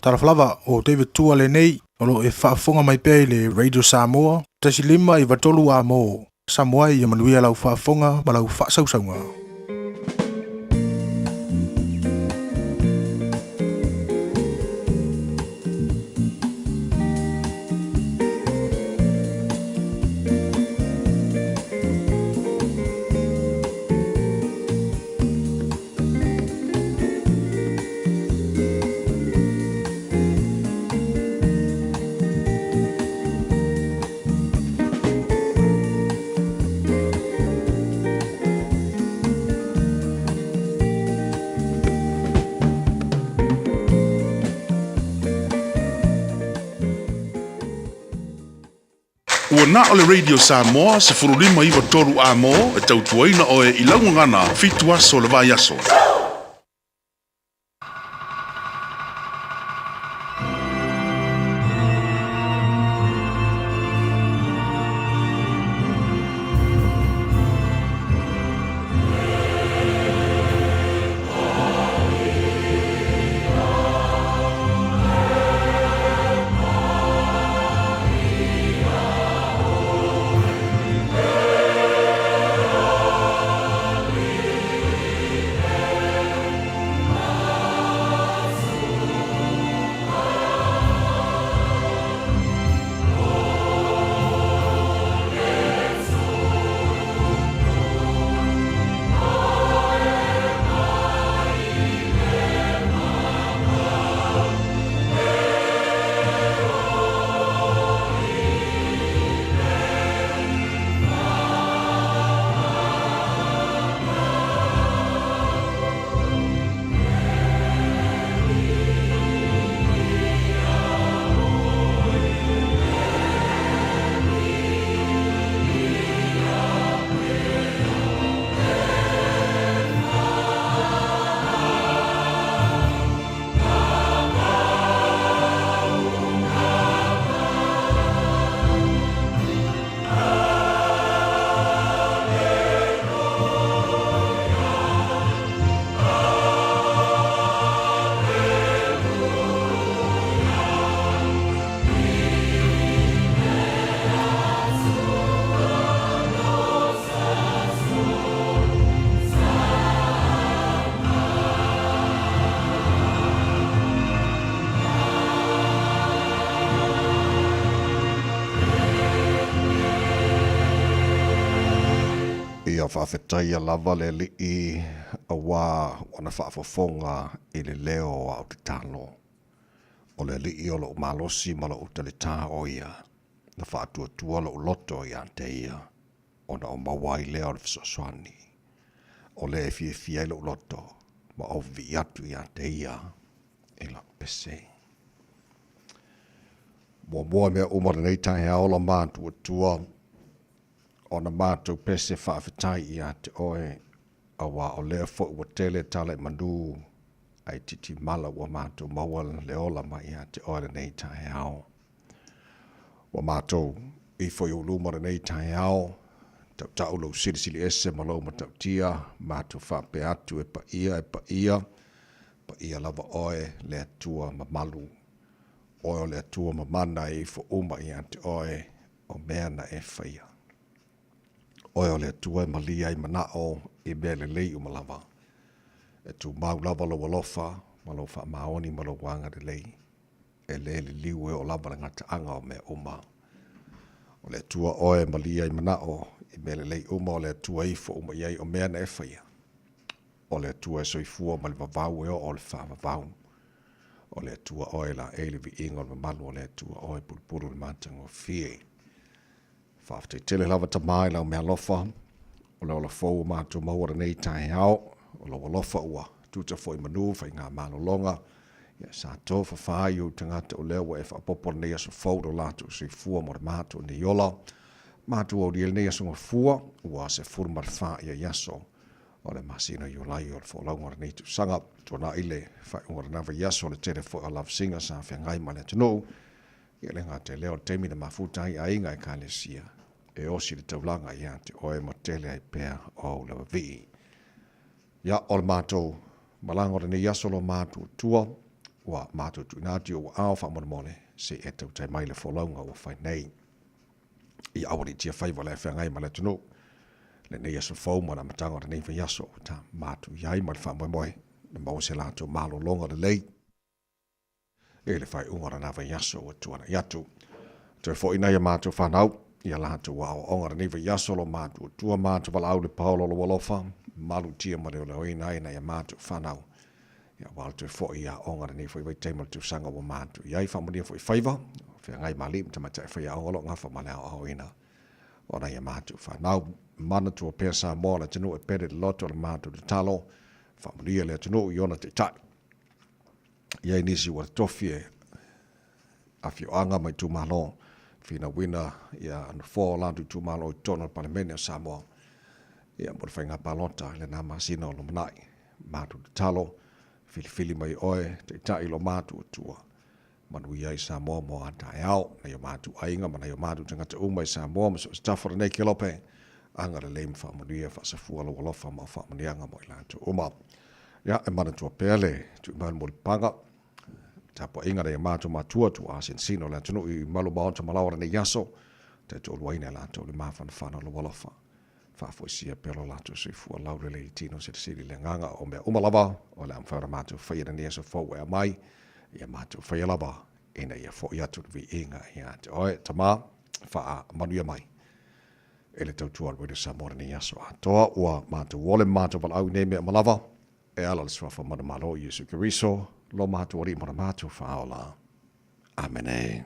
Talofa lava, o David Tua lenei, o lo o e faafofoga mai pea i le Radio Samoa, 1 5 9 3 a mo Samoa ia manuia lau faafofoga ma lau faasausauga. Ua na o le Radio Samoa 15 93 A-mo e tautuaina oe i lau gagana 7 aso o le vaiaso. Ia faafetaia lava le Alii auā ua na faafofoga i le leo o a'u tatalo. O le Alii o lo'u malosi ma lo'u talitā o ia, na faatuatua lo'u loto iā te ia, ona ou maua ai lea o le fesoasoani. O lea e fiafia ai lo'u loto, ma ou vivii atu iā te ia i la'u pese. Muamua i mea uma lenei taeao ola matuatua ona matou pese faafetai ia te oe auā o lea foi ua tele tala i manu ae titimala ua matou maua le ola mai ia te oe lenei taeao. Ua matou ifo i ou luma lenei taeao, tautau lou silisili ese ma lou matautia, matou faapea atu e paia, e paia, paia lava oe le Atua mamalu. Oe o le Atua mamana e ifo uma ia te oe o mea na e faia. Oe o le Atua e malia ai manao i mea lelei uma lava. E tumau lava lou alofa ma lou faamaoni ma lou agalelei. E le liliu e oo lava le gataaga o mea uma. O le Atua oe e malia ai manao i mea lelei uma, o le Atua e ifo uma i ai o mea na e faia. O le Atua e soifua mai le vavau e oo i le faavavau. O le Atua oe e laei le viiga o le mamalu, o le Atua oe e pulupulu le matagofie. Faafetai tele lava Tama i lau meaalofa, o le ola fou ua matou maua lenei taeao, o lou alofa ua tuta foi manu faiga malologa, ia sa tofafa ai ou tagata o lea ua e faaopoopo lenei aso fou lo latou soifua mo le matou nei ola. Matou aulia lenei aso gafua ua 14 ia i aso o le masina o Iulai o le folauga o lenei tausaga. Tuanai le faaiuga o lena vaiaso le tele foi o lavasiga sa feagai ma le atunuu. Ia le gata i lea o le taimi na mafuta ai aiga ekalesia e osi le taulaga ia te oe ma tele ai pea o ou lava vii. Ia, o le matou malaga o lenei aso lo matou tua, ua matou tuuina atu i ou aao faamolemole se i e tautai mai le folauga ua fai nei. Ia aua ne i tiafaiva le feagai ma le atunuu lenei aso fou ma le amataga o lenei vaiaso ua ta matou i ai ma le faamoemoe na maua se latou malologa lelei i le faaiuga o lena vaiaso ua tuanai atu. Toe foi nai a matou fanau i a latou aoaoga lenei vaiaso lo matou tua matou valaau le paolo lou alofa malutia ma leoleoina ai nai a matou fanau. Ia aua le toe foi i aoga lenei foi vaitaimi o le tausaga ua matou i ai. Faamanuia foi faiva, feagai ma alii ma tamaitai faiaoga o lo o gafa ma le aoaoina o nai a matou fanau. Manatua pea Samoa le atunuu e pele le loto o le matou tatalo. Faamanuia le atunuu i ona taitai. I ai nisi ua tofi e afioaga ma itumalo finauina ia nofoa o latou itumalo i totonu o le Palemene o Samoa ia mo le faiga palota i lena masina o lumanai. Matou tatalo, filifili mai oe, taitai i lo matou Atua. Manuia ai Samoa mo a taeao, nai o matou aiga ma nai o matou tagata uma i Samoa ma so o se tafa o lenei kelope. Agalelei ma faamanuia, faasafua lou alofa ma au faamanuiaga mo i latou uma. Ia, e manatua pea le tuuina mai molipaga, tapuaiga nai o matou matua, tuaa sinosino o le atunuu i malu maota ma laoa lenei aso, taitoaluaina e latou le mafanafana o lou alofa. Faafoisia pea lo latou soifua laulelei i tino silisili le agaga o mea uma lava o le a mafai ona matou faia lenei aso fou e aumai, ia matou faia lava ina ia foi atu le viiga ia te oe, Tama, faamanuia mai e le tautua a le Radio Samoa lenei aso atoa. Ua matou ole ma matou valaau i nei mea uma lava, e ala i le Suafa Manumalo o Iesu Keriso, lo matou Alii ma lo matou Faaola. Amene.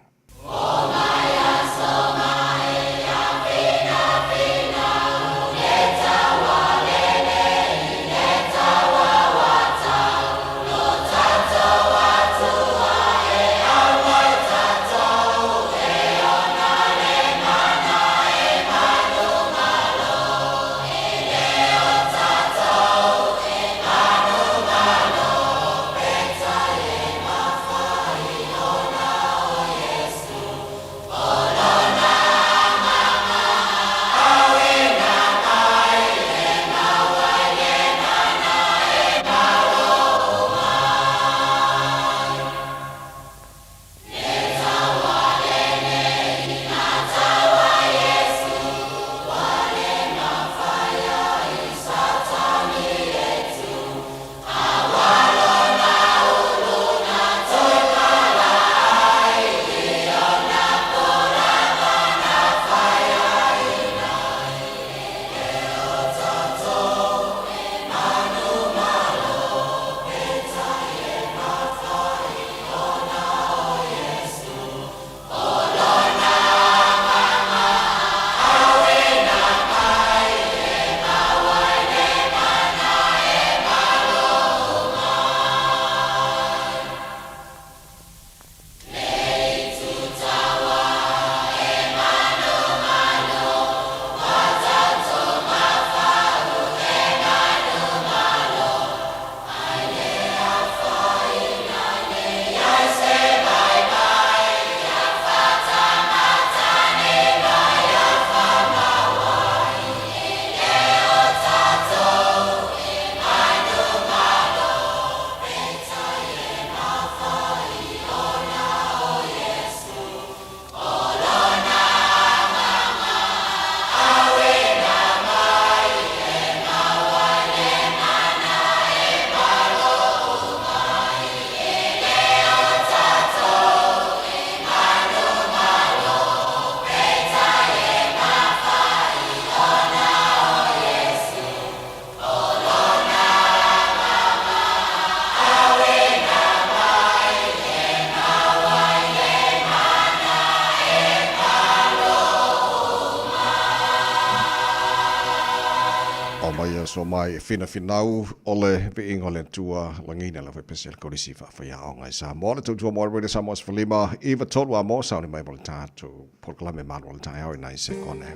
aso mai e finafinau o le viiga o le Atua lagiina lau faipese a le Kolisi Faafaiaoga i Samoa. Le tautua mo Radio Samoa 15 93 a mo sauni mai mo le tatou polokalame malu o le taeao i nai sekone.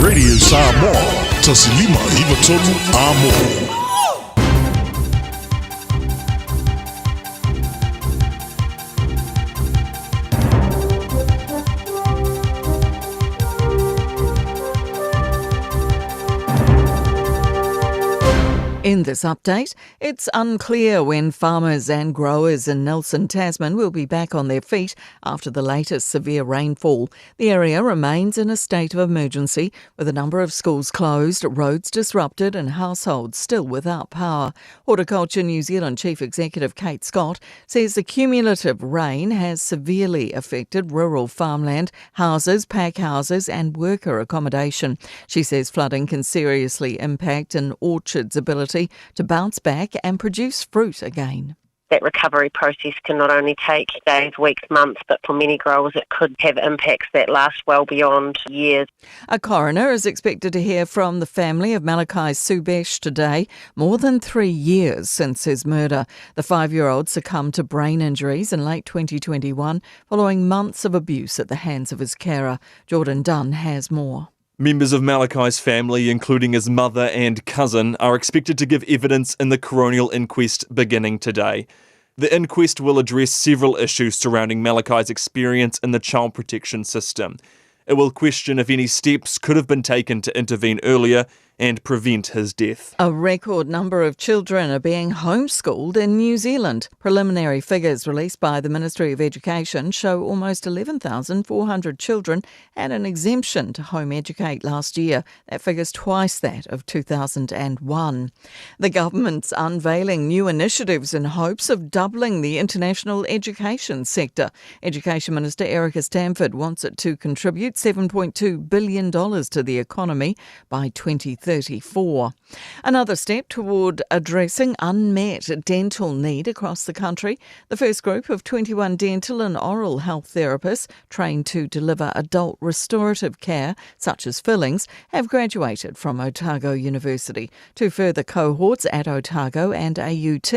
Radio Samoa, 1593 Amo. In this update, it's unclear when farmers and growers in Nelson, Tasman will be back on their feet after the latest severe rainfall. The area remains in a state of emergency, with a number of schools closed, roads disrupted, and households still without power. Horticulture New Zealand Chief Executive Kate Scott says the cumulative rain has severely affected rural farmland, houses, pack houses, and worker accommodation. She says flooding can seriously impact an orchard's ability to bounce back and produce fruit again. That recovery process can not only take days, weeks, months, but for many growers it could have impacts that last well beyond years. A coroner is expected to hear from the family of Malachi Subesh today, more than 3 years since his murder. The 5-year-old succumbed to brain injuries in late 2021 following months of abuse at the hands of his carer. Jordan Dunn has more. Members of Malachi's family, including his mother and cousin, are expected to give evidence in the coronial inquest beginning today. The inquest will address several issues surrounding Malachi's experience in the child protection system. It will question if any steps could have been taken to intervene earlier and prevent his death. A record number of children are being homeschooled in New Zealand. Preliminary figures released by the Ministry of Education show almost 11,400 children had an exemption to home educate last year. That figure's twice that of 2001. The government's unveiling new initiatives in hopes of doubling the international education sector. Education Minister Erica Stanford wants it to contribute $7.2 billion to the economy by 2034. Another step toward addressing unmet dental need across the country. The first group of 21 dental and oral health therapists trained to deliver adult restorative care, such as fillings, have graduated from Otago University. Two further cohorts at Otago and AUT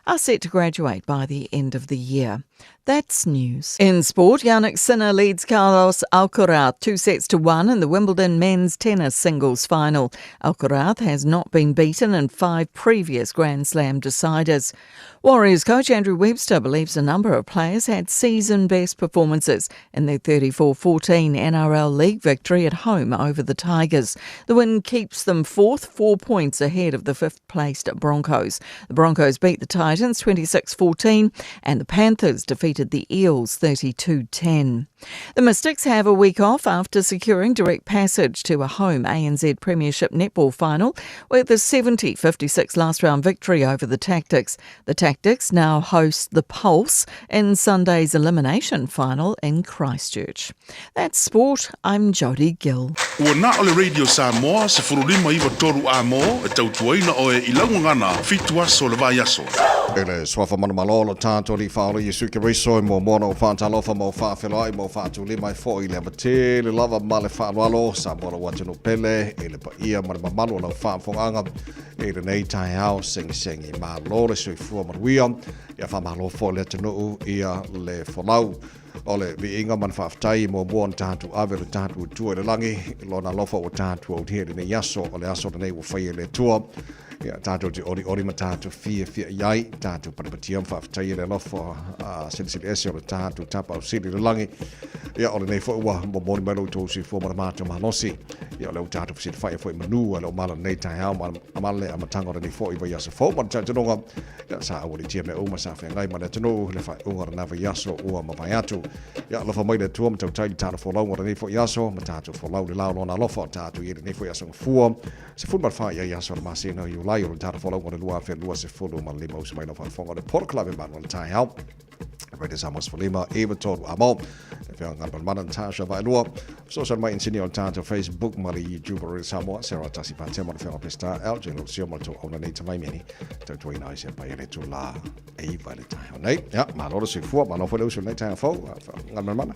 are set to graduate by the end of the year. That's news. In sport, Jannik Sinner leads Carlos Alcaraz 2-1 in the Wimbledon men's tennis singles final. Alcaraz has not been beaten in 5 previous Grand Slam deciders. Warriors coach Andrew Webster believes a number of players had season-best performances in their 34-14 NRL League victory at home over the Tigers. The win keeps them fourth, 4 points ahead of the fifth-placed Broncos. The Broncos beat the Titans 26-14 and the Panthers defeated the Eels 32-10. The Mystics have a week off after securing direct passage to a home ANZ Premiership netball final with a 70-56 last round victory over the Tactix. The Tactix now host the Pulse in Sunday's elimination final in Christchurch. That's sport. I'm Jodie Gill. Ua na o le Radio Samoa 1593 a mo e tautuaina oe i laugagana 7 aso le vaiaso. I le suafa manumalo o lo tātou Alii Faaola Iesu Keriso e muamua ona ou faatalofa ma ou faafeloai ma ou faatulima ai foi i le ava tele lava ma le faaaloalo Samoa lou atunuu pele i le paia ma le mamalu o lau faafofogaaga i lenei taeao segisegi malo le soifua manuia ia faamalo foi le atunuu ia le folau o le viiga ma le faafetai muamua ona tatou ave le tatou Atua i le lagi i lona alofa ua tatou aulia i lenei aso o le aso lenei ua faia e le Atua. Ia, tātou te oriori ma tātou fiafia i ai, tātou patipatia ma faafetaia le alofa silisili ese o le tātou Tapaau Sili i le lagi. Ia, o lenei foi ua momoli mai lo outou soifua ma le matou malosi. Ia, o lea ua tātou fesilafai foi i manu a le o mala lenei taeao ma le amataga o lenei foi vaiaso fou ma le talitonuga. Ia, sa aualiitia mea uma sa feagai ma le atunuu i le faaiuga o lena vaiaso ua mavae atu. Ia, alofa mai le Atua ma tautai le tātou folauga o lenei foi aso, ma tātou folau i le la o Lona alofa o tātou i ai lenei foi aso Gafua. 14 i ai aso o le masina o Iulai o le tātou folauga o le 2025 uso mai lau faafofoga o le polokalame Malu o le Taeao. Radio Samoa 15 iva tolu amo. Le whia ngā mana Natasha Vaelua. Social mai insinia o le tātou Facebook ma le YouTube o Radio Samoa. Sarah Tasi Pātea ma le whia Pesta LJ Lucio ma le tau auna nei tamai meni. Tautuaina ai se pai ele tu la e iva le taeao nei. Ia, malo le soifua, malo foi le uso lenei taeao fou. Ngā mana.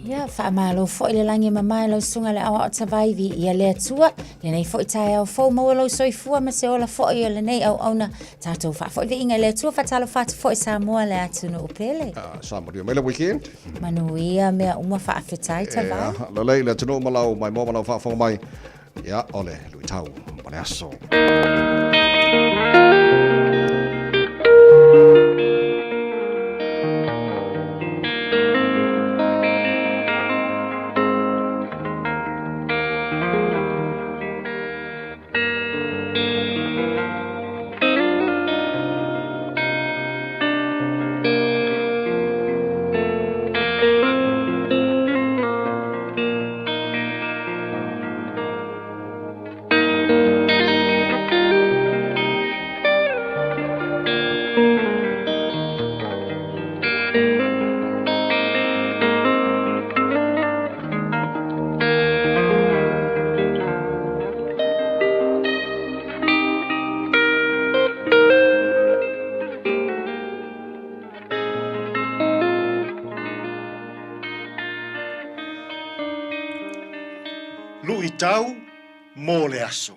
Ia, faamalo foi le lagi e mamae lau susuga le aoao Tavaivi ia le Atua, lenei foi taeao fou maua lou soifua ma se ola foi o lenei auauna tatou faafoi viiga i le Atua faatalofa atu foi Samoa le atunuu pele. Sa manuia mai le weekend. Manuia mea uma faafetai Tavai. Ia, lelei le atunuu ma lau maimoa ma lau faafofoga mai. Ia, o le luitau ma le aso. Luitau mo le aso.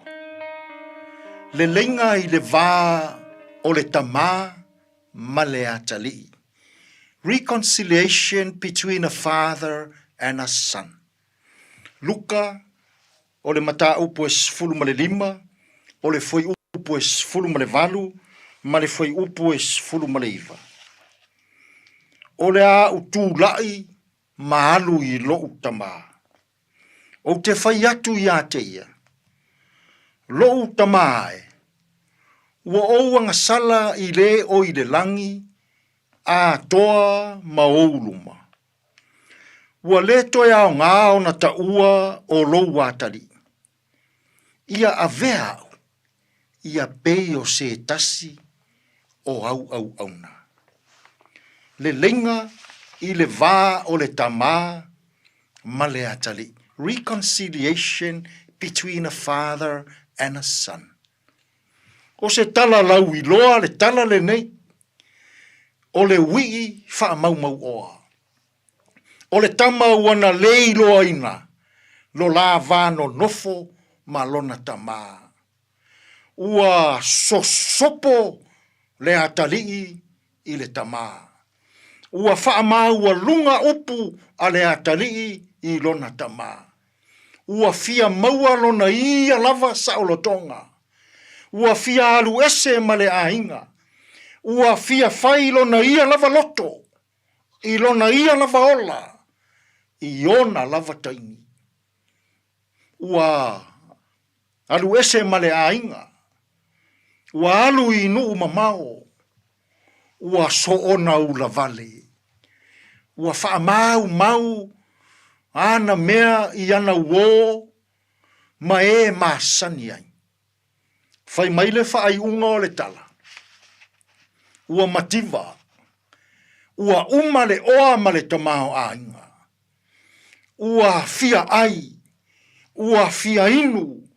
Leleiga i le va o le tamā ma le atalii. Reconciliation between a father and a son. Luka, o le mataupu e 15, o le fuaiupu e 18 ma le fuaiupu e 19. O le a ou tulai ma alu i lou tamā. Ou te fai atu iā te ia, Lou tamā e, ua ou agasala i le o i le lagi, atoa ma ou luma. Ua le toe aoga ona taua o lou atalii. Ia avea au, ia pei o se tasi o au auauna. Leleiga i le va o le tamā ma le atalii, reconciliation between a father and a son. O se tala lauiloa le tala lenei, o le uii faamaumauoa. O le tama ua na le iloaina lo la va nonofo ma lona tamā. Ua sosopo le atalii i le tamā. Ua faamaualuga upu a le atalii i lona tamā. Ua fia maua lona ia lava saolotoga. Ua fia alu ese ma le aiga. Ua fia fai lona ia lava loto. I lona ia lava ola, i ona lava taimi. Ua alu ese ma le aiga, ua alu i nuu mamao, ua soona ula wale. Ua faamaumau ana mea i ana uō ma e masani ai. Fai mai le faaiuga o le tala, ua mativa, ua uma le oa ma le tamaoaiga, ua fia ai, ua fia inu,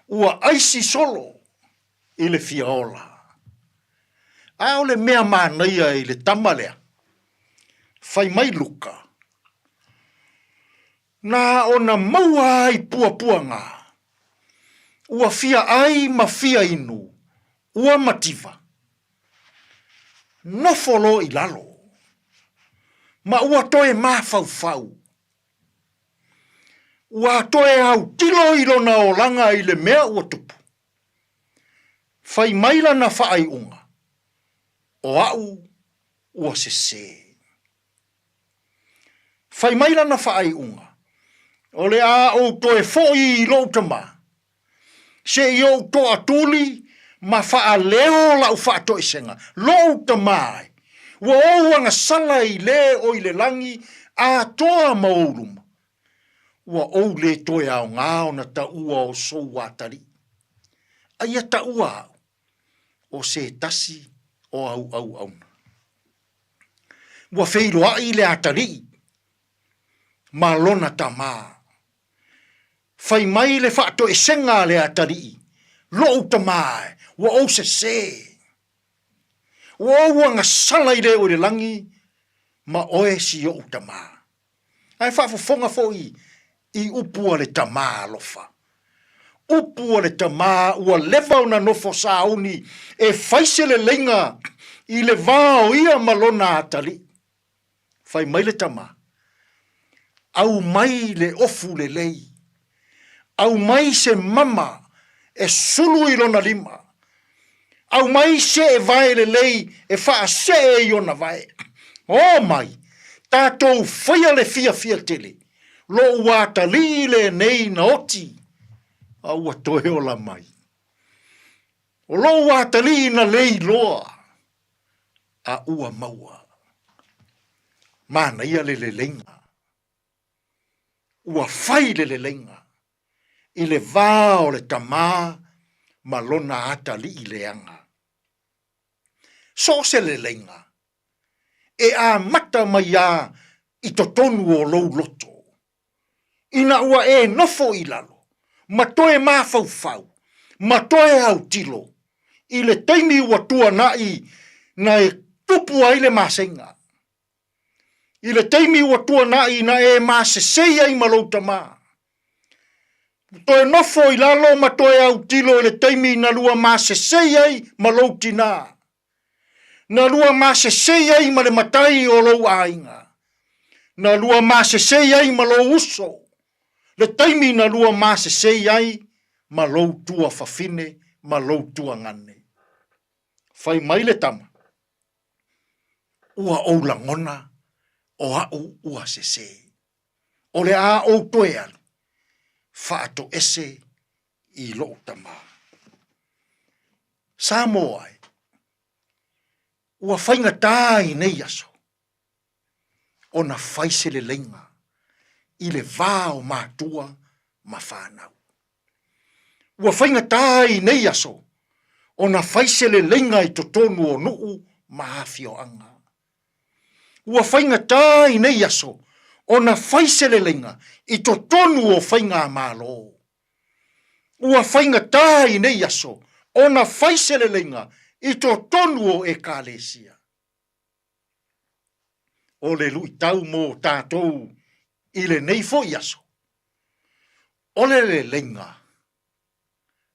ua aisi solo i le fia ola. A o le mea manaia i le tama lea, fai mai Luka, Na ona maua ai puapuaga, ua fia ai ma fia inu, ua mativa. Nofo loa i lalo, ma ua toe mafaufau. Ua toe autilo i lona olaga i le mea ua tupu. Fai mai lana faaiuga, O a'u ua sesē. Fai mai lana faaiuga, O le a ou toe foʻi i loʻu tamā, se i ou toʻatuli ma faaleo laʻu faatoesega, loʻu tamā e, ua ou agasala i le o i le lagi atoa ma ou luma, ua ou lē toe aogā ona taua o sou atalii. A ia taua aʻu, o se tasi o au auauna. Ua feiloaʻi le atalii ma lona tamā. Fai mai le faatoesega a le atalii, Loʻu tamā e, ua ou sesē. Ua ou agasala i le o i le lagi ma oe si oʻu tamā. Ae faafofoga foi i upu a le tamā alofa. Upu a le tamā ua leva ona nofo sauni e fai se leleiga i le va o ia ma lona atalii. Fai mai le tamā, Aumai le ofu lelei. Aumai se mama e sulu i lona lima. Aumai se e vae lelei e faasee i ona vae. O mai, tatou faia le fiafia tele, loʻu atalii lenei na oti, a ua toe ola mai. O loʻu atalii na lei loa, a ua maua. Manaia le leleiga. Ua fai le leleiga i le va o le tamā ma lona atalii leaga. So o se leleiga e amata mai a i totonu o lou loto, ina ua e nofo i lalo ma toe mafaufau ma toe autilo i le taimi ua tuanai na e tupu ai le maseiga. I le taimi ua tuanai na e masesei ai ma lou tamā. Toe nofo i lalo ma toe autilo i le taimi na lua masesei ai ma lou tinā. Na lua masesei ai ma le matai o lou aiga. Na lua masesei ai ma lou uso. Le taimi na lua masesei ai ma lou tuafafine ma lou tuagane. Fai mai le tama, Ua ou lagona o aʻu ua sesē. O le a ou toe alu, faatoese i loʻu tamā. Samoa e, ua faigata i nei aso ona fai se leleiga i le va o matua ma fanau. Ua faigata i nei aso ona fai se leleiga i totonu o nuu ma afioaga. Ua faigata i nei aso ona fai se leleiga i totonu o faigamalo. Ua faigata i nei aso ona fai se leleiga i totonu o Ekalesia. O le luitau mo tatou i lenei foi aso, o le leleiga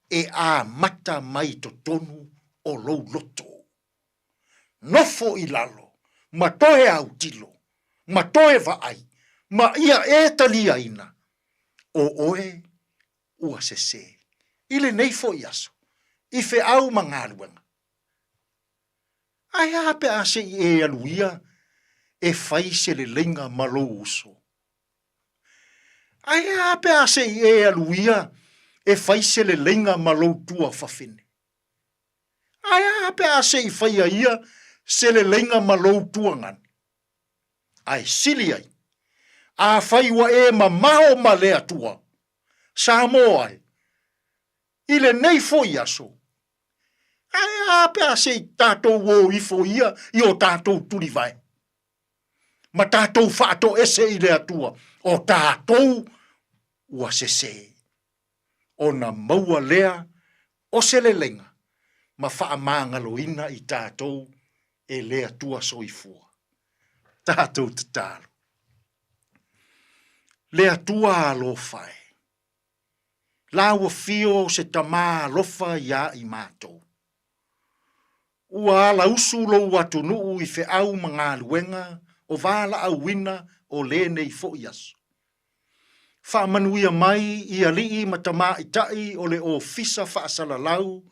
e amata mai totonu o lou loto. Nofo i lalo ma toe autilo, ma toe vaai, ma ia e taliaina, o oe ua sesē. I lenei foi aso, i feau ma galuega, Ae a pe a se i e alu ia e fai se leleiga ma lou uso? Ae a pe a se i e alu ia e fai se leleiga ma lou tuafafine? Ae a pe a se i faia ia se leleiga ma lou tuagane? Ae sili ai, afai ua e mamao ma le Atua, Samoa e, i lenei foi aso, Ae a pe a se i tatou o ifo ia i o tatou tulivae, ma tatou faatoese i le Atua, o tatou ua sesē, ona maua lea o se leleiga ma faamagaloina i tatou e le Atua soifua. Tatou tatalo. Le Atua alofa e. La ua fio se tamā alofa iā i matou. Ua alausu lou atunuu i feau ma galuega o valaauina o lenei foi aso. Faamanuia mai i alii ma tamaitai o le Ofisa Faasalalau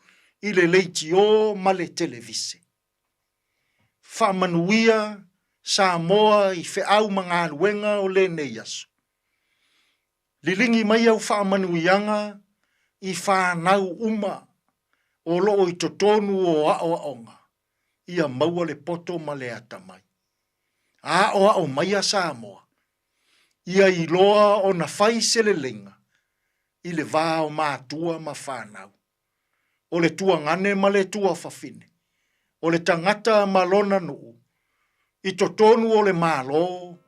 i le leitiō ma le televise. Faamanuia Samoa i feau ma galuega o lenei aso. Liligi mai au faamanuiaga i fanau uma o lo o i totonu o aoaoga ia maua le poto ma le atamai. Aoao maia Samoa ia iloa ona fai se leleiga i le va o matua ma fanau, o le tuagane ma le tuafafine, o le tagata ma lona nuu, i totonu o le Malo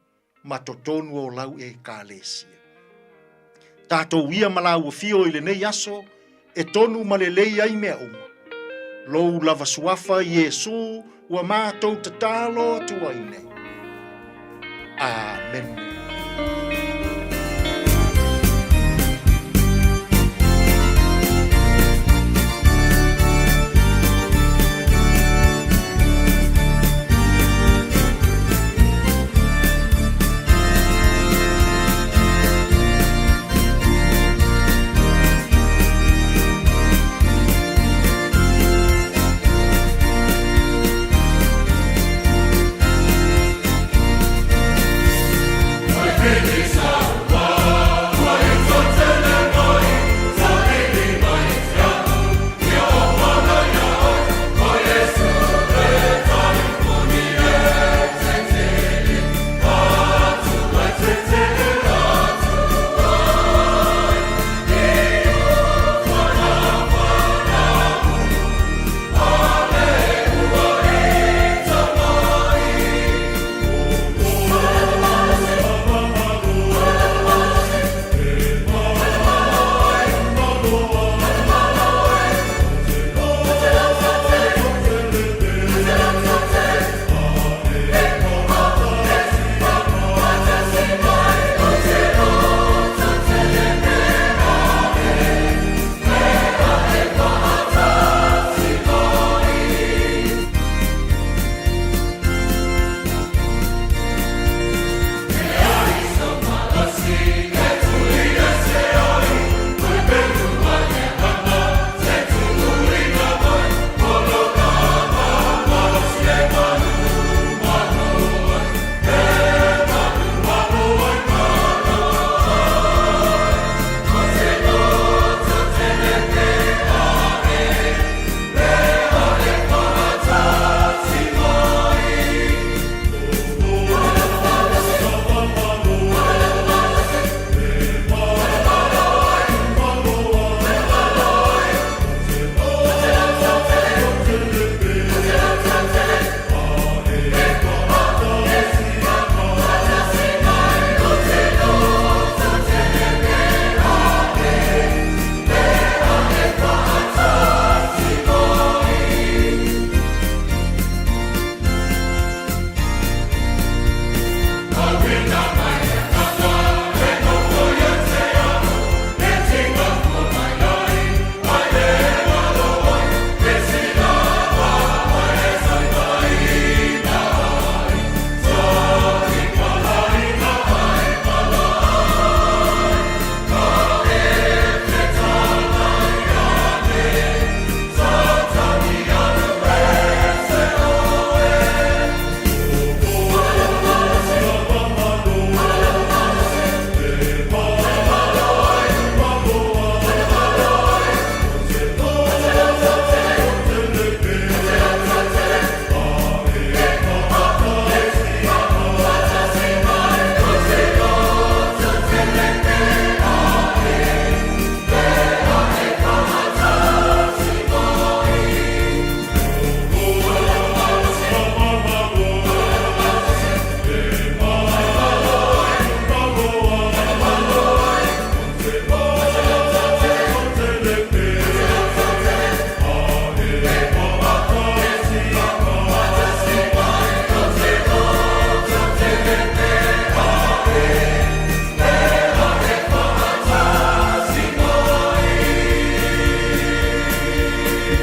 ma totonu o lau Ekalesia. Tatou ia ma lau afio i lenei aso e tonu ma lelei ai mea uma. Lou lava suafa Iesu ua matou tatalo atu ai nei. Amene.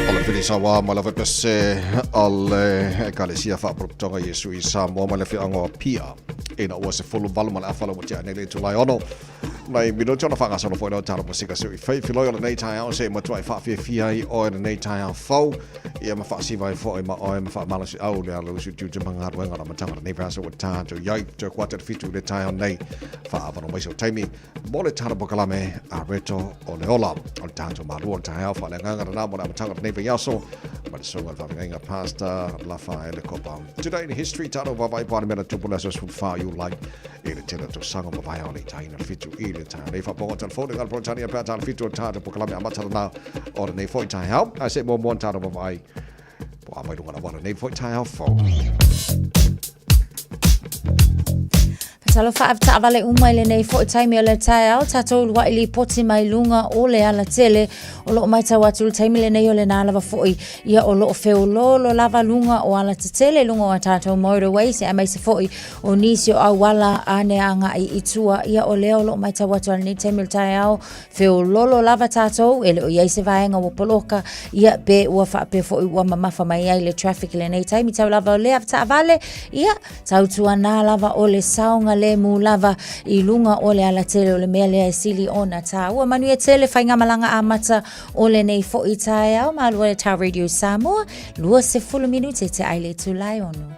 O le Filisawa ma le Pese o le Ekalesia Faapolopotoga Iesu i Samoa ma le Afioaga o Apia ina ua 18 ma le afa lau ua tea nei le itula e ono. Nai minute ona faagasolo foi lea o talo pasika se i faifiloi o lenei taeao se i matuai faafiafia ai oe lenei taeao fou ia ma faasiva ai foi ma oe ma faamalosiau le ala usu tiute ma galuega o le amataga o lenei vaiaso ua tatou i ai. Toe kuata le 7 i le taeao nei faaavanoa mai sou taimi mo le tala polokalame a Reto o le Ola o le tatou malua o le taeao faaleagaga lena mo le amataga o lenei vaiaso ma le susuga i le faafeagaiga Pastor Lafaele Kopa. Today in History, tatou vaavaai po o a ni mea na tupu i le aso 14 o Iulai i le tele o tausaga ua mavae ao le itaina le 7 i le taeao nei. Faafofoga telefoni ngā Peretania pea tā le 7 o tatou polokalame amata lena o lenei foi taeao. Ae se i muamua ona tatou vaavaai po o a mai luga o le auala nei foi taeao fou. Talofa avetaavale uma i lenei foi taimi o le taeao, tatou uluai lipoti mai luga o le alatele. O loo matau atu le taimi lenei o lena lava foi ia o loo feoloolo lava luga o alatetele, luga o a tatou motorways, aemaise foi o nisi o auala ane agai i tua. Ia o lea o loo matau atu a lenei taimi o le taeao, feololo lava tatou, e le o i ai se vaega ua poloka, ia pe ua faapea foi ua mamafa mai ai le traffic i lenei taimi. Tau lava o lea avetaavale, ia Tautuana lava o le saogalemu lava i luga o le alatele o le mea lea e sili ona tāua. Manuia tele faigamalaga amata o lenei foi taeao. Malua le Tā Radio Samoa, 20 minute te ai le itula e ono.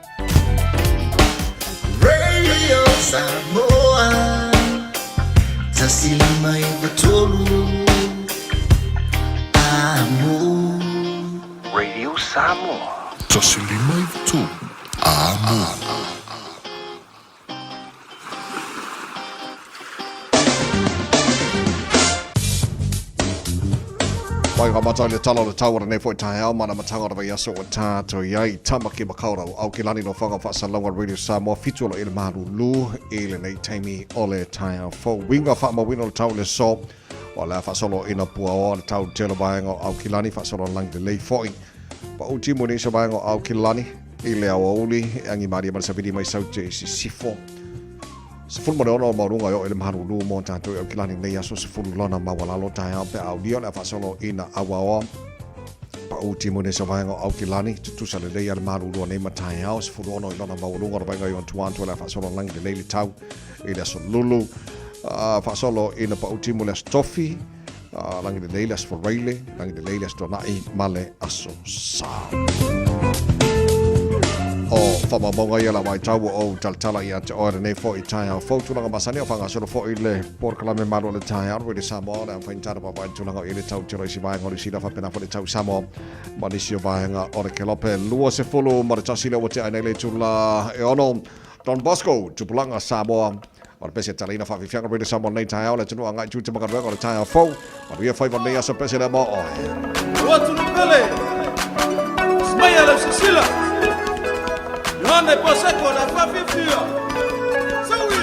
Radio Samoa, 153 Amo. Radio Samoa. 153 Amo. Mai ngā matau le tala o le tau o lenei foi taeao ma na matanga o le vaiaso ua tātou i ai Tamaki Makaurau au ki lani no whanga whaasalauga Radio Samoa 7 o lo i le malulu i lenei taimi o le taeao fou. Winga whaamauina o le tau le so o le a whaasolo ina puaoa le tau tele vaenga o Aukilani whaasolo langi lelei foi. Pau timu ni se vaenga o Aukilani i le aoauli e angi marie ma le savili mai saute i sisifo. 16 o maualuga e oo i le malulu mo tatou i Aukilani nei aso 10 lona maualalo taeao pe a aulia o le a faasolo ina auaoa. Pau timu nei se vaenga o Aukilani, tutusa lelei a le malulu o nei ma taeao 16 i lona maualuga o le vaenga i Antoine o le a faasolo langi lelei le tau i le aso Lulu. Faasolo ina pau timu le aso Tofi, Langi lelei le Aso Faraile, langi lelei le Aso Tuanai ma le Aso Sa. O whamaumaunga ia la waitau o ou talatala ia te oe lenei foi taeao fou tulaga masani o whangasolo foi le polokalame malu o le taeao Radio Samoa le amwhaintana papai tulaga o i le tau tiro isi vaenga o le sila whapena fo le tau Samoa ma nisi o vaenga o le kelope 20 ma le tasi le ua te ai nei le tula e ono Don Bosco, Tupulaga Samoa O le pese taleina faafiafiaga Radio Samoa lenei taeao le atunuu agai tiute ma galuega o le taeao fou. Manuia faiva lenei aso pese lea mo oe. Ua atunuu pele, Smaia lau sisila, Yohane Paseko le faafiafia. Sau ia!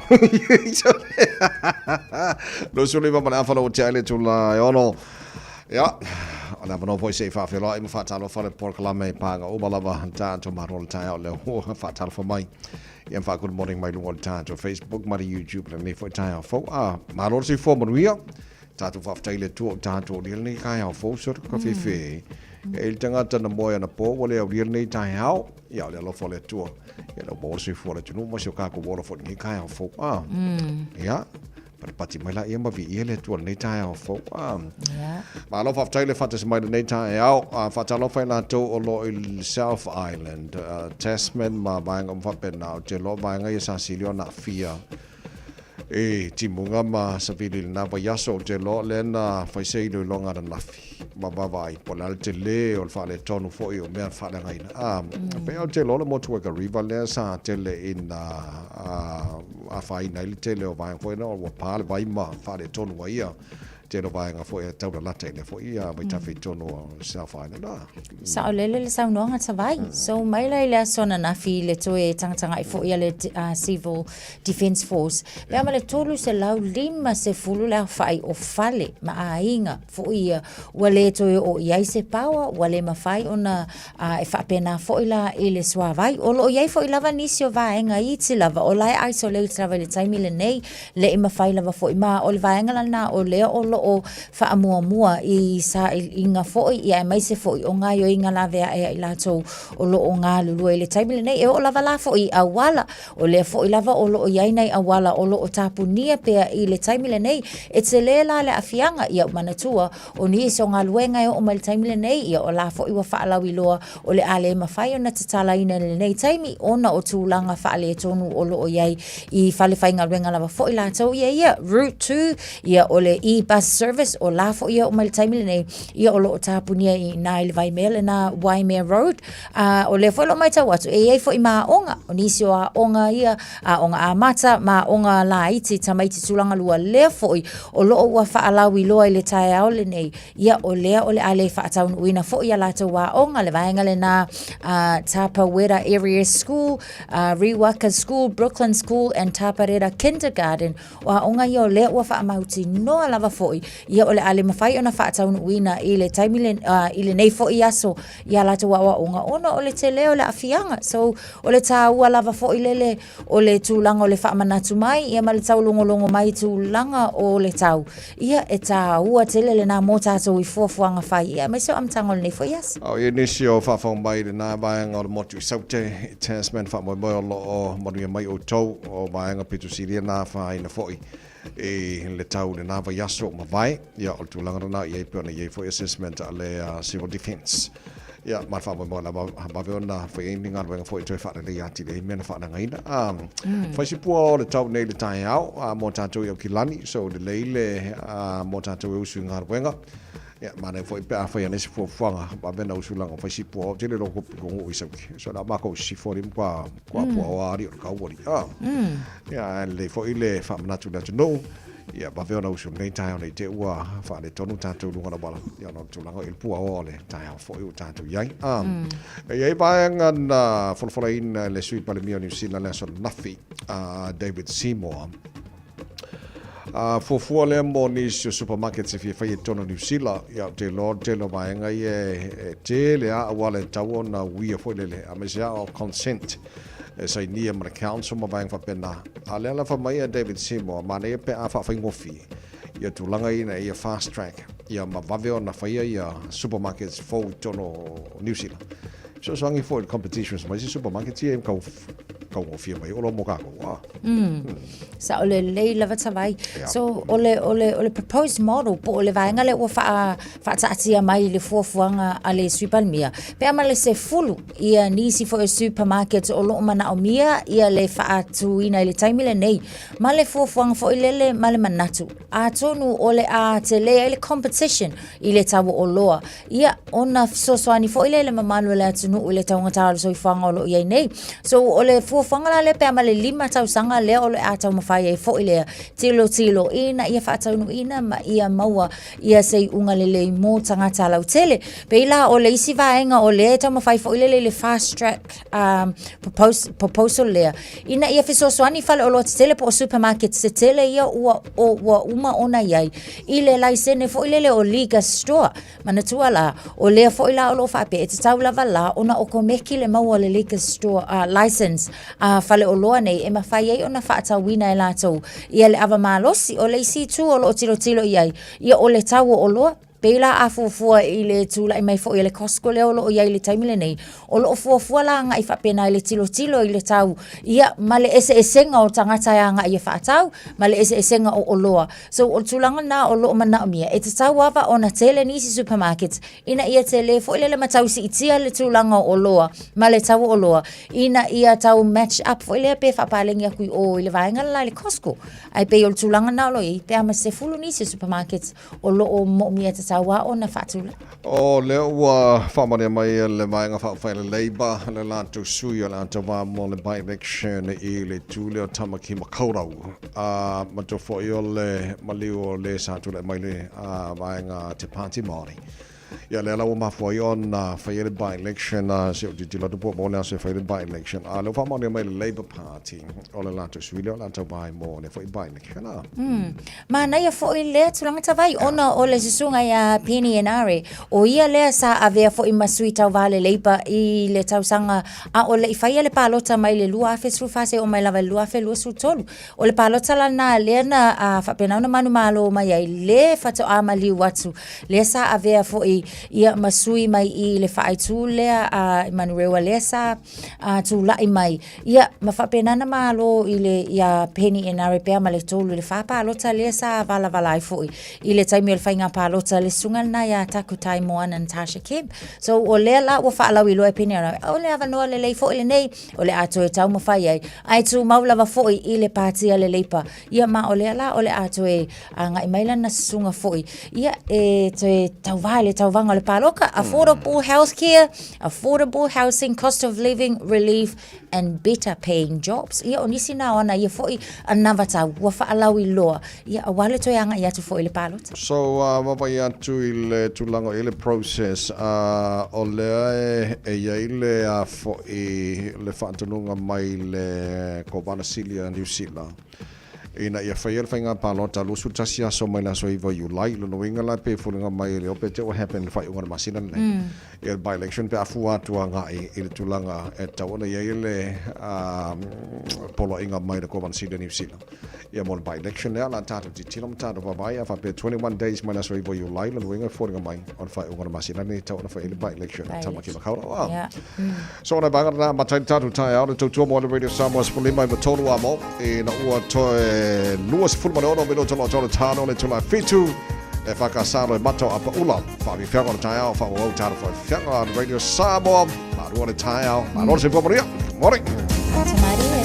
25 ma le afa ua tea i le itula e ono. Ia, o le avanoa foi se i faafeiloai ma faatalofa le polokalame i pāga uma lava tatou malo le taeao lea ua faatalofa mai. Ia ma good morning mai luga o le tatou Facebook ma le YouTube lenei foi taeao fou. A, malo le soifua manuia. Tatou faafetai i le Atua o tatou aulia lenei taeao fou so ka fefe. E le tagata na moe anapo ua le aulia lenei taeao. Ia o le alofa o le Atua. Ia lau maua le soifua o le atunuu ma si o kākou ola foi lenei taeao fou. A, ia, patipati mai laia ma viia le Atua lenei taeao fou. A, malo faafetai le faatasi mai lenei taeao. A, faatalofa i latou o lo o i South Island, Tasman ma vaega uma faapena. Ou te iloa vaega ia sa sili ona aafia I timuga ma savili i lena vaiaso, ou te iloa o lea na fai se iloiloga ananafi ma vaavaai po o le a le tele o le faaletonu foi o mea na faaleagaina. A, pei ou te iloa o le motu Waikariva lea sa tele ina afaina ai le tele o vaega foi na ua pa le vai ma faaletonu ai ia tele o vaega foi e taulalata i lea foi vaitafe i totonu o South Island. Ah. Saolele le saunoaga Tavai. So mai la i le aso ananafi i le toe tagatagai foi a le Civil Defence Force, pe a ma le 350 le aofai o fale ma aiga foi ia ua le toe oo i ai se power, ua le mafai ona e faapena foi la i le suavai. O lo o i ai foi lava nisi o vaega iti lava o la e isolate lava i le taimi lenei, le i mafai lava foi ma o le vaega lena o lea o lo o faamuamua i sailiga foi ia aemaise foi o gaoioiga laveae a i latou o lo o galulue i le taimi lenei. E oo lava la foi i auala, o lea foi lava o lo o i ai nai auala o lo o tapunia pea i le taimi lenei. E tele la le aafiaga, ia manatua o nisi o galuega e oo mai i le taimi lenei, ia o la foi ua faalauiloa o le a le mafai ona tatalaina i lenei taimi ona o tulaga faaletonu o lo o i ai i fale faigaluega lava foi latou ia ia Route 2, ia o le e-bus service o la foi e oo mai i le taimi lenei, ia o lo o tapunia i ina i le Waimea lena Waimea Road. A o lea foi o lo o matau atu e i ai foi ma aoga, o nisi o aoga ia, aoga amata ma aoga laiti, tamaiti tulaga lua, lea foi o lo o ua faalauiloa i le taeao lenei, ia o lea o le a le faataunuuina foi a latou aoga, le vaega lena a Tapawera Area School, Riwaka School, Brooklyn School and Taparera Kindergarten. O aoga ia o lea ua faamautinoa lava foi, ia o le a le mafai ona faataunuuina i le taimi le, i lenei foi aso i a latou aoaoga ona o le tele o le aafiaga. So, o le tāua lava foi lele o le tulaga o le faamanatu mai ia ma le taulogologo mai i tulaga o le tau, ia e tāua tele lena mō tātou i fuafuaga fai, ia aemaise o amataga o lenei foi aso. A o ia nisi o faafofoga mai i lena vaega o le motu i Saute, i Tasman, faamoemoe o lo o manuia mai outou o vaega pito silia na afaina foi i le tau i lena vaiaso ua mavae. Ia, o le tulaga lena i ai pei ona i ai foi assessment a le Civil Defence. Ia, ma le faamoemoe lava vave ona fai ai ni galuega foi e toe faaleleia atili ai mea na faaleagaina. Fai si pua o le tau nei i le taeao mo tatou i Aukilani, so lelei le mo tatou e usu i galuega. Ia, manaia foi pe a fai ane se fuafuaga vave ona usu leaga fai si pua o tele lo ko nguu i sauki. So la mākou sifo ni kwa kwa pua o ari o le kau ali. Ia, lelei foi le faamanatu i le atunuu. Ia, vave ona usu lenei taeao nei te ua faaletonu tatou luga o le auala, ia ona o le tulaga i le puaoa o le taeao foi ua tatou i ai. E i ai vaega na folafolaina e le Sui Palemia o Niu Sila le aso ananafi, a David Seymour. A fuafua lea mo nisi o supermarkets e fia fai i totonu o Niu Sila, ia ou te iloa o le tele o vaega ia e tele lava auala e tatau ona uia foi lele, aemaise lava o consent. e sainia ma le council ma vaega faapena. A o lea la fai mai a David Seymour, manaia pe a faafaigofie ia tulaga ina ia fast track ia ma vave ona faia ia supermarkets fou i totonu o New Zealand. Fesoasoani foi i le competitions ma isi supermarkets ia e tau taugofie mai oloa mo kākou. Ah. Sao lelei lava Tavai. So o le o le o le proposed model po o le vaega lea ua faa faataatia mai i le fuafuaga a le Sui Palemia, pe a ma le 10 ia nisi foi o supermarkets o lo o manaomia ia le faatuina i le taimi lenei, ma le fuafuaga foi lele ma le manatu, atonu o le a tele ai le competition i le tau o oloa, ia ona fesoasoani foi lea i le mamalu o le atunuu i le taugata o le soifuaga o lo o i ai nei. So o le fuafuaga. fuafuaga la lea pe a ma le 5 tausaga lea o le a taumafai ai foi lea tilotilo ina ia faataunuuina ma ia maua ia se iuga lelei mo tagata lautele. Pei la o le isi vaega o lea e taumafai foi lele i le fast track um, propose, proposal lea, ina ia fesoasoani faleoloa tetele po o supermarkets tetele ia ua, o, ua uma ona i ai i le laisene foi lele o liquor store. Manatua la, o lea foi la o lo o faapea, e tatau lava la ona okomeki le maua o le liquor store uh, license a faleoloa nei e mafai ai ona faatauina e latou ia le ava malosi. O le isi itu o lo o tilotilo i ai, ia o le tau o oloa, pei la a fuafua i le tulai mai foi a le Costco lea o lo o i ai i le taimi lenei, o lo o fuafua la agai faapena i le tilotilo i le tau, ia ma le eseesega o tagata e agai e faatau, ma le eseesega o oloa. So o le tulaga lena o lo o manaomia, e tatau lava ona tele nisi supermarkets ina ia tele foi lele ma tau siitia le tulaga o oloa ma le tau o oloa, ina ia tau match up foi lea pe faapaleni atu i o i le vaega le la i le Costco. Ae pei o le tulaga lena o lo o i ai, pe a ma se 10 nisi o supermarkets o lo o moomia tatau lava ona faatulaga. O lea ua faamalia mai e le Vaega Faaupufai a le Labour le latou sui o le a tauva mo le by-election i le itu lea o Tamaki Makaurau. A matou foi o le maliu o le sa tulai mai le vaega Te Pāti Māori. Ia lea la ua mafua ai ona fai ai le by-election, a se i ou tilotilo atu po o le aso e fai ai le by-election. A lea ua faamaonia mai e le Labour Party o le latou sui lea o le a tauva ai mo lea foi by-election. A. Manaia foi lea tulaga tavai ona o le susuga ia Peeni Henare, o ia lea sa avea foi ma sui tauva a le Labour i le tausaga a o le i faia le palota mai le 2014 seia oo mai lava i le 2023. O le palota la lena lea na faapena ona manumalo mai ai le faatoa maliu atu lea sa avea foi ia ma sui mai i le faaitu lea a Manurewa lea sa tulai mai ia ma faapena ona malo i le ia Peeni Henare pea ma le 3 i le 4 palota lea sa valavala ai foi i le taimi o le faiga palota le susuga lena ia Takutai Moana Natasha Kemp. So o lea la ua faalauiloa e Peeni Henare, o le avanoa lelei foi lenei o le a toe taumafai ai, ae tumau lava foi i le pāti a le Leipa. Ia ma o lea la o le a toe agai mai lana susuga foi, ia e toe tauva i le tauvaga o le pāloka, affordable healthcare, affordable housing, cost of living relief and better paying jobs. Ia o nisi na o ana ia foi anavatau ua faalauiloa, ia aua le toe agai atu foi i le palota. So vaavaai atu i le tulaga o i ai le process, o lea e i ai le a foi le faatonuga mai le Kovana Sili a Niu Sila ina ia faia le faiga palota 21 aso mai le aso 9 o Iulai. Lona uiga la pe foliga mai e le o pe te ua happen i le faaiuga o le masina lenei. Ia le by-election pe a fua atu agai i le tulaga e tatau ona i ai le poloaiga mai le Kovana Sili a Niu Sila. Ia mo le by-election lea, la tatou tilotilo ma tatou vaavaai, a faapea 21 days mai le aso 9 o Iulai, lona uiga e foliga mai o le faaiuga o le masina lenei e tatau ona fai ai le by-election a Tamaki Makaurau. Ah. Yeah. So ona vaega lena, matai le tatou taeao le tautua mo le Radio Samoa 15 i tolu a mo, ina ua toe 26 minute o tolo tano le tula fitu, e whakasalo e mato a paula. Whaawhiwhianga o le taeao, whaawau tāna whaawhiwhianga on Radio Samoa. Marua le taeao, malo le soifua manuia. Morning. Tamarie.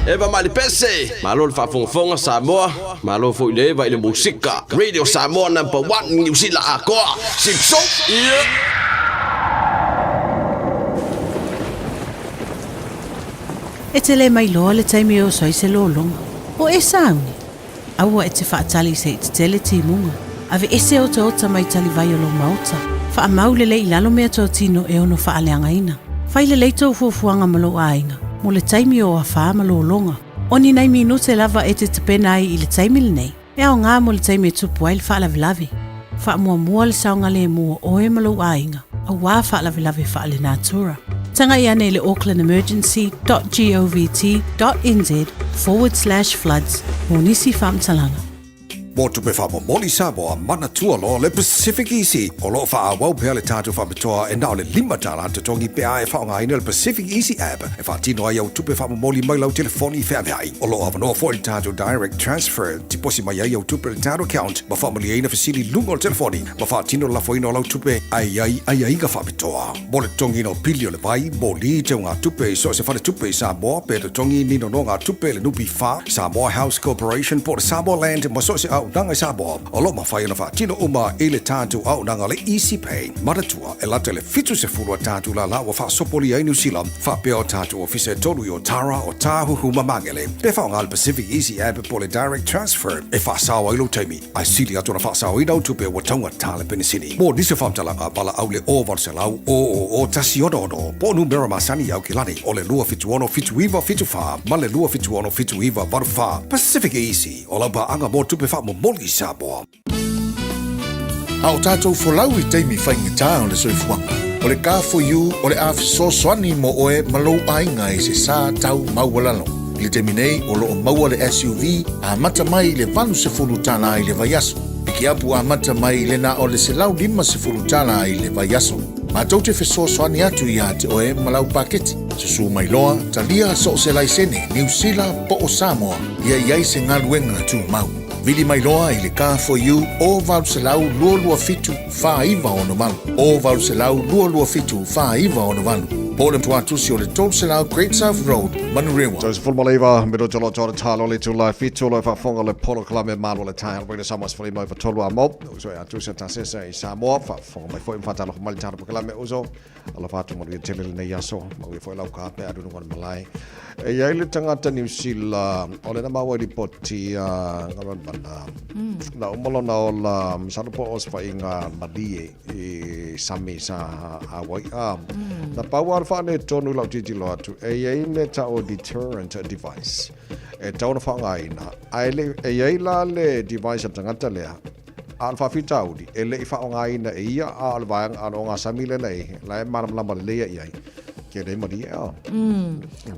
Eva Malipese, malo le faafogafoga Samoa, malo foi le Eva i le musika. Radio Samoa number 1 Niu Sila atoa. Sipso. Yeah. E te le mailoa le taimi e oso ai se lologa. O e sauni? Aua e te faatali se i tetele timuga. Aveese otaota mai talivai o lou maota. Faamau lelei i lalo meatotino e ono faaleagaina. Fai lelei tou fuafuaga ma lou aiga mo le taimi o afa ma lologa. O ni nai minute lava e te tapena ai i le taimi lenei, e aoga mo le taimi e tupu ai le faalavelave. Faamuamua le saogalemu o oe ma lou aiga, auā faalavelave faalenatura. Tagai ane i le aucklandemergency.govt.nz/floods mo nisi faamatalaga. Mo tupe faamomoli Samoa, manatua loa le Pacific Easy. O lo o faaauau pea le tatou faapitoa e na o le $5 totogi pe a e faaaogaina le Pacific Easy app e faatino ai au tupe faamomoli mai lau telefoni feaveai. O lo o avanoa foi le tatou Direct Transfer, tiposi mai ai au tupe i le tatou account ma faamalieina fesili i luga o le telefoni ma faatino le lafoina o lau tupe ae i ai aiaiga faapitoa. Mo le totogiina o pili o le vai, moli, teugatupe i so o se faletupe i Samoa pe totogi ni nonogatupe i le NPF, Samoa House Corporation po o le Samoa Land ma so o se auaunaga i Samoa, o lo o mafai ona faatino uma i le tatou auaunaga le Easy Pay. Manatua, e lata i le 70 a tatou lala ua faasopolia ai Niu Sila, faapea o tatou ofisa e tolu i Otara, Otāhuhu ma Magele. Pe faaaoga le Pacific Easy App po o le Direct Transfer e faasao ai lou taimi, ae sili atu ona faasaoina au tupe ua taugata le penisini. Mo nisi o faamatalaga, valaau le 0800 000 166 po o numera masani i Aukilani o le 276 7974 ma le 276 7984. Pacific Easy, o lau paaga mo tupe faamomoli i Samoa. A o tatou folau i taimi faigata o le soifuaga, o le Car4U o le a fesoasoani mo oe ma lou aiga i se sa tau maualalo. I le taimi nei, o lo o maua le SUV amata mai i le $80 i le vaiaso, pikiapu amata mai i le na o le $150 i le vaiaso. Matou te fesoasoani atu iā te oe ma lau paketi. Susū mai loa, talia so o se laisene, Niu Sila po o Samoa, ia i ai se galuega tumau. Vili mai loa i le Car4U o 800 227 4968, o 800 227 4968, po o le tuatusi o le 300 Great South Road, Manurewa. Joseph Fulmaliva, minuto lo tōna tālo le tūlai fitu lo whaafonga le polokalame malo le tae alwaina Samoa sefuli mai fatolu a mo uso e atusa tasesa i Samoa whaafonga mai foi mwhatalofa mai le tālo pokalame uso Alofa atu manuia tele lenei aso, manuia foi lau ka pe alu luga o le malae. E i ai le tagata Niu Sila, o lena maua i lipoti a Galuanmana. Na uma lona ola, masalo po o se faiga malie i sami sa Hawai'a. Na pau lava le faaletonu i lau tilotilo atu, e i ai mea tau o deterrent device e tatau ona faaaogaina, ae le, e i ai la le device a le tagata lea, A o le faafitauli, e le i faaaogaina e ia, a o le vaega, a o le ogasami lea na i ai, la e malamalama lelei ai i ai, ke lei malie a.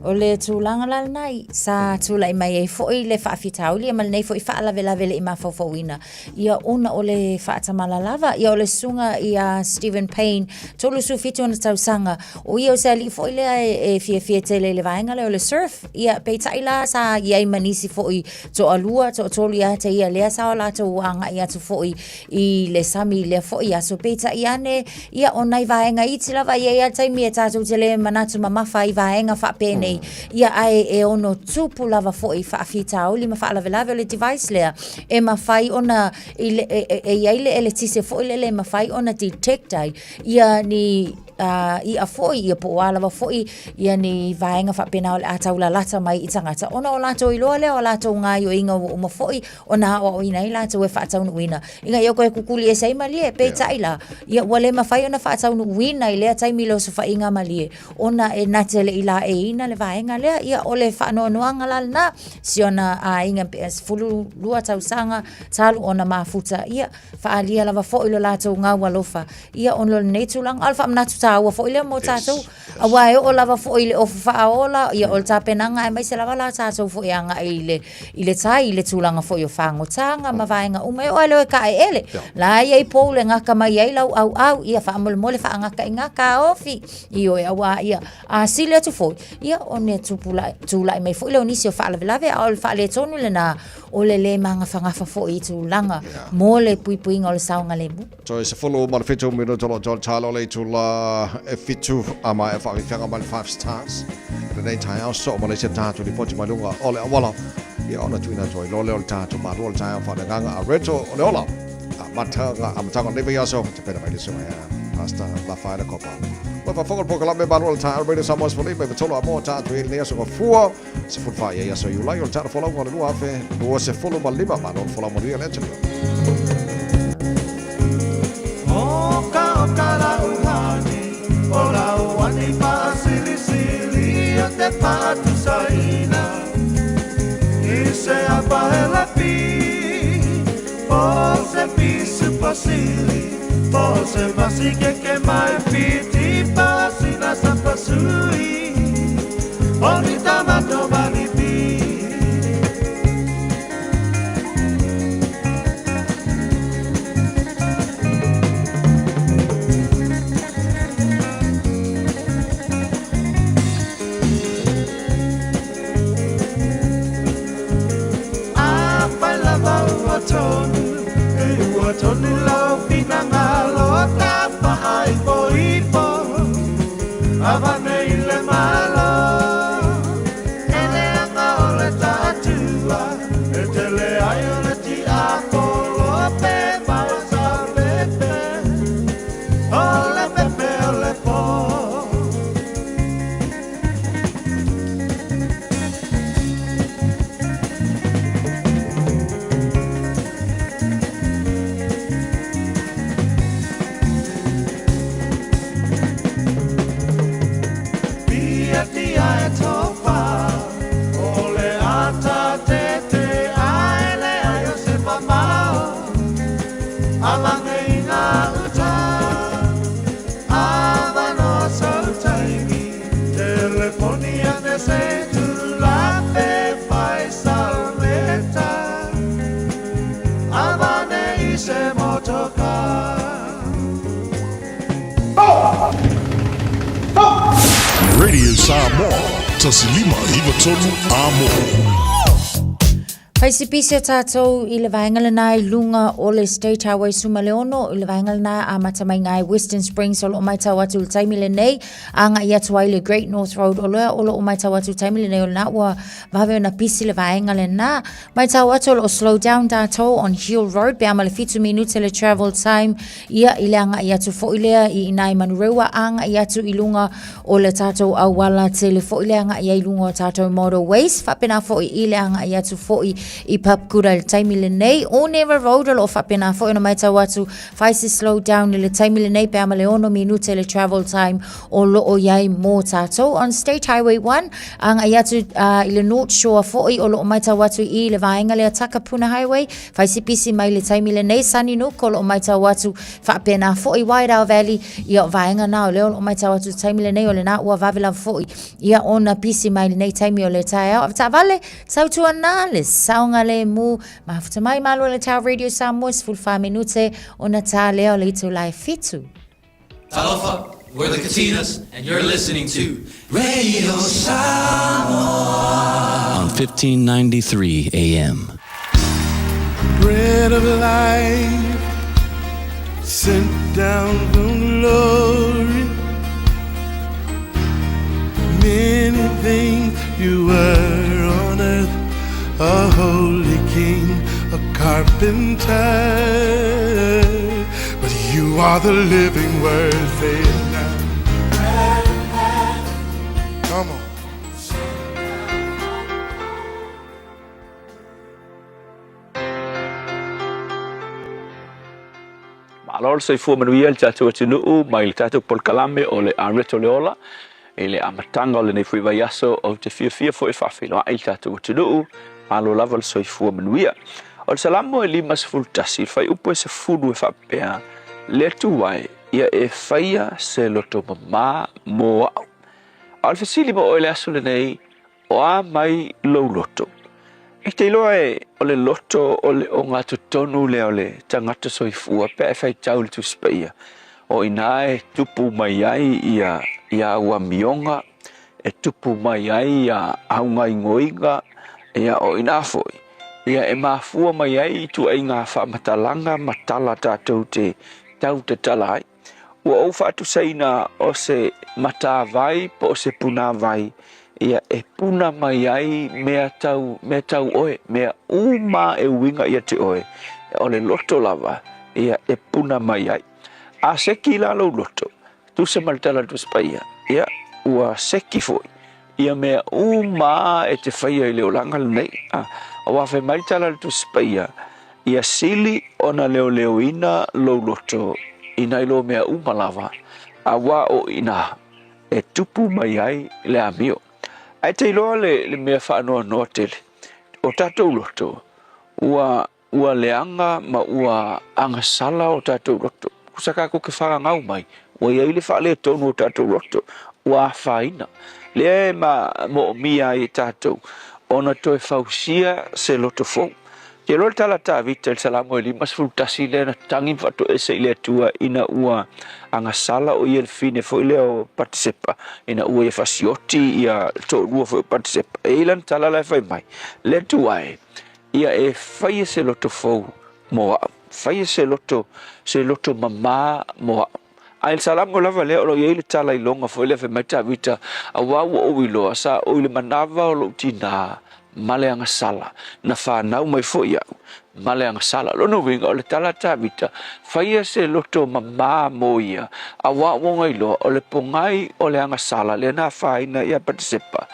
O le tulaga la lena i sa tulai mai ai foi le faafitauli ia ma lenei foi faalavelave le i mafaufauina ia ona o le faatamala lava ia o le susuga ia Stephen Payne 37 ona tausaga o ia o se alii foi lea e fiafia tele i le vaega lea o le surf ia peitai la sa i ai ma nisi foi toalua, toatolu ia te ia lea sa o latou agai atu foi i le sami i lea foi aso. Peitai ane, ia o nai vaega iti lava i ai lava le taimi e tatou te le manatu mamafa ai i vaega faapenei, ia ae e ono tupu lava foi faafitauli ma faalavelave o le device lea e mafai ona i le, e, e, e i ai le eletise foi lele e mafai ona detect ai ia ni i'a foi, ia po o a lava foi ia ni vaega faapena o le a taulalata mai i tagata, ona o latou iloa lea o latou gaoioiga ua uma foi ona aoaoina ai latou e faataunuuina, ina ia toe kukuli ese ai malie. Peitai la, ia ua le mafai ona faataunuuina i lea taimi le osofaiga malie, ona e na te le i laeiina le vaega lea. Ia o le faanoanoaga la lena, si ona aiga pe 12 tausaga talu ona mafuta, ia faaalia lava foi lo latou gau alofa ia ona o lenei tulaga. A o le faamanatu taua foi lea mo tatou, aua e oo lava foi i le ofu faaola, ia o le tapenaga aemaise lava la tatou foi agai i le, i le tai, i le tulaga foi o fagotaga ma vaega uma, e oo lava i le o e kaaeele. La e i ai pou e gaka mai ai lau auau, ia faamolemole faagaka i gaka ofi, ioe, aua ia, a sili atu foi, ia ona tupula'i, tulai mai foi lea o nisi o faalavelave, a o le faaletonu lena o le lē magafagafa foi i tulaga mo le puipuiga o le saogalemu. Toe 17 minuto lo tolo talo le itula e fitu a maea. faafiafiaga mai le Five Stars i lenei taeao soo ma le isi a tatou lipoti mai luga o le auala ia ona tuuina atu ai loa lea o le tatou malu o le taeao faaleagaga a Reto o le ola amataga amataga o lenei vaiaso tapena mai le susuga ia Pastor Lafaela Kopa. Ua faafofoga le polokalame malu o le taeao Radio Samoa 15 i tolu a mo tatou i lenei aso gafua 14 i ai aso Iulai o le tatou folauga o le 2025 malo le folau manuia le atunuu. Oka oka la uhane, o la uani paasilisili o te paatusaina. I se apa e la pi, po se pisu pasili, po se masike ke mai piti pasina sa pasui. O ni tamato malipi. Afai lava ua tonu, e ua tonu lau finagalo tafaaipoipo, avane i le Malo, e leaga o le taatua, e tele ai o le tiapolo pe mau sa pepe, o le pepe o le po. Piatia e tofa, o le ata tete ai le ai o se mamao, alange i ngā uta, avanoa sau taimi, telefoni ane se tulape fai salmeta, avane i se motoka. Radio Samoa, 1593 Amo. Fai se pisi o tātou i le vaenga lena i luga o le State Highway 16 i le vaenga lena amata mai ngai Western Springs o loo matau atu i le taimi lenei agai atu ai le Great North Road o lea o loo matau atu i le taimi lenei o lena ua vave ona pisi le vaenga lena. Matau atu o loo slow down tātou on Hill Road pe a ma le 7 minute le travel time Ia, i le agai atu foi lea i ina i Manurewa, agai atu i luga o le tatou auala tele foi le agai ai i luga o tatou motorways, faapena foi i le agai atu foi i Papakura i le taimi lenei. Onera Road o lo o faapena foi ona matau atu, fai se slow down i le taimi lenei pe a ma le 6 minute le travel time o lo o i ai mō tātou. On State Highway 1, agai atu i le North Shore foi o lo o matau atu i le vaenga lea Takapuna Highway, Fai se pisi mai le taimi lenei, Sunny Nook o lo o matau atu faapena foi Wairau Valley, ia o vaega na o lea o lo o matau atu taimi lenei o lena ua vave lava foi ia ona pisi mai lenei taimi o le taeao. Avetaavale, tautuana le saogalemu, mafuta mai malo le tau Radio Samoa, 14 minute ona tā lea o le itula e 7. Talofa, we're the Katinas, and you're listening to Radio Samoa on 1593 AM. Bread of life sent down from glory. Many things you were on earth, a holy king, a carpenter. But you are the living word, say it now. Come on. Malo le soifua manuia i le tatou atunuu mai le tatou polokalame o le Areto le Ola i le amataga o lenei foi vaiaso ou te fiafia foi e faafeiloai i le tatou atunuu malo lava le soifua manuia. O le Salamo e 51 le fuaiupu e 10 e faapea, Le Atua e, ia e faia se loto mamā mō au. A o le fesili mo oe i le aso lenei, O a mai lou loto? E te iloa e o le loto o le ogatotonu lea o le tagata soifua pe a e faitau i le Tusi Paia, o i ina e tupu mai ai ia ia au amioga, e tupu mai ai ia au gaingoiga, ia o ina foi, ia e mafua mai ai ituaiga faamatalaga ma tala tatou te tau tatala ai. Ua ou faatusaina o se matavai po o se punāvai, ia, e puna mai ai mea tau, mea tau oe, mea uma e uiga ia te oe, o le loto lava, ia, e puna mai ai. A seki la lou loto, tusa ma le tala a le Tusi Paia, ia, ua seki foi ia mea uma e te faia i le olaga lenei. A, aua fai mai le tala a le Tusi Paia, Ia sili ona leoleoina lou loto i nai lo mea uma lava, auā o i ina e tupu mai ai le amio. Ae te iloa le, le mea faanoanoa tele, o tatou loto, ua, ua leaga ma ua agasala o tatou loto. Kusa kākou ke whangau mai, ua iai le faaletonu o tatou loto, ua afaina. Lea e ma moomia ai e tatou, ona toe fausia se loto fou. Te iloa le tala a Tavita i le Salamo e 51 lea na tagi ma faatoese i le Atua ina ua agasala o ia i le fine foi lea o Patisepa, ina ua ia fasioti ia le toalua foi o Patisepa. E i ai lana tala la e fai mai, Le Atua e, ia e faia se loto fou mo au, faia se loto, se loto mamā mo au. A i le Salamo lava lea o lo o i ai le tala iloga foi lea fai mai Tavita, Auā ua ou iloa, sa ou i le manava o lou tinā ma le agasala, na fanau mai foi au ma le agasala. O lona uiga, o le tala a Tavita, faia se loto mamā mo ia, auā ua ona iloa, o le pogai o le agasala lea na afaina ia Patisepa,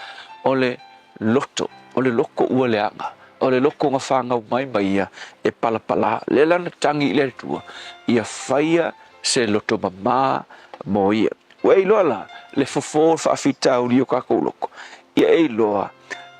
o le loto, o le loko ua leaga, o le loko na fanau mai ma ia e palapalā. Lea la na tagi i le Atua, ia faia se loto mamā mo ia. Ua e iloa la le fofo o le faafitauli o kākou loko, ia e iloa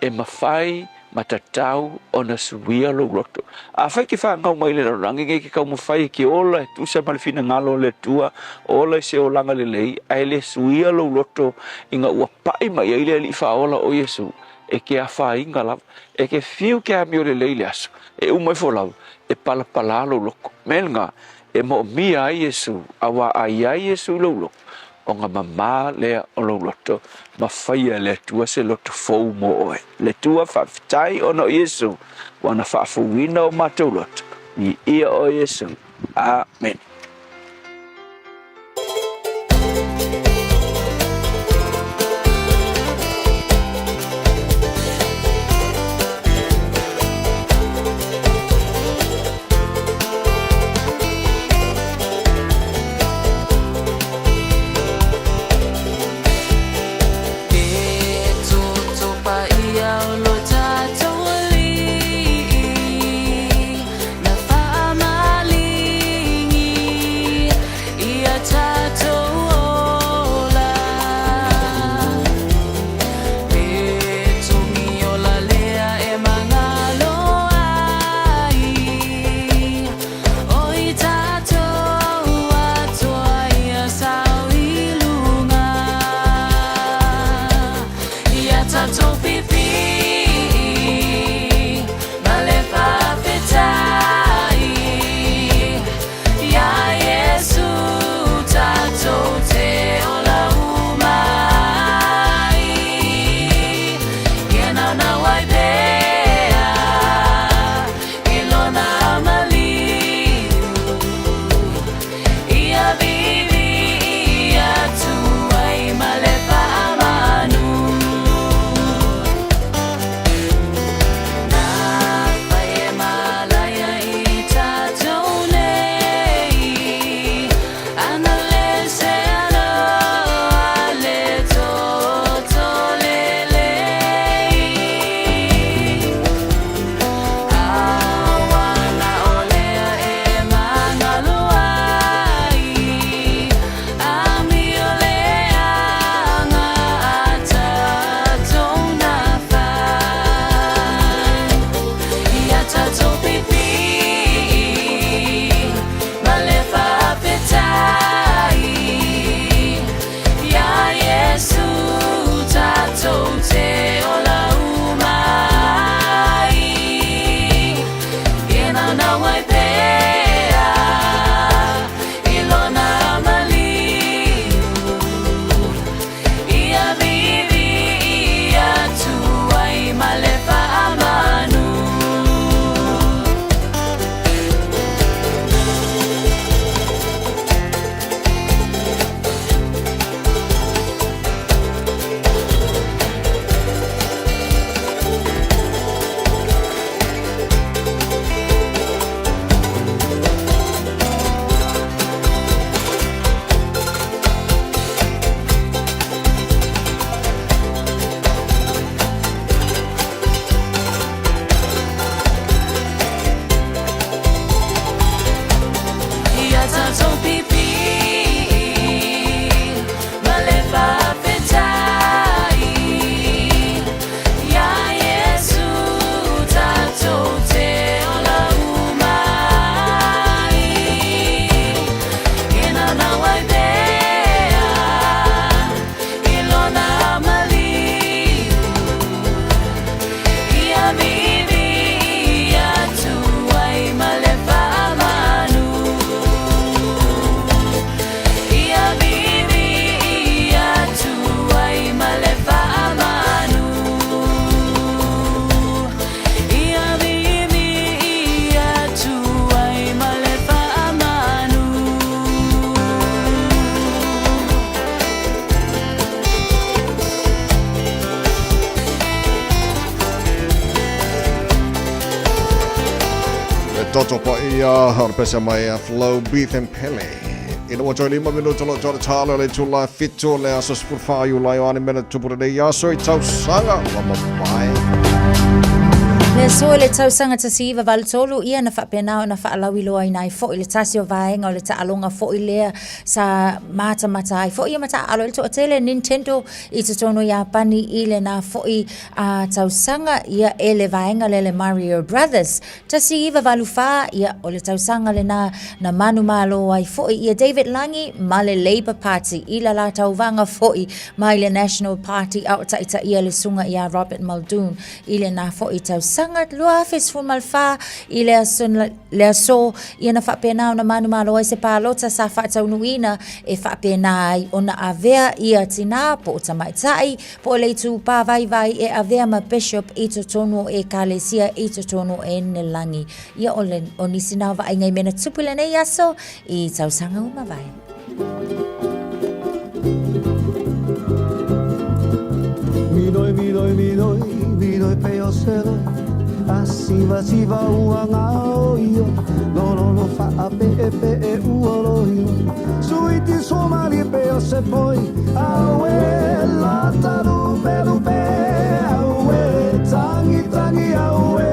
e mafai ma tatau ona suia lou loto. Afai e te fanau mai i le lalolagi nei, e te taumafai e te ola e tusa ma le finagalo o le Atua, ola i se olaga lelei, ae le suia lou loto ina ua paʻi mai ai le Alii Faaola o Iesu, e te afaina lava. E te fiu ke amio lelei i le aso, e uma ifo lava, e palapalā lou loko. Mea lena, e moomia ai Iesu, auā a i ai Iesu i lou loko, ona mamā lea o lou loto, ma faia e le Atua se loto fou mo oe. Le Atua, faafetai ona o Iesu, ua na faafouina o matou loto. Viia oe Iesu. Amene. Toto Paia o le pese mai a Flow Beef and Pele. Ina ua toe 5 minuta lo toe talo le itula e 7 o le aso 14 Iulai o ane mea na tupu lenei aso i tausaga ua mavae. Le aso i le tausaga 1983 ia na faapena ona faalauiloaina ai foi le tasi o vaega o le taaloga foi lea sa matamata ai foi ia ma taaalo ai le toatele Nintendo i totonu o Iapani i lena foi a tausaga ia e le vaega lea le Mario Brothers. 1984, ia o le tausaga lena na manumalo ai foi ia David Langi ma le Labour Party i la la tauvaga foi mai le National Party a o taitaia le susuga ia Robert Muldoon i lena foi tausaga. 2014 i le aso, le aso ia na faapena ona manumalo ai se palota sa faataunuuina e faapena ai ona avea ia tinā po o tamaitai Po o le itupa vaivai e avea ma Bishop i totonu o Ekalesia i totonu o Enelagi. Ia o le o nisi na o vaaiga i mea na tupu i lenei aso i tausaga ua mavae. Minoi, minoi, minoi, minoi pe o se loi A siva siva ua ngao io Lololo faa pe e pe e ua loi Suiti somali pe o se poi Aue lata lupe lupe Aue tangi tangi aue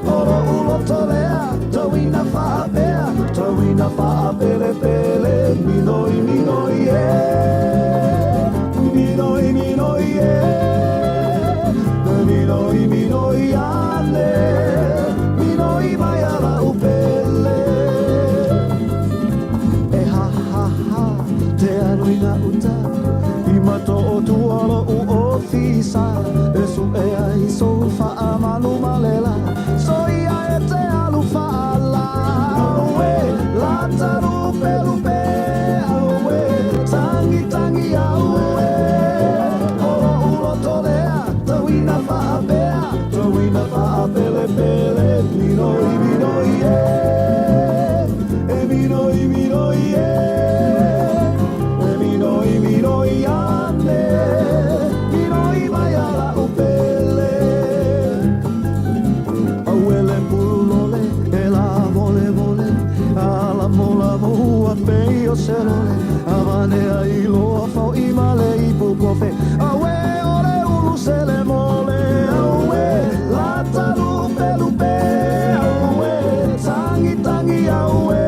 Oro ulo tolea Tauina faapea Tauina faapele pele Minoi minoi e Minoi minoi e Minoi minoi ane Minoi mai ala upele E ha ha ha Te alu i gauta I mato o tua lo'u ofisa E su'e ai sou faamalu ma le la Soia e te alu fa'ala Aue lata lupe lupe Aue tangi tangi aue O lo'u loto lea Tauina fa'apea Tauina fa'apelepele Minoi minoi e E minoi minoi e E minoi minoi ane Minoi mai ala upele Auele pulole E la vole vole Ala mola moa pei o se lole Avane ai loa fo'i ma le ipu kofe Aue ole ulu sele mole Aue lata lupe lupe Aue tangi tangi aue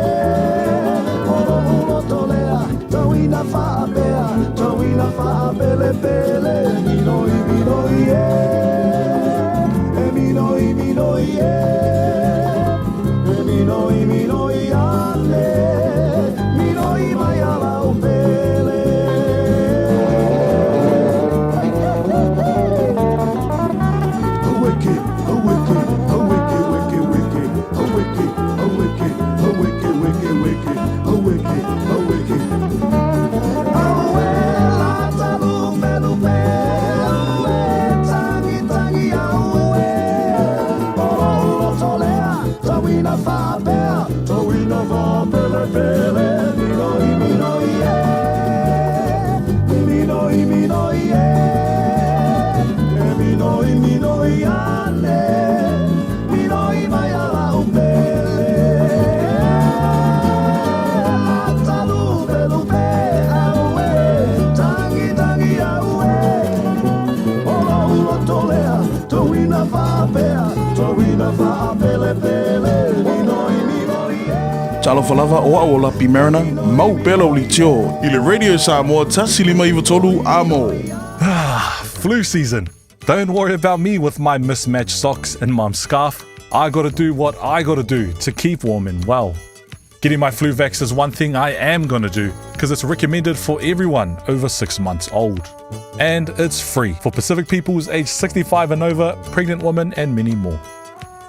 Olo ulo tolea Tauina faapea Tauina faapelepele Minoi minoi e E minoi minoi e E minoi minoi ane Minoi mai ala upele Aweke, aweke, aweke, weke, weke, aweke, aweke, aweke, weke, weke, aweke, aweke. Aue, lata lupe, lupe, aue, tangi, tangi, aue. Olo ulo tolea, tauina faapea, tauina faapele, pele, minoi, minoi, e. Minoi, minoi, e. E minoi, minoi, ane. Minoi mai ala upele. Lata lupe, lupe, aue. Tangi, tangi, aue. Olo ulo tolea, tauina faapea, tauina faapele, pele, minoi, minoi, e. Talofa lava o au o Lapi Mariner, mau pea lau litio i le Radio Samoa 1593 amo. Flu season. Don't worry about me with my mismatched socks and mum's scarf. I gotta do what I gotta do to keep warm and well. Getting my flu vax is one thing I am gonna do because it's recommended for everyone over 6 months old. And it's free for Pacific peoples aged 65 and over, pregnant women, and many more.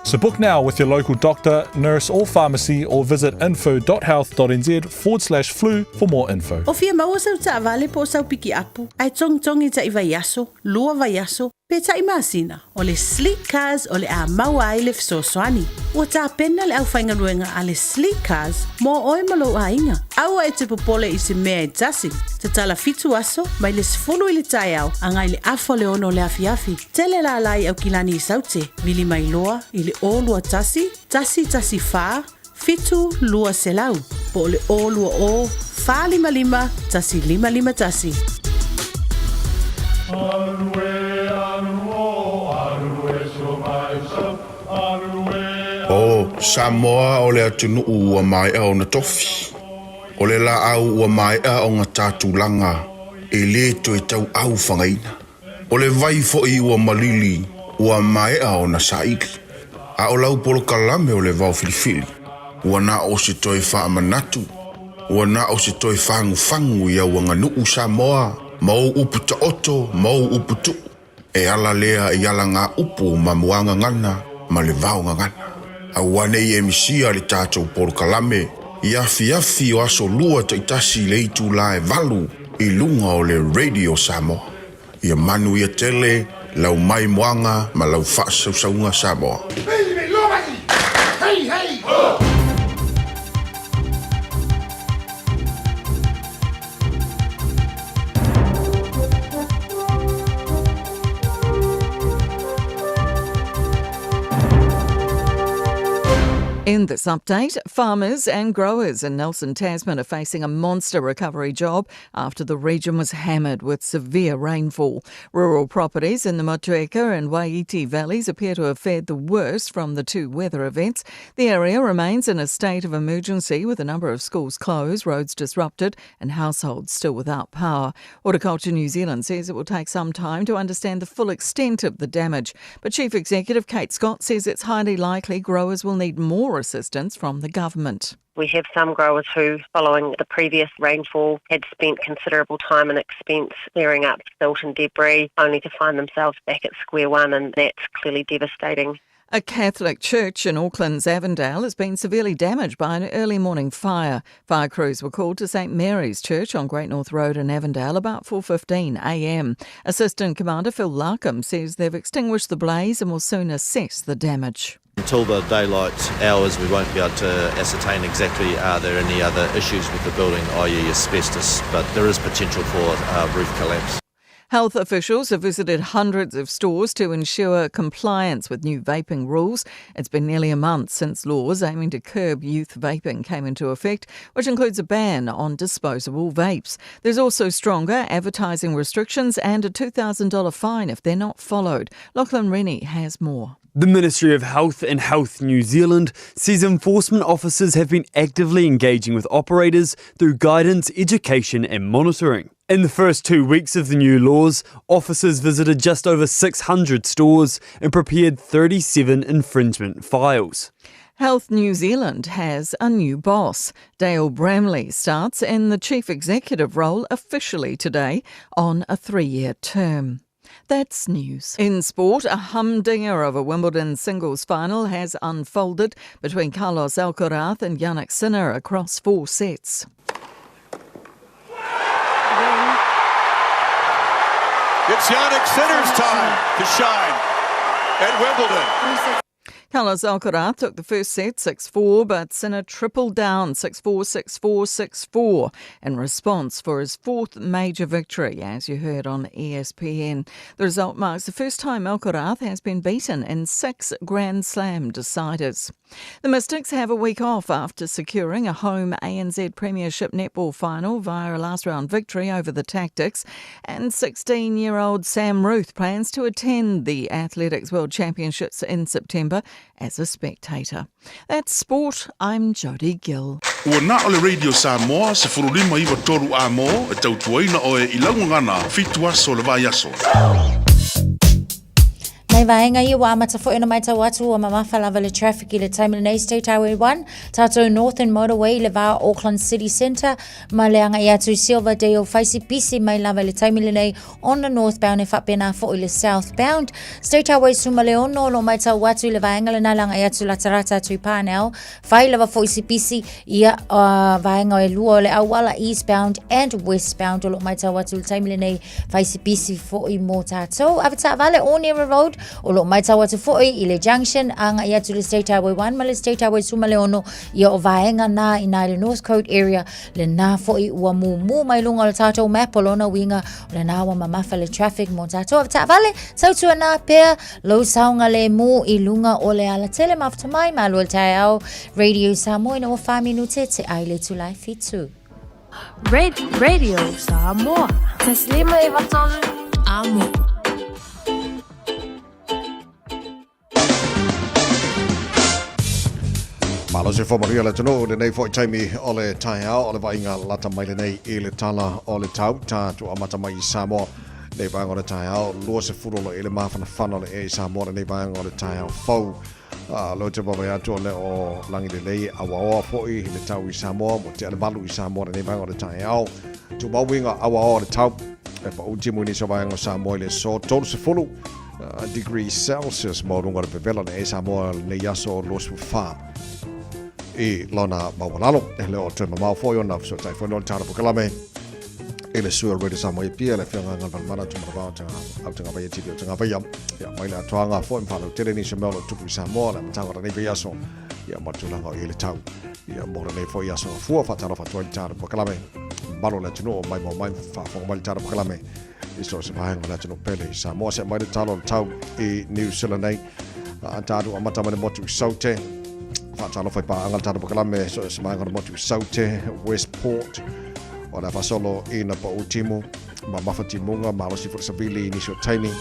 So book now with your local doctor, nurse, or pharmacy, or visit info.health.nz forward slash flu for more info. O fia maua sau taavale po o sau pikiapu, ae togitogi ta'i vaiaso, lua vaiaso, Peitai masina, o le Sleek Cars o le a maua ai le fesoasoani. Ua tapena le aufaigaluega a le Sleek Cars mo oe ma lou aiga. Aua e te popole i se mea e tasi. Tatala fitu aso, mai le 10 i le taeao agai le afa o le ono o le afiafi. Tele lala i Aukilani i Saute, vili mai loa i le 021 114 7200 po o le 020 455 1551. O Samoa o le atunuu ua maea ona tofi. O le laau ua maea ona ta tulaga e le toe tauau fagaina. O le vai foi ua malili ua maea ona saili. A o lau polokalame o le vao filifili, ua na o se toe faamanatu, ua na o se toe fagufagu i au aganuu Samoa ma ou upu taoto ma ou upu tuu, e ala lea i alagaupu ma muagagana ma le vaogagana. Aua ne i e misia le tatou polokalame i afiafi o aso lua taitasi i le itula e valu i luga o le Radio Samoa. Ia manuia tele lau maimoaga ma lau faasausauga Samoa. In this update, farmers and growers in Nelson, Tasman are facing a monster recovery job after the region was hammered with severe rainfall. Rural properties in the Motueka and Waiiti valleys appear to have fared the worst from the two weather events. The area remains in a state of emergency with a number of schools closed, roads disrupted, and households still without power. Horticulture New Zealand says it will take some time to understand the full extent of the damage. But Chief Executive Kate Scott says it's highly likely growers will need more assistance from the government. We have some growers who, following the previous rainfall, had spent considerable time and expense clearing up silt and debris, only to find themselves back at square one, and that's clearly devastating. A Catholic church in Auckland's Avondale has been severely damaged by an early morning fire. Fire crews were called to St Mary's Church on Great North Road in Avondale about 4:15 a.m. Assistant Commander Phil Larkham says they've extinguished the blaze and will soon assess the damage. Until the daylight hours, we won't be able to ascertain exactly are there any other issues with the building, i.e. asbestos, but there is potential for roof collapse. Health officials have visited hundreds of stores to ensure compliance with new vaping rules. It's been nearly a month since laws aiming to curb youth vaping came into effect, which includes a ban on disposable vapes. There's also stronger advertising restrictions and a $2,000 fine if they're not followed. Lachlan Rennie has more. The Ministry of Health and Health New Zealand says enforcement officers have been actively engaging with operators through guidance, education, and monitoring. In the first two weeks of the new laws, officers visited just over 600 stores and prepared 37 infringement files. Health New Zealand has a new boss. Dale Bramley starts in the chief executive role officially today on a three year term. That's news. In sport, a humdinger of a Wimbledon singles final has unfolded between Carlos Alcaraz and Jannik Sinner across four sets. It's Jannik Sinner's time to shine at Wimbledon. Carlos Alcaraz took the first set 6-4, but Sinner tripled down 6-4, 6-4, 6-4 in response for his fourth major victory, as you heard on ESPN. The result marks the first time Alcaraz has been beaten in six Grand Slam deciders. The Mystics have a week off after securing a home ANZ Premiership netball final via a last round victory over the Tactix. And 16 year old Sam Ruthe plans to attend the Athletics World Championships in September as a spectator. That's sport. I'm Jodie Gill. Ua na o le Radio Samoa 1593 a mo e tautuaina oe i lau gagana fitu aso o le vaiaso. Nai vaega ia ua amata foi ona matau atu ua mamafa lava le traffic i le taimi lenei State Highway 1, tātou Northern Motorway i le va o Auckland City Centre ma le agai atu i Silverdale whai pisi mai lava i le taimi lenei on the northbound e faapena foi le southbound. State Highway 16 o lo o matau atu i le vaega lena le agai atu latalata atu i Parnell Whai lava foi si pisi ia vaega e lua o le auala eastbound and westbound o lo o matau atu i le taimi lenei whai si pisi foi mō tātou. Ave taavale Onera Road o lo o matau atu foi i le junction agai atu i le State Highway 1 ma le State Highway 16 ia o vaega nā i nā i le Northcote area lena foi ua mumu mai lunga o le tātou map o lona uiga o lena ua mamafa le traffic mō tātou. Ave taavale, tautua nā pea Lou saogalemu i luga o le alatele mafuta mai malo i le taeao Radio Samoa ina ua 4 minute te ai le itula e 7. Radio Samoa. 153 Amo. Malo se whamaria le atunuu lenei foi taimi o le taeao o le vaaiga lata mai lenei i le tala o le tau tā tu amata mai i Samoa. Nei vaega o le taeao, 20 o lo i le mafanafana o le ea i Samoa lenei vaega o le taeao fou. Lo te wawe atu o le o langi lelei awaoa foi le tau i Samoa, mo te ale malu i Samoa lenei vaega o le taeao. Tu mauinga awaoa le tau, e pa uti mui nisi o vaega o Samoa i le so 30 degree Celsius mo runga le pevela le e Samoa lenei aso 24 i lona maualalo. E le o toe mamao foi ona fesoatai foi no le tala pokalame. I le sui o Radio Samoa i Apia, le afioga Galvan Tumalavao au Tagavaia TV o Tagavaia. Ia, mai le atoaga foi ma whanau tele nisi o mea o lo tupu i Samoa, le amataga o lenei vaiaso, ia ma tulaga o i le tau. Ia, mo lenei foi aso fua, whaatalo whatua i le tāra pokalame. Malo le atunuu o mai mau mai, whaafonga mai le tāra pokalame. I so se vaega o le atunuu pele i Samoa. Se mai le talo o le tau i New Zealand nei. A tāru amata mai le motu i Saute. Whaatalo whai pāanga le tāra pokalame, so se vaega o le motu i Saute, Westport. O le fasolo i na pa utimu, ma mawhatimunga, malosi fo savili i nisi o taimi.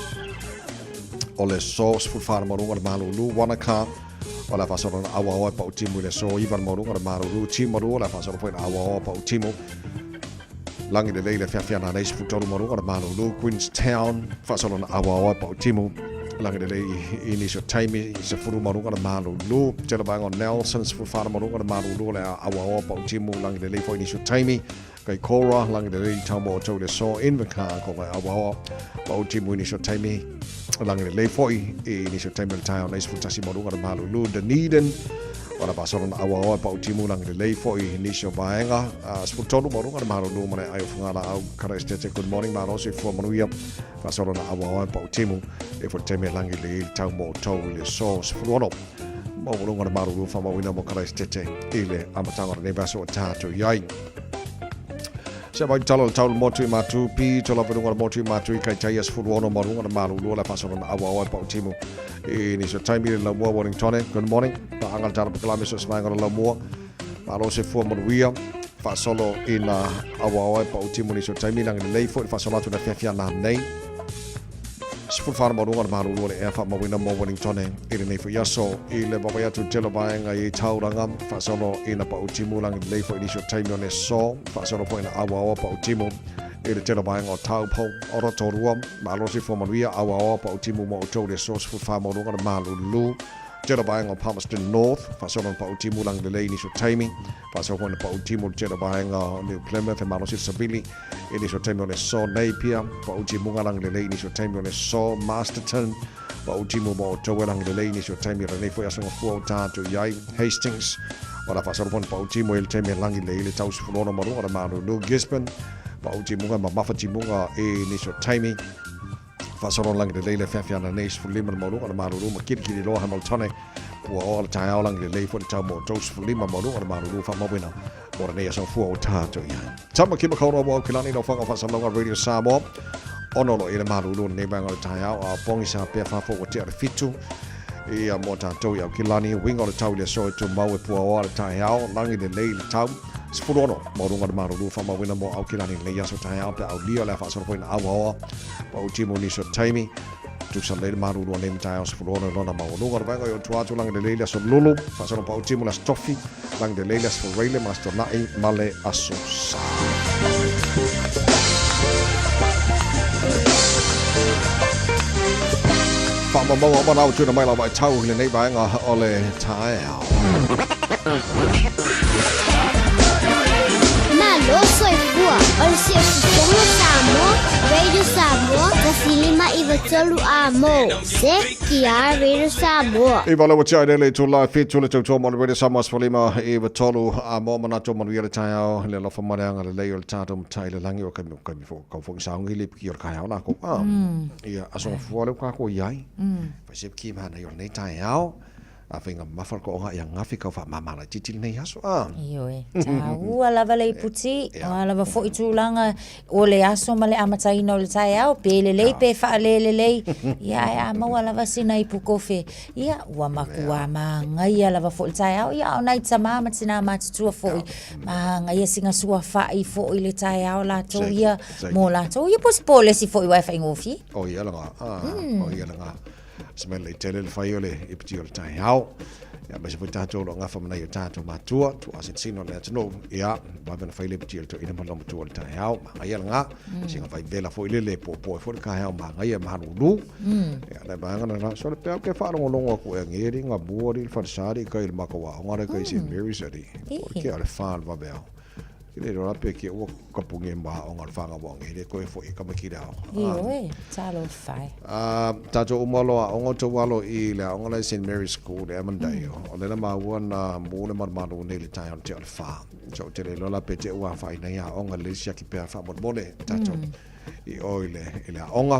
O le so sefulu fa marunga le malulu, Wanaka. O le fasolo na awa oe pa utimu i le so iva le marunga le malulu, Timaru. O le fasolo foi na awa oe pa utimu. Langi le leile fiafia na nei 13 marunga le malulu, Queenstown. Fasolo na awa oe pa utimu. Langi le lei i nisi o taimi, i 10 marunga le malulu. Tele vaega o Nelson, 14 marunga le malulu, le awa oe pa utimu. Langi le lei foi i nisi o taimi. Kaikoura, langi le lei tau mo tau le so Invercargill ko le awa oa pa utimu i nisi o taimi. Langi le lei foi i nisi o taimi o le taeao nei 11 marunga le malulu, Dunedin. O le fasolo na awa oa pa utimu langi le lei foi i nisi o vaega. 13 marunga le malulu ma le ai o whangala au Karaistete. Good morning, malosi fua manuia. Fasolo na awa oa pa utimu e fo te taimi langi le i tau mo tau i le so 16. Maualunga le malulu whamauina mo Karaistete i le amataga o lenei vaiaso o tātou i ai. Se mai talo le tau le motu i matu, pi to lava lunga le motu i matu i kai taia 16 marunga le malulu le fasolo na awa oa pa utimu. I nisi o taimi le lamua Wellingtone. Good morning. Pa anga le tala pakalame so smainga le lamua. Malo se fua manuia. Faasolo i na awa oa pa utimu nisi o taimi langi le lei foi le faasolo atu na fiafia nā nei. 14 marunga le malulu le ea whaamauina mo Wellingtone i lenei foi aso i le wawae atu tele vaega i Tauranga faasolo i na pautimu langi lelei foi nisi o taimi o le so faasolo foi na awaoa pautimu i le tele vaega o Taupo o Rotorua malosi fua manuia awaoa pautimu mo outou le so 14 marunga le malulu tele vaega o Palmerston North faasolo na pautimu langi lelei nisi o taimi faasolo foi na pautimu le tele vaega o New Plymouth e malosi le savili I nisi o taimi o le so Napier, pa uti munga langi lelei i nisi o taimi o le so Masterton, pa uti mu mo o taua langi lelei i nisi o taimi o lenei foi aso ngafua o tātou i ai Hastings, o la faasolo foi na pa uti mu i le taimi e langi lelei i le tau 16 ma runga le malulu Gisborne, pa uti munga ma mawhati munga i nisi o taimi. Faasolo langi lelei le feafeana nei 15 le maualuga le malulu ma kilikili loa Hamiltone pua oa le taeao langi lelei foi le tau mo outou 15 maualuga le malulu faamauina mo lenei aso fua o tātou i ai. Tama ki makaura mo Aukilani no whanga whasalonga Radio Samoa. Ono lo i le malulu nei vaega o le taeao a pongi sa pea whafo o te are fitu. Ia mō tātou i Aukilani, winga o le tau i le aso e tū mau e pua oa le taeao, langi lelei le tau. 16 maualuga le malulu faamauina mo Aukilani lenei aso taeao pe aulia le a faasolo foi na auaoa pa utimu nisi o taimi. Tusa lelei le malulu o nei mataeao 16 lona maualuga le vaega i o tua atu langi lelei le aso lulu faasolo pa utimu le aso tofi langi lelei le aso reile ma aso tona'i ma le aso sa. Faamamaua uma na ua tuuina mai lau vaitau i lenei vaega o le taeao. Malo soifua o le siufofoga Samoa, Radio Samoa, 1593 A mo, CKR Radio Samoa. I wale ua tia i itula 7 le tautua mo le Radio Samoa 15 93 a mo manatu manuia le taeao le alofa ma le agalelei o le tatou matai i le lagi o kaimi o kaimi fo kau fo saungi le piki o le kaeao la ko a ia aso fua le ka ko iai fai se piki mana i o lenei taeao a whainga mamafa le koonga ia gafi kau faamama laitiiti lenei aso a. Ioe, taua lava le iputi, o a lava foi tulaga o le aso ma le amataina o le taeao, pe lelei pe faalelelei, ia ae a maua lava sina ipu kofe, ia ua matua magaia lava foi le taeao, ia a o nai tamā ma tinā matutua foi, magaia sina suafa'i foi le taeao latou ia mo latou, ia po o se polesi foi aua e faigofie. O ia lena, o ia lena. Se mea lelei tele le fai o le iputi o le taeao. Ia aemaise foi tatou o lo o gafa ma nai o tatou matua, tuuasinasina o le atunuu, ia, vave ona fai le iputi o le toeaina ma le matua o le taeao, magaia lena, sina vaivela foi lele e popoe foi le taeao magaia malulu. Ia, le vaega lena, so le peau ke faalogologo atu ea ngeri, nga mua li, le falesa li, kai le matou aoga lea kai St. Mary's ali, po o le kea o le fa o le vaveao. Ke le iloa la pe ke ua kapungi e ma aoga o le whanau o ngeri, koe foi e kama ki le aoga. Ioe, talofa e. Tatou uma loa aoga o tou alo i le aoga la i St. Mary's School i Avondale. O lea la maua na mu le malumalu nei le taeao le tea o le fa. So ou te le iloa la pe te ua afaina i aoga le siaki pea faamolemole tatou i o i le, i le aoga.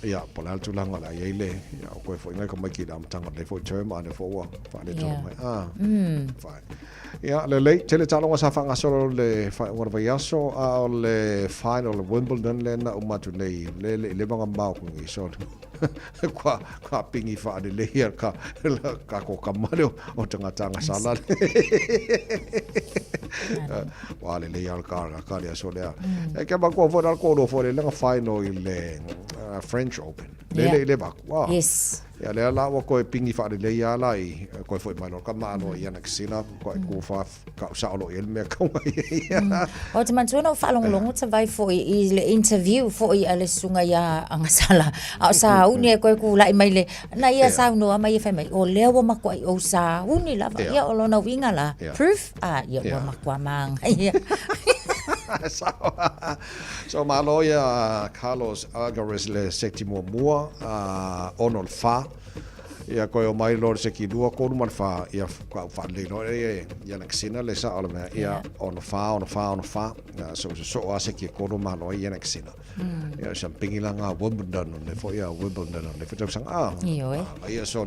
Ia, po o le a le tulaga o le a i ai le, ia, o koe foi ngai ka maiki i le amataga o lenei foi term, a lea foi ua faaletonu mai. Ah, fine. Ia, lelei, tele taaloga sa faagasolo le faaiuga o le vaiaso, a o le final o le Wimbledon lea na uma atu nei, le le i leva ona mamao atu nei, so kua, kua pingi faalelei a ka, ka ko kama lea o tagata agasala. Ua lelei lava le ka, ka le aso lea. E kia matua foi la le kōrua foi le lega final i le French Open. Le le i leva atu. Ah. Yes. Ia lea la ua toe pingi faalelei lava la i koe foi mai loa ka malo i Yannick Sinner koe ku fa ka sao lo i le mea kau ai ia. Ou te manatua na ou faalogologo tavai foi i le interview foi a le susuga ia Agasala a o sauni e koe kula'i mai le na ia saunoa mai e fai mai o lea ua matua'i ou sauni lava ia o lona uiga la proof a ia ua matua magaia. Sao. So malo ia Carlos Alcaraz le seti muamua a ono le fa. Ia koe o mai loa le seki lua, kolu ma le fa, ia ka u whaalelei loa e ia na kisina le sa o le mea, ia ono fa, ono fa, ono fa. Ia so so so a seki e kolu malo ai ia na kisina. Ia sa pingi la ngā Wimbledon o le fo ia Wimbledon o le fo tausaga a. Ioe. Ia so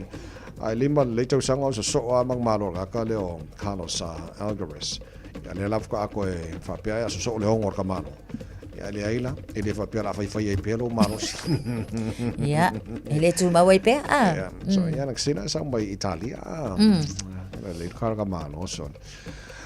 ai lima le tausaga o so so a mang malo ka le o Carlos Alcaraz. Ia lea lava faatoa koe faapea ai a sosoo le ogo o le kamalo. Ia leai la, e le faapea o le a faifai ai pea lou malosi. Ia, e le tumau ai pea, a. Ia, so ia na kisina e sau mai Italia, a. Lelei le kara kamalo, so.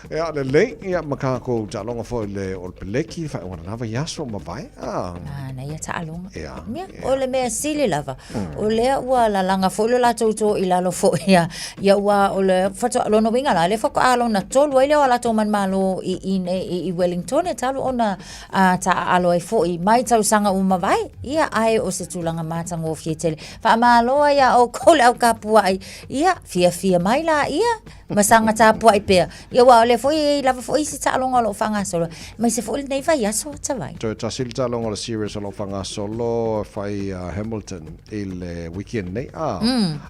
Ia, lelei, ia ma kākou taaloga foi le o le peleki, faaiuga lava i aso ma vae, a. Nāna ia taaloga. Ia. Ia, o le mea sili lava, O lea ua lalaga foi lo latou to i lalo foi ia, ia ua o le faatoa, lona uiga la, lea faatoa lona tolu ai lea o a latou manumalo i i nei i, i Wellington e talu ona a, taaalo ai foi mai tausaga ua mavae, ia ae o se tulaga matagofie tele. Faamalo ai iā oukou le au kapuaʻi, ia fiafia mai laia ma saga tapuaʻi pea, ia aua o lea foi e i ai lava foi isi taaloga o lo o faagasolo, aemaise foi lenei vaiaso Tavai. Toe tasi le taaloga o le series o lo o faagasolo e fai a Hamilton i le weekend nei, a,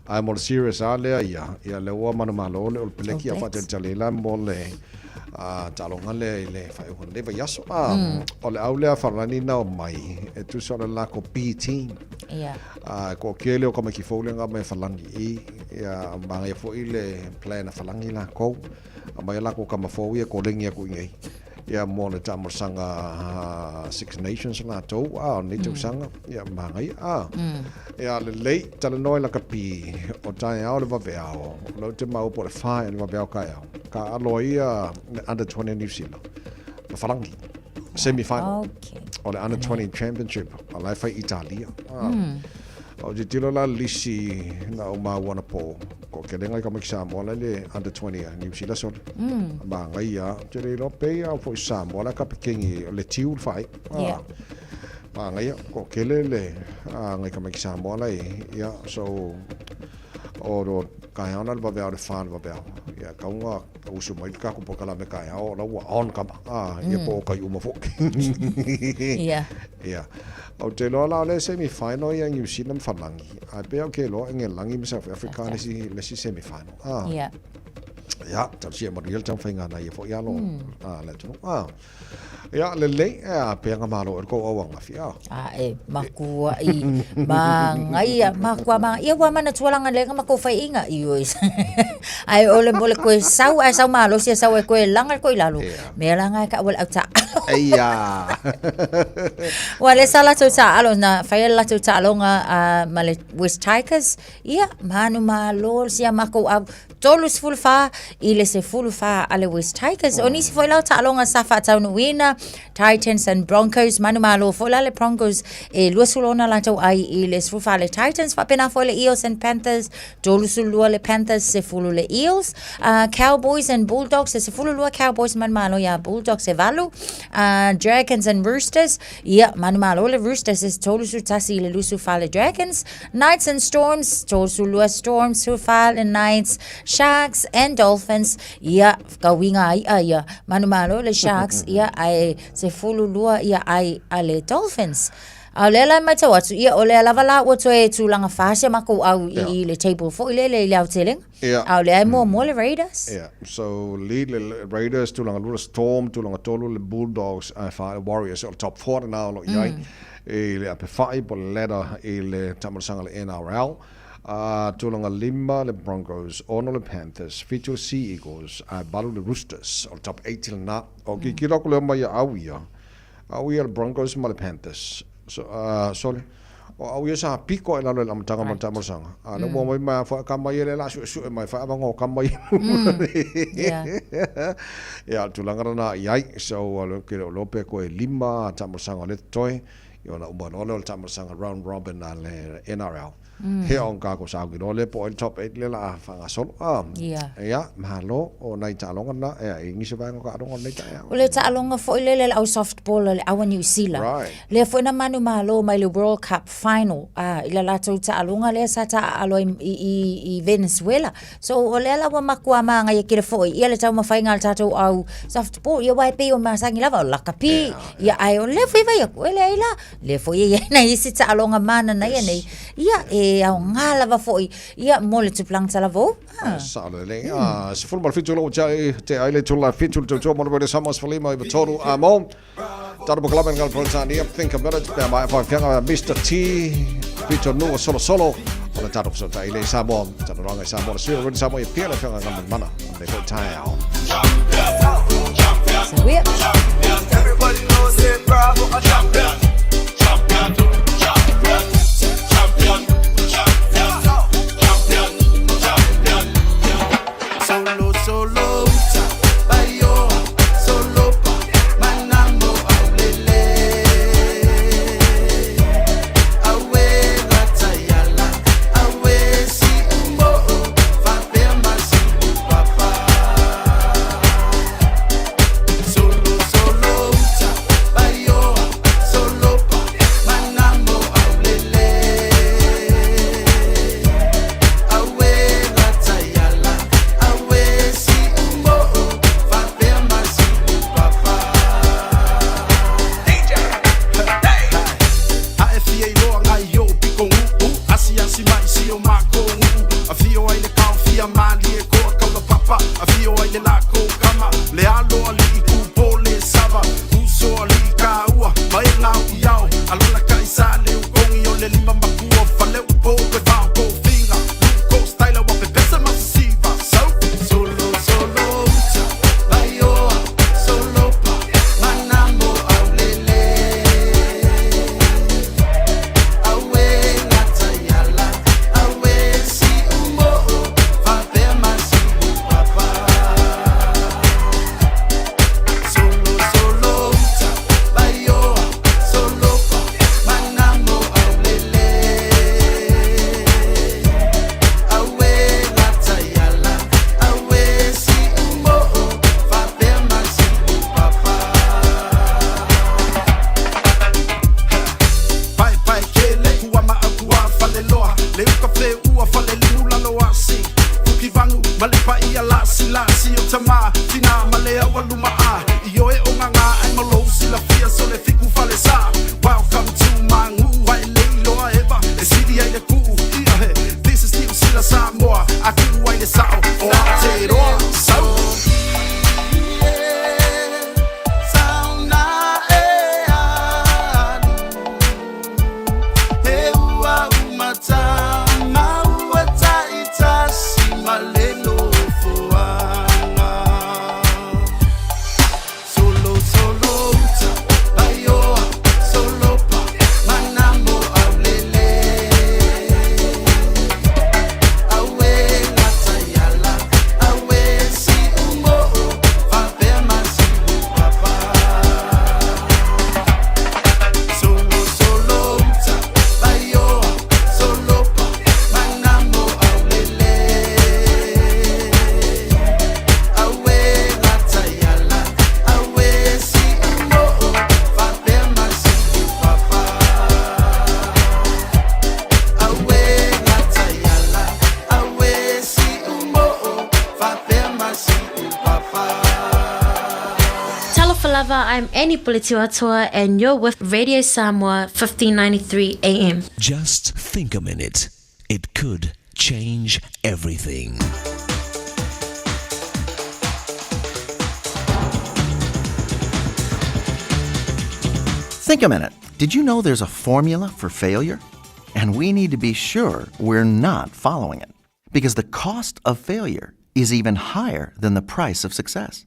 ae mo le series a lea ia, ia lea ua manumalo le All Blacks ia faatalitali la mo le taaloga lea i le faaiuga o lenei vaiaso, a, o le au lea Farani na omai e tusa o le lako B team. Ia. A, ko kele o ka maiki fou lea nga mai Falani i, ia magaia foi le plan a Falani lakou, aumai a lakou kama fou ia kolegi aku i nei. Ia mo le taamolosaga Six Nations latou, a o lenei tausaga, ia magaia, a. Ia lelei, talanoa i lakapi o taeao le vaveao, o lea ou te maua po o le fa ea le vaveao taeao, ka alo ai ia le Under 20 New Zealand ma Falani. Semi final. Okay. O le Under 20 Championship, o la e fai Italia. Ou tilotilo la le lisi na ou maua anapo, ko kelega i ka maiki Samoa la le Under 20 a New Zealand sole. Magaia, ou te le iloa pe ia foi Samoa la kapikeni o le tiu le fai. Yeah. Magaia toatele le nai tamaiti Samoa la e i ai, ia, so o lo taeao na le vaveao le fa le vaveao, ia tau na usu mai le tatou polokalame taeao o la ua on kama, a, ia po o tai uma foi. Ia. Ia. Ou te iloa la o le semi final ia New Zealand ma Falagi, ae pei ou te iloa Engelagi ma South Africa le isi le isi semi final, a. Ia. Ia, talosia e manuia le taumafaiga a nai ia foi alo a le atunuu, a. Ia, lelei, e a pea nga malo e le kou auanga fi, a. A e makua i magaia, makua ma, ia ua manatua langa le nga makou faiinga i oi. Ai ole mo le koe sau, ai sau malosi, ai sau e koe langa le koe lalo. Mea langa e ka ua le au taalo. Eia. Ua le sa latou taalo, na whaia le latou taaloga ma le West Tigers, ia, manu malo sia makou au, 34 i le 14 a le West Tigers. O nisi foi la o taaloga sa faataunuuina, Titans and Broncos, manumalo foi la le Broncos e 26 latou ai i le 14 le Titans, faapena foi le Eels and Panthers, 32 le Panthers, 10 le Eels. Cowboys and Bulldogs, e 12 Cowboys manumalo iā Bulldogs e 8. Dragons and Roosters, ia, manumalo le Roosters e 31 i le 24 le Dragons. Knights and Storms, 32 Storms, 14 le Knights, Sharks and Dolphins, ia, kauiga a i'a ia, manumalo le Sharks, ia, ae 12 ia ai a le Dolphins. A o lea la e matau atu, ia, o lea lava la ua toe tulaga fa si a makou au i, i le table foi lele i le aotelega. A o lea e muamua le Raiders. Yeah. So lead le Raiders, tulaga lua le Storm, tulaga tolu le Bulldogs, ae fa le Warriors. O le top 4 lena o lo o i ai. I le apefai po o le ladder i le taamalosaga a le NRL. Tulaga lima le Broncos, ono le Panthers, fitu le Sea Eagles, ae valu le Roosters. O le top 8 lena. O kikilo aku lea mai ia au ia, au ia le Broncos ma le Panthers. So, sorry. O au ia sa piko i lalo i le amataga ma le taamalosaga. A lea ua omai mai a foi kama ia lea la suesue mai fai avanga o kama ia. Ia, o le tulaga lena i ai. So, ke le o loa pe koe lima taamalosaga o lea totoe. Ia ona uma loa lea o le taamalosaga round robin a le NRL. He on ka ko sauni loa lea po o ai le top 8 lea la a faagasolo. Ia. Ia, malo o nai taaloga na, ia, i nisi o vaega o taaloga o lenei taeao. O le taaloga foi lele le au softball a le Aua Niu Sila. Right. Lea foi na manumalo mai le World Cup final i le latou taaloga lea sa taaalo ai i Venezuela. So o lea la ua matua māngaia kele foi ia le taumafaiga a le tatou au softball ia aua e pei o masani lava o lakapi ia ae o lea foi e vaai atu e leai la lea foi e i ai nai isi taaloga mananaia nei ia e aoga lava foi ia mo le tupulaga talavou. Ah. Sao lelei. Ah, 17 lou te ai le tula fitu le tautua mo le wele Samoa 15 i tolu a mo. Taro Mokalame ngā Peretania, Think a Minute, pea mai whai whianga Mr. T, Pito Nua Solo Solo, o le taro whasota i le Samoa, taro ranga i Samoa, le sui o Samoa i pia le whianga ngā mana, le koe taeao. Everybody knows it, bravo, a champion. Champion, champion, champion, champion, champion, champion. Solo, solo, uta, bayoa, solo pa, manamo, aulele. Awe, latayala, awe, si umbo, fapea masi, papa. Solo, solo, uta, bayoa, solo pa, manamo. Tamā, tinā ma le aualuma'a I oe o gagā ai ma lou silafia So le fiku falesā Welcome to Magu'u Ae le iloa eva E sili ai le ku'u Ia he This is Niu Sila Samoa A ku'u ai le sa'o O Aotearoa Sau! Talofa lava, I'm Annie Puletiwatoa and you're with Radio Samoa 1593 AM. Just think a minute. It could change everything. Think a minute. Did you know there's a formula for failure? And we need to be sure we're not following it because the cost of failure is even higher than the price of success.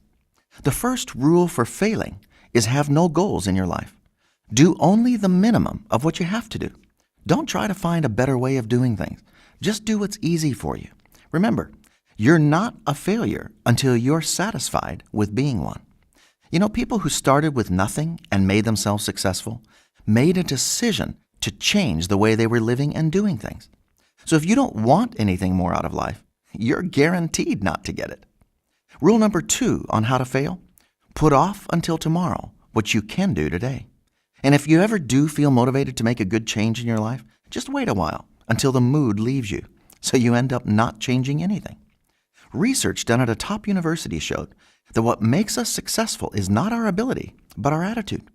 The first rule for failing is have no goals in your life. Do only the minimum of what you have to do. Don't try to find a better way of doing things. Just do what's easy for you. Remember, you're not a failure until you're satisfied with being one. You know, people who started with nothing and made themselves successful made a decision to change the way they were living and doing things. So if you don't want anything more out of life, you're guaranteed not to get it. Rule number two on how to fail put off until tomorrow what you can do today. And if you ever do feel motivated to make a good change in your life, just wait a while until the mood leaves you so you end up not changing anything. Research done at a top university showed that what makes us successful is not our ability, but our attitude.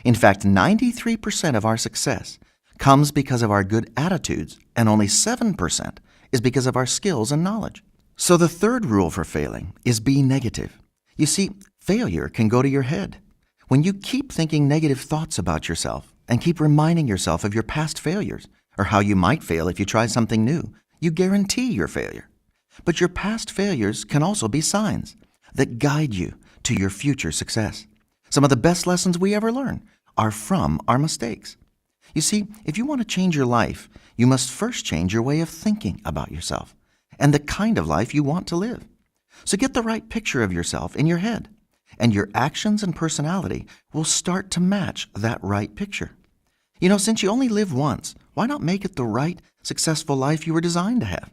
In fact, 93% of our success comes because of our good attitudes, and only 7% is because of our skills and knowledge. So the third rule for failing is be negative. You see, failure can go to your head. When you keep thinking negative thoughts about yourself and keep reminding yourself of your past failures or how you might fail if you try something new, you guarantee your failure. But your past failures can also be signs that guide you to your future success. Some of the best lessons we ever learn are from our mistakes. You see, if you want to change your life, you must first change your way of thinking about yourself and the kind of life you want to live. So get the right picture of yourself in your head, and your actions and personality will start to match that right picture. You know, since you only live once, why not make it the right, successful life you were designed to have?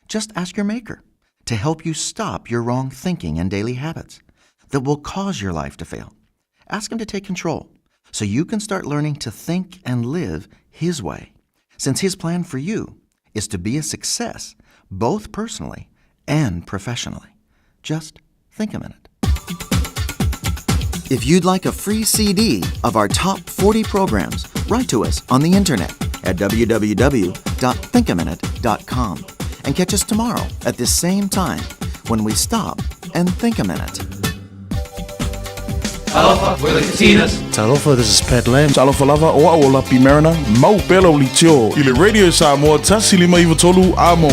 Just ask your Maker to help you stop your wrong thinking and daily habits that will cause your life to fail. Ask Him to take control so you can start learning to think and live His way, since His plan for you is to be a success both personally and professionally. Just think a minute. If you'd like a free CD of our top 40 programs, write to us on the internet at www.thinkaminute.com and catch us tomorrow at this same time when we stop and think a minute. Talofa, we're the Katinas. Talofa, this is Pat Lam. Talofa lava, o au o Lapi Mariner, mau pea lau litio i le Radio Samoa 153 Amo.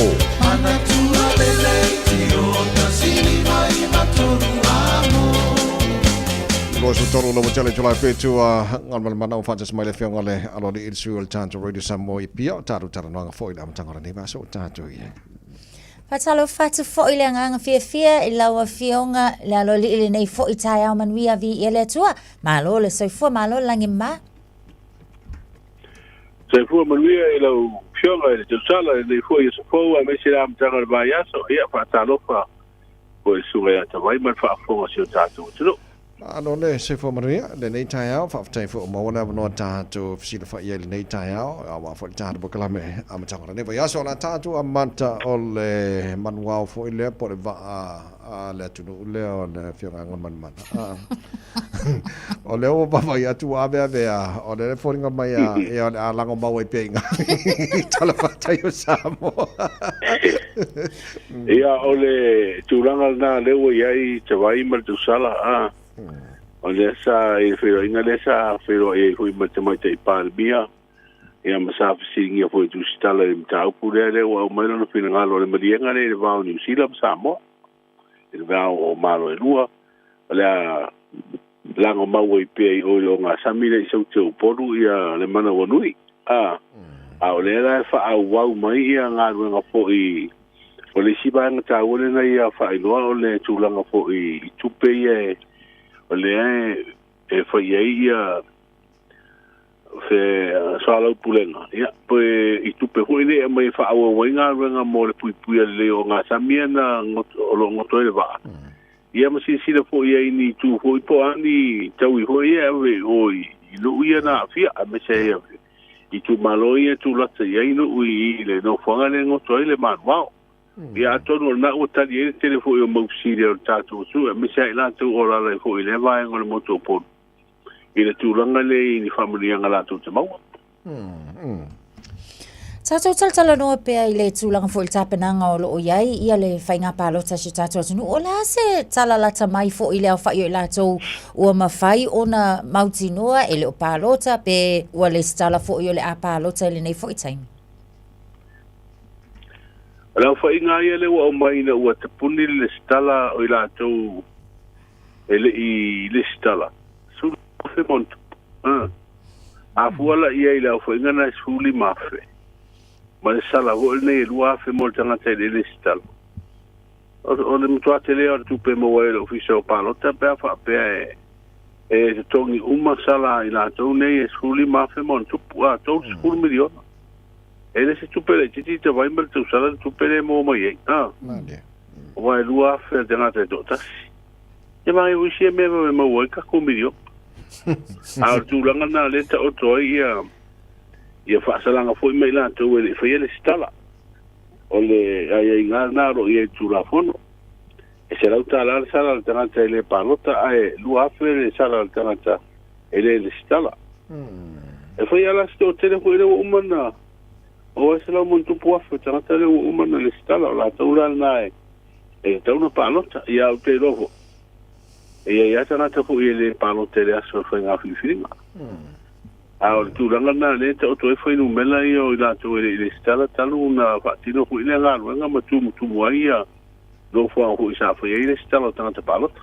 Tolu lau tele tulai whetu a ngal mana mana o whantas mai le whionga le alo li ilsu o le tātou Radio Samoa i pia o tātou talanoaga foi le amataga o lenei vaiaso o tātou ia. Faatalofa atu foi le agaga fiafia i lau Afioga le Aloalii i lenei foi taeao manuia viia le Atua. Malo le soifua, malo le lagima. Soifua manuia i lau Afioga i le Tausala i lenei foi aso fou aemaise le amataga o le vaiaso. Ia, faatalofa foi i le Susuga ia Tavai ma le faafofoga a si o tatou atunuu. Malo le soifua manuia lenei taeao, faafetai foi ua maua le avanoa tatou fesilafai ai lenei taeao, aua foi le tatou polokalame amataga o lenei vaiaso. O le a tatou amata o le manuao foi lea po o le vaa a le atunuu lea o le Afioga ia Gamalemana. O lea ua vaavaai atu ua aveave a, o lea e foliga mai a, ia o le a lago mau ai pea i i talafatai o Samoa. Ia, o le tulaga lena lea ua i ai Tavai ma le tausala, a. O lea sa, i le feiloaiga lea sa feiloai ai foi ma le Tamaitai Palemia, ia ma sa fesiligia foi e Tusitala i le mataupu lea, lea ua aumai lona finagalo o le maliega lea i le va o Niu Sila ma Samoa, i le va o Malo e lua, o le a lago mau ai pea i o i le ogasami lea i Saute o Upolu ia le manawanui. A, a o lea la e faaauau mai ia galuega foi o le isi vaega taua lena ia faailoa o le tulaga foi i tupe ia e, o lea e, e fai ai ia se soalaupulega, ia, pe i tupe foi lea e aumai e faaauau ai galuega mo le puipuia lelei o ogasami ia na o lo o goto ai le vaa. Ia ma silasila foi i ai i ni itu foi po o a ni taui foi ia e ave i o i nuu ia na aafia, aemaise ai i itumalo ia e tulata i ai nuu i le nofoaga lea e goto ai le manuvao. Ia atonu o lena ua tali ai le tele foi o mau fesili a le tatou atunuu, aemaise lava i latou o alaala ai foi i lea vaega o le motu o Upolu i le tulaga lea i ni faamanuiaga latou te maua. Tatou talatalanoa pea i le tulaga foi i le tapenaga o lo o i ai ia le faiga palota a si o tatou atunuu. O le a se tala lata mai foi i le aofai o i latou ua mafai ona mautinoa e le o palota pe ua lesitala foi o le a palota i lenei foi taimi? O le aofaiga lava ia lea ua aumai ina ua tapuni le lesitala o i latou e le i lesitala, 10,000 ma ona tupu. A fua la i ai i le aofaiga lena e 15,000, ma le sala foi lenei e 2,000 mo le tagata e le i lesitala, o le matua tele lava o le tupe e maua ai e le Ofisa o Palota pe a faapea e totogi uma sala a i latou nei e 15,000 ma ona tupu, a $30 miliona. E le se tupe laitiiti te vai ma le tausala le tupe lea e maua mai ai. Aua e 2,000 a le tagata e toatasi. Ia ma e isi mea e maua ai tatou miliona. A o le tulaga lena lea e taoto ai ia ia faasalaga foi mai latou e le i faia lesitala. O le aiaiga lena o lo o i ai i le Tulafono. E $100 le sala a le tagata e le palota ae $2,000 le sala a le tagata e le lesitala. E fai lava la se toatele foi lea ua uma ona maua ai 100 ma tupu afe o tagata lea ua uma ona lesitala. O latou la lena e e tatau ona palota. Ia ou te iloa foi, e i ai lava tagata foi e le palota i le aso o le faiga filifiliga. A o le tulaga lena lea e taoto ai fuainumera ia o i latou e le i lesitala talu ona faatino foi lea galuega ma tumutumu ai ia nofoaga foi sa fai ai lesitala o tagata palota.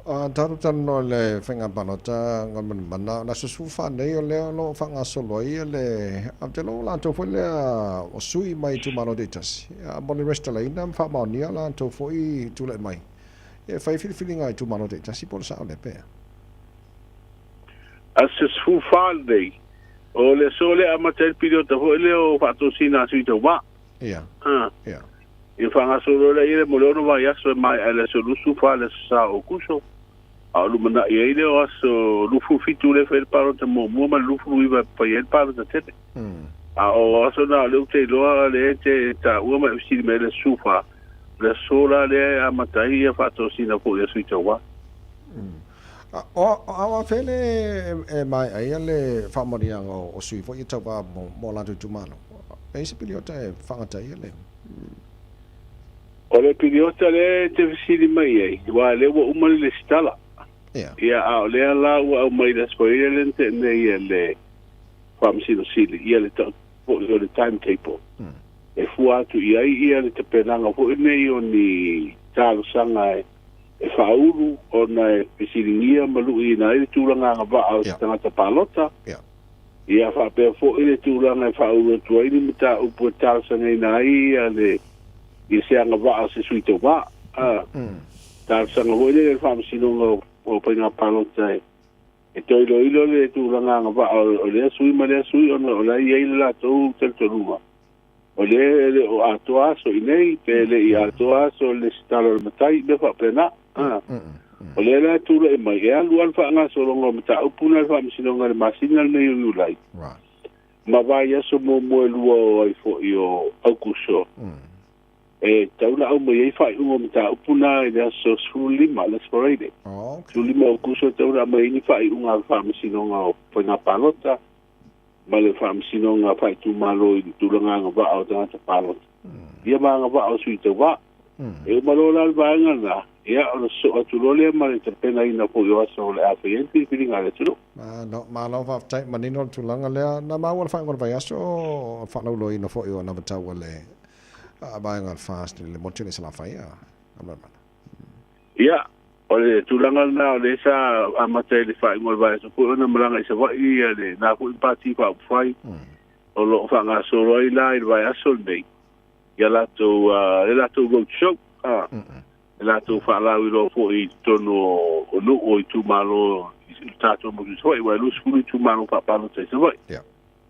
A tatou talanoa i le faiga palota Gamalemana, o le aso 14 nei o lea o lo o faagasolo ai le, ou te iloa o latou foi lea o sui mai itumalo taitasi, mo le resitalaina ma faamaonia latou foi tulai mai e fai filifiliga a itumalo taitasi po o le sao lea pe a. Aso 14 lenei, o le aso lea e amata ai le piliota foi lea o faatosina a sui tauva. Ia. Ia. Ia faagasolo ai lea mo le 6 vaiaso e maea i le aso 24 i le aso Sa o Aokuso, a o lumanai ai lea o aso 27 lea e fai ai le palota muamua ma le 29 e fai ai le palota tele. A o aso na o lea ou te iloa lea e te taua ma e fesili mai ai le aso 14, o le aso la lea e amata ai ia faatosina foi a sui tauva. O a fea le e maea ai le faamanuiaga o sui foi ia tauva mo latou itumalo? E i ai se piliota e faagata ai le. O le piliota lea e te fesili mai ai, aua o lea ua uma le lesitala. Ia, a o lea la ua aumai i le Aso Faraile lea na tea nei e le Faamasino Sili, ia le taoto foi o le timetable e fua atu i ai ia le tapenaga foi lenei o ni talosaga e faaulu ona e fesiligia ma luiina ai le tulaga agavaa o se tagata palota. Ia faapea foi le tulaga e faaulu atu ai ni mataupu e talosagaina ai ia le ia se agavaa o se sui tauva. A talosaga foi lea i le Faamasinoga o Faiga Palota e e toe iloilo le tulaga agavaa o lea sui ma lea sui ona o la e i ai le latou talitonuga o lea e le o atoa aso i nei pe le i atoa aso o le lesitala o le matai, mea faapena. A. O lea la e tulai mai, e alu lava le faagasologa o mataupu na i le Faamasinoga i le masina lenei o Iulai, ma vaiaso muamua e lua o ai foi o Aukuso, e tatau ona aumai ai faaiuga o mataupu na i le aso 15, le Aso Faraile. 15 o Aukuso e tatau ona aumai ai ni faaiuga a le Faamasinoga o Faiga Palota ma le Faamasinoga Faaitumalo i tulaga agavaa o tagata palota, ia ma agavaa o sui tauva. E uma loa la le vaega lena, ia ona sosoo atu loa lea ma le tapenaina foi o aso o le a fai ai le filifiliga a le atunuu. Malo, malo faafetai, manino le tulaga lea. Na maua le faaiuga o le vaiaso o le faalauiloaina foi o anavatau a le vaega a le FAST i le motu i le Salafai, a Galuemalemana. Ia, o le tulaga lena o lea sa amata i le faaiuga o le vaiaso foi ona malaga i Savaii ia lena foi Pati Faaupufai o lo o faagasolo ai la i le vaiaso lenei ia latou le latou road show a le latou faalauiloa foi i totonu o nuu o itumalo i le tatou motu i Savaii, aua e 20 itumalo faapalota i Savaii.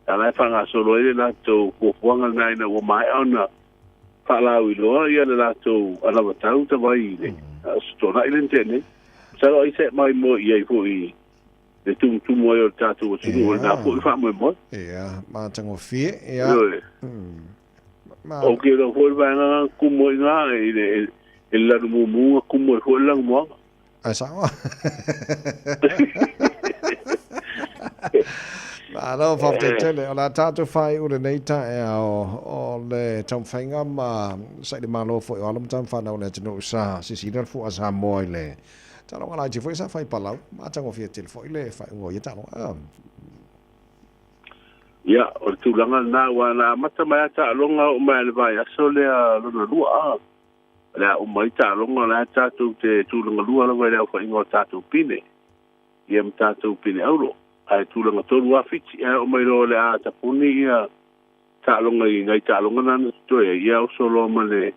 A la e faagasolo ai le latou fuafuaga lena ina ua maea ona faalauiloa ia le latou anavatau tavai i le Aso Toonai lea na tea nei. Masalo ai se mai moe i ai foi le tumutumu ai o le tatou atunuu o lena foi faamoemoe. Ia, matagofie, ia. Ioe. Ou te iloa foi le vaega na tumu ai i ina i le i le lanumumu na tumu ai foi le lanumoana. Ae sao. Malo, faafetai tele. O le a tatou faaiu lenei taeao o le taumafaiga ma sailimalo foi o alo ma tamafanau o le atunuu sa sisina le fua Samoa i le taaloga laiti foi sa fai i Palau. Matagofie tele foi le faaiuga o ia taaloga. Ia, o le tulaga lena, aua na amata mai lava taaloga oo mai lava i le vaiaso lea lona lua, a, o le a uma ai taaloga, o la e tatou te tulaga lua lava i le aofaiga o tatou pine, ia ma tatou pine auro, ae tulaga tolu lava Fiti, ae oo mai loa o le a tapuni ia taaloga i nai taaloga na na totoe ai, ia oso loa ma le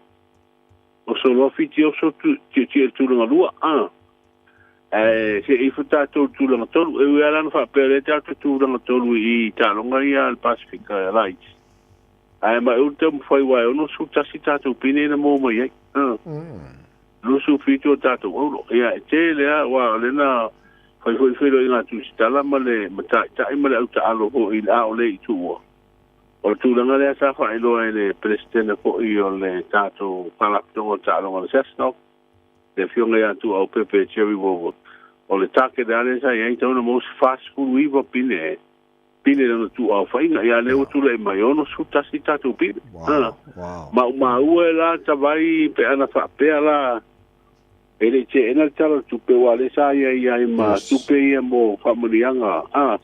Oso loa Fiti oso tietie i le tulaga lua, a. Ae see ifo tatou i le tulaga tolu. E ui lava la ona faapea o lea tatou te tulaga tolu i i i taaloga ia a le Pasefika Laiti, ae maʻu le taumafai aua e 61 tatou pine na maua mai ai, a. 27 o tatou auro. Ia, e tele lava aua o lea na fai foi le feiloaiga a Tusitala ma le mataitai ma le au taalo foi i le a o le i tuua. O le tulaga lea sa faailoa e le Peresetene foi o le tatou Faalapotopotoga o Taaloga o le SASNOC, le Afioga ia Tuuaupepe Jerry Woolworth, o le target lava lea sa i ai, tatau ona maua se 49 pine, pine lona tuuaofaiga. Ia lea ua tulai mai, e 61 tatou pine. Wow, wow. Maumau e la tavai pe ana faapea la, e le i teena le Tala o le Tupe, aua lea sa ia i ai ma tupe ia mo faamanuiaga. Ah.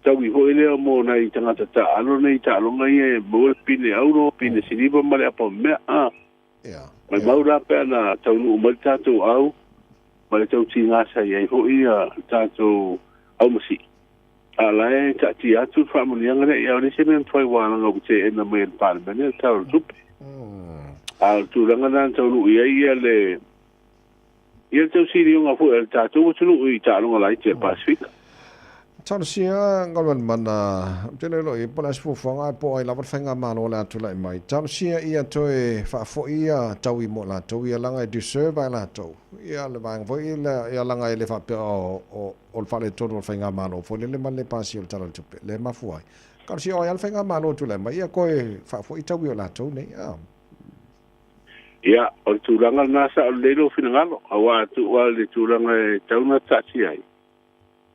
Taui foi lea mo nai tagata taaalo nei taaloga ia e maua le pine auro, pine siliva ma le apa mea. A. Maimau la pe ana taunuu mai le tatou au ma le tau tiga sa i ai foi ia le tatou aumasii. A la e taatia atu le faamanuiaga lea, ia o le isi mea mafai ua alaga ua teena mai e le Palemene le Tala o le Tupe. A o le tulaga lena na taunuu i ai ia le Ia le tausilioga foi a le tatou atunuu i taaloga laiti a le Pasefika. Talosia Galuelemana, ou te le iloa i ai po o le a se fuafuaga ae po o ai lava le faigamalo o le a tulai mai. Talosia ia toe faafoi ia taui mo latou ia leaga e deserve lava e latou ia le vaega foi ia leaga e le faapea o o le faaletonu o le faigamalo foi lele ma le pasia o le Tala o le Tupe lea e mafua ai. Talosia o ai lava le faigamalo e tulai mai ia toe faafoi taui o latou nei. Ia, o le tulaga lena sao lelei lou finagalo, aua a tuu lava i le tulaga e tatau ona taatia ai,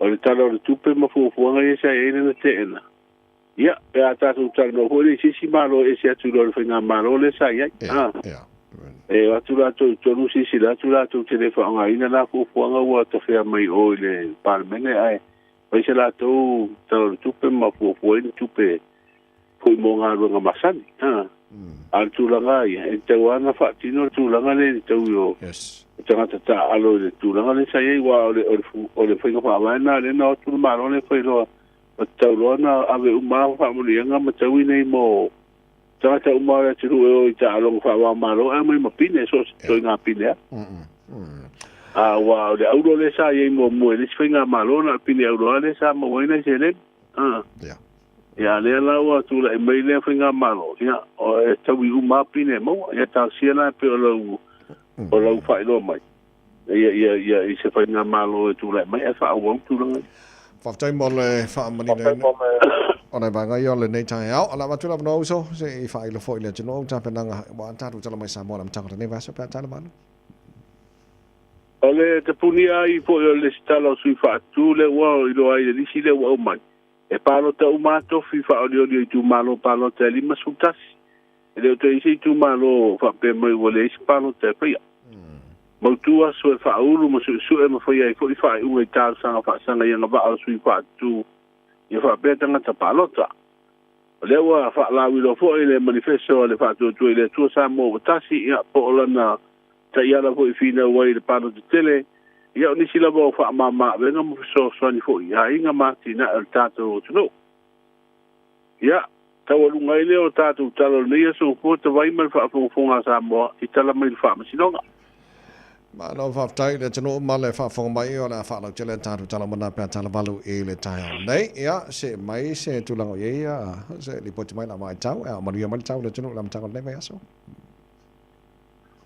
o le Tala o le Tupe ma fuafuaga ia sa i ai lana teena, ia, pe a tatou talanoa foi lea i se isi Malo e ese atu i lo le Faigamalo lea sa i ai, a, e o atu latou i totonu silasila atu latou te le faaaogaina la fuafuaga ua tafea mai o i le Palemene, ae fai se latou Tala o le Tupe ma fuafua ai ni tupe foi mo galuega masani. A o le tulaga ia, e tatau lava ona faatino le tulaga lea i le taui o tagata taaalo i le tulaga lea sa i ai, aua o le faiga faavae lena lea na o atu le Malo lea fai loa, ua tatau loa ona ave uma lava faamanuiaga ma taui nei mo tagata uma o le atunuu e o i taaloga faava-o-Malo ae aumai ma pine, so o se ituaiga pine lava. A aua o le auro lea sa i ai muamua i le isi faigamalo, na o le pine auro lava lea sa maua ai nai seleni. Ia, lea la ua tulai mai lea faigamalo, ia, e taui uma lava pine e maua. Ia, talosia la e pei o lau, o lau faailoa mai. Ia, ia, ia, i se faigamalo e tulai mai ae faaauau tulaga ia. Faafetai mo le faamaninoina o nai vaega ia o lenei taeao. O le a avatu le avanoa uso se i faailo foi i le atunuu ou tapenaga aua tatou tala mai Samoa i le amataga o lenei vaiaso pe a tala malu. O le tapunia ai foi o le lesitala o sui faatu lea ua iloa ai i le lisi lea ua aumai, e palota uma lava tofi faaolioli o itumalo palota e 51. E le o toe i ai se itumalo faapea mai ua leai se palota e faia. Mautu aso e faaulu ma suesue ma faia ai foi faaiuga i talosaga faasaga i agavaa o sui faatutu ia faapea tagata palota. O lea ua faalauiloa foi le manifeso a le Faatuatua i le Atua Samoa Ua Tasi, ia, po o lana taiala foi e finau ai i le palota tele, ia o nisi lava o faamama-avega ma fesoasoani foi i aiga ma atinae o le tatou atunuu. Ia, taualuga ai lea o tatou tala o lenei aso ua fua tavai ma le faafogafoga a Samoa i tala mai le Faamasinoga. Malo faafetai i le atunuu ma le faafofoga mai o le a faalautele a tatou tala uma na pe a talavalu i le taeao nei. Ia, see mai se tulaga o i ai ia se lipoti mai la vaitau e ao manuia mai le tau i le atunuu i le amataga o lenei vaiaso.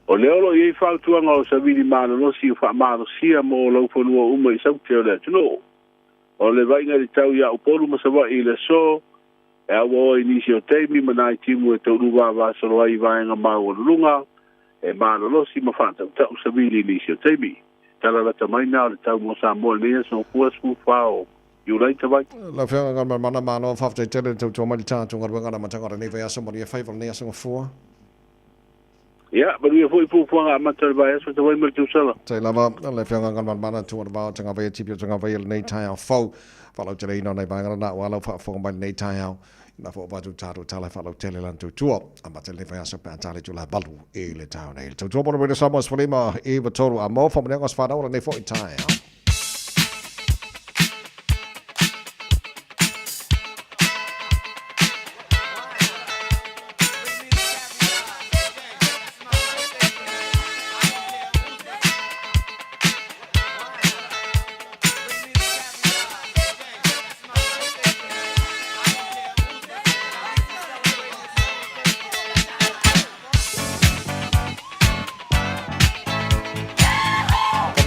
O lea o lo o i ai fautuaga o savili malolosi o faamalosia mo laufanua uma i Saute o le atunuu. O le vaaiga i le tau iā Upolu ma Savaii i le aso, e auaoa i nisi o taimi ma nai timu e taunuu vavasolo ai i vaega maualuluga, e malolosi ma faatautau savili i nisi o taimi. Tala lata mai na o le tau mo Samoa i lenei aso Gafua 14 o Iulai Tavai. Lau Afioga Galumalemana, malo faafetai tele le tautua mai i le tatou galuega i le amataga o lenei vaiaso, manuia faiva o lenei aso Gafua. Ia, manuia foi fuafuaga amata o le vaiaso tavai ma le tausala. Tai lava, le Afioga Galumalemana, Tua le Vao, Tagavaia, Tipi o Tagavaia lenei taeao fou. Faalauteleina o nai vaega lana aua lau faafofoga mai lenei taeao. Ina foi avatu tatou tala e faalautele lana tautua. Amata lenei vaiaso pe a tali itula e 8 i le taeao nei. Le tautua mo le Radio Samoa 15 93 a mo faamanuiaga o se whanau o lenei foi taeao.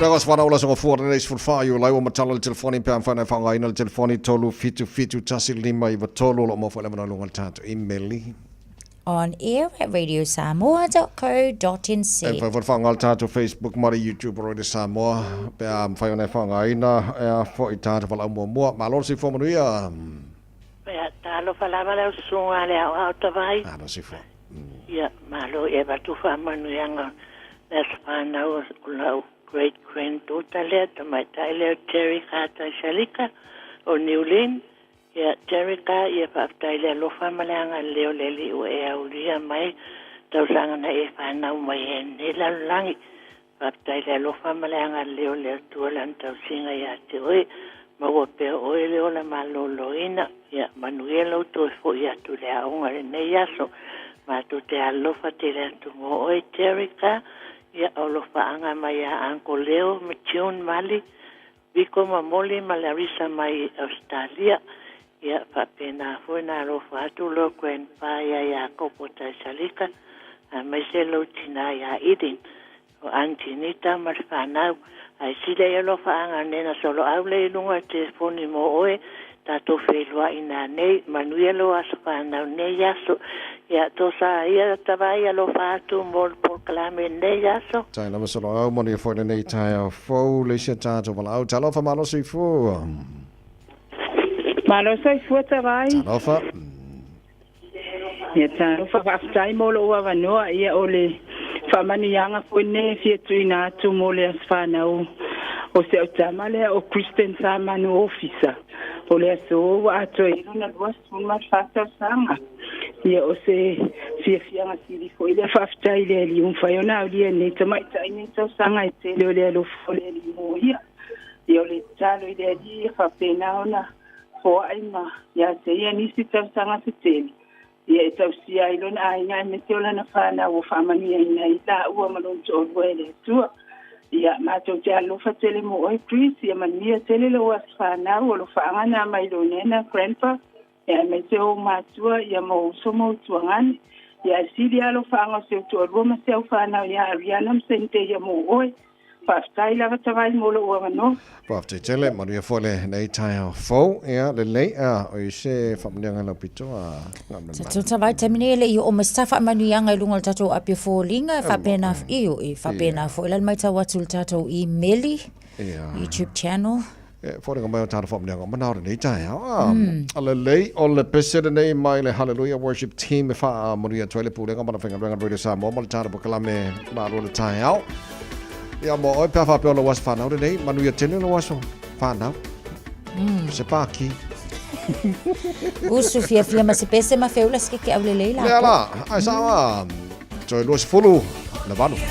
Kamea se whanau la songa fua lenei 14 Iulai ua matala le telefoni pe a mafai ona e faaaogaina le telefoni 377 1 5 9 3 o lo o maua foi le avanoa i luga o le tatou imeli. On air at radiosamoa.co.nz. E mafai foi ona faaaoga le tatou Facebook ma le YouTube o Radio Samoa pe a mafai ona e faaaogaina e a foi tatou valaau muamua. Malo le soifua manuia. Ia, talofa lava lau susuga le aoao tavai. Malo soifua. Ia, malo e avatu faamanuiaga le aso fanau o lau great granddaughter lea, tamaitai lea o Jerry Carter Salika o New Lynn. Ia, Jerrica, ia faafetai i le alofa ma le agalelei o le Alii ua e aulia mai tausaga na e fanau mai ai i lenei lalolagi. Faafetai i le alofa ma le agalelei o le Atua Lana tausiga ia te oe. Maua pea oe le ola maloloina. Ia, manuia lou toe foi atu i le aoga i lenei aso. Matou te alolofa tele atu mo oe, Jerrica. Ia, o alofaaga mai ia Uncle Leo ma June Mali. Viko ma Molly ma Larissa mai Ausetalia, ia faapena foi ona alofa atu lou grandpa ia Iakopo Taisalika aemaise lou tina ia Eden, o Aunty Nita ma le fanau. Ae sili ai alofaaga nena soloau lea i luga o le telefoni mo oe, tatou feiloai nanei, manuia lou aso fanau nei aso. Ia tosa ia tavai alofa atu mo le polokalame nei aso. Tai lava soloau manuia foi lenei taeao fou le isi a tatou valaau. Talofa malo soifua. Malo soifua Tavai. Talofa. Ia talofa faafetai mo lou avanoa ia o le faamanuiaga foi lenei e fia tuuina atu mo le aso fanau o si au tama lea o Kristen Samanu Ofisa o le aso ua atoa ai lona 24 tausaga. Ia o se fiafiaga sili foi lea faafetai i le Alii ua mafai ona aulia e lenei tamaitai nei tausaga e tele o le alofa o le Alii mo ia. Ia o le tatalo i le Alii ia faapena ona foai ma ia te ia nisi tausaga se tele ia e tausia ai lona aiga aemaise o lana fanau ua faamanuiaina ai laua ma lona toalua e le Atua. Ia, matou te alolofa tele mo oe, Chris, ia manuia tele lou aso fanau, o alofaaga na mai lou nena, grandpa, ia aemaise o ou matua, ia ma ou uso ma ou tuagane. Ia ae sili lava alofaaga o si ou toalua ma si au fanau ia Ariana ma Senteia mo oe. Faafetai lava Tavai mo lou avanoa. Faafetai tele, manuia foi lenei taeao fou. Ia, lelei, a, o i se faamanuiaga i lau pito, a, ngā mea Tatou Tavai, taimi nei e le i oo mai se tā faamanuiaga i luga o le tatou api o foliga, e faapena, io, e faapena foi la le maitau atu i le tatou imeli, YouTube channel. E foliga mai o tāna faamanuiaga o manao lenei taeao. A, a lelei, o le pese lenei mai le Hallelujah Worship Team e faamanuia atu ai le Pulega ma le Faigaluega Radio Samoa ma le tāna polokalame malo le taeao. Ia mo oe pe a faapea o lou aso whanau lenei, manuia tele lou aso whanau. Se pāki. Usu fiafia ma se pese ma feula se ke au lelei la. Lea la, ai sao a, toe 20 na valu.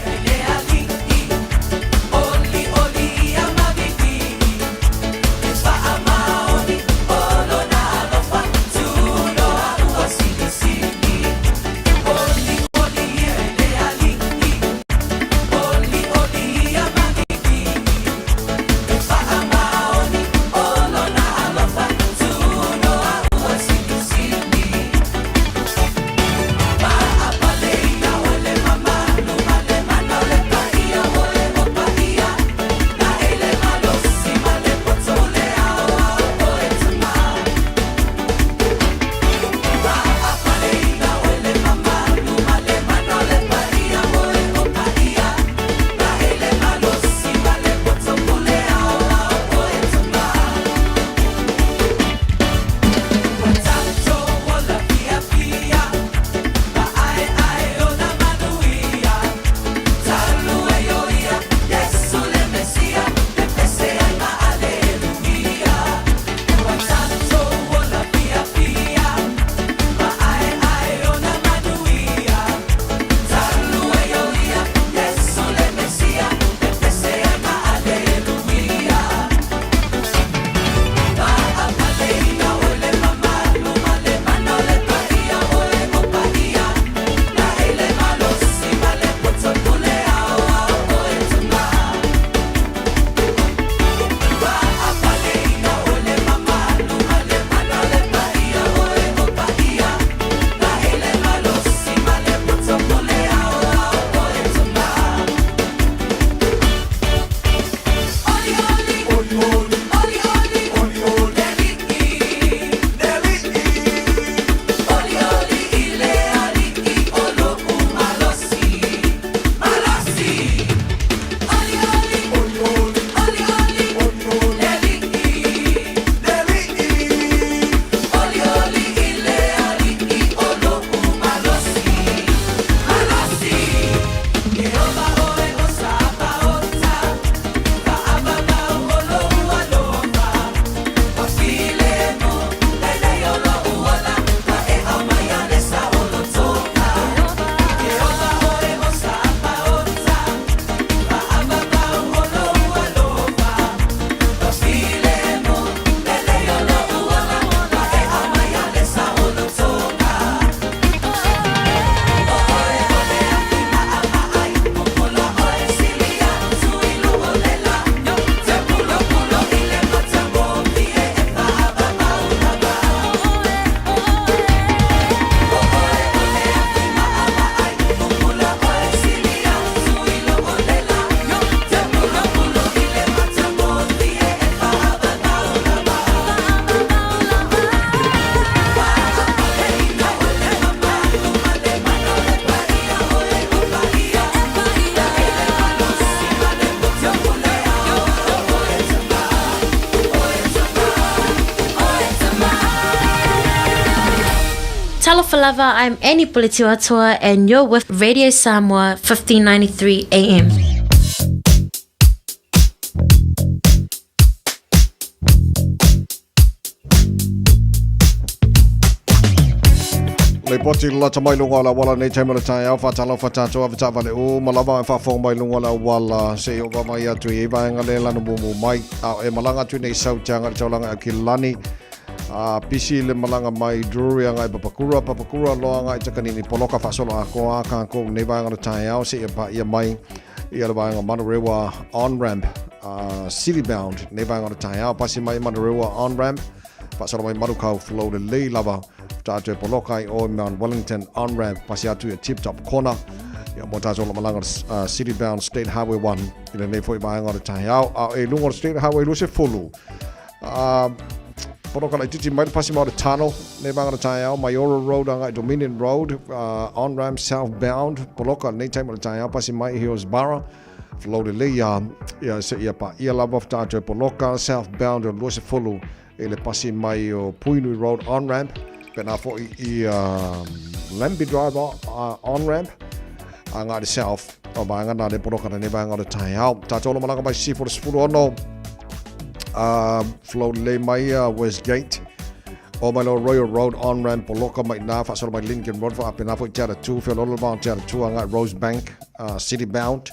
Talofa lava, I'm Annie Puletiwatoa and you're with Radio Samoa 1593 AM. Lipoti lata mai luga o le auala nei taimi o le taeao, faatalofa tatou ave taavale uma lava e faafofoga mai luga o le auala seia ou vaavaai atu i ei vaega le lanu mumu mai a o e malaga atu nei sau te agai i le taulaga i Aukilani a pisi le malaga mai Drury agai Papakura, Papakura loa agai Takanini poloka faasolo atoa a kākou nei vaega o le taeao seia paia mai ia le vaega Manurewa on-ramp city bound nei vaega o le taeao pasi mai Manurewa on-ramp faasolo mai Manukau flow lelei lava faatoa toe poloka ai oe Mount Wellington on-ramp pasi atu ia Tip Top Corner Ia, mo tātou lo malanga City Bound State Highway 1 i lenei foi vaega o le taeao. A e luga o le State Highway 20, pono ka laititi mai le pasi ma o le tunnel, nei vaega o le taeao, Maiora Road agai Dominion Road, on-ramp southbound, poloka lenei taimi o le taeao, pasi mai i Hillsborough, flow lelei ia, ia se ia pa ia lava tātou poloka, southbound o le 20 i le pasi mai o Puinui Road on-ramp, pena foi i Lambie Drive on-ramp, a ngā te south o vaega nā le poroka nei vaega o le taeao. Tātou lo malanga mai sifo le 16, flow lelei mai Westgate, o mai lo Royal Road on-ramp poloka mai nā whaasolo mai Lincoln Road wha apena foi te ara tū, whiololo mau te ara tū a ngā Rosebank, City Bound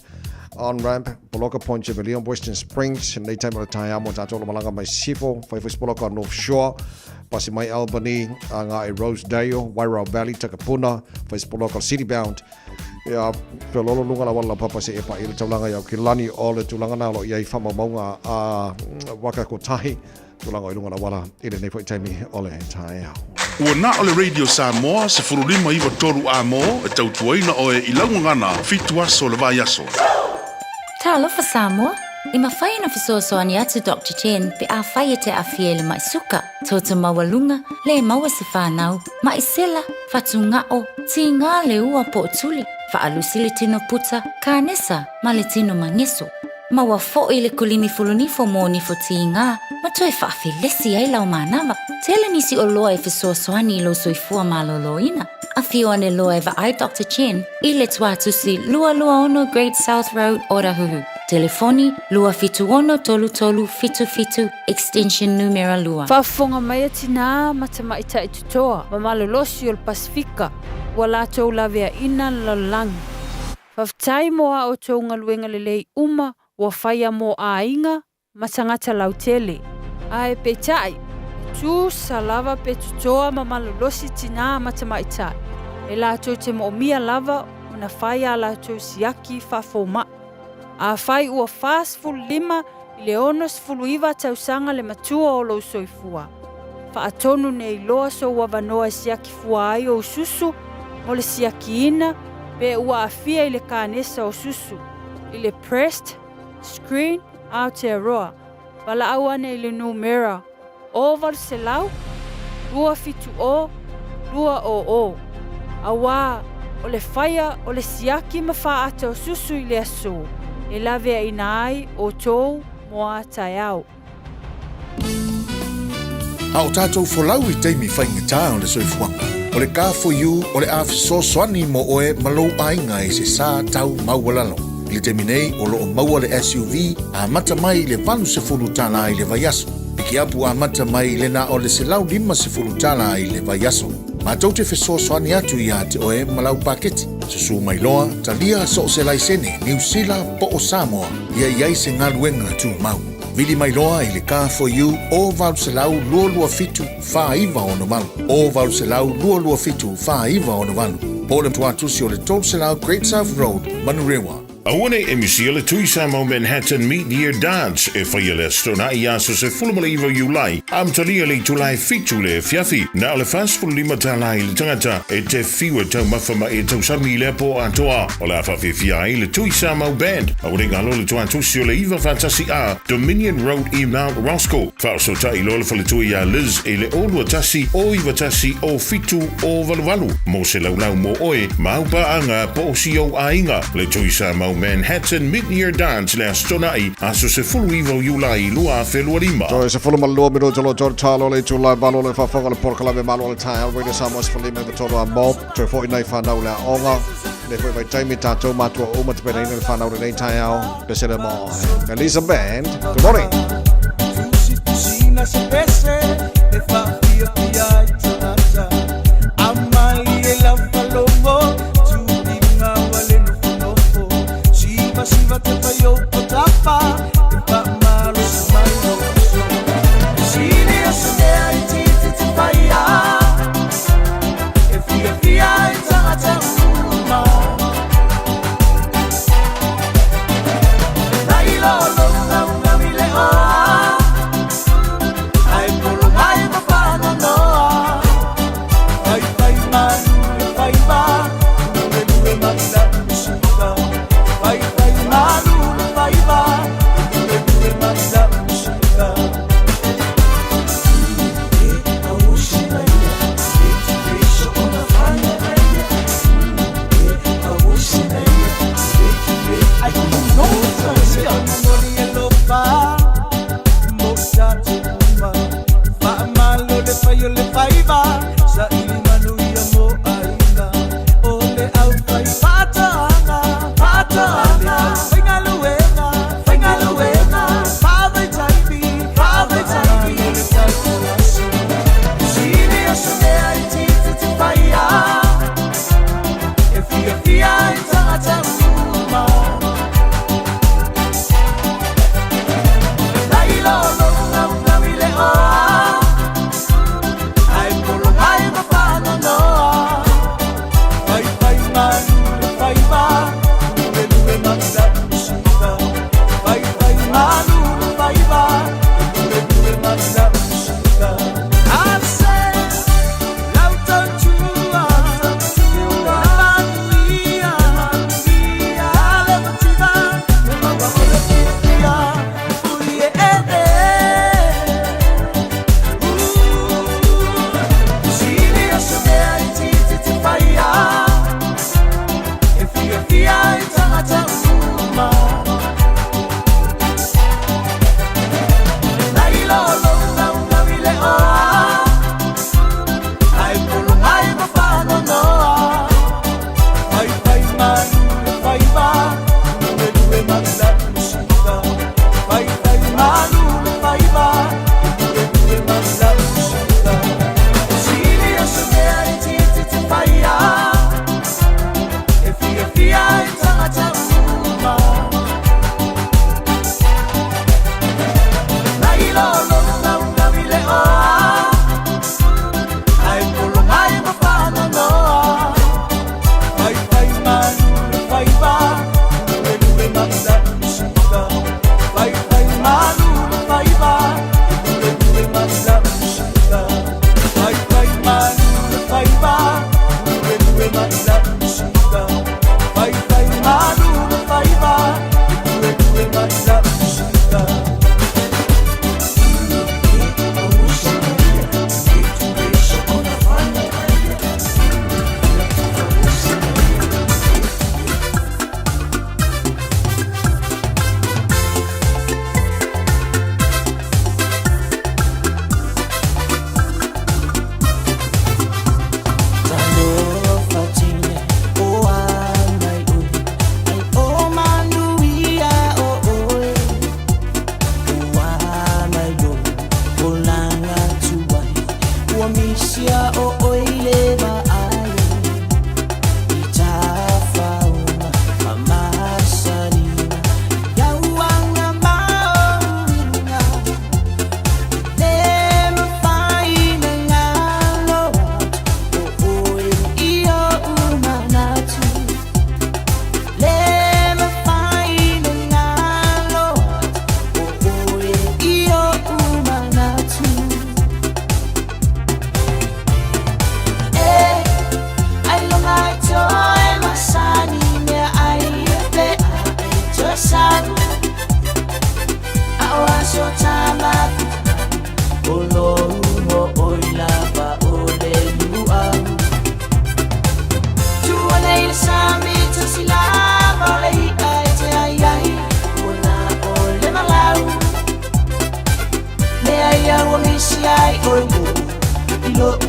on-ramp, Poloka Point Chevalier, Western Springs, nei taimi o le taeao mo tātou lo malanga mai Sifo, whai whai Poloka North Shore, pasi mai Albany, a ngā e Rosedale, Wairau Valley, Takapuna, whai Poloka City Bound, ia, whiololo lunga la wala papa se e pa i le taulanga iau ki lani o le tulaga nā lo iai whamaumaunga a waka kotahi, Tulaga i luga la wala i lenei foi taimi o le taeao. Ua na o le Radio Samoa 15 93 A mo e tautuaina oe i lau gagana fitu aso o le vaiaso. Talofa Samoa! E mafai ona fesoasoani atu Doctor Chen pe afai e te aafia i le maʻi suka, toto maualuga, le maua se fanau, maʻi sela, fatugao, tiga le ua po o tuli, faalusi le tino puta, kanesa ma le tino mageso. Maua foi le kulimi fulunifo mo nifo tiga ma toe faafelesi ai lau manava. Tele nisi oloa e fesoasoani i lou soifua malōlōina. Afio ane loa e vaai Doctor Chen i le tuatusi 226 Great South Road, Otahuhu. Telefoni, 276 3377, extension numera 2. Faafofoga mai a tinā ma tamaitai totoa ma malolosi o le Pasefika ua latou laveaina le lalolagi. Faafetai mo a outou galuega lelei uma ua faia mo aiga ma tagata lautele. Ae peitai, e tusa lava pe totoa ma malolosi tinā ma tamaitai, e latou te moomia lava ona fai a latou siaki faafomaʻi. Afai ua 45 i le 69 tausaga le matua o lou soifua, faatonu nei loa sou avanoa e siaki fua ai ou susu mo le siakiina pe ua aafia i le kanesa o susu, i le Breast Screen Aotearoa, valaau ane i le numera o 800 270 200, auā o le faia o le siaki ma faaata o susu i le aso e laveaina ai outou mo a taeao. A o tātou folau i taimi faigata o le soifuaga, o le Car4U o le a fesoasoani mo oe ma lou aiga i se sa tau maualalo. I le taimi nei, o lo o maua le SUV amata mai i le $80 i le vaiaso. Pikiapu amata mai i le na o le $150 i le vaiaso. Matou te fesoasoani atu iā te oe ma lau paketi. Susū mai loa, talia so o se laisene, Niu Sila po o Samoa, ia i ai se galuega tumau. Vili mai loa i le Car4U o 800 227 4968, o 800 227 4968, po o le tuatusi o le 300 Great South Road, Manurewa. Aua nei e misia le Tui Samoa Manhattan Mid-Year Dance e faia le Aso Toonai i aso 19 o Iulai, amatalia le itula e fitu le afiafi. Na o le $45 i le tangata e te whiu e taumafa ma e tausami i lea po atoa. O le a faafiafia ai le Tui Samoa Band. Aua nei galo le tuatusi o le 9 faatasi A, Dominion Road i Mount Roskill. Faaosootai loa le faletua iā Liz i le 0 21 0 91 07 0 88 mo se laulau mo oe ma au paaga po o si ou aiga. Le Tui Samoa Manhattan Mid-Year Dance le Aso Toonai, aso 19 o Iulai 2025. Toe 12 minuta lo tolu talo le itula e valo le faafofoga le polokalame malo o le taeao Radio Samoa 15 i tolu a mo toe foi nei whanau le aoga le foi vaitaimi tātou mātua uma te penaina le whanau lenei taeao pesele mo Elisa Band. Good morning. Tusina se pese e faafiafia ai tagata amali e lafalogo tuliga ua le nofonofo sivasiva te faioupo tafa e faamalosi mai loso sili asonea i titi te faia e fiafia ai tagata uma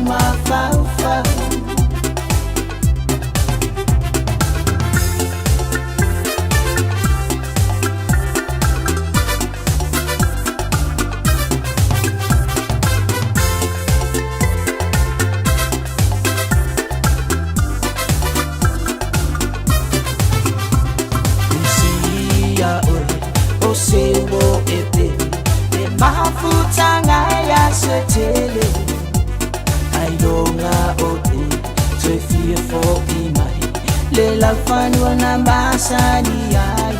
mafaufau. Misia oe o se o e pele E mafutanga ia se tele Ai longa o te toe fia fo'i mai Le laufanua na masani ai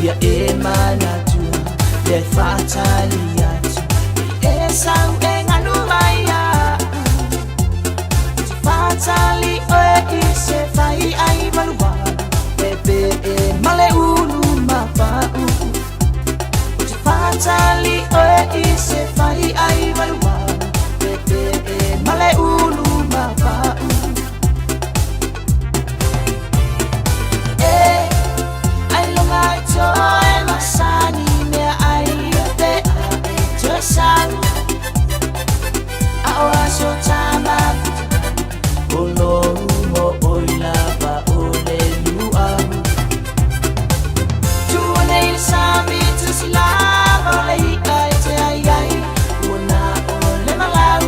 Ia e manatua le faatali atu E sau e ganu mai a'u Te faatali oe i se fai ai valuvalu Pepe e male ulu mapa'u Te faatali oe i se fai ai valuvalu Pepe e male ulu mapa'u E ai longa i toe masani mea ai pe a e toe sau A o aso tama O lou mo oi lava o le luau Tua nei le sami tusi lava o le i'a e te ai ai Ua na o le malau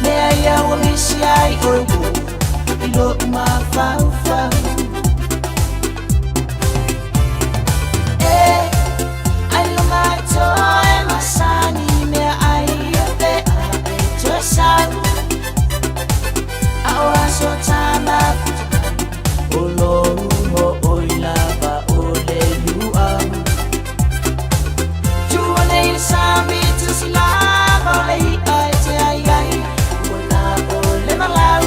Mea ia ua misi ai oe uo I lo'u mafaufau E ai longa i toe masani mea ai pe a e toe sau A o aso tama O lou mo oi lava o le luau Tua nei le sami tusi lava o le i'a e te ai ai Ua na o le malau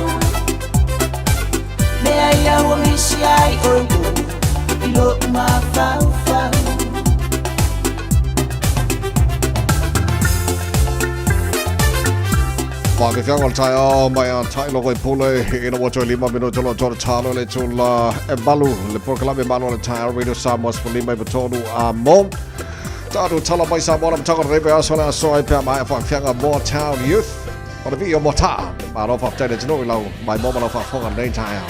Mea ia ua misi ai oe uo I lo'u mafaufau Faafefiaga o le taeao mai a tai loko i pule ina ua toe lima minuta lo tolu talo le tula e malu le polokalame malo le taeao Radio Samoa 15 i tolu a mo. Tātou tala mai Samoa na matanga rebe aso le aso ai pea mai faafefiaga Motown Youth. O le vii o Mota. Malo faafetai le tino i lau mai mo ma lau faafofoga lenei taeao.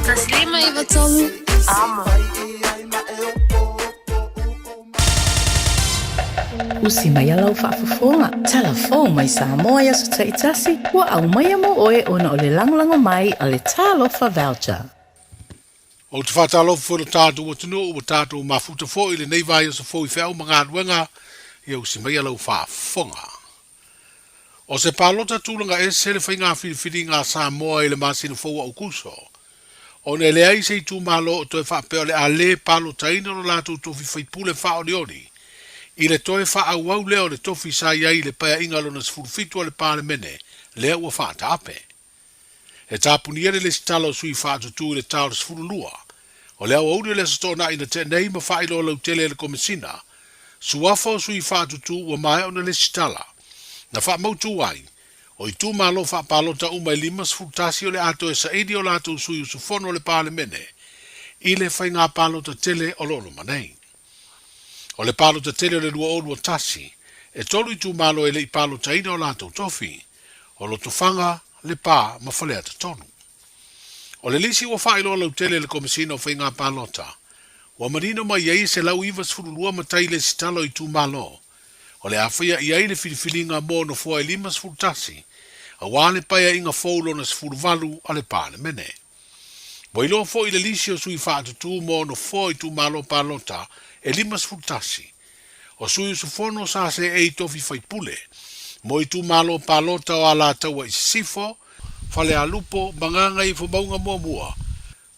153 Amo. Usi mai a lau faafofoga, talafou mai Samoa i aso taitasi, ua aumaia mo oe ona o le lagolago mai a le Talofa Voucher. Ou te faatalofa foi i lo tatou atunuu ua tatou mafuta foi i lenei vaiaso fou i feau ma galuega, ia usi maia lau faafofoga. O se palota tulaga ese le faiga filifiliga a Samoa i le masina fou o Aukuso, ona e leai se itumalo o toe faapea o le a le palotaina lo latou tofi faipule faaolioli i le toe faaauau lea o le tofi sa i ai i le Paeaiga lona 17 a le Palemene lea ua faataape. E tapunia le lesitala o sui faatutū i le ta o le 12 o le aoauli o le Aso Toonai na tea nei ma faailoa lautele e le Komesina suafa o sui faatutū ua maea ona lesitala na faamautū ai o itumalo faapalota uma e 51 o le a toe saili o latou sui usufono o le Palemene i le faiga palota tele o lo o loma nei. O le palota tele o le 2021, e tolu itumalo e le i palotaina o latou tofi, o Lotofaga, Lepa ma Faleata 3. O le lisi ua faailoa lautele e le Komesina o Faiga Palota, ua manino mai ai e 192 matai lesitala o itumalo, o le a faia i ai le filifiliga mo nofoa e 51, aua le paeaiga fou lona 18 a le Palemene. Ua iloa foi le lisi o sui faatutū mo nofoa o itumalo palota e 51. O sui usufono sa seei tofi faipule mo itumalo palota o Alataua i Sisifo, Falealupo ma Gagaifomauga Muamua,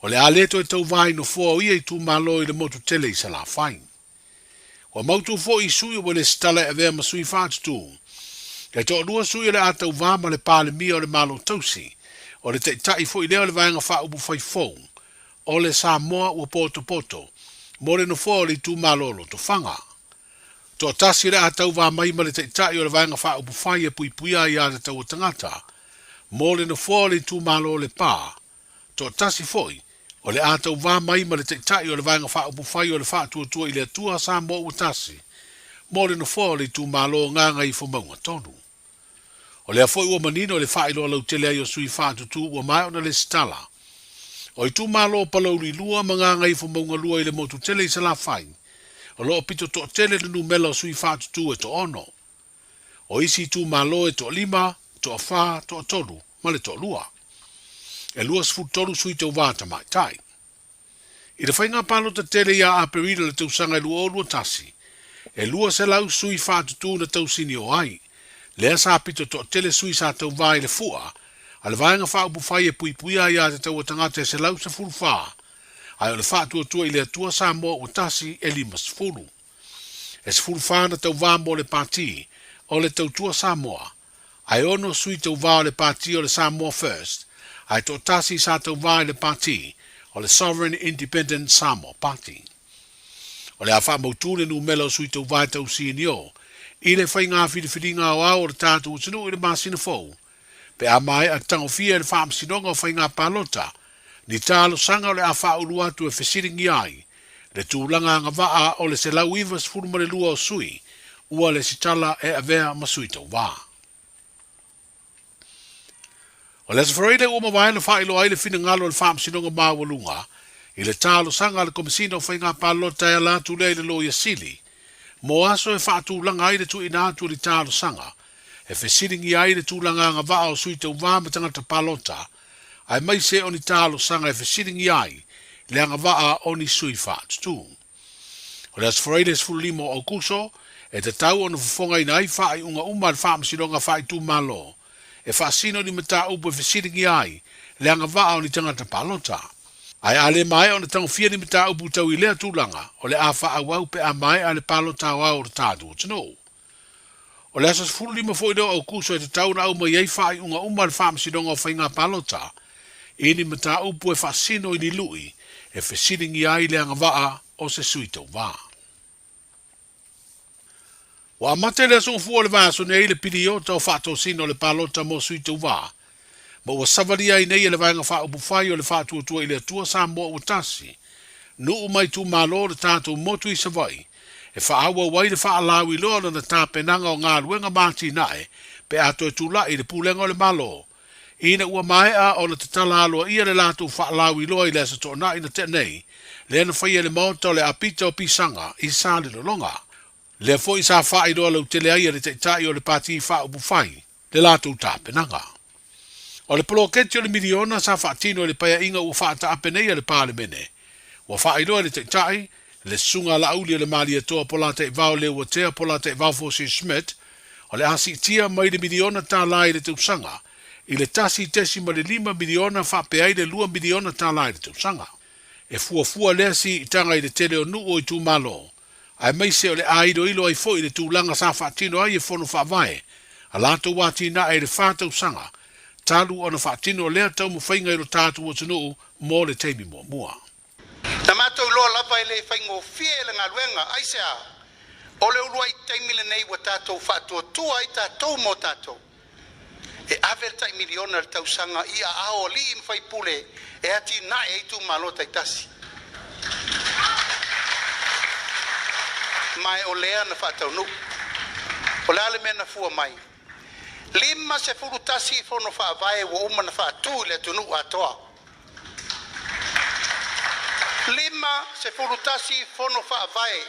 o le a le toe tauva i nofoa o ia itumalo i le motu tele i Salafai. Ua mautu foi i sui ua lesitala e avea ma sui faatutū. E toalua sui o le a tauva ma le Palemia o le Malo Tausi, o le Taitai foi lea o le Vaega Faaupufai fou o le Samoa ua potopoto mo le nofoa o le itumalo o Lotofaga. Toatasi o le a tauva mai ma le Taitai o le Vaega Faaupufai e puipuia ai aiatatau a tagata mo le nofoa o le itumalo o Lepa, Toatasi foi, o le a tauvā mai ma le Taitai o le Vaega Faaupufai o le Faatuatua i le Atua Samoa Ua Tasi, mo le nofoa o le itumalo o Gagaifomauga 3. O lea foi ua manino le faailoa lautele ai o sui faatutū ua maea ona lesitala. O itumalo o Palauli 2 ma Gagaifomauga 2 i le motu tele i Salafai, o lo o pito toatele le numela o sui faatutū e toaono. O isi itumalo e toalima, toafa, toatolu ma le toalua. E 23 sui tauvā tamaitai. I le faiga palota tele ia Aperila le tausaga e 2021, e 200 sui faatutū na tausini o ai, lea sa pito toatele sui sa tauvā i le fua a le Vaega Faaupufai e puipuia ai aiatatau a tagata e 114, ae o le Faatuatua i le Atua Samoa Ua Tasi e 50. E 14 na tauvā mo le Pati o le Tautua Samoa, ae ono sui tauvā o le Pati o le Samoa First, ae toatasi sa tauvā i le Pati o le Sovereign Independent Samoa Party. O le a faamautū le numela o sui tauvā e tausinio i le faiga filifiliga aoao o le tatou atunuu i le masina fou, pe a maea tagofia e le Faamasinoga o Faiga Palota ni talosaga o le a faaulu atu e fesiligia ai le tulaga agavaa o le 192 o sui ua lesitala e avea ma sui tauvā. O le Aso Faraile ua mavae na faailoa ai le finagalo o le Faamasinoga Maualuga i le talosaga a le Komesina o Faiga Palota e ala atu lea i le Loia Sili mo aso e faatulaga ai le tuuina atu o ni talosaga e fesiligia ai le tulaga agavaa o sui tauvā ma tagata palota, aemaise o ni talosaga e fesiligia ai le agavaa o ni sui faatutū. O le Aso Faraile 15 o Aukuso, e tatau ona fofogaina ai faaiuga uma a le Faamasinoga Faaitumalo e faasino ni mataupu e fesiligia ai le agavaa o ni tagata palota. Ae a le maea ona tagofia ni mataupu tau i lea tulaga, o le a faaauau pe a maea le palota aoao o le tatou atunuu. O le aso 15 foi lea o Aukuso e tatau ona aumai ai faaiuga uma a le Faamasinoga o Faiga Palota i ni mataupu e faasino i ni lui e fesiligia ai le agavaa o se sui tauvā. Ua amata i le aso Gafua o le vaiaso nei le piliota o faatosina o le palota mo sui tauvā, ma ua savalia ai nei e le Vaega Faaupufai o le Faatuatua i le Atua Samoa Ua Tasi, nuu ma itumalo o le tatou motu i Savaii, e faaauau ai le faalauiloa o lana tapenaga o galuega ma atinae pe a toe tulai i le Pulega o le Malo. Ina ua maea ona tatala aloaia le latou faalauiloa i le Aso Toonai na tea nei, lea na faia e le Maota o le Apita o Pisaga i Salelologa. Lea foi sa faailoa lautele ai e le Taitai o le Pati Faaupufai le latou tapenaga. O le poloketi o le miliona sa faatino e le Paeaiga ua faataape nei a le Palemene, ua faailoa e le Taitai, le Susuga a Laauli o le Malietoa Polataivao Leuatea Polataivao Fosi Schmidt, o le a siitia mai le miliona tala i le tausaga i le $1.5 miliona faapea ai le $2 miliona tala i le tausaga. E fuafua lea siitaga i le tele o nuu o itumalo, aemaise o le a iloilo ai foi le tulaga sa faatino ai e Fono Faavae a latou atinae i le fa tausaga talu ona faatino lea taumafaiga i lo tatou atunuu mo le taimi muamua. Na matou iloa lava e le faigofie le galuega, aisea? O le uluai taimi lenei ua tatou faatuatua ai tatou mo tatou. E ave le tai miliona i le tausaga i aao o alii ma faipule e atinae ai itumalo taitasi. Ma o lea na faataunuu. O le a le mea na fua mai? 51 fono faavae ua uma na faatu i le atunuu atoa. 51 fono faavae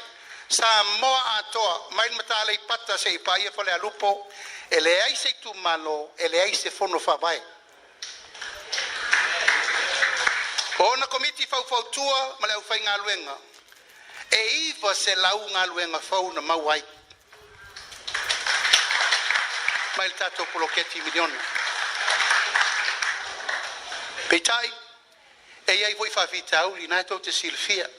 Samoa atoa mai le Mata Aleipata seia paia Falealupo, e leai se itumalo, e leai se fono faavae. O ona komiti faufautua ma le aufaigaluega, e 900 galuega fou na maua ai mai le tatou poloketi miliona. Peitai, e i ai foi faafitauli na e tou te silafia.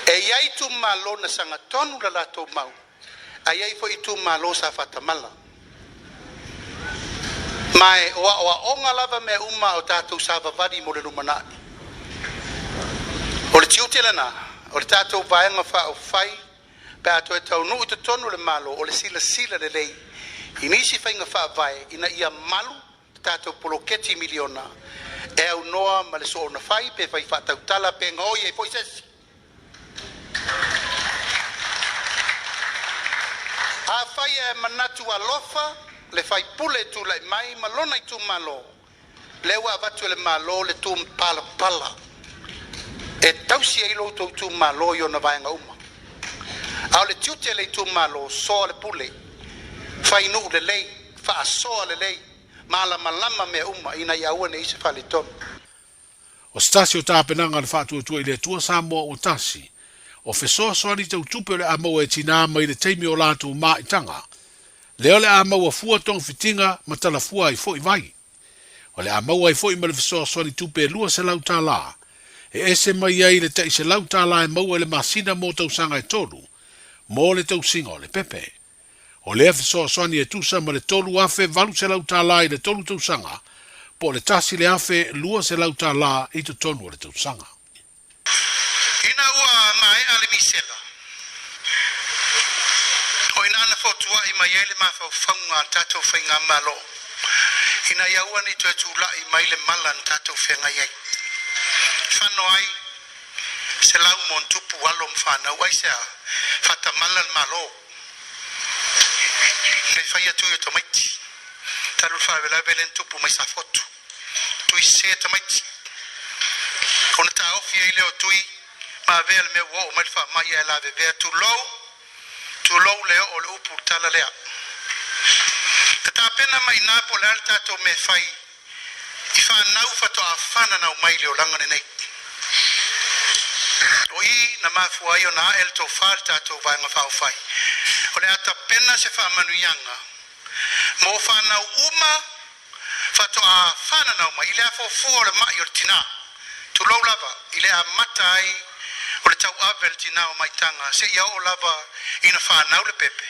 E i ai itumalo na sagatonu la latou mau, ae i ai foi itumalo sa faatamala. Ma e o aoaoga lava mea uma o tatou savavali mo le lumanai. O le tiute lena o le tatou Vaega Faaupufai pe a toe taunuu i totonu o le Malo, o le silasila lelei i nisi faiga faavae ina ia malu le tatou poloketi miliona e aunoa ma le soona fai pe fai faatautala pe gaoi ai foi se isi. Afai e manatu alofa le faipule e tulai mai ma lona itumalo, lea ua avatu e le Malo le tumupalapala e tausi ai lo outou itumalo i ona vaega uma. A o le tiute o le itumalo, soa le pule, fai nuu lelei, faasoa lelei, malamalama mea uma ina ia aua ne i se faaletonu. O se tasi o tapenaga a le Faatuatua i le Atua Samoa ua tasi, o fesoasoani tau tupe o le a maua e tinā mai le taimi o latou maitaga, lea o le a maua fua togafitiga ma talafua ai foi vai. O le a maua ai foi ma le fesoasoani tupe e $200, e ese mai ai le tai $100 e maua i le masina mo tausaga e tolu, mo le tausiga o le pepe. O lea fesoasoani e tusa ma le $3,800 i le tolu tausaga, po o le $1,200 i totonu o le tausaga. Ina ua maea le misela, o ina na fotuai mai ai le mafaufauga a le tatou faigamalo ina ia aua ne i toe tulai mai le mala na tatou feagai ai. Fano ai 100+ alo ma fanau, aisea? Faatamala le Malo. Nei faia tui o tamaiti, talu le faalavelave lea na tupu mai Safotu. Tui sese tamaiti. Ona taofi ai lea o tui ma avea le mea ua oo mai le faamai ae lavevea tulou, tulou le oo o le upu le tala lea. Na tapena mai ina po o le a le tatou mea e fai i fanau faatoa fananau mai i le olaga lenei. O i na mafua ai ona ae le tofa i le tatou Vaega Faaupufai, o le a tapena se faamanuiaga mo fanau uma faatoa fananau mai i le afuafua o le ma'i o le tinā, tulou lava, i le amata ai o le tauave a le tinā o maitaga seia oo lava ina fanau le pepe,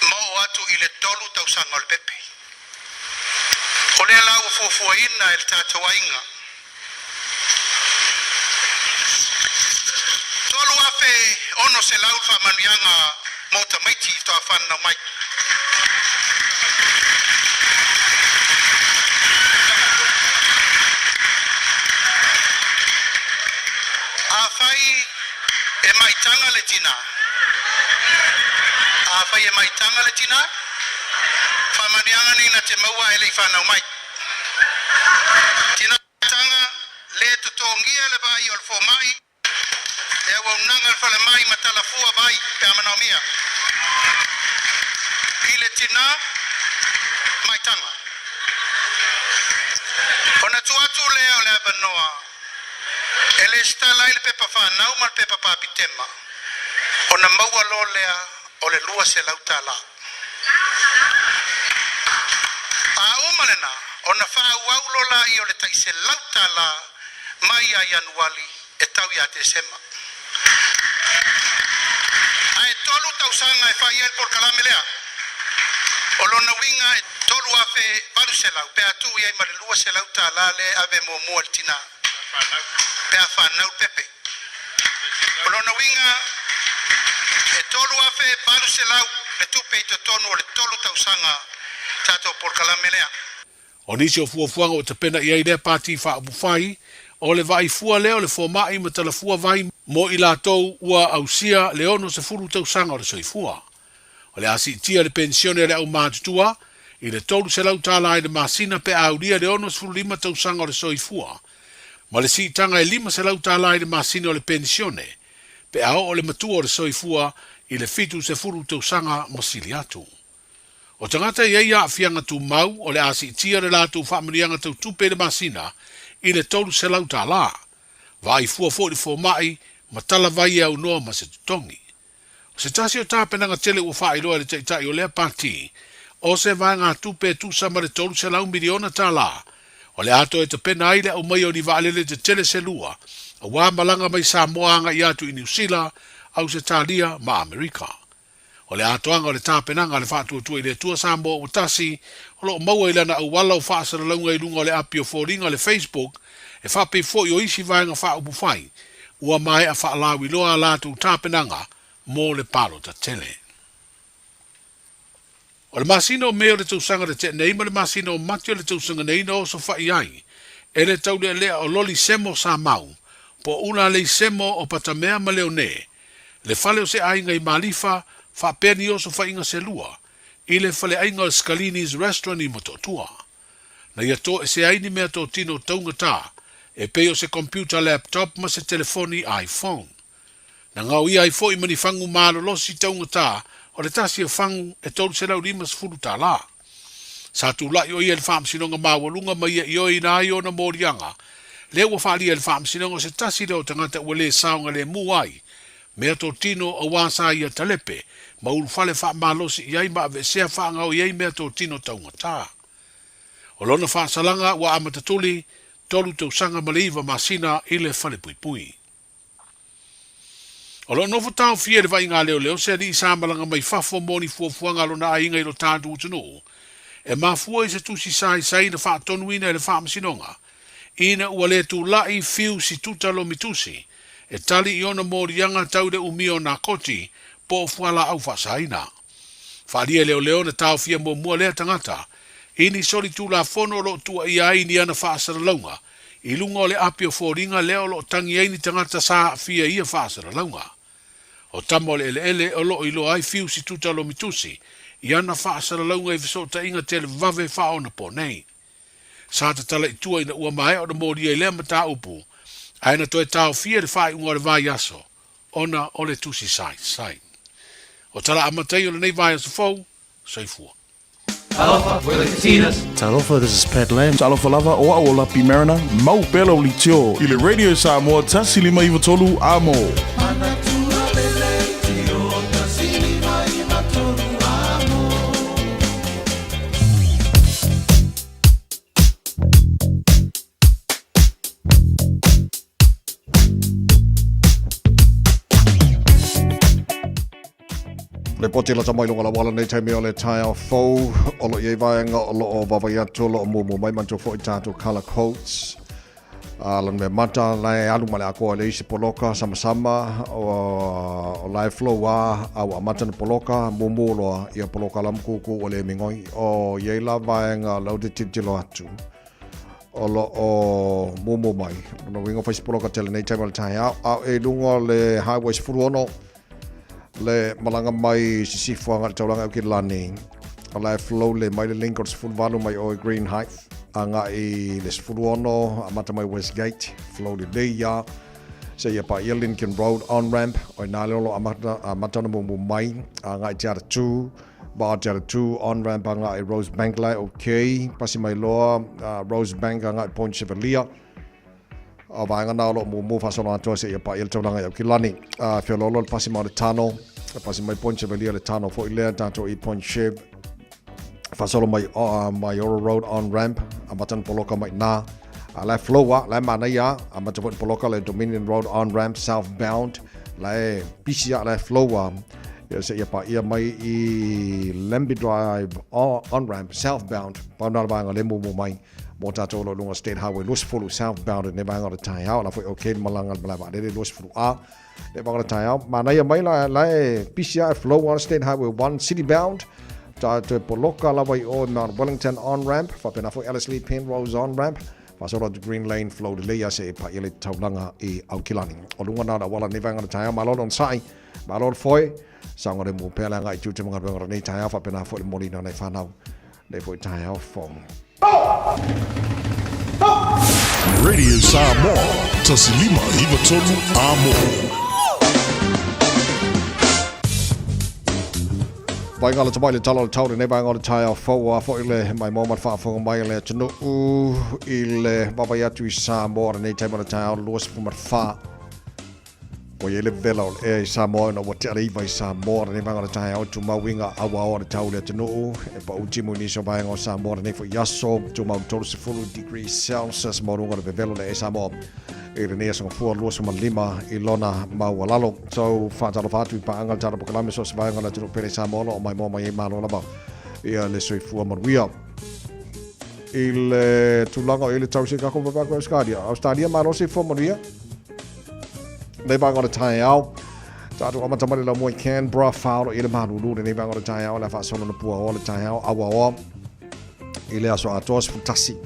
ma oo atu i le tolu tausaga o le pepe. O lea la ua fuafuaina e le tatou aiga $3,600 le faamanuiaga mo tamaiti faatoa fananau mai. Afai e maitaga le tinā, afai e maitaga le tinā, Faamanuiaga nei na te maua ae le i fanau mai. Tinataga, le totogia le vaai o le fomai, le auaunaga a le falemai ma talafua vai pe a manaomia. I le tina maitaga. Ona tuu atu lea o le avanoa e lesitala ai le pepa fanau ma le pepa papitema ona maua loa lea o le $200. A uma lena, ona faaauau loa laia o le tai $100 mai ia Ianuali e tau ia Tesema. Ae tolu tausaga e fai ai le polokalame lea. O lona uiga e $3,800 pe a tuu i ai ma le $200 lea e ave muamua i le tina pe a fanau le pepe. O lona uiga e $3,800 le tupe i totonu o le tolu tausaga tatou polokalame lea. O nisi o fuafuaga ua tapena i ai lea Pati Faaupufai, o le vaai fua lea o le fomai ma talafua vai mo i latou ua ausia le 60 tausaga o le soifua. O le a siitia le penisione a le aumatutua i le $300 i le masina pe a aulia le 65 tausaga o le soifua, ma le siitaga e $500 i le masina o le penisione pe a oo le matua o le soifua i le 70 tausaga ma sili atu. O tagata e i ai aafiaga tumau o le a siitia le latou faamanuiaga tau tupe i le masina i le $300. Vaai fua foi le fomai ma tala vai e aunoa ma se totogi. O se tasi o tapenaga tele ua faailoa e le Taitai o lea Pati, o se vaegatupe e tusa ma le $300 miliona o le a toe tapena ai le aumaia o ni vaalele tetele se lua aua malaga mai Samoa agai atu i Niu Sila, Ausetalia ma Amerika. O le atoaga o le tapenaga a le Faatuatua i le Atua Samoa ua tasi, o lo o maua i lana auala o faasalalauga i luga o le api o foliga le Facebook, e faapei foi o isi vaega faaupufai ua maea faalauiloa a latou tapenaga mo le palota tele. O le masina o Me o le tausaga na tea nei ma le masina o Mati o le tausaga nei na osofai ai e le taulealea o Loli Semo Samau po o Ulalei Semo o Patamea ma Leone le fale o se aiga i Malifa faapea ni osofaiga se lua i le faleaiga o Scalini's Restaurant i Motootua. Na ia toese ai ni mea totino taugata e pei o se computer laptop ma se telefoni iPhone. Na gaoia ai foi ma ni fagu malolosi taugata o le tasi o fagu e $350. Sa tulai o ia i le Faamasinoga Maualuga ma ia ioeina ai ona moliaga, lea ua faalia e le Faamasinoga o se tasi lea o tagata ua le saogalemu ai mea totino aua sa ia talepe ma ulufale faamalosi i ai ma aveesea faagaoi ai mea totino taugata. O lona faasalaga ua amata tuli 3 tausaga ma le 9 masina i le falepuipui. O lo o nofo taofia i le vaaiga a leoleo se alii sa malaga mai fafo mo ni fuafuaga a lona aiga i lo tatou atunuu, e mafua i se tusi saisai na faatonuina e le Faamasinoga ina ua le tulai fiu situta lomitusi e tali i ona moliaga tau i le umia o nakoti po o fualaau faasaina. Faaalia e leoleo na taofia muamua lea tagata i ni solitulafono o lo o tuuaia ai ni ana faasalalauga i luga o le api o foliga lea o lo o tagi ai ni tagata sa aafia i ia faasalalauga. O tama o le eleele o lo o iloa ai Fiu Situta Lomitusi i ana faasalalauga i fesootaiga televave faaonaponei. Sa tatala i tua ina ua maea ona molia i lea mataupu, ae na toe taofia i le faaiuga o le vaiaso ona o le tusi saisai. O tala amata ia o lenei vaiaso fou, soifua. Talofa, we're the Katinas. Talofa, this is Pat Lam. Talofa lava, o au o Lapi Mariner, mau pea lau leitio i le Radio Samoa 153 Amo. Le poti lata mai lunga la wala nei taimi o le taeao fou o lo i ai vaega o lo o vaavaai atu o lo o muamua mai manatua foi tatou colour codes a lona mea mata la e alu ma le akoa i le isi poloka samasama o, o la e flow a a ua amata na poloka muamua loa ia poloka la makuku ua le migoi o i ai la vaega la ou te tilotilo atu o lo o muamua mai lona uiga fai se poloka tele nei taimi o le taeao a e luga o le highway 16 le malaga mai Sisifo agai i le taulaga i Aukilani. O la e flow lelei mai le link o le 18 mai o i Green Heights agai i le 16 amata mai Westgate, flow lelei lava. Seia paia Lincoln Road on ramp, o i ina lea o lo o amata, amata ona mumu mai agai i Te Atatū, ma o Te Atatū on ramp agai i Rosebank la e okay, pasi mai loa uh, Rosebank agai i Point Chevalier. O vaega na o lo o mumu faasolo atoa seia paia le taulaga i Aukilani. Uh, feoloolo le pasi mai o le Tano, pasi mai Point Chevalier le Tano foi lea, tatou i Point Chev, faasolo mai uh, Maioro Road on ramp, amata na poloka mai nā. A la e flow a, la e manaia a, amata foi na poloka le Dominion Road on ramp southbound, la e pisi a, la e flow a. Ia seia paia mai i Lambie Drive on ramp southbound, pau na le vaega le mumu mai mō tātou o lo lunga State Highway 20 southbound i ne vaega o le taeao, la foi okay le malaga le malae vaalele 20A le vaega o le taeao. Manaia mai la, la e pisi a e flow on State Highway 1 city bound, ta toe poloka lava i o Mount Wellington on ramp, faapena foi Ellerslie Penrose on ramp, faasolo atu Green Lane flow lelei a se e paia le taulaga i Aukilani. O lunga nā o le auala nei vaega o le taeao, malo le onosai, malo le foe, saogalemu pea le agai i tiute ma galuega o lenei taeao, faapena foi le momoliina o nai whanau Lea foi taeao fou. Radio Samoa, 1593 Amo. Vaega le tamai le tala o le tau lenei vaega o le taeao fou a foi le maimoa ma le faafofoga mai a le atunuu i le vaavaai atu i Samoa lenei taimi o le taeao 24. Ua i ai le vela o le ea i Samoa ina ua tea le 9 i Samoa lenei vaega o le taeao, tumau uiga auaoa o le tau i le atunuu e pau timu i nisi o vaega o Samoa lenei foi aso, tumau 30 degrees Celsius maualuga o le vevela o le ea i Samoa i lenei aso Gafua 25 i lona maualalo. So, faatalofa atu i paaga le tala polokalame so o se vaega o le atunuu pele i Samoa o lo o maimoa mai ai malo lava ia le soifua manuia. I le tulaga o i le tau se kako papako Australia. Australia malo soifua manuia. Nei vaega o le taeao. Tātou amata mai le laumua i Canberra, whaoro i le malulu lenei vaega o le taeao, le a faasolo na pua oa le taeao, aua oa i le aso atoa 11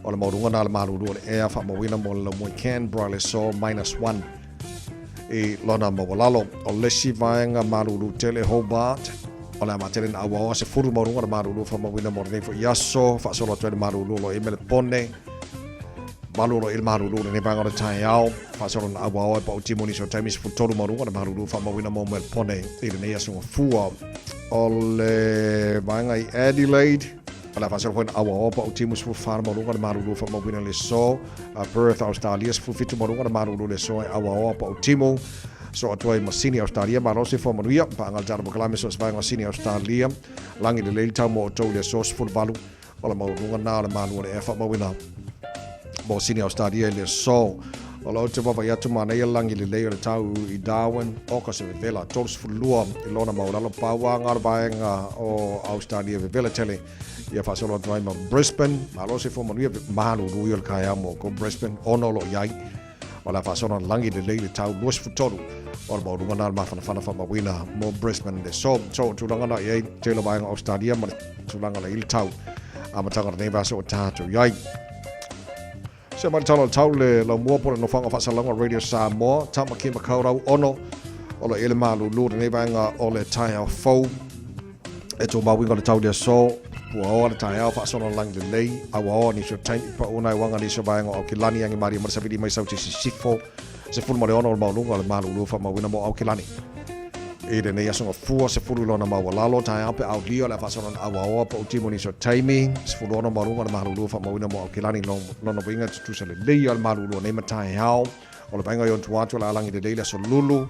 o le maualuga na le malulu o le ea faamauina mo le laumua i Canberra le so -1 i lona maualalo. O le isi vaega malulu tele Hobart, o le a matele na aua oa 10 maualuga o le malulu faamauina mo lenei foi aso, faasolo atu ai le malulu o lo i Melepone, Malu o lo i le malulu lenei vaega o le taeao. Faasolo na auaoa e pau timu nisi o taimi 13 maualuga le malulu faamauina mo Melpone i lenei aso gafua. O le vaega i Adelaide, o le a faasolo foi na auaoa pau timu 14 maualuga le malulu faamauina le so. Perth, Australia, 17 maualuga le malulu le so e auaoa pau timu. So atu ai ma Sydney, Australia, malo se fua manuia. Paanga le tala pakalame so se vaega o Sydney, Australia. Langi lelei le tau mo outou i le aso 18. O le maualuga na o le malu o le ea faamauina mo Sini Australia i le aso. O lo te vaavaai atu manaia lagi lelei o le tau i Darwin, oka se vevela 32 i lona maualalo pauaga o le vaega o Australia vevela tele ia faasolo atu ai ma Brisbane. Malo se fua manuia malulu ia o le kaeao mo ko Brisbane ono o lo o i ai. O le a faasolo na lagi lelei le tau 23 o le maualuga na o le mafanafana faamauina mo Brisbane le so. So tulaga na i ai tele o vaega o Australia ma le tulaga la i le tau amataga o lenei vaiaso o tatou i ai. Se mai le tala o le tau le laumua po le nofoaga faasalalauga Radio Samoa, Tamaki Makaurau 6, o lo i le malulu lenei vaega o le taeao fou. E tō mauinga o le tau le aso, puaoa le taeao faasolo langi lelei, auaoa nisi o taimi pauna e wanga nisi o vaega o Aukilani angi maria ma le savili mai sauti sisifo, 16 o le maualuga o le malulu faamauina mo Aukilani. I lenei aso gafua, 10 i lona maualalo, taeao pe aulia le a faasolo na auaoa pa utimu nisi o taimi, 16 maualuga o le malulu faamauina mo Aukilani lona uiga tutusa lelei o le malulu o nei ma taeao. O le vaega i ona tua atu o le a lagi lelei le aso Lulu,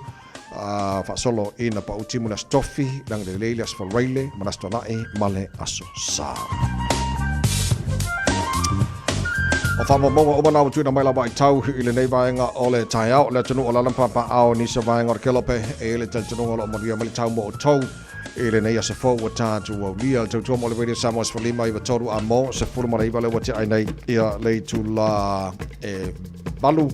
a faasolo i na pau timu le Aso Tofi, lagi lelei le Aso Faraile ma le Aso Toana'i ma le Aso Sa. O faamaumauga uma na ua tuuina mai lava i tau i lenei vaega o le taeao, le atunuu o Lalampapa nisi o vaega o le Kelope, e i le talitonuga o lo o manuia mai le tau mo outou i lenei aso fou ua tatou aulia. Le tautua mo le Radio Samoa 15 93 a mo 19 lea ua tea ai nei ia le itula e 8.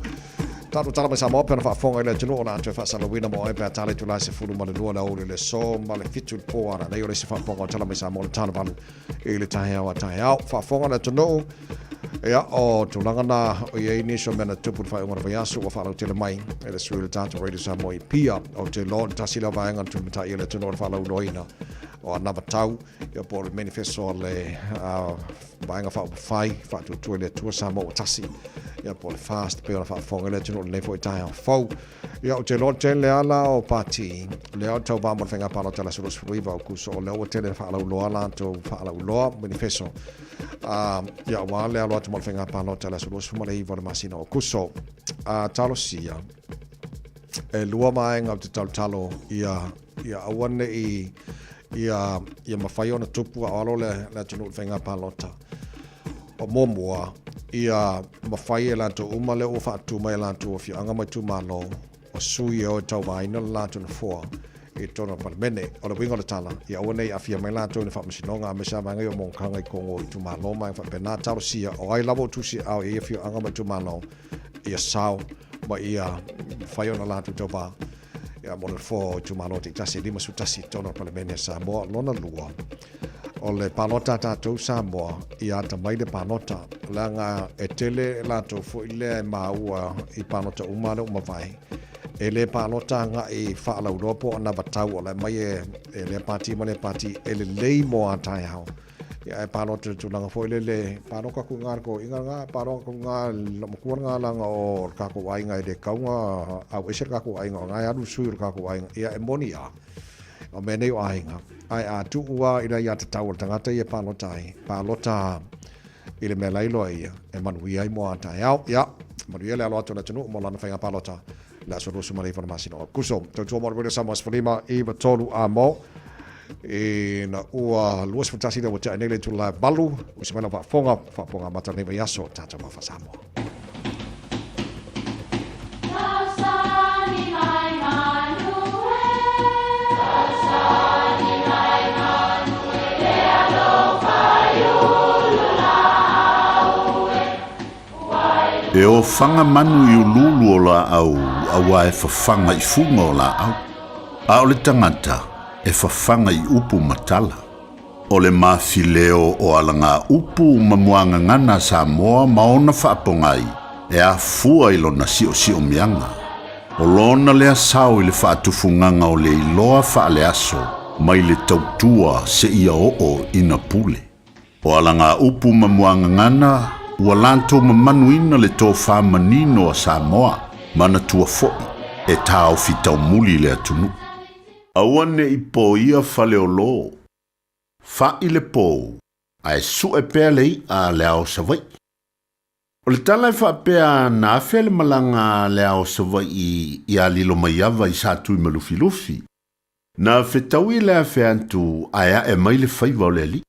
Tatou tala mai Samoa pe ona faafofoga i le atunuu o le a toe faasalalauina mo oe pe a tala i itula e 12 le aoauli o le aso ma le 7 i le po ana nei o le isi faafofoga o tala mai Samoa le tala valu i le taeao a taeao. Faafofoga le atunuu ia o tulaga na o i ai nisi o mea na tupu i le faaiuga o le vaiaso ua faalautele mai e le sui o le tatou Radio Samoa i Apia. Ou te iloa o le tasi lea o vaega na tulimatai i le atunuu o le faalauiloaina. O anavatau, ia po o le manifesto a le Vaega Faaupufai, Faatuatua i le Atua Samoa ua Tasi, ia po o le FAST, pei ona faafofoga i le atunuu i lenei foi taeao fou. Ia, ou te iloa tele lava la o pati lea o tauva mo le faiga palota i le aso 29 o Aokuso, o lea ua tele ina faalauiloa latou faalauiloa manifesto, ia aua le alo atu mo le faiga palota i le aso 29 o le masina o Aokuso. Talosia, e lua vaega ou te talotalo ia ia aua ne i ia ia mafai ona tupu a o alo le le atunuu i le faiga palota. O muamua, ia mafai e latou uma lea ua faatu mai e latou afioaga ma itumalo o sui e o e tauvaina le latou nofoa i totonu o le Palemene. O le uiga o le tala, ia aua ne i aafia mai latou i ni faamasinoga aemaise lava vaega ia o monotaga i totonu o itumalo ma vaega faapena. Talosia, o ai lava o tusiaao i ia afioaga ma itumalo, ia sao ma ia mafai ona latou tauva ia mo le nofoa o itumalo taitasi e 51 i totonu o le Palemene a Samoa. Lona lua, o le palota a tatou Samoa, ia atamai le palota, leaga e tele latou foi lea e maua i palota uma lea ua mavae, e le palota agai faalauiloa po o anavatau o le aumai e lea pati ma lea pati e lelei mo a taeao. Ia ae palota i le tulaga foi lele, palota atu i ina i le toeaina lena, palota atu i ina i le loomatua lena leaga o le tatou aiga e le tatau ona auese le tatou aiga o lena e alu le sui o le tatou aiga. Ia e moni lava, o mea nei o aiga, ae a tuu lava i le aiatatau a le tagata ia e palota ai, palota i le mea la e iloa e ia e manuia ai mo a taeao. Ia, manuia le alo atu o le atunuu mo lana faiga palota i le aso 29 o le masina o Aokuso. Tautua mo le Radio Samoa 15 9 3 a mo ina ua 21 lea ua tea nei le itula e 8, usi mai lau faafofoga, faafofoga amata lenei vaiaso, tatou mafa Samoa. E ofaga manu i uluulu o laau auā e fafaga i fuga o laau, a o le tagata e fafaga i upu ma tala. O le mafileo o alagaupu ma muagagana a Samoa ma ona faapogai e afua i lona siosiomiaga. O lona lea sao i le faatufugaga o le iloa faaleaso mai le tautua seia oo ina pule. O alagaupu ma muagagana ua latou mamanuina le tofa manino a Samoa, manatua foi e taofi taumuli le atunuu. Aua ne i poia Faleolo, fa'i le pou, ae su'e pea le i'a a le ao Savai'i. O le tala e faapea na afea le malaga a le ao Savai'i iā Lilomaiava i Satuimalufilufi, na fetaui le afe atu ae a'e mai le faiva o le alii.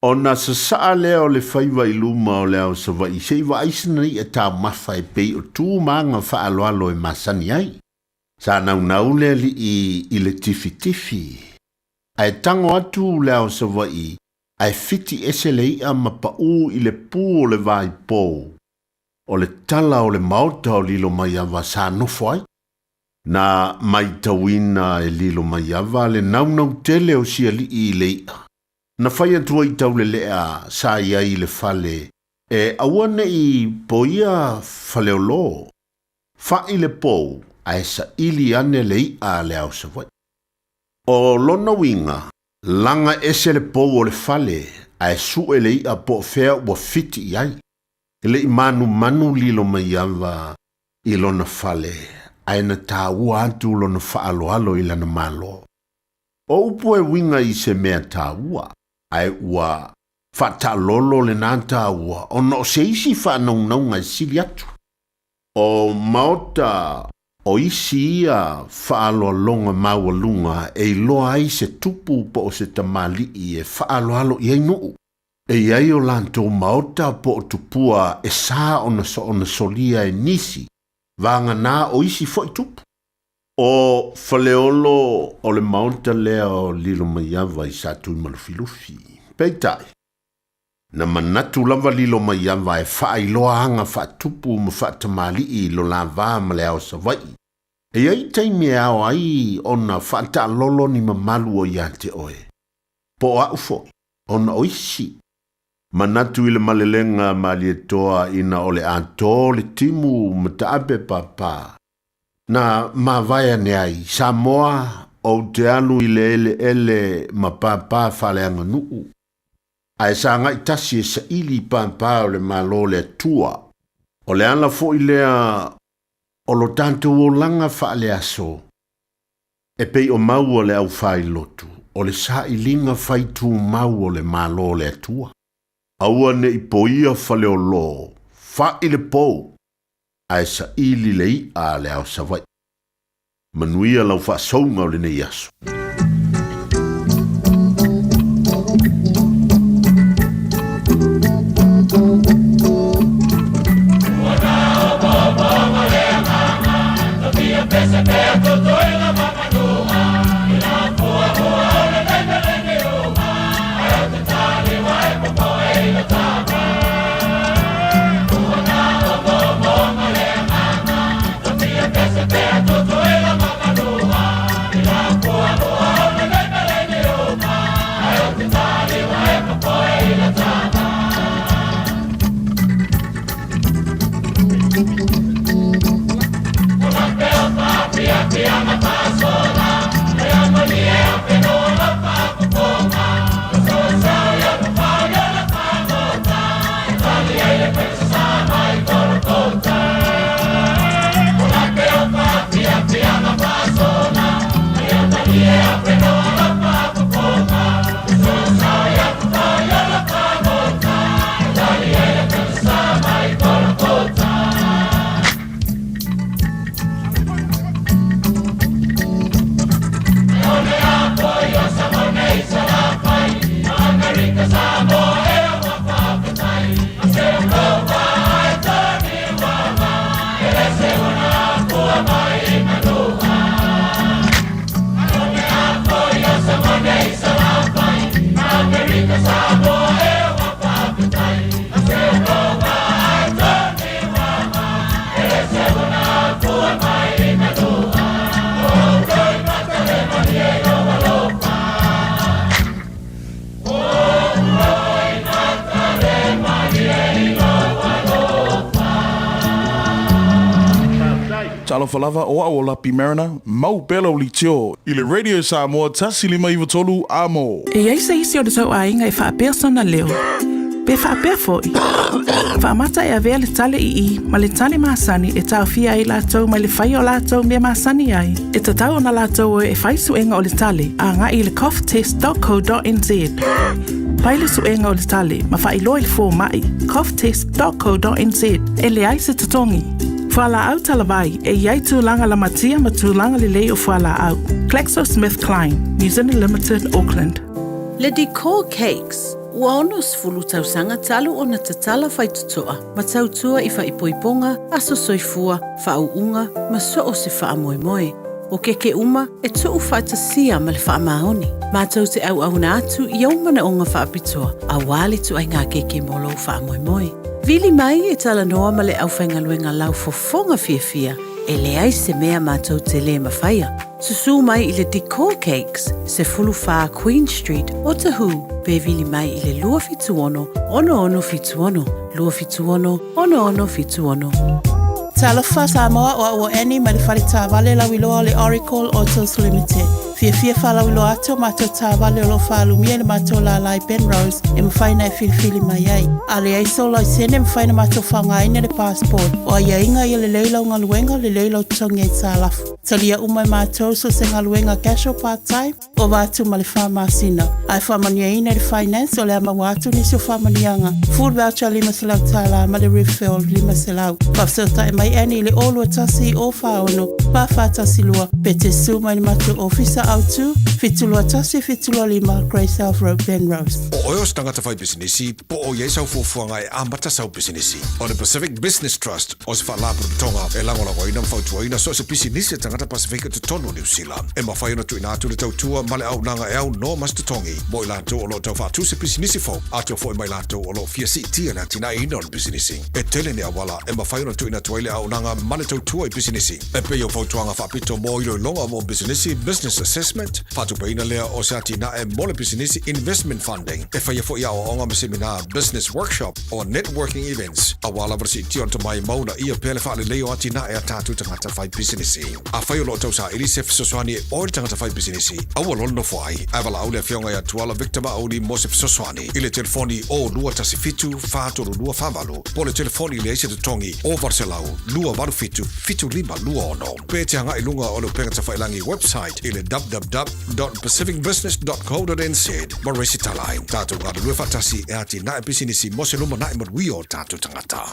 Ona sasa'a lea o le faiva i luma o le ao Savai'i se i vaai sina i'a taumafa e pei o tu ma aga faaaloalo e masani ai. Sa naunau le alii i le tifitifi, ae tago atu le ao Savaii ae fiti ese le i'a ma paʻū i le pū o le vaipou o le tala o le maota o Lilomaiava sa nofo ai. Na maitauina e Lilomaiava le naunau tele o si alii i le i'a. Na fai atu ai Taulelea sa i ai i le fale e aua ne i poia Faleolo. Fa'i le pou ae saili ane le i'a a le ao Savaii. O lona uiga, laga ese le pou o le fale ae su'e le i'a po o fea ua fiti i ai. E le i manumanu Lilomaiava i lona fale ae na taua atu lona faaaloalo i lana Malo. O upu e uiga i se mea taua, ae ua faataalolo lena taua ona o se isi faanaunauga e sili atu. O maota o isi ia faaaloaloga maualuga e iloa ai se tupu po o se tamalii e faaaloalo i ai nuu. E i ai o latou maota po o tupua e sa ona soona solia e nisi, vagana o isi foi tupu. O Faleolo o le maota lea o Lilomaiava i Satuimalufilufi. Peitai, Na manatu lava Lilomaiava e faailoa aga faatupu ma faatamalii i lo la va ma le ao Savaii. E i ai taimi e ao ai ona faataalolo ni mamalu o ia te oe, po o a'u foi, ona o isi. Manatu i le malelega a Malietoa ina o le a tō le timu ma taape pāpā. Na mavae ane ai Samoa Ou te alu i le eleele ma pāpā faaleaganuu, ae sagai tasi e saili i pāpā o le Malo o le Atua. O le ala foi lea o lo tatou olaga faaleaso, e pei o mau a le aufailotu, o le sailiga faitumau o le Malo o le Atua. Aua ne i poia Faleolo, fa'i le pou, ae saili le i'a a le ao Savaii. Manuia lau faasouga o lenei aso. Talofa lava, o au o Lapi Mariner, mau pea lau leitio i le Radio Samoa 105 3 Amo. E i ai se isi o le tou aiga e faapea sona leo, pe faapea foi, Faamata e avea le tale ii ma le tale masani e taofia ai latou mai le faia o latou mea masani ai. E tatau ona latou o e fai suega o le tale agai i le coughtest.co.nz. Fai le suega o le tale ma faailoa i le fomai, coughtest.co.nz. E leai se totogi. Fualaau talavai, e i ai tulaga lamatia ma tulaga lelei o fualaau. GlaxoSmithKline, New Zealand Limited, Auckland. Le Decor Cakes, ua 60 tausaga talu ona tatala faitotoa ma tautua i faaipoipoga, aso soifua, faauuga ma so o se faamoemoe. O keke uma e tuu faatasia ma le faamaoni. Matou te auauna atu i ou manaoga faapitoa auā le ituaiga keke mo lou faamoemoe. Vili mai e talanoa ma le aufaigaluega laufofoga fiafia, e leai se mea matou te lē mafaia. Susū mai i le Decor Cakes, 14 Queen Street, Otahuhu, pe vili mai i le 276 6676, 276 6676. Talofa Samoa, o au o Annie mai le fale taavale lauiloa o le Oracle Autos Limited. Fiafia faalauiloa atu o matou taavale o lo o faalumia i le matou lala i Penrose e mafai ona e filifili mai ai. A leai sou laisene e mafai ona matou faaaogaina le passport. O aiaiga ia lelei lau galuega, lelei lau totogi aitalafu. Talia uma e matou so o se galuega casual part time, Ova atu ma le fa masina, ae faamanuiaina i le Finance o le a maua atu nisi o faamanuiaga, Food Voucher $500 ma le Refill $500. Faafesootai mai Annie i le 021 046 4412 pe te susu mai i le matou ofisa autu, 721 725 Grey South Road, Penrose. O oe o se tagata fai pisinisi, po o i ai sau fuafuaga e amata sau pisinisi. O le Pacific Business Trust o se faalapotopotoga e lagolagoina ma fautuaina so o se pisinisi a tagata Pasefika i totonu o Niu Sila. E mafai ona tuuina atu le tautua ma le auaunaga e aunoa ma se totogi mo i latou o lo o tau faatu se pisinisi fou, atoa foi ma i latou o lo o fia siitia le atinaeina o le pisinisi. E tele ni auala e mafai ona tuuina atu ai le auaunaga ma le tautua i pisinisi, e pei o fautuaga faapito mo iloiloga mo pisinisi, business assessment, Assessment, faatupeina lea o se atinae mo le pisinisi Investment Funding. E faia foi aoaoga ma semina Business Workshop or Networking Events aua lava le siitia o le tomai ma uunaia pea le faalelei o atinae a tatou tagata fai pisinisi. Afai o lo o tausaili se fesoasoani e oe le tagata fai pisinisi, aua loa le nofo ai, ae valaau le Afioga ia Tuala Victor Mauli mo se fesoasoani i le telefoni 0217 432 48 po o le telefoni leai se totogi 0800 287 7526 pe te agai i luga o le upega tafailangi website i le www.pacificbusiness.co.nz ma resitala ai. Tatou galulue faatasi e atinae pisinisi mo se lumanai manuia o tatou tagata.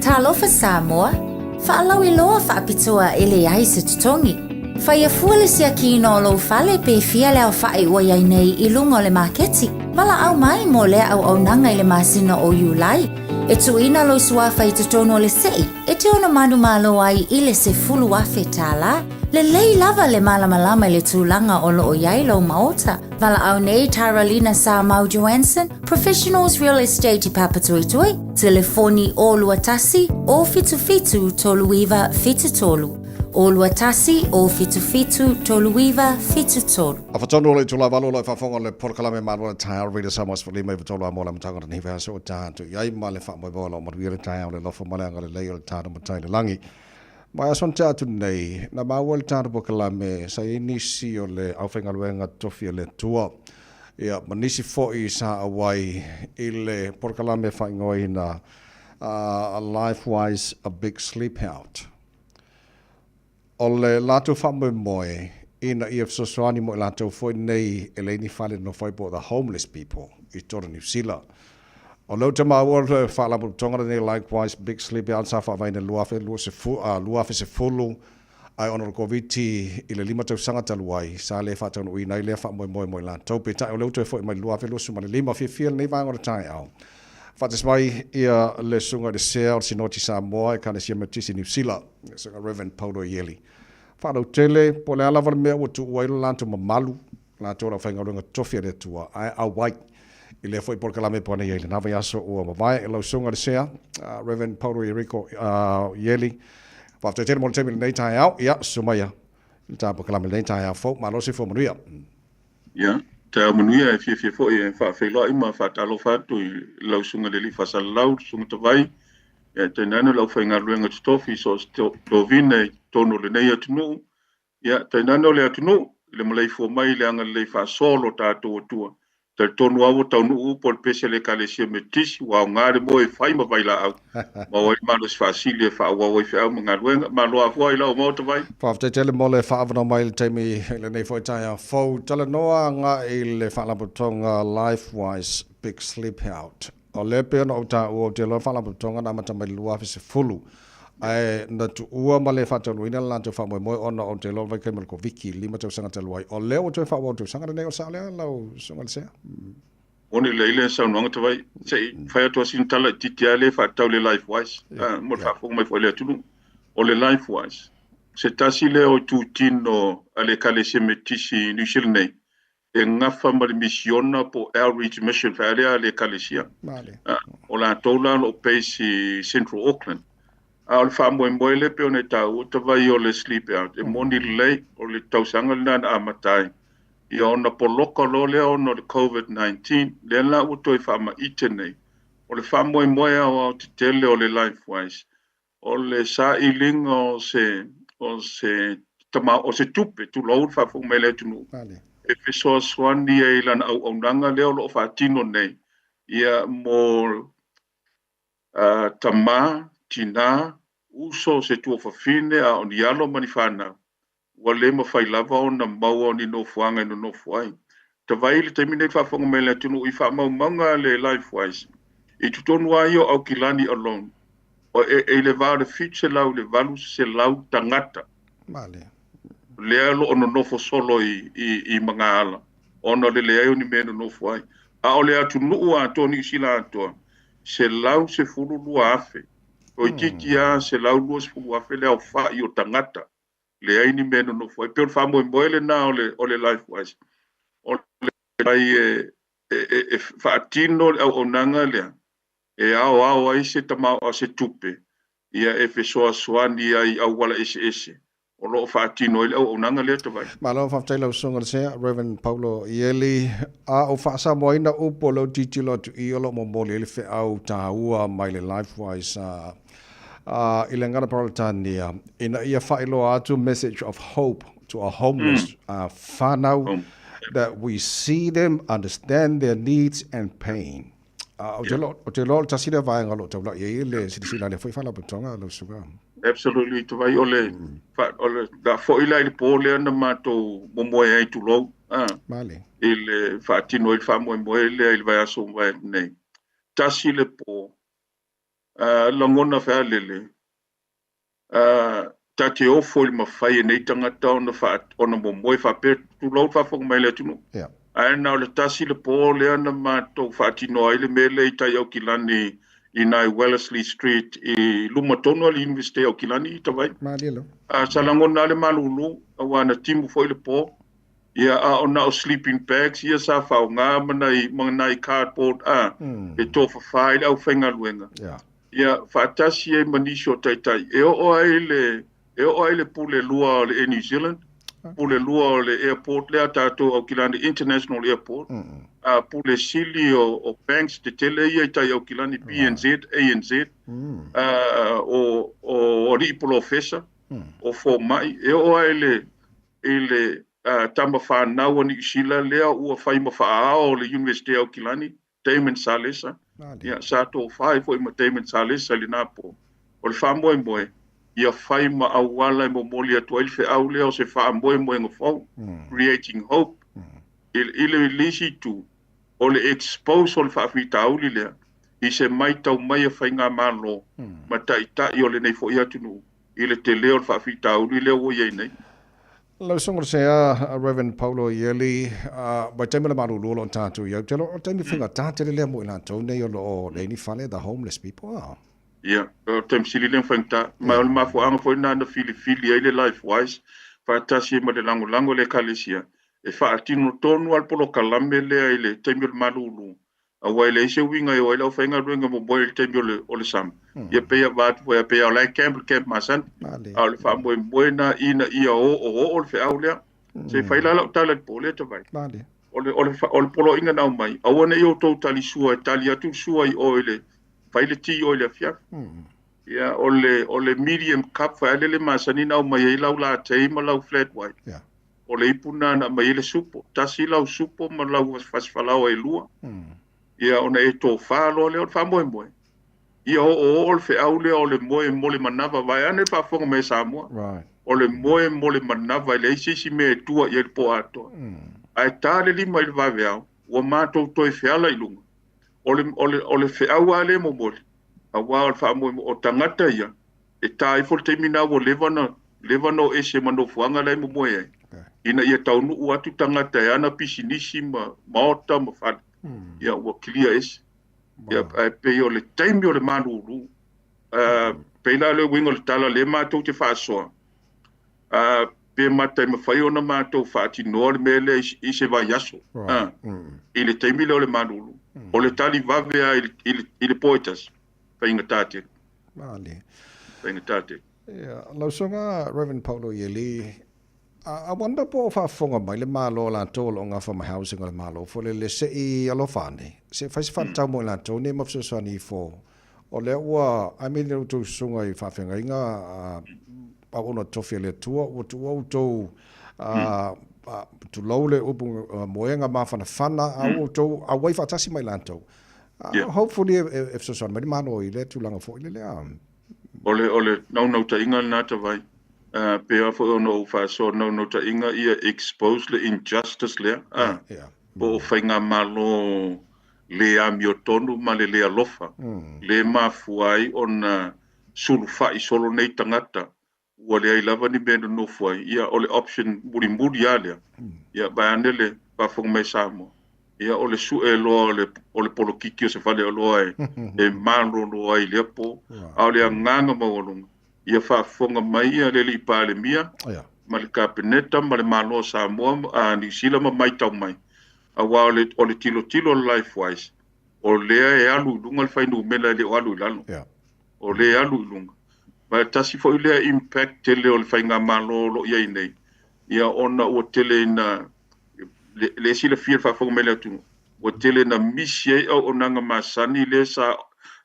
Talofa Samoa, faalauiloa faapitoa e leai se totogi. Faia fua le siakiina o lou fale pe fia le aofa'i ua i ai nei i luga o le maketi. Valaau mai mo lea auaunaga i le masina o Iulai. E tuuina lou suafa i totonu o le se'i e te ono manumalo ai i le $10,000. Lelei lava le malamalama i le tulaga o lo o i ai lou maota. Valaau nei Tara Lina Samau Joanson, Professionals Real Estate i Papatoetoe, telefoni 021 077 3973. 021 077 3973. Afa tonu o le itula valu o lo o faafofoga le polokalame Malo le Taeao Radio Samoa 15 i tolu a mo le amataga o lenei vaiaso ua ta atu i ai ma le faamoemoe o lo o manuia le taeao le alofa ma le agalelei o le tatou Matai i le lagi. Mai aso na tea atu nei, na maua i le tatou polokalame sa i ai nisi o le aufaigaluega tofi a le Atua ia ma nisi foi sa auai i le polokalame faaigoaina Lifewise A Big Sleep Out. O le latou faamoemoe ina ia fesoasoani mo i latou foi nei e leai ni fale nofo ai po o the homeless people i totonu o Niu Sila. O lea ou te maua le faalapotopotoga lenei Likewise Big Sleep Out sa faavaeina i le 2020, ae ona o le Koviti i le 5 tausaga talu ai, sa le faataunuuina ai lea faamoemoe mo i latou. Peitai o lea ua toe foi mai i le 2025. Fiafia lenei vaega o le taeao. Faatasi mai ia le Susuga i le Sea o le Sinoti Samoa, Ekalesia Metotisi Niu Sila, le Susuga Rev. Paulo Ieli. Faalautele, po o le a lava le mea ua tuua ai lo latou mamalu, latou o le aufaigaluega totofi a le Atua, ae auai i lea foi polokalame po ana i ai lena vaiaso ua mavae. Lau Susuga i le Sea, Rev. Paulo Ieriko Ieli, faafetai tele mo le taimi i lenei taeao. Ia, susu maia i le ta polokalame i lenei taeao fou. Malo le soifua manuia. Ia, taeao manuia e fiafia foi e faafeiloai ma faatalofa atu i lau Susuga i le Alii Faasalalau, le Susuga Tavai, ia tainane le aufaigaluega totofi i so o se tovina i totonu o lenei atunuu, ia tainane o le atunuu i le maleifua mai i le agalelei faasoa o lo tatou Atua. Talitonu lava ua taunuu upu o le pese a le Ekalesia Metotisi, ua aoga le moe e fai ma vailaau, maua ai le malosi faasili e faaauau ai feau ma galuega. Malo afua i lau Maota Vai. Faafetai tele mo le faaavanoa mai i le taimi i lenei foi taeao fou. Talanoa agai i le Faalapotopotoga Lifewise Big Sleep Out. O lea pei ona ou taua, ou te iloa le Faalapotopotoga na amata mai i le 2010, ae na tuua ma le faataunuuina le latou faamoemoe ona ou te iloa le vaitaimi o le Koviti, 5 tausaga talu ai. O lea ua toe faaauau i le tausaga lenei, o le sao lea lau Susuga i le Sea? Moni lelei le saunoaga Tavai, se i fai atu lava sina tala itiiti lava lea e faatatau i le Lifewise, mo le faafofoga mai foi a le atunuu. O le Lifewise, se tasi lea o itutino a le Ekalesia Metotisi i Niu Sila nei, e gafa ma le misiona po o outreach mission fai lea a le Ekalesia. O latou la o lo o base i Central Auckland. A o le faamoemoe lea pei ona e taua, Tavai, o le Sleep Out, e moni lelei, o le tausaga lena na amata ai. Ia ona poloka loa lea ona o le Covid-19, lea la ua toe faamaite nei. O le faamoemoe aoaotetele o le Lifewise, o le sailiga o se, o se tama, o se tupe, tulou le faafofoga mai a le atunuu, e fesoasoani ai i lana auaunaga lea o lo o faatino nei, ia mo tama, tina, uso, se tuafafine, a o ni alo ma ni fanau, ua le mafai lava ona maua o ni nofoaga e nonofo ai. Tavai i le taimi nei faafofoga mai le atunuu i faamaumauga a le Lifewise i totonu lava ia o Aukilani alone, o e, e i le va o le 700 i le 800 tagata lea o lo o nonofo solo i, i, i magaala ona o le leai o ni mea e nonofo ai. A o le atunuu atoa, Niu Sila atoa, 112,000, toeitiiti lava 120,000 le aofai o tagata leai ni mea e nonofo ai. E pei o le faamoemoe lena o le, o le Lifewise, o le ai e, e, e, e faatino le auaunaga lea, e aoao ai se tamaoa se tupe, ia e fesoasoani ai i auala eseese. o lo o faatino ai le auaunaga lea Tavai. Malo faafetai lau susuga i le Sea, Rev. Paulo Ieli. A o faasamoaina upu o lea ou tilotilo atu i o lo o momoli ai le feau taua mai le Lifewise i le gagana Peretania ina ia faailoa atu message of hope to our homeless whanau that we see them, understand their needs and pain. Ou te iloa, ou te iloa o le tasi lea vaega o lo o taulai ai le silasila a lea foi faalapotopotoga lau susuga. Absolutely, Tavai, o le, o le, la foi la i le pō lea na matou momoe ai tulou, a, Male. i le faatino ai le faamoemoe lea i le vaiaso ua mavae atu nei. Tasi le pō, a, lagona fealele, a, ta te ofo i le mafai e nei tagata ona faa, ona momoe faapea, tulou le faafofoga mai a le atunuu. Yeah. Ae na o le tasi le pō lea na matou faatino ai le mea lea i tai Aukilani i nai Wellesley Street i luma tonu a le Iunivesite Aukilani i Tavaii. Malie lava. A, sa lagona lava le malulu aua na timu foi le pō. Ia, a o na o sleeping bags ia sa faaaoga ma nai, ma nai cardboard a, e tofafa ai le aufaigaluega. Yeah. Ia, faatasi ai ma nisi o taitai e oo ai le, e oo ai le pule lua o le Air New Zealand, pule lua o le airport lea a tatou Aukilani International Airport, a pule sili o, o banks tetele ia i tai Aukilani, BNZ, ANZ, a, o, o alii polofesa, o fomai, e oo ai le, i le tama fanau a Niu Sila lea ua fai ma faaao o le Iunivesite Aukilani, Damon Salesa, ia, sa tofa ai foi ma Damon Salesa i lena po. O le faamoemoe, ia fai ma auala e momoli atu ai le feau lea o se faamoemoega fou, creating hope, i, i le isi itu, o le expose o le faafitauli lea i se maitau mai a faigamalo ma taitai o lenei foi atunuu i le tele o le faafitauli lea ua i ai nei. Lau Susuga Sea, Rev. Paulo Ieli, vaitaimi o le malulu o lo o tatou i ai, ou te iloa o le taimi faigata tele lea mo i latou nei o lo o leai ni fale, the homeless people, a. Ia, o le taimi sili lea ona faigata. Ma o le mafuaaga foi lena na filifili ai le Lifewise faatasi ai ma le lagolago a le Ekalesia e faatino tonu lava le polokalame lea i le taimi o le malulu aua e leai se uiga e o ai le aufaigaluega momoe i le taimi o le, o le sama. Ia pei e avatu foi, pei o la e camp le camp masani, a o le faamoemoe na ina ia oooo le feau lea. Se i fai la lau tala i le po lea Tavai. O le, o le, o le poloaiga na aumai, aua ne i outou tali sua e tali atu le sua i o i le, fai le ti i o i le afiafi. Ia, o le, o le medium cup foi lele masani na aumai ai lau latte ma lau flat white. O le ipu lena na aumai ai le supo. Tasi lau supo ma lau fasifalaoa e lua. Ia, ona e tofa loa lea o le faamoemoe. Ia oooo le feau lea o le moe mo le manava, vaeane le faafofoga mai a Samoa. O le moe mo le manava e leai se isi mea e tua i ai le po atoa. Ae ta le lima i le vaveao, ua matou toe feala i luga. O le, o le, o le feau lava lea e momoli, aua o le faamoemoe, o tagata ia, e ta ifo le taimi lena ua leva ona, leva ona o ese ma nofoaga la e momoe ai, ina ia taunuu atu tagata e ana pisinisi ma maota ma fale, ia ua clear ese. Ia, ae pei o le taimi o le malulu, pei la le uiga o le tala lea matou te faasoa, pe mata e mafai ona matou faatinoa le mea lea i se vaiaso, i le taimi lea o le malulu, o le tali vave lava i le po e tasi, faigata tele. Malie. Faigata tele. Ia, lau Susuga Reverend Paulo Ieli, I wonder po o faafofoga mai le Malo latou o lo o gafa ma housing o le Malo foi lele se i alofa ane, se i fai se faatatau mo i latou nei ma fesoasoani ifo. O lea ua, I mean, la outou susuga i faafeagaiga, auauna tofi a le Atua, ua tuua outou, tulou le upu, moega mafanafana, a ua outou auai faatasi ma i latou. Hopefully e fesoasoani mai le Malo i lea tulaga foi lele. O le, o le naunautaiga lena Tavai, pei lava foi ona ou faasoa, naunautaiga ia expose le injustice lea, po o faigamalo le amiotonu ma le le alofa, le mafua ai ona sulufai solo nei tagata ua leai lava ni mea e nonofo ai, ia o le option mulimuli lava lea, ia vaeane le faafofoga mai a Samoa, ia o le sue loa o le, o le polokiki o se faleoloa e, e malolo ai i lea po, a o le agaga maualuga, ia faafofoga mai ia le Alii Palemia ma le Kapeneta ma le Malo o Samoa, a Niu Sila ma maitau mai, aua o le, o le tilotilo a le Lifewise, o lea e alu i luga le fuainumera e le o alu i lalo. O lea e alu i luga. Ma e tasi foi lea impact tele o le faigamalo o lo o i ai nei, ia ona ua tele ina, le silafia i le faafofoga mai a le atunuu, ua tele ina misi ai auaunaga masani lea sa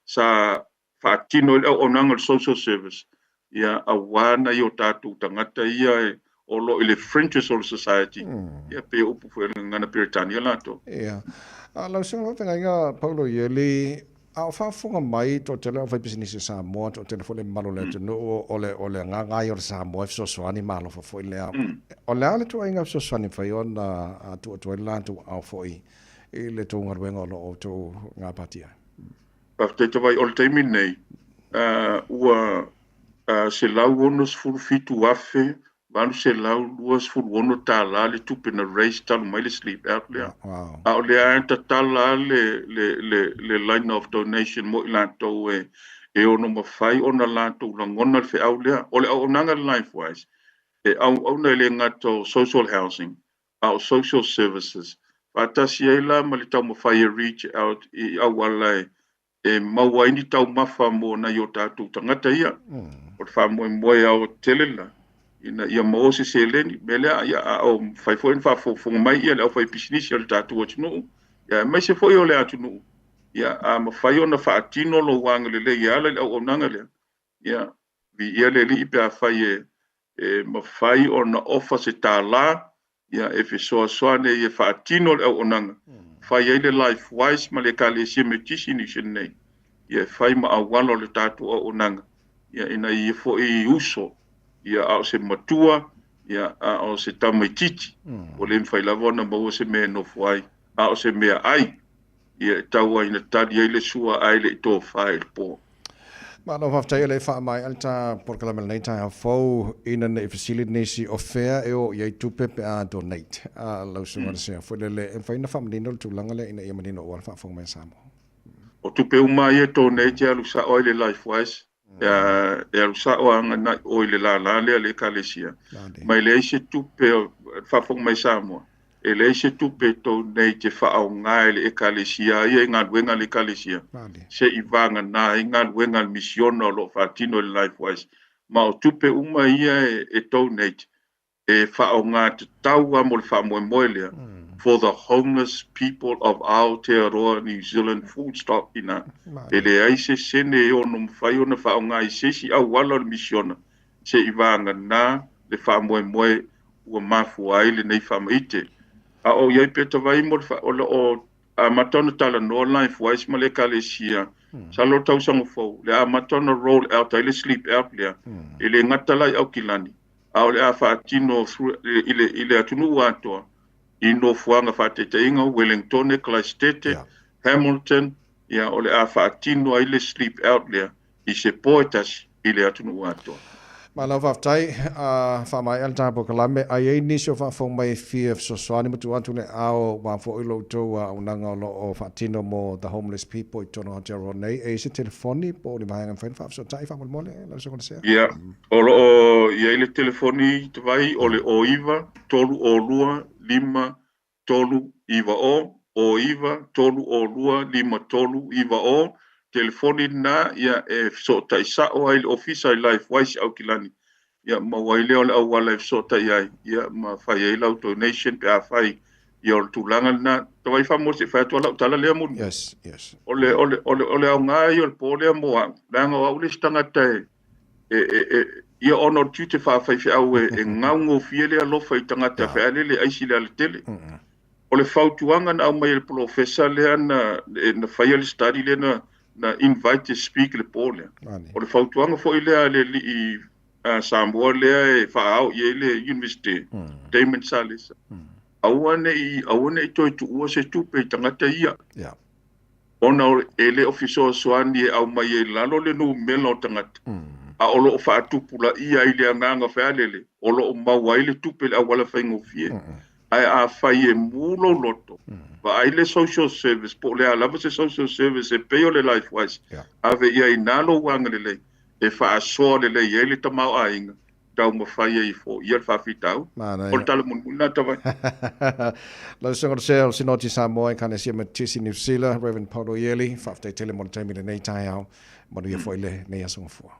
sa faatino ai le auaunaga o le social service, ia aua nai o tatou tagata ia e o lo o i le fringes o le society, ia pei o upu foi o le gagana Peretania latou. Ia. Lau Susuga Faafeagaiga Paulo Ieli, A o faafofoga mai toatele o aufaipisinisi o Samoa, toatele foi le mamalu o le atunuu, o le, o le agaga lava ia o le Samoa e fesoasoani ma alofa foi lea. O le a le ituaiga fesoasoani e mafai ona tuu atu ai le latou aao foi i le tou galuega o lo o outou gapatia ai? Faafetai Tavai, o le taimi lenei, ua $167,000 $826 le tupe na raise talu mai le sleep out lea. A o lea e tatala le, le, le, le line of donation mo i latou e, e ono mafai ona latou lagona le feau lea. O le auaunaga le Lifewise, e auauna e le gata o social housing, a o social services, faatasi ai la ma le taumafai e reach out i auala e e maua ai ni taumafa mo nai o tatou tagata ia. O le faamoemoe aoatetele lena, ina ia maua se seleni. O le mea lea, ia, a o mafai foi ona faafogafoga mai ia le aufaipisinisi a le tatou atunuu, ia, aemaise foi o le atunuu, ia, a mafai ona faatino lou agalelei e ala i le auaunaga lea, Ia, viia le Alii pe afai e, e mafai ona ofa se tālā, ia, e fesoasoani ai e faatino le auaunaga, fai ai le Lifewise ma le Ekalesia Metisi i Niu Sila nei, ia, e fai ma auala o le tatou auaunaga, ia, ina ia foi uso, ia, a o se matua, ia, a o se tamaitiiti, ua le mafai lava ona maua se mea e nofo ai, a o se meaai. Ia e tau ai ina tali ai le sua ae le i tofa i le po. Malo faafetai e le i faamaea le ta polokalame lenei taeao fou ina ne i fesili nisi o fea e o i ai tupe pe a donate a lau susuga le sea foi lele e mafai ona faamanino le tulaga lea ina ia manino aua le faafofoga mai a Samoa. O tupe uma ia e donate e alu sao ai le Lifewise e alu sao aganai o i le lālā lea a le Ekalesia. Ma e leai se tupe, faafofoga mai Samoa, e leai se tupe e donate e faaaoga e le Ekalesia ia i galuega a le Ekalesia, se i vagana ai galuega a le misiona o lo o faatino e le Lifewise. Ma o tupe uma ia e donate, e faaaoga tatau lava mo le faamoemoe lea, for the homeless people of Aotearoa New Zealand full stop ina e leai se sene e ono mafai ona faaaoga i se isi auala o le misiona se i vagana le faamoemoe ua mafua ai lenei faamaite. A o i ai pea tavai mo le o lo o amata ona talanoa Lifewise ma le Ekalesia masalo o le tausaga fou le amata ona roll out ai le sleep out lea e le gata la i Aukilani a o le a faatino i le, i le atunuu atoa i nofoaga faataitaiga Wellingtone, Kalaisitete, Hamilton, ia, o le a faatino ai le sleep out lea i se po e tasi i le atunuu atoa. Malo faafetai, a faamaea le ta polokalame, a i ai nisi o faafofoga mai e fia fesoasoani ma tuu atu le aao aua foi lo outou auaunaga o lo o faatino mo the homeless people i totonu o Aotearoa nei, e i ai se telefoni po o ni vaega e mafai ona faafesootai faamolemole lau Susuga Lesea? Ia, O lo o i ai le telefoni tavai o le 09 302 5 3 9 0, 09 302 5 3 9 0, telefoni lena ia e fesootai sao ai i le ofisa i Lifewise i Aukilani, ia maua ai lea o le auala e fesootai ai ia ma fai ai lau donation pe afai ia o le tulaga lena. Tavai faamoa se i fai atu lava lau tala lea mulimuli. Yes, yes. O le, o le, o le, o le aoga ia o le po lea mo au, leaga o au le isi tagata e, e, e, e, ia ona o le tiute faafaifeau e, e gaugofie le alofa i tagata fealele aisi le alatele. O le fautuaga na aumai e le polofesa lea na, e, na faia le study lea na, na invite e speak i le po lea. O le fautuaga foi lea a le alii Samoa lea e faaao i ai le Universite, Damon Salesa, aua ne i, aua ne i toe tuua se tupe i tagata ia. Ona e le o fesoasoani e aumai ai i lalo le numera o tagata, a o lo o faatupulaia ai le agaga fealele o lo o maua ai le tupe i le auala faigofie. Ae afai e mu lou loto, vaai le social service po o le a lava se social service e pei o le Lifewise, ave i ai i ina lou agalelei e faasoa lelei ai le tamaoaiga taumafai ai e foia le faafitauli. O le tala mulimuli lena Tavai. Lau Susuga Rosea o le Sinoti Samoa, Ekalesia Metotisi Niu Sila, Rev. Paulo Ieli, faafetai tele mo le taimi i lenei taeao. Manuia foi lenei aso gafua.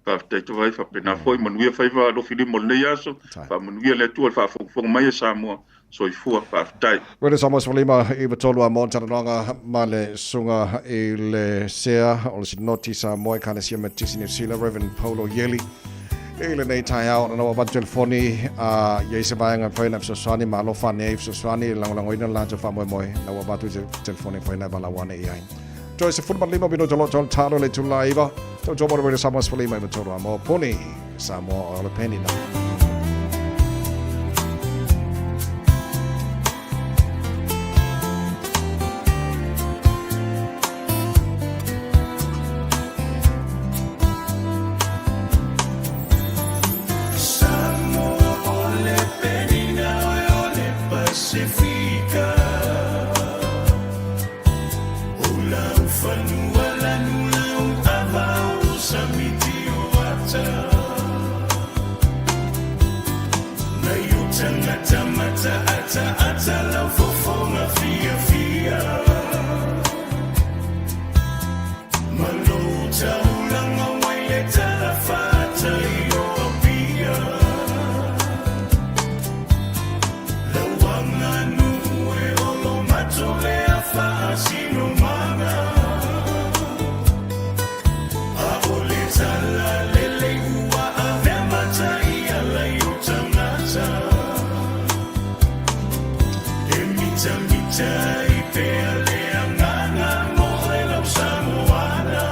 Faafetai Tavai, faapena foi, manuia faiva alofi lima o lenei aso, faamanuia le Atua i le faafogafoga mai a Samoa. Soifua, faafetai. Radio Samoa 15 i tolu a mo talanoaga ma le susuga i le Sea o le Sinoti Samoa Ekalesia Metisi Niu Sila Reverend Paulo Ieli i lenei taeao ona ua avatu telefoni a i ai se vaega e mafai ona fesoasoani ma alofa ane ai i fesoasoani e lagolagoina le latou faamoemoe na ua avatu i se telefoni e mafai ona e valaau ane i ai. Toe 15 minuta o lo o tau talo le itula 9. Tautua mo le Radio Samoa 15 i tolu a mo puni Samoa o le penina. Samoa o le penina o le Pasifika. O lau fanua lanu lau ava o samiti o ata. Nai o tangata mata ata ata lau fofoga fiafia. Ma lou taulaga wai le tala faatai o Apia. Lauanga nuu e olo mato lea faasinomaga. A o le tala lelei ua avea matai ala i o tagata. E mitamita ai pea le agaga mo oe lau Samoana.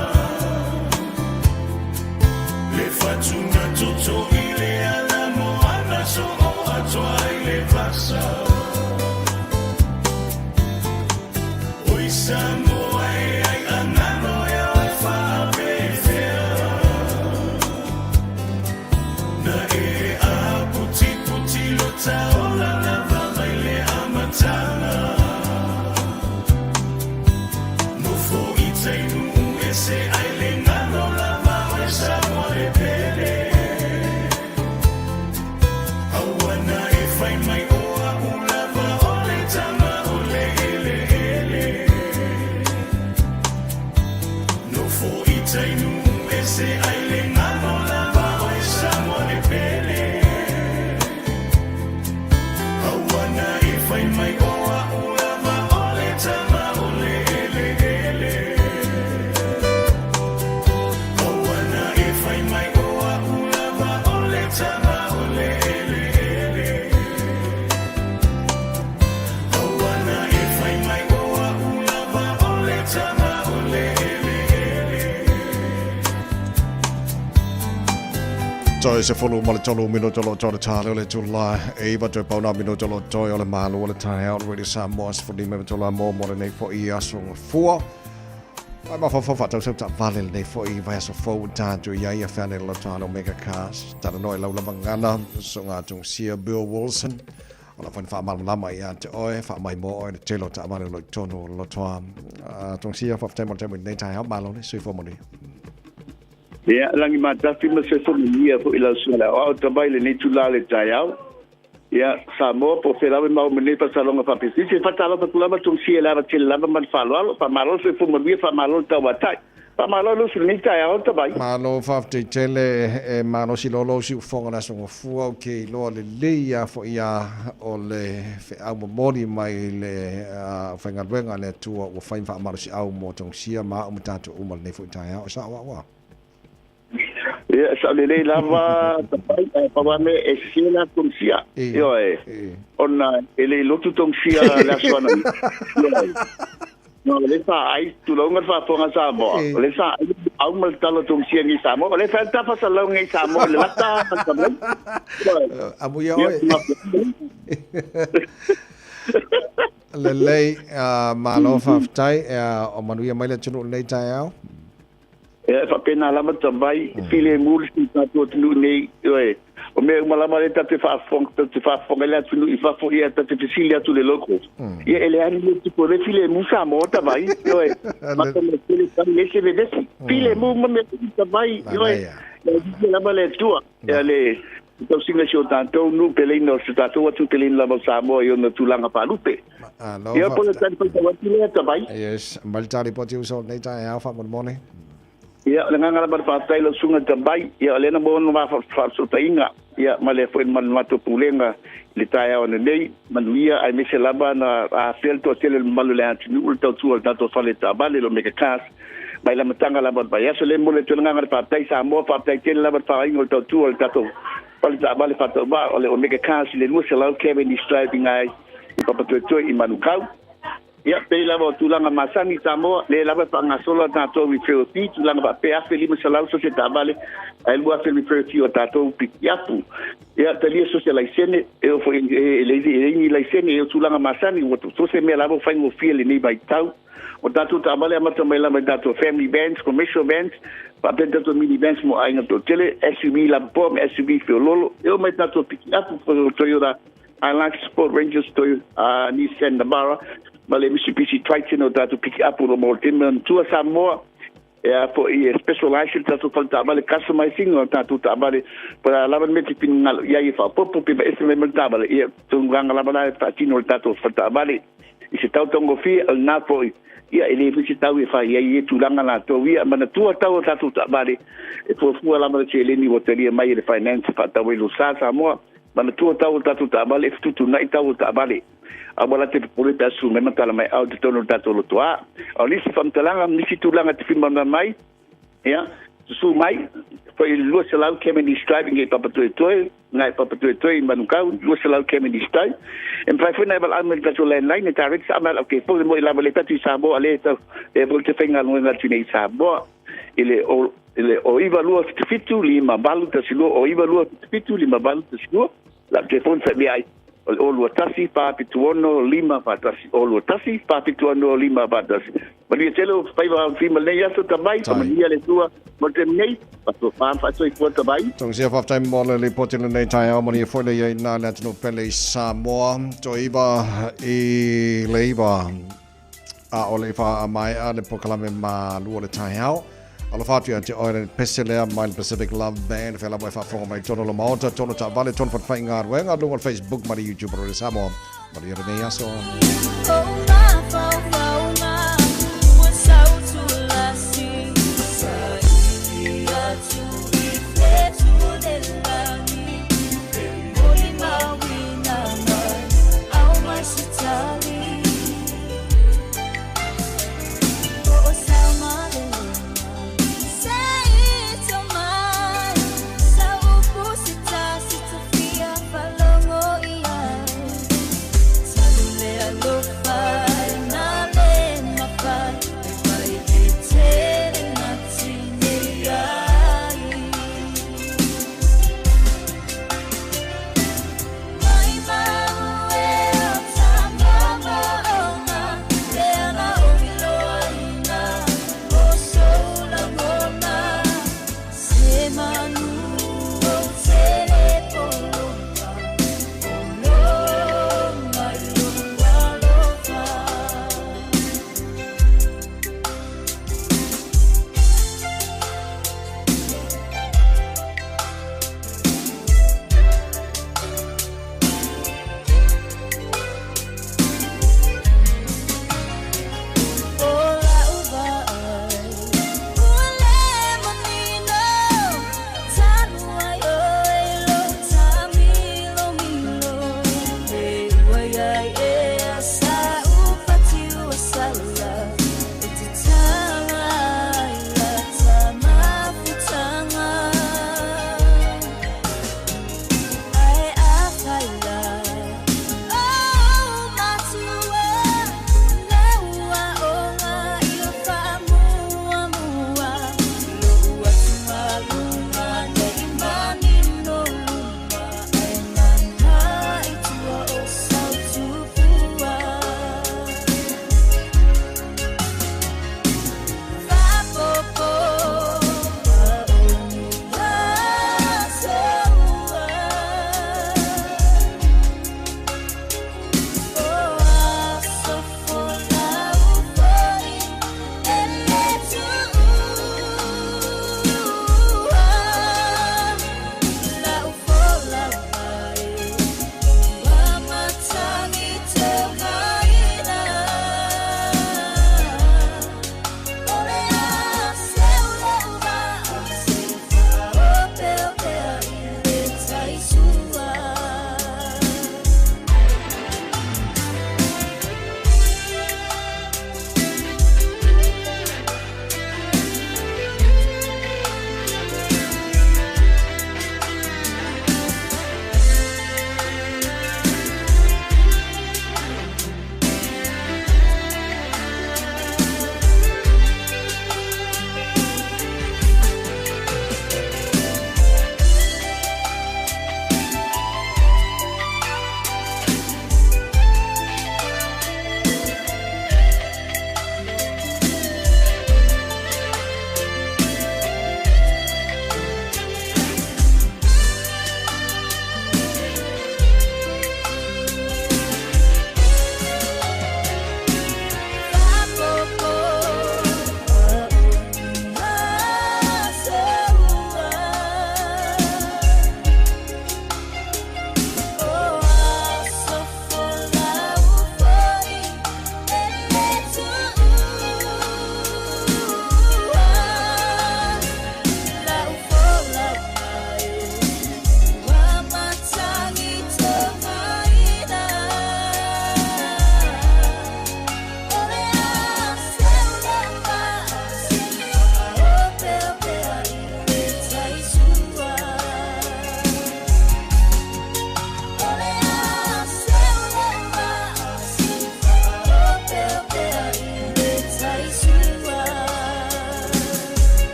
Le fatuga toto i le ala moana soo atoa i le vasa. Oi Samoa e ai angano e oe faapefea. Na e a putiputi lo taola lava mai le amataga. Nofo i tai nuu ese ai le ngano lava oe Samoa le pele. Aua na e fai mai o a'u lava o le tama o le eleele. Nofo i tai nuu ese ai le ngano lava oe Samoa le pele. Aua na e fai mai o a'u lava o le tama o le eleele. Aua na e fai mai o a'u lava o le tama o le eleele. Aua na e fai mai o a'u lava o le tama o le eleele. Toe 13 minuta o lo o toe le tale o le itula e 9 toe pauna minuta o lo o toe o le malu o le taeao o le Radio Samoa 15 i tolu a mo mo lenei foi aso gafua. Ai mafaufau faatausau taavale lenei foi vaiaso fou ua tatou i ai a feane le lotoa Omega Cars. Talanoa i lau lava gagana soga tongsia Bill Wilson. O lau foi na faamalamalama ia te oe, faamaimoa oe le tele o taavale o lo o i totonu o le lotoa. Tongsia, faafetai mo le taimi i lenei taeao, malo le soifua manuia. Ia, lagi matafi ma se manuia foi lau susuga i le aoao tamai i lenei itula o le taeao. Ia, Samoa, po o fea lava e maua mai nei fasaloga faapisinisi, e faatalofa atu lava tongisia i le ava tele lava ma le faaaloalo. Faamalo le soifua manuia, faamalo le tauatai. Faamalo le usu i lenei taeao tamai. Malo faafetai tele e malosi loa lou siufofoga le aso gafua ou te iloa lelei a foi a o le feau momoli mai le aufaigaluega a le Atua ua fai ma faamalosiau mo tongisia ma au ma tatou uma lenei foi taeao e sao au a. Ia, e sao lelei lava tamai, ae pau lava mea e sese la tongisia. Ioe, ona e le i lotu tongisia le aso ananafi. Ioe. No, o lea sa ai, tulou le faafofoga a Samoa, o lea sa ai le au ma le talo tongisia nei i Samoa, o lea fai le tafasalau nei i Samoa i le lata tamai. Ioe. Amuia oe. Lelei, malo faafetai, o manuia mai le atunuu i lenei taeao. Ia, e faapena lava tamai, e filemu le si tatou atunuu nei, ioe, o mea uma lava lea tatou te faafofoga, tatou te faafofoga ai le atunuu i fafo, ia tatou te fesili atu i le locals. Ia, e leai ni mea tupu, o lea e filemu Samoa tamai, ioe, mata mai tele tali, leai se vevesi, filemu uma mea uma tamai, ioe, ia viia lava le Atua, ia le tausiga o si o tatou nuu peleina o si o tatou atunuu peleina lava o Samoa i ona tulaga faalupe. Ia, po o le tali faitau atu lea tamai. Yes, mai le tali poti uso o lenei taeao faamolemole. Ia, o le agaga lava o le faafetai i lau susuga i le Tamai, ia o lea na maua ona ma faafesootaiga, ia ma le foi ma le matou pulega i le taeao ananei, manuia aemaise lava na afea le toatele o le mamalu o le atunuu i le tautua o le tatou fale taavale le Omega Cars mai le amataga lava o le vaiaso. Lea e momoli atu ai le agaga o le faafetai Samoa, faafetai tele lava i le faaaiga o le tautua o le tatou fale taavale faatauvaa o le Omega Cars i le 200 Cavendish Drive i ina i Papatoetoe i Manukau. Ia, pei lava o tulaga masani i Samoa, lea lava e faagasolo a tatou referral fee, tulaga faapea, $1,500 so o se taavale, ae $2,000 referral fee o tatou pikiapu. Ia, talia so o se laisene, e oo foi e leai ni laisene, o tulaga masani, ua so o se mea lava ua faigofie i lenei vaitau. O tatou taavale e amata mai lava i tatou family vans, commercial vans, faapea tatou mini vans mo aiga toatele, SUV lapopoa ma SUV feoloolo, e oo mai i tatou pikiapu, Toyota Hilux, Ford Rangers, Toyota, Nissan Navara, ma le Mitsubishi Triton o tatou pikiapu o lo o maua i le taimi. Manatua Samoa, e a foi e specialize le tatou fale taavale, customizing o tatou taavale, po o le a lava le mea e te finagalo i ai e faaopoopo pe ese mai ma le taavale, ia, tulaga lava la e faatino e le tatou fale taavale i se tau taugofie, o lena foi, ia, e le foi se tau e fai ai ia tulaga latou ia. Manatua tau o tatou taavale, e fuafua lava le seleni ua talia mai e le finance e faatau ai lou sa Samoa. Manatua tau o tatou taavale e fetuutuunai tau o taavale. Aua la te popole pe a susu mai ma tala mai ao i totonu o le tatou lotoa. A o nisi faamatalaga ma nisi tulaga e te fimana mai, ia, susu mai, foi i le 200 Cavendish Drive i Papatoetoe, ngai Papatoetoe i Manukau, 200 Cavendish Drive. E mafai foi ona e valaau mai i le tatou landline e direct sa mai lau kefo le moi lava le tatu i Samoa le tau e mo te faigaluega atu nei i Samoa i le o i le o 9277 5812 o 9277 5812 lau telefoni whaimea ai o le 021 476 541 021 476 541. Manuia tele o faiva o fima lenei aso tamai, faamanuia le Atua mo le taimi nei, faatofa ma faatoifua tamai. Togia faafetai mo le lipoti lenei taeao, manuia foi le iai na le atunuu pele i Samoa. Toiva i le iva. A o le i faamaea le polokalame malua o le taeao, alofa atu ia te oe le pese lea mai le Pacific Love Band, fea lava e faafofoga mai tonu lo maota, tonu taavale, tonu fatafaigaluega, luga o le Facebook ma le YouTube o Radio Samoa. Manuia lenei aso.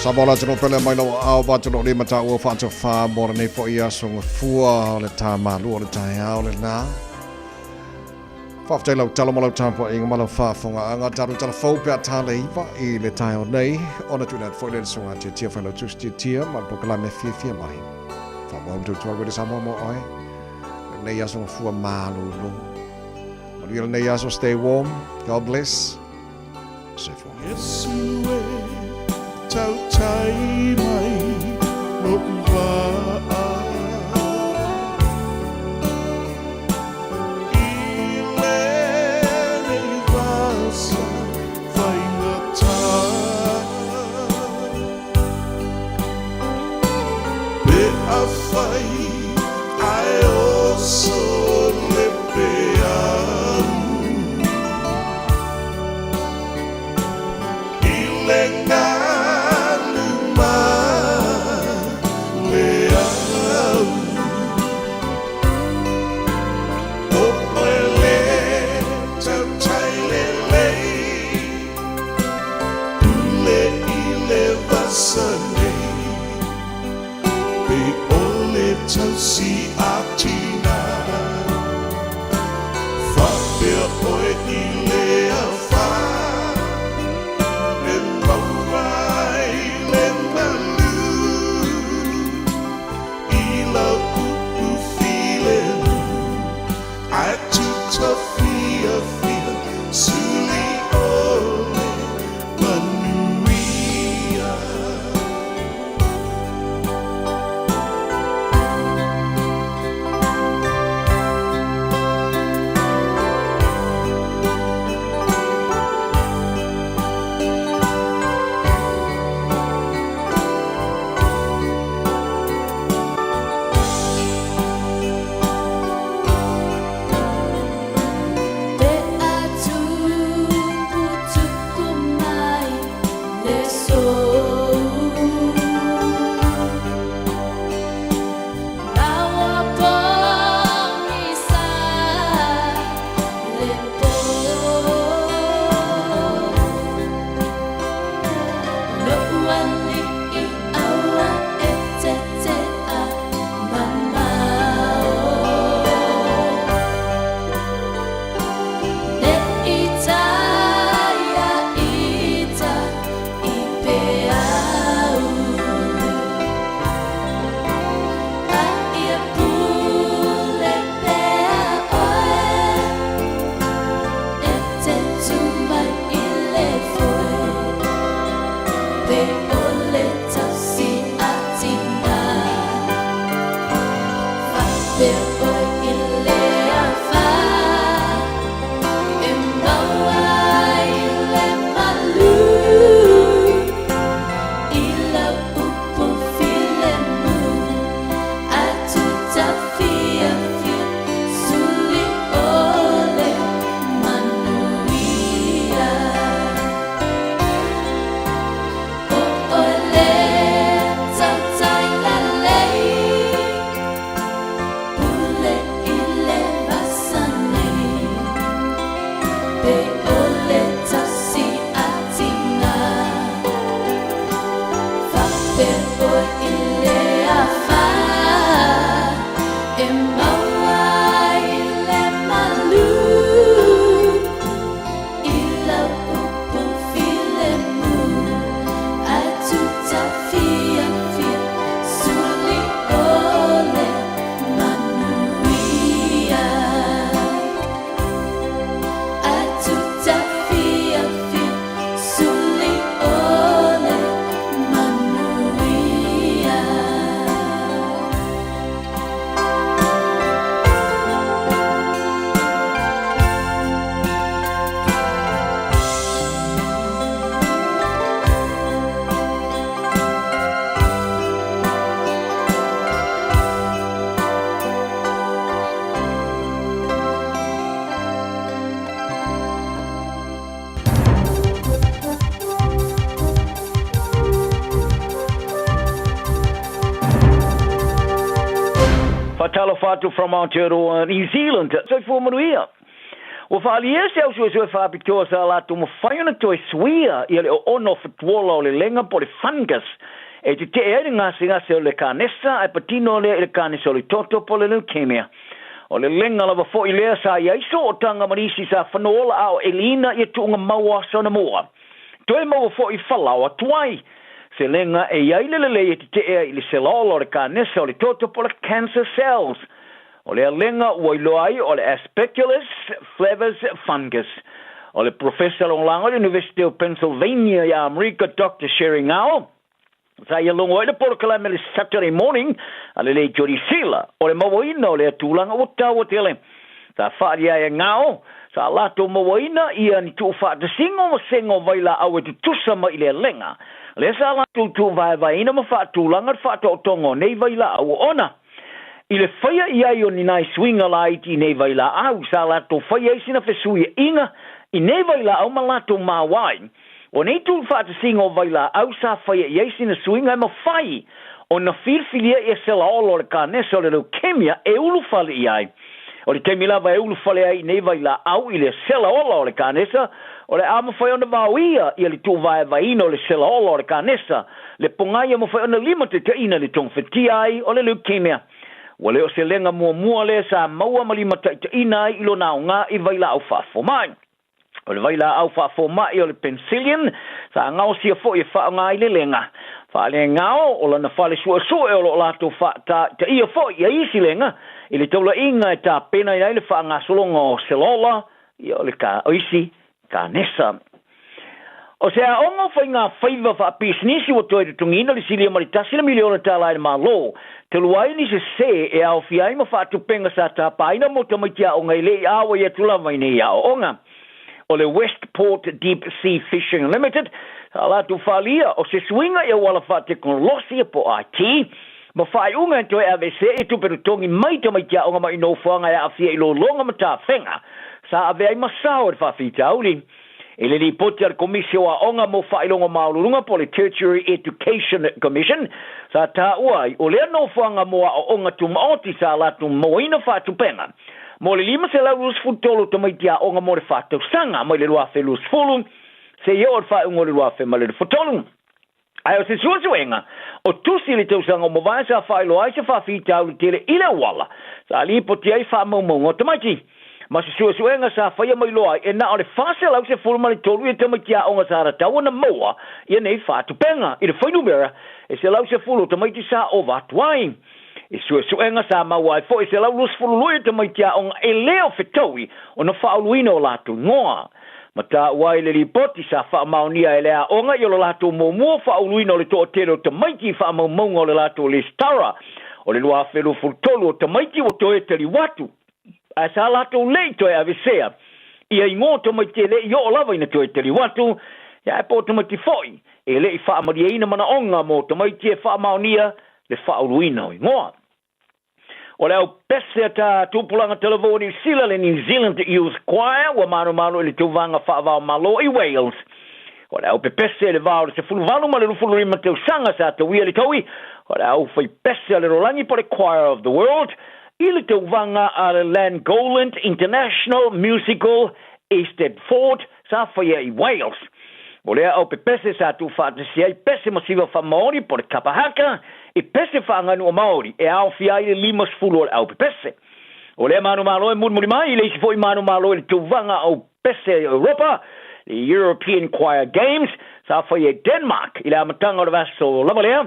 Samoa le atunuu pele mai lou aao vaatulou lima taua faatofā mo lenei fo'i aso gafua o le tamalua o le taeao lenā. Faafetai lau talo ma lau tapuaiga ma lau faafogaaga. Tatou tala fou pe a ta le 9 i le taeao nei ona tuuina atu foi lea i le susuga a Tiatia Failautusi Tiatia ma le polokalame fiafia mai. Faaauau le tautua Radio Samoa mo oe lenei aso gafua malolo. Manuia lenei aso, stay warm, God bless. Soifua. Iesu e tautai mai lo'u vaa I lenei vasa faigata Pe afai ae oso le peau I le galu ma le au O oe le tautai lelei Pule i le vasa nei Pe o le tausi a tina Faapea oe i le afa E maua ai le malu I lau upu filemu Ae tuta fiafia Suli o le manuia. Pe a tuputupu mai le sou Ma ua pogisa le po Lo'u ali'i aua e tete'a mamao Ne i taia ita i peau A ia pule pea oe E te tu mai i le foe Pe o le tausi a tina Faapea oe i le afa E maua ai le malu I lau upu filemu Ae tuta fiafia Suli o le manuia O oe le tautai lelei Pule i le vasa nei Pe o le tausi a tina Faapea oe i le afa E maua ai le malu I lau upu filemu Ae tuta fiafia Suli o le manuia Ae tuta fiafia Suli o le manuia. Faatalofa atu from Aotearoa New Zealand. Soifua manuia. Ua faaalia se au suesue faapitoa sa latou mafai ona toe suia ia le oona o fatuola o le lega po o le fungus e tetee ai le gasegase o le kanesa ae patino lea i le kanesa o le toto po o le leukemia. O le lega lava foi lea sa i ai sootaga ma nisi sa fanoola a o eliina ia tuuga mau o aso anamua. Toe maua foi falaoa tuai se lega e i ai le lelei e tetee ai i le selaola o le kanesa o le toto po o le cancer cells. O lea lega ua iloa ai o le Aspergillus flavus fungus. O le Profesa Lagolago i le Iunivesite o Pennsylvania ia Amerika Doctor Sherry Ngao, sa ia logo ai le polokalame le Saturday Morning a le Lei Jody Sila, o le mauaina o lea tulaga ua taua tele. Sa faaalia ai e Ngao, sa latou mauaina ia ni tuufaatasiga o vasega o vailaau e tutusa mai i lea lega. Lea sa latou tuuvaevaeina ma faatulaga le faataotoga o nei vailaau oona. I le faia i ai o ni nai suiga laiti i nei vailaau, sa latou faia ai sina fesuiaiga i nei vailaau ma latou maua ai. O nei tuufaatasiga o vailaau sa faia i ai sina suiga e mafai ona filifilia ia selaola o le kanesa o le leukemia e ulufale i ai. O le taimi lava e ulufale ai i nei vailaau i le selaola o le kanesa, o le a mafai ona vaoia ia le tuuvaevaeina o le selaola o le kanesa, le pogai e mafai ona limataitaiina le togafetia ai o le leukemia. Ua le o se lega muamua lea sa maua ma limataitaiina ai i lona aoga i vailaau faafomai. O le vailaau faafomai o le penicillin sa gaosia foi e faaaoga ai le lega faalegao o lana fale suesue o lo o latou faataitaia foi ia isi lega i le taulaiga e tapenaina ai le faagasologa o selola ia o le ka, o isi kanesa. O se aoga o faigafaiva faapisinisi ua toe totogiina le silia ma le tasi le miliona tala e le Malo, talu ai ni sesē e aofia ai ma faatupega sa tapaina mo tamaiti aoga e le i auai atu lava i nei aoaoga. O le Westport Deep Sea Fishing Limited sa latou faalia o se suiga i auala faatekonolosi po o IT ma faaiuga e toe aveesea i tupe totogi mai tamaiti aoga mai nofoaga e aafia i lologa ma tafega sa avea ai ma sao e le faafitauli. I le lipoti a le Komisi o Aoga mo Faailoga Maualuluga po o le Tertiary Education Commission, sa taua ai, o lea nofoaga mo aoaoga tumaoti sa latou mauaina faatupega mo le 523 o tamaiti aoga mo le faatausaga mai le 2020 seia oo i le faaiuga o le 2023. Ae o se suesuega, o tusi i le tausaga ua mavae sa faailoa ai se faafitauli tele i le auala sa lipoti ai faamaumauga o tamaiti. Ma se suesuega sa faia mai loa ai, e na o le 413 ia tamaiti aoga sa tatau ona maua ia nei faatupega i le fuainumera e 110 o tamaiti sa ova atu ai. I suesuega sa maua ai foi e 122 ia tamaiti aoga e le o fetaui ona faauluina o latou igoa. Ma taua ai le lipoti sa faamaonia e le aoga i o le latou muamua faauluina o le toatele o tamaiti i faamaumauga o le latou lesitara o le 2023 o tamaiti ua toe taliu atu ae sa latou le i toe avesea ia igoa o tamaiti e le i oo lava ina toe taliu atu, ae po o tamaiti foi e le i faamalieina manaoga mo tamaiti e faamaonia le faauluina o igoa. O le au pese a ta tupulaga talavou o Niu Sila, le New Zealand Youth Choir, ua manumanu i le tauvaga faava-o-Malo i Wales. O le au pepese i le va o le 18 ma le 25 tausaga sa tauia le taui, o le au fai pese a le rolagi po le Choir of the World, i le tauvaga a le Llangollen International Musical Eisteddfod sa faia i Wales. O lea au pepese sa tuufaatasi ai pese masiva faamaoni po o le kapa haka i pese faaganuʻa Maori e aofia ai le 50 o le au pepese. O lea manumalo e mulimuli mai i le isi foi manumalo i le tauvaga au pese i Europa, le European Choir Games, sa faia i Denmark i le amataga o le vaiaso lava lea.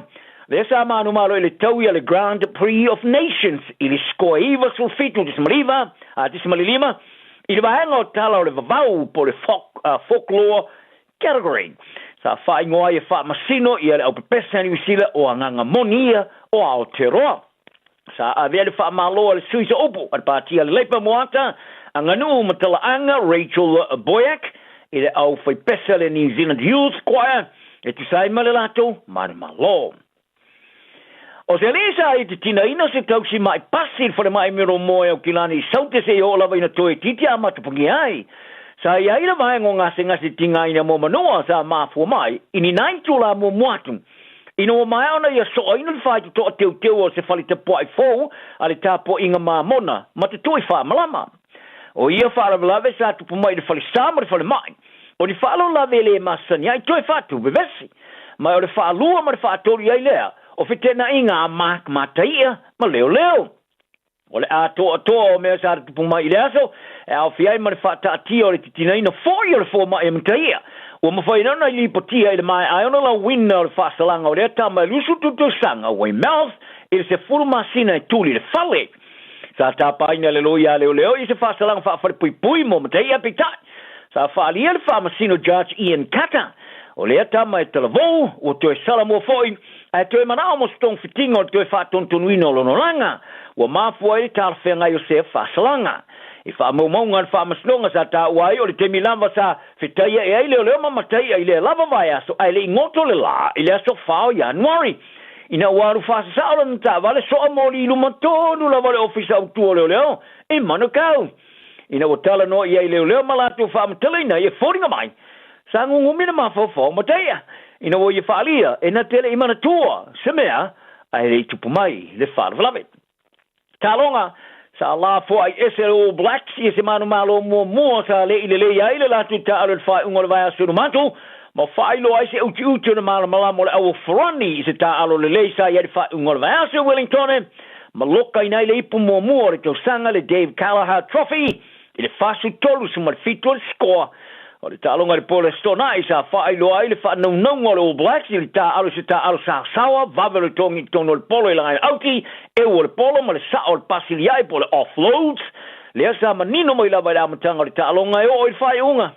Lea sa manumalo i le taui a le Grand Prix of Nations i le score e 97.9 a 5 i le vaega o tala o le vavau po o le folklore category. Sa faaigoa ai e faamasino ia le aupepese a Niu Sila o agaga moni ia o Aotearoa. Sa avea le faamalo a le sui sooupu a le Pāti a le Leipa Moata Aganuu ma Talaaga Rachel Boyack i le au faipese a le New Zealand Youth Choir e tusa ai ma le latou manumalo. O se alii sa i te tinaina se tausi maʻi pasi i le falemai mero moe o Kilani i Saute seia oo lava ina toe itiiti a matapagia ai. Sa i ai le vaega o gasegase tigaina mo Manoa sa mafua mai i ni nai itula muamua atu. Ina ua maea ona ia soaina le faitotoa teuteu o se fale tapuai fou a le tapuaiga Mamona ma te toi faamalama. O ia faalavelave sa tupu mai i le falesa ma le falemai. O ni faalavelave e le masani ai toe faatuvevesi. Ma o le faalua ma le faatolu i ai lea o feteenaiga a Mark Mataia ma leoleo. O le atoatoa o mea sa tupu mai i le aso, e aofia ai ma le faataatia o le titinaina foi o le fomai a Mataia. Ua mafai ai ona lipotia i le maea ai ona lauina o le faasalaga o lea tama e 23 tausaga, Weymouth, i le 10 masina e tuli i le fale. Sa tapaina e le loia a leoleo i se faasalaga faafalepuipui mo Mataia, peitai, sa faaalia le faamasino Judge Ian Carter o lea tama e talavou, ua toe salamua foi, ae toe manao mo se togafitiga o le toe faatonutonuina o lona olaga, ua mafua ai le talafeagai o sea faasalaga. I faamaumauga a le faamasinoga sa taua ai o le taimi lava sa fetaia'i ai leoleo ma Mataia i lea lava vaiaso ae le i goto le lā i le aso 4 o Ianuari. Ina ua alu faasasao lana taavale soa moli i luma tonu lava o le ofisa autu o leoleo i Manukau. Ina ua talanoa i ai leoleo ma latou faamatalaina ia foliga mai, sa gugumi le mafaufau o Mataia ina ua ia faaalia e na te le i manatua se mea ae le i tupu mai le faalavelave. Taloga, sa lafoai ese le All Blacks i se manumalo muamua sa le i lelei ai le latou taaalo i le faaiuga o le vaiaso i luma atu, ma faailoa ai se utiuti o le malamalama o le au o Farani i se taaalo lelei sa i ai le faaiuga o le vaiaso i Wellingtone, ma lokaina ai le ipu muamua o le tausaga le Dave Callagher Trophy i le 43-7 o le sikoa. O le taaloga i le po o le Aso Toonai sa faailoa ai le faanaunauga o le All Blacks i le taaalo i se taaalo saosaoa vave o le togi i totonu o le polo i lagaina auti, eu o le polo ma le sao o le pasiliai po o le offloads, lea sa manino mai lava i le amataga o le taaloga e oo i le faaiuga.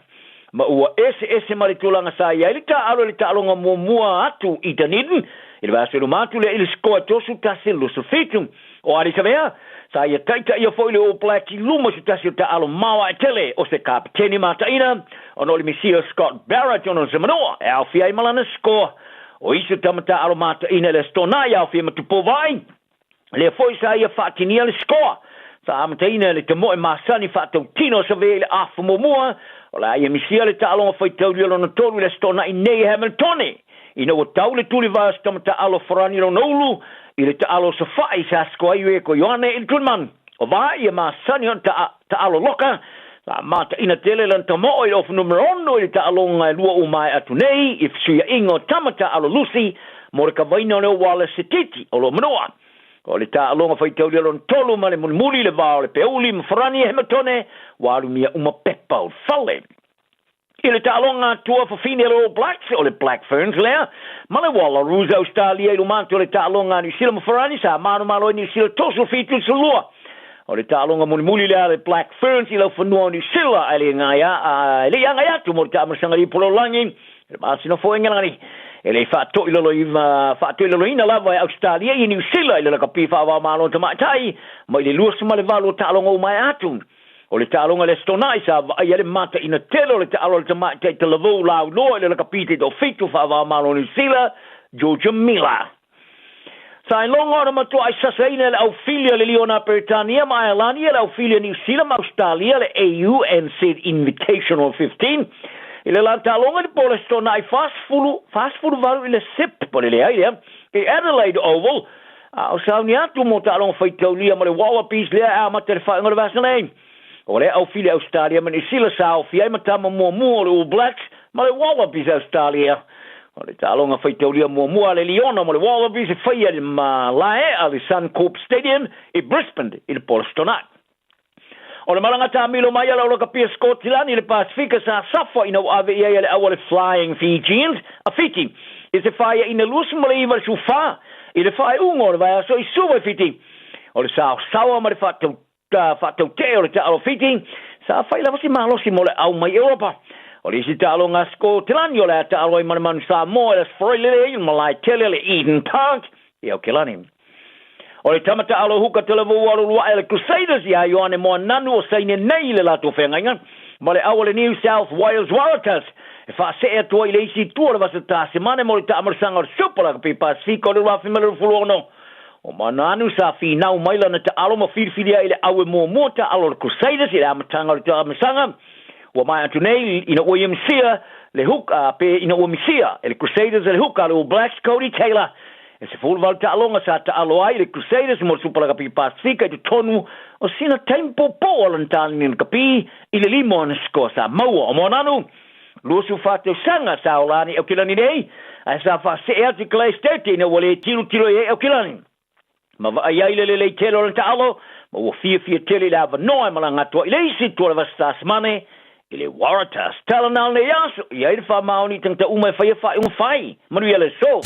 Ma ua eseese ma le tulaga sa i ai le taaalo i le taaloga muamua atu i Dunedin i le vaiaso i luma atu lea i le sikoa e 31-27. O Ardie Savea, sa ia taitaia foi le All Blacks i luma i se tasi o taaalo maoae tele o se kapeteni mataina ona o le misia Scott Barrett ona o se manoa e aofia ai ma lana sikoa. O isi o tama taaalo mataina i le Aso Toonai e aofia ma Tupou Vaai, lea foi sa ia faatinia le sikoa. Sa amataina e le tamoe masani faatautino o Savea i le afa muamua, o le a ia misia le taaloga faitaulia lona tolu i le Aso Toonai nei e Hamiltone. Ina ua tau le tulivae o se tama taaalo Farani lona ulu i le taaalo o Safa'i sa sikoa ai Ueko Ioane i le tulimanu. O Vaai e masani ona taaalo loka, sa mataina tele lana tamo'o i le ofu numera 6 i le taaloga e lua uma atu nei i fesuia'iga o tama taaalo Lusi mo le kavaina o le Wallace Setiti o lo o manua. O le taaloga faitaulia lona tolu ma le mulimuli le va o le Peuli ma Farani e Hematone ua alumia uma pepa o le fale. I le taaloga tua fafine a le All Blacks, o le Black Ferns lea, ma le Wallaroos a Ausetalia i luma atu o le taaloga a Niu Sila ma Farani, sa manumalo ai Niu Sila 37 12. O le taaloga mulimuli lea a le Black Ferns i laufanua o Niu Sila ae le i agai atu mo le taamilosaga i Ipololagi i le masina foi Engelani. E le i faatoilaloina lava e Ausetalia i Niu Sila i le lakapi faava-o-Malo tamaitai mai le 28 o taaloga ua maea atu. O le taaloga i le Aso Toonai sa vaaia le mataina tele o le taalo a le tamaitai talavou lauloa i le lakapi taitoafitu faava-o-Malo o Niu Sila, Georgia Miller. Sa iloga ona matuai sasaina e le aufili a le Liona Peretania ma Aelani e le aufili a Niu Sila ma Ausetalia le AUNZ Invitational 15 i le la taaloga i le po o le Aso Toonai 40, 48 i le Sept, po o le leai lea, i Adelaide Oval, A o sauni atu mo taaloga faitaulia ma le Wallabies lea e amata i le faaiuga o le vaiaso nei. O le aufili a Ausetalia ma Niu Sila sa aofia ai ma tama muamua o le All Blacks ma le Wallabies a Ausetalia. O le taaloga faitaulia muamua a le Liona mo le Wallabies e faia i le malae a le Suncorp Stadium i Brisbane i le po o le Aso Toonai. O le malaga taamilo mai a le Olakapia Sikotilani i le Pasefika sa safa ina ua ave i ai e le au a le Flying Fijians a Fiti i se faiaina 29 i le 14 i le faaiuga o le vaiaso i Suva i Fiti. O le saosaoa ma le faatautee o le taalo Fiti sa fai lava si malosi mo le au mai Europa. O le isi taaloga a Sikotilani o le a taalo ai ma le Manu Samoa i le Aso Faraile i le malae tele o le Eden Park i Aokelani. O le tama taalo huka talavou ua alualuaʻe a le Crusaders iā Ioane Moananu o saine nei i le latou feagaiga ma le au a le New South Wales Waratahs e faasee atu ai i le isi itu o le vasa Tasemane mo le taamalosaga o le Super Rugby Pasifika o le 2026. O Moananu sa finau mai lana taalo ma filifili ai i le au e muamua taalo o le Crusaders i le amataga o le taamilosaga ua maea atu nei ina ua ia misia le hook pe ina ua misia e le Crusaders le hook a le All Blacks Codie Taylor. E 18 taaloga sa taalo ai le Crusaders mo le Super Rugby Pasifika i totonu O sina taimi poupou a lana taleni na kapī i le lima o ana sikoa sa maua. O Moananu, 24 tausaga sa ola ane i Aukilani nei, ae sa faasee atu i Kalai State ina ua le tilotilo i ai Aukilani. Ma vaai ai le lelei tele o lana taalo, ma ua fiafia tele i le avanoa e malaga atu ai i le isi itu o le Vasa Tasmane, i le Waratahs. Tala na o lenei aso, i ai le faamaoni i tagata uma e faia faaiuga fai. Manuia le aso!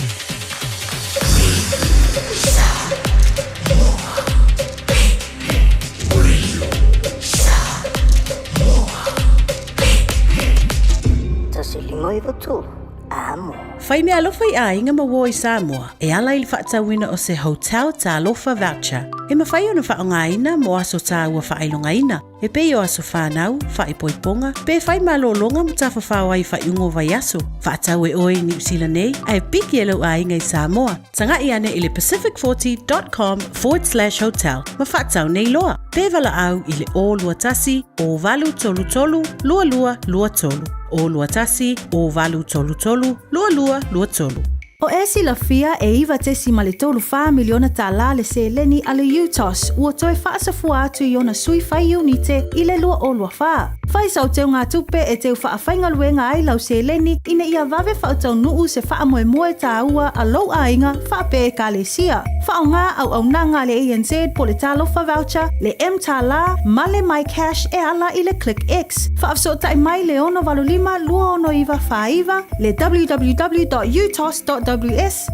Fai meaalofa i aiga ma uo i Samoa e ala i le faatauina o se Hotel Talofa Voucher e mafai ona faaaogaina mo aso taua faailogaina e pei o aso fanau, faaipoipoga, pe fai malologa ma tafafao ai i faaiuga o vaiaso. Faatau e oe i Niu Sila nei ae piki e lou aiga i Samoa. Taga'i ane i le pacific40.com/hotel ma faatau nei loa. Pe valaau i le 021 0833 2223. 021 0833 2223. O e silafia e 9.34 miliona tālā le seleni a le UTOS ua toe faasafua atu i ona sui fai iunite i le 2024. Fai sau teugatupe e teu faafaigaluega ai lau seleni ina ia vave faataunuu se faamoemoe tāua a lou aiga faapea Ekalesia. Faaaoga auaunaga a le ANZ po le Talofa Voucher, le mTālā ma le MyCash e ala i le ClickX. Faafesootai mai le 685 269 49, le www.utos.ws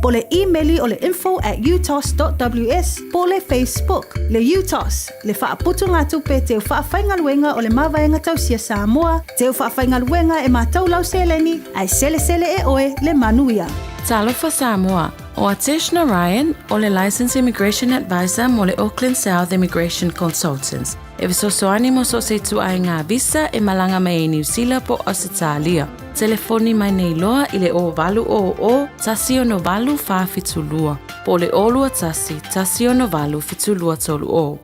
po le imeli o le info@utos.ws po le Facebook. Le UTOS, le faaputugatupe teu faafaigaluega o le Mavaega Tausia Samoa, teu faafaigaluega e matou lau seleni, ae selesele e oe le manuia. Talofa Samoa, O Atesh Narayan, o le Licensed Immigration Advisor mo le Auckland South Immigration Consultants, e fesoasoani mo so o se ituaiga visa e malaga mai ai Niu Sila po o Ausetalia. Telefoni mai nei loa i le 0800 168 472 po o le 021 168 7230.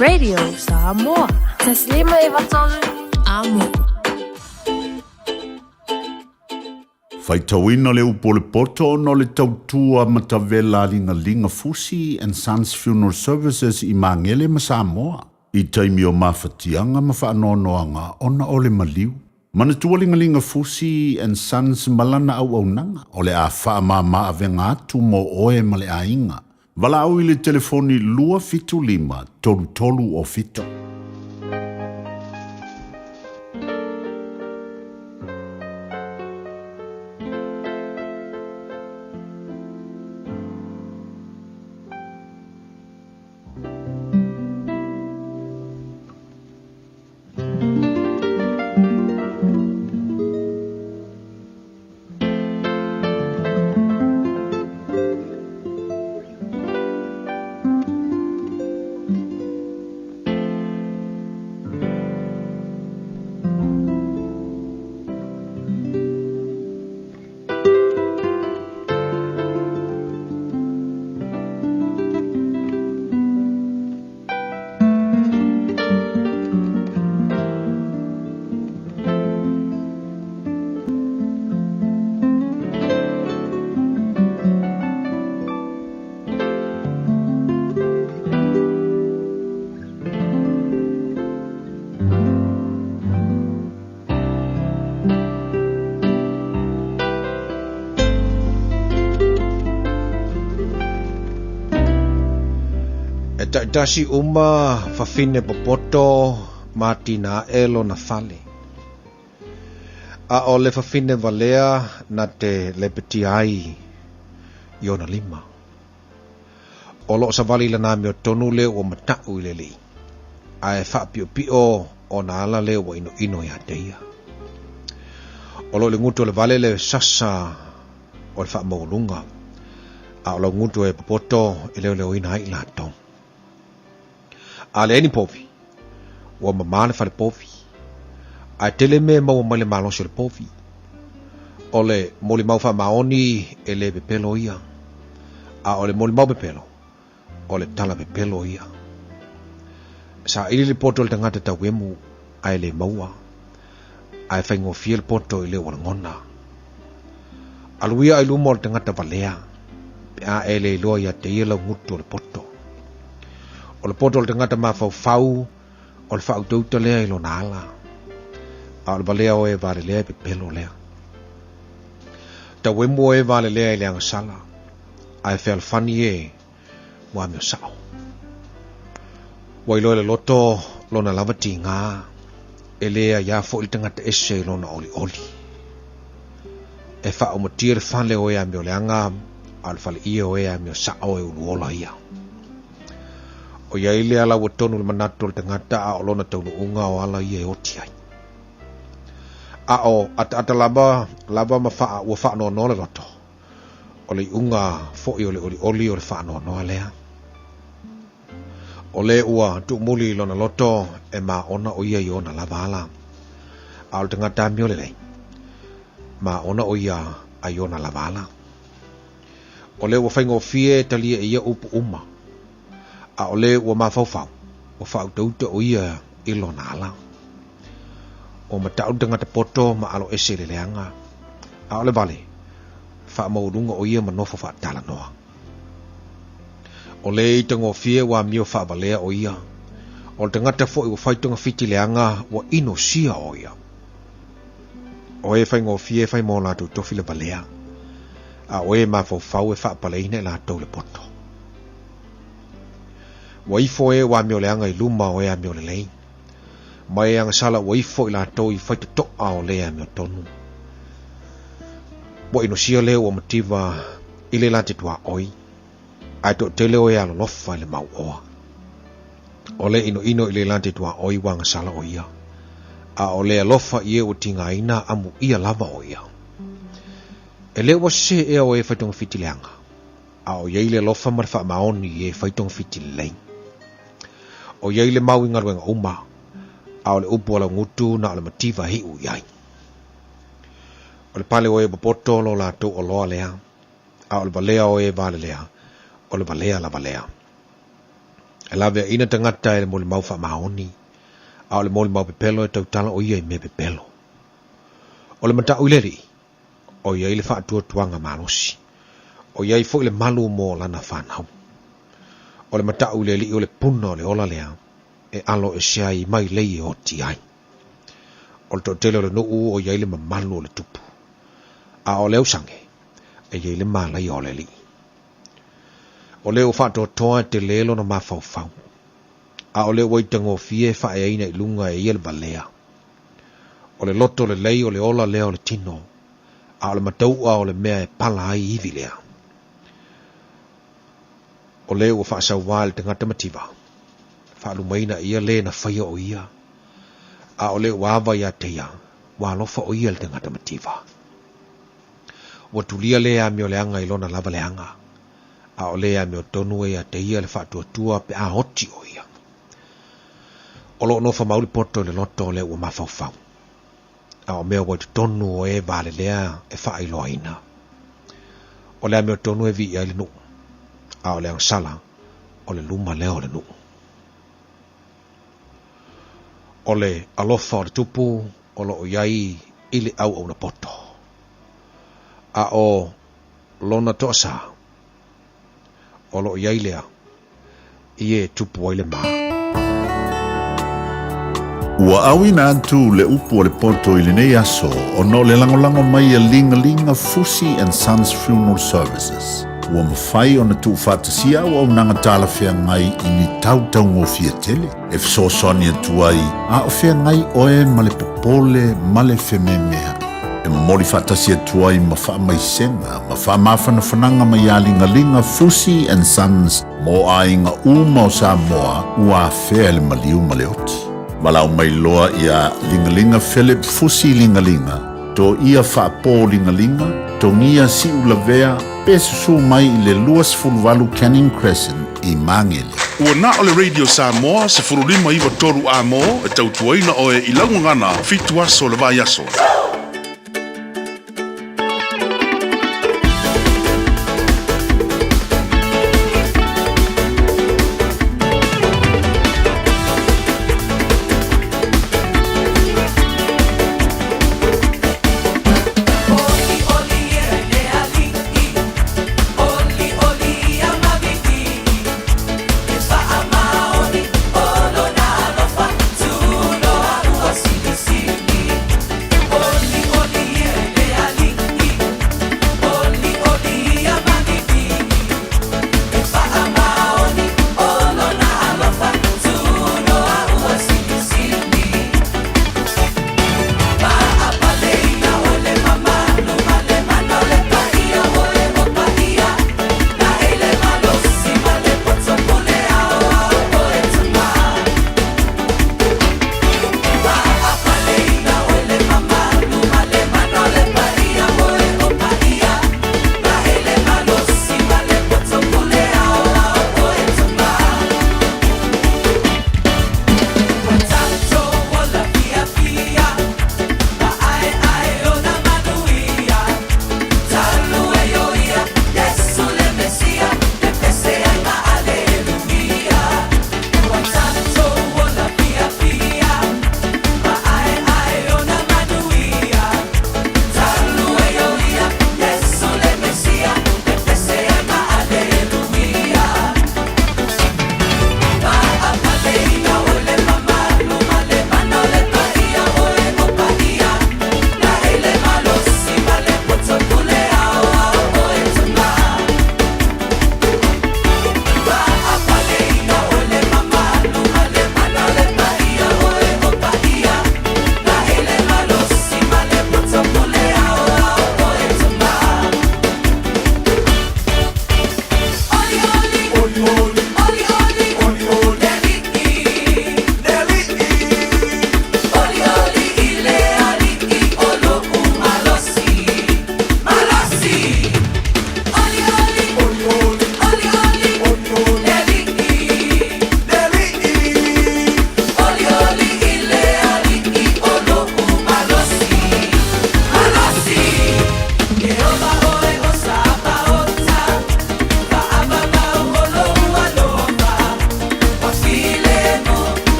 Radio Samoa. Taslima Ivatolu. Amo. Faitauina le upu o le poto ona o le tautua matavela a Ligalinga Fusi and Sons Funeral Services i Magele ma Samoa i taimi o mafatiaga ma faanoanoaga ona o le maliu. Manatua Ligalinga Fusi and Sons ma lana auaunaga o le a faamama avega atu mo oe ma le aiga. Valaau i le telefoni 275 33 o 7. E taitasi uma fafine popoto ma atinae lona fale. A o le fafine valea na te lepetia ai i ona lima. O loo savali i lana amiotonu lea ua mataʻu i le Alii, a e faapiʻopiʻo ona ala lea ua inoino iā te ia. O loo i le gutu o le vale le sasa o le faamaualuga, a o lau gutu e popoto e leoleoina ai i latou. A leai ni povi, ua mamā le fale povi. Ae tele mea e maua mai le malosi o le povi. O le molimau faamaoni e le pepelo ia, a o le molimau pepelo, o le tala pepelo ia. Saili le poto i le tagata tauemu, ae le maua, ae faigofie le poto i le ua lagona. Alu ia i luma o le tagata valea, pe a e le iloa ia te ia lau gutu o le poto. O le poto o le tagata mafaufau, o le faautauta lea i lona ala, a o le valea o e valelea e pepelo lea. Tauemu o e valelea i le agasala, ae fealofani e ua amio sao. Ua iloa e le loto lona lava tiga, e lē aiā foi le tagata ese i lona olioli. E faaumatia le fale o e amio leaga, a o le faleie o e amio sao e uluola ia. O i ai le ala ua tonu le manatu o le tagata a o lona taunuuga o ala ia e oti ai. A o ataata lava lava ma faa, ua faanoanoa le loto, o le iuga foi o le olioli o le faanoanoa lea. O le ua tuumuli i lona loto e maona o ia i ona lava ala, a o le tagata amio lelei, maona o ia ai ona lava ala. O le ua faigofie e talia e ia upu uma, a o le ua mafaufau, ua faautauta o ia i lona ala. Ua matau le tagata poto ma alo ese i le leaga, a o le vale, faamaualuga o ia ma nofo faatalanoa. O le itagofie ua amio faavalea o ia, o le tagata foi ua fai togafiti leaga ua inosia o ia. O e faigofie e fai mo latou tofi le valea, a o e mafaufau e faapaleina i latou le poto. Ua ifo e ua amio leaga i luma o e amio lelei, ma e agasala ua ifo i latou i faitotoa o le amiotonu. Ua inosia le ua mativa i le late tuaoi, ae toatele o e alolofa i le mauoa. O le inoino i le late tuaoi ua agasala o ia, a o le alofa i e ua tigaina amuia lava o ia. E le ua sese ea o e faitogafiti leaga, a o i ai le alofa ma le faamaoni i e faitogafiti lelei. O i ai le mau i galuega uma, a o le upu a laugutu na o le mativa e iu i ai. O le pale o e popoto lo latou oloa lea, a o le valea o e valelea, o le valea lava lea. E laveaina tagata e le molimau faamaoni, a o le molimau pepelo e tautala o ia i mea pepelo. O le matau i le alii, o i ai le faatuatuaga malosi, o i ai foi le malu mo lana fanau. O le matau i le alii o le puna o le ola lea, e alo ese ai mai lei e oti ai. O le toatele o le nuu o i ai le mamalu o le tupu, a o le ausage e i ai le malaia o le alii. O le ua faatoatoa e tele lona mafaufau, a o le ua itagofie e faaeaina i luga e ia le valea. O le loto lelei o le ola lea o le tino, a o le mataua o le mea e pala ai ivi lea. O le ua faasauā i le tagata mativa, faalumaina e ia le na faia o ia, a o le ua ava ia te ia, ua alofa o ia i le tagata mativa. Ua tulia le amioleaga i lona lava leaga, a o le amiotonu e ia te ia le faatuatua pe a oti o ia. O loo nofo mau le poto i le loto o le ua mafaufau, a o mea ua i totonu o e valelea e faailoaina. O le amiotonu e viia ai le nuu, a o le agasala o le luma lea o le nuu. O le alofa o le tupu o loo i ai i le auauna poto, a o lona toasā o loo i ai lea i e tupu ai le ma. Ua auina atu le upu a le poto i lenei aso ona o le lagolago mai a Ligalinga Fusi and Sons Funeral Services. Ua mafai ona tuufaatasia auaunaga talafeagai i ni tautaugofie tele e fesoasoani atu ai a o feagai oe ma le popole ma le fememea'i. E momoli faatasi atu ai ma faamaisega ma faamafanafanaga mai ia Ligaliga Fusi and Sons mo aiga uma o Samoa ua afea e le maliu ma le oti. Valaau mai loa ia Ligaliga Philip Fusi Ligaliga, Toia Faapo Ligaliga, Togia Siulavea, pe susu mai i le 28 Canning Crescent i Magele. Ua na o le Radio Samoa 15 93 A mo e tautuaina oe i lau gagana fitu aso o le vaiaso.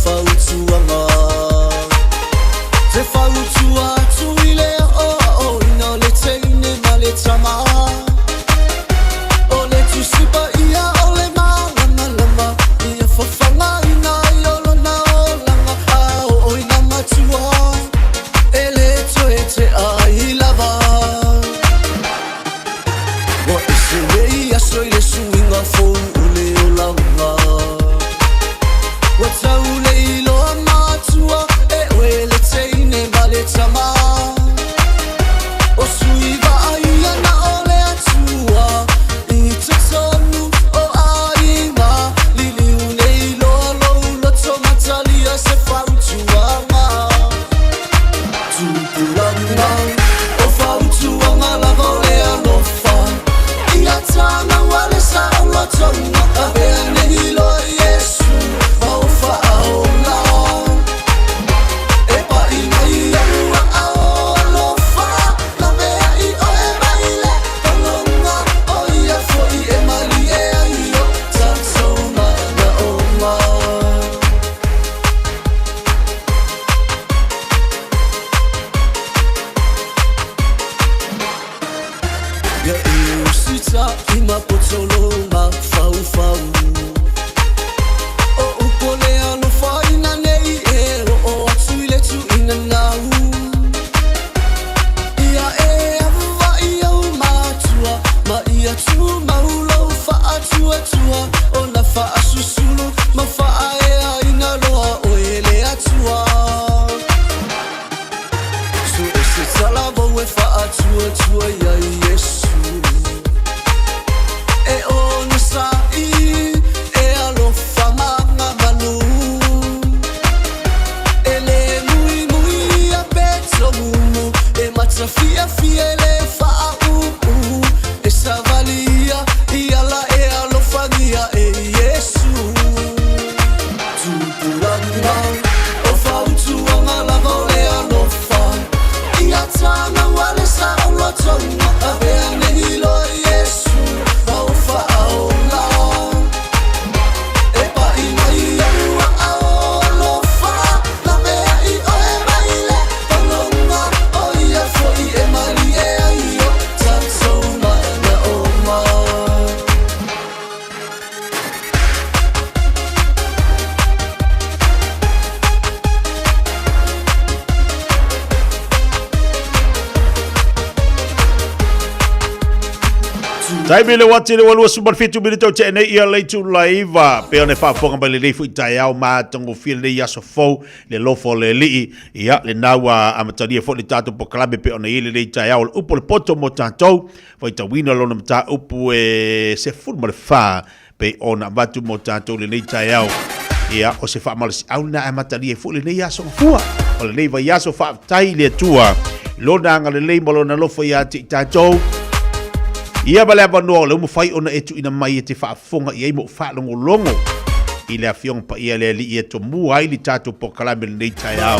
fautuaga. Te fautua atu i le aoaoina o le teine ma le tama. O le Tusi Paia o le malamalama ia fafagaina ai o lona olaga a oo ina matua e le toe tea ai lava. Ua ese nei aso i le suiga fou o le olaga. Ua tau le iloa matua e oe le teine ma le tama. O sui vaaia na o le Atua i totonu o aiga. Liliu nei loa lou loto ma talia se fautuaga. Tupulaga o fautuaga lava o le alofa. Ia tamau le saolotoga avea nei loa Iesu ma o faaola. E pai mai au aao alofa lavea i oe mai le paloga o ia foi e malie ai o tatou manaoga. Ia e usita'i ma potolo mafaufau O upu o le alofaina nei e oo atu i le tuuina nau. Ia e ava'i ou matua ma ia tumau lou faatuatua ona faasusulu ma faaeaina loa oe e le Atua. So o se talavou e faatuatua iā Iesu e onosa'i e alofa ma agamalu e le muimui ia pe tomumu e matafiafia e le faauu e savali ia i ala e alofagia e Iesu. Tupulaga o fautuaga lava o le alofa ia tamau le saolotoga avea nei loa Iesu ma o faaola. E pai mai au aao alofa lavea i oe mai le paloga o ia foi e malie ai o tatou manaoga. Taimi le wati le walua sumar fitu minute o te nei ia leitu laiva. Pe one whaafonga mai le leifu i taeao mātangofie lenei aso fou le lofo le alii. Ia le nau a amatalia foi le tātou polokalame pe ona i ai lenei taeao o le upu o le poto mo tātou. Faitauina lona mataupu e 14 pei ona avatu mo tātou lenei taeao. Ia, o se faamalosiau lena e amatalia ai foi lenei aso gafua. O lenei vaiaso faafetai i le Atua i lona agalelei ma lona alofa ia te i tātou. Ia ma le avanoa o lea ua mafai ona e tuuina mai e te faafofoga i ai ma ou faalogologo i le Afioga Paia le Alii e tomua ai le tatou polokalame lenei taeao.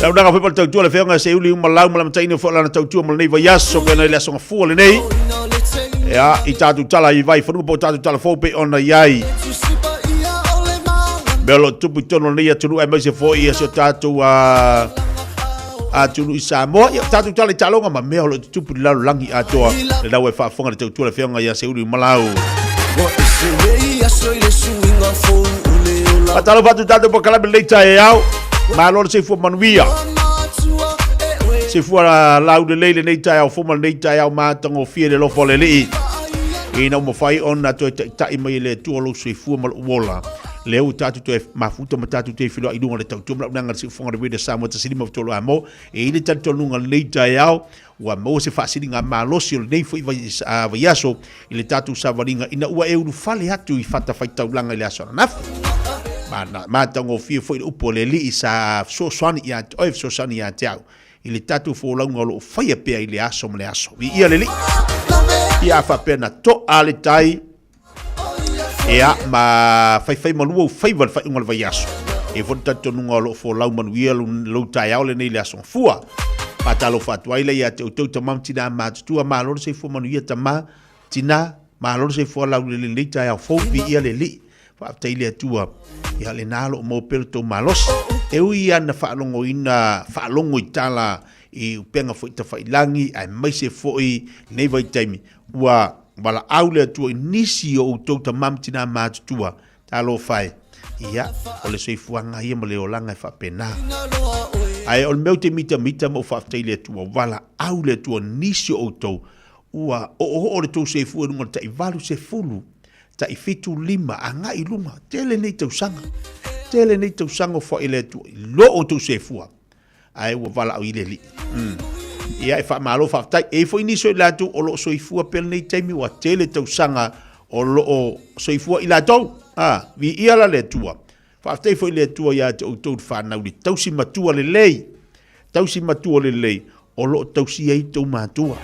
Launaga foi ma le tautua le Afioga Seiuli Umalau ma le amataina foi o lana tautua mo lenei vaiaso pei ona i le aso gafua lenei. Ia, i tatou tala i Vaifanua po o tatou tala fou pei ona i ai. Mea o lo o tupu i totonu o lenei atunuu aemaise foi ia si o tatou atunuu i Samoa. Ia, tatou tala i taaloga ma mea o lo o tutupu i le lalolagi atoa. Lena ua e faafofoga i le tautua le Afioga ia Seiuli Umalau. Faatalofa atu i tatou polokalame lenei taeao. Malo le soifua manuia. Soifua laulelei lenei taeao fou ma lenei taeao matagofie le alofa o le Alii. Ina ua mafai ona toe taitai mai e le Atua lou soifua ma lou ola. Lea ua tatou toe mafuta ma tatou toe feiloai i luga o le tautua ma lau unaga le siufofoga o le Radio Samoa 153 Amo. E i ai le talitonuga lenei taeao ua maua se faasiliga malosi o lenei foi vaiaso i le tatou savaliga ina ua e ulufale atu i fatafaitaulaga i le aso ananafi. Ma matagofie foi le upu a le Alii sa fesoasoani ia te oe, fesoasoani ia te au i le tatou folauga o lo o faia pea i le aso ma le aso. Viia le Alii. Ia a faapea na to'a le tai, Ia, ma faifai malua ou faiva i le faaiuga o le vaiaso. E i ai foi le talitonuga o lo o folau manuia lou taeao lenei i le aso Gafua. Faatalofa atu ai lea ia te outou tama ma tinā matutua, malo le soifua manuia tama, tinā, malo le soifua laulelei i lenei taeao fou, viia le Alii. Faafetai i le Atua, ia lena lo o maua pea lo outou malosi. E ui lava ina faalogoina, faalogo i tala i upega foi tafailagi aemaise foi lenei vaitaimi, ua valaau le Atua i nisi o outou tama ma tina matutua, talofa e, ia, o le soifuaga ia ma le olaga e faapena. Ae o le mea ou te mitamita ma ou faafetai i le Atua, valaau le Atua i nisi o outou, ua oooo le tou soifua i luga o le tai 80, tai 7, 5, agai i luma, tele nei tausaga, tele nei tausaga o foai le Atua i lo outou soifua, ae ua valaau i le Alii. Ia e faamalo faafetai. E i ai foi nisi o i latou o lo o soifua pea lenei taimi ua tele tausaga o lo o soifua i latou. A, viia la le Atua. Faafetai foi i le Atua ia te outou le fanau i le tausi matua lelei, tausi matua lelei o lo o tausia ai tou matua.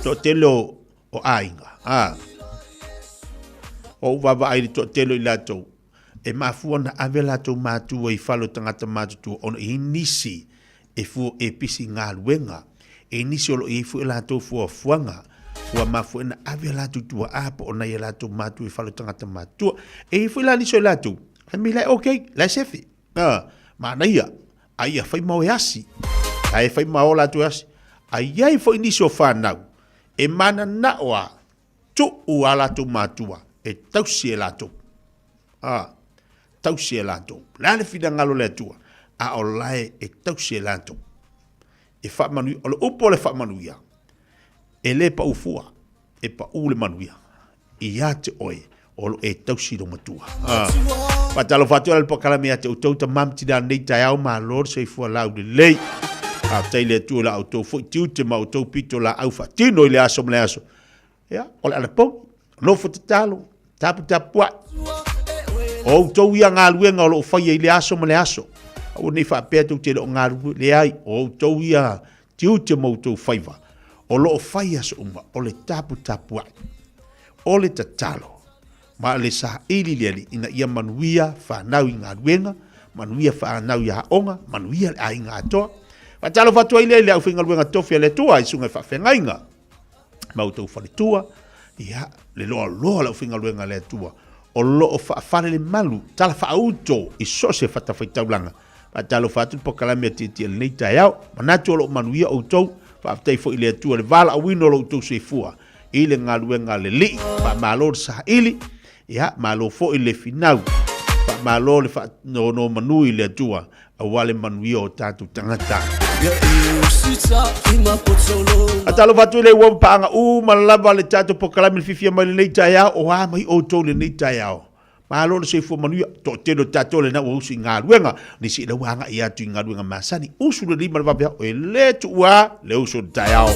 Toatele o, o aiga, a, o ou vaavaai i le toatele o i latou, e mafua ona ave latou matua i fale o tagata matutua ona e i ai nisi e fua e pisi galuega, e i ai nisi o lo o i ai foi a latou fuafuaga ua mafua ai ona ave a latou tuaa po o nai a latou matua i fale o tagata matutua. E i ai foi la nisi o i latou, fai mai la e okay, la e sefe, manaia, a ia fai ma o e asi, a e fai ma o latou e asi. A i ai foi nisi o fanau e mananao a tuu a latou matua e tausi e latou. A, tausi e latou. O le a le finagalo o le Atua, a o lae e tausi e latou. E faamanuia, o le upu o le faamanuia, e le pau fua, e pau le manuia. Ia te oe, o lo e tausi lou matua. A, faatalofa atu ala le polokalame ia te outou tama ma tina lenei taeao, malo le soifua laulelei. Faafetai i le Atua i la outou foi tiute ma outou pitolaau faatino i le aso ma le aso. Ia, o le anapogi, nofo tatalo, taputapuai. O outou ia galuega o lo o faia i le aso ma le aso. Aua ne i faapea tou te le o galulue. Leai, o outou ia tiute ma outou faiva o lo o fai aso uma, o le taputapuai, o le tatalo, ma le saili i le Alii ina ia manuia fanau i galuega, manuia fanau i aoga, manuia le aiga atoa. Faatalofa atu ai lea i le aufaigaluega tofi a le Atua i susuga i faafeagaiga ma outou faletua, ia, le loaloa o le aufaigaluega a le Atua o lo o faafale le malu tala faauto i so o se fatafaitaulaga. Faatalofa atu le polokalame a Tietie i lenei taeao. Manatu o lo o manuia outou. Faafetai foi i le Atua i le valaauina o lo outou soifua i le galuega a le Alii. Faamalo le saili, ia, malo foi le finau. Faamalo le faanonomanu i le Atua aua le manuia o tatou tagata. Faatalofa atu i le ua paaga uma lava le tatou polokalame le fiafia mai lenei taeao. O a mai outou i lenei taeao? Malo le soifua manuia. Toatele o tatou lena ua usu i galuega, nisi ina ua agai atu i galuega masani. Usu le lima le vaveao, e le tuua le usu o le taeao.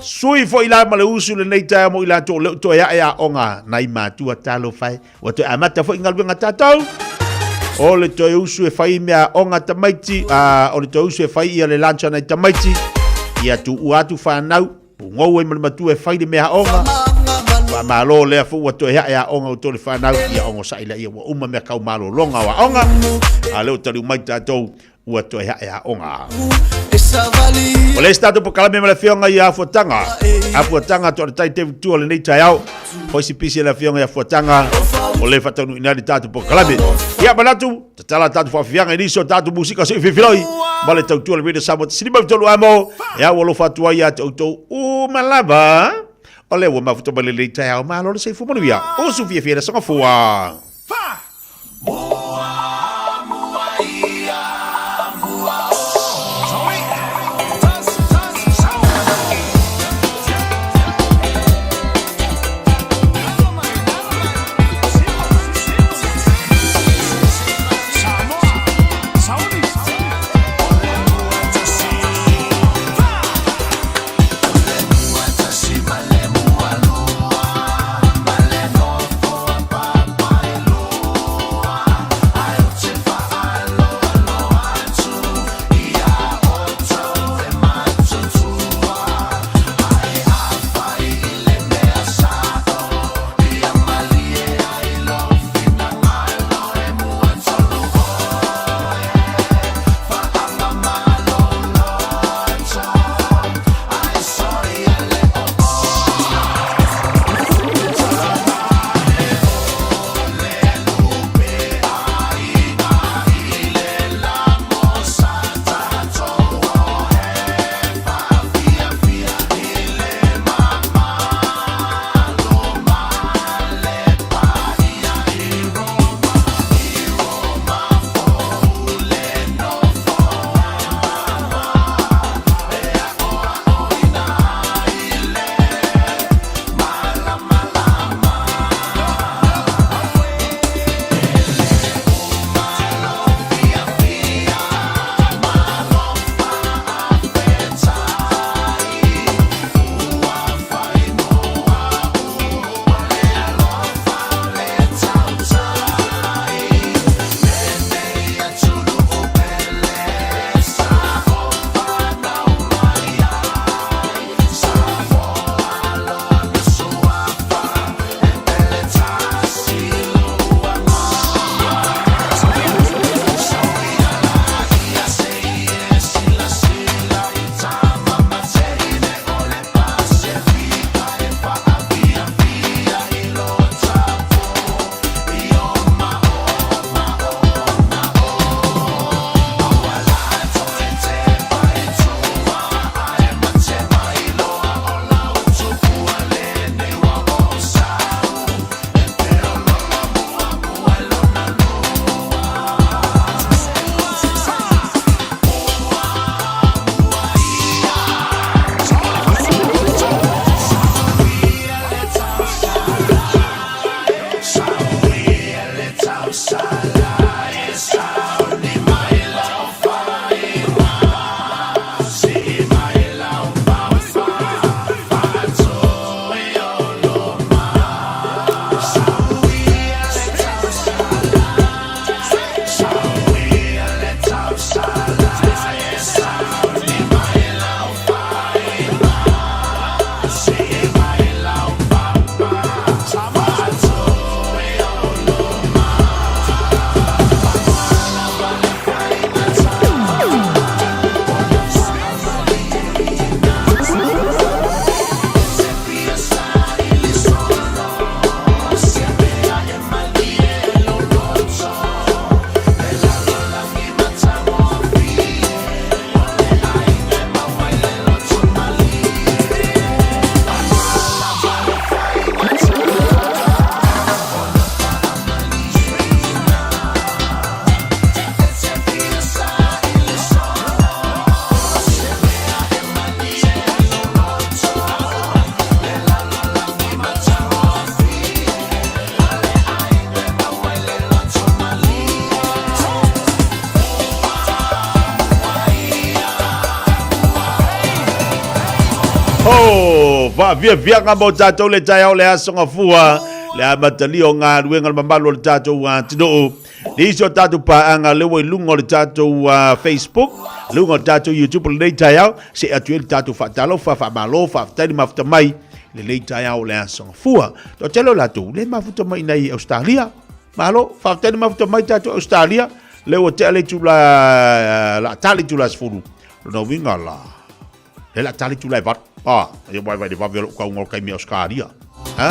Sui foi la ma le usu lenei taeao mo i latou o lea ua toe ae aoga nai matua talofa e. Ua toe amata foi galuega tatou. O le toe usu e fai mea aoga tamaiti, o le toe usu e fai ia le lunch a nai tamaiti, ia tuua atu fanau, Pugou ai ma le matua e fai le mea aoga. Faamalo lea foi ua toe ae aoga outou le fanau ia ogosa'i laia ua uma mea kau malologa o aoga. A lea ua taliu mai tatou ua toe ae aoga. O le isi tatou polokalame ma le afioga ia Afuataga. Afuataga toa le tai te tua lenei taeao. Foi si pisi le afioga ia Afuataga o le faataunuuina ai le tatou polokalame. Ia manatu Tatala tatou faafiafiaga i nisi o tatou musika se i filifiloi ma le tautua le Radio Samoa 153 amo e au alofa atu ai ia te outou uma lava o lea ua mafuta mai lenei taeao. Malo le soifua manuia. Usu fiafia le sogafua. Oh, faafiafiaga mo tatou le taeao le aso gafua, le amatalia o galuega le mamalu o le tatou atunuu. Nisi o tatou paaga lea ua i luga o le tatou Facebook, luga o le tatou YouTube lenei taeao, see atu i ai le tatou faatalofa, faamalo, faafetai le mafuta mai lenei taeao o le aso gafua. Toatele o latou le mafuta mai i inei Australia. Malo, faafetai le mafuta mai tatou Australia, lea ua tea le itula la tali itula 10. Lona uiga la, le la tali itula e 8. Ah, ia vai vai le vave o lou kauga o le taimi Australia. Ha?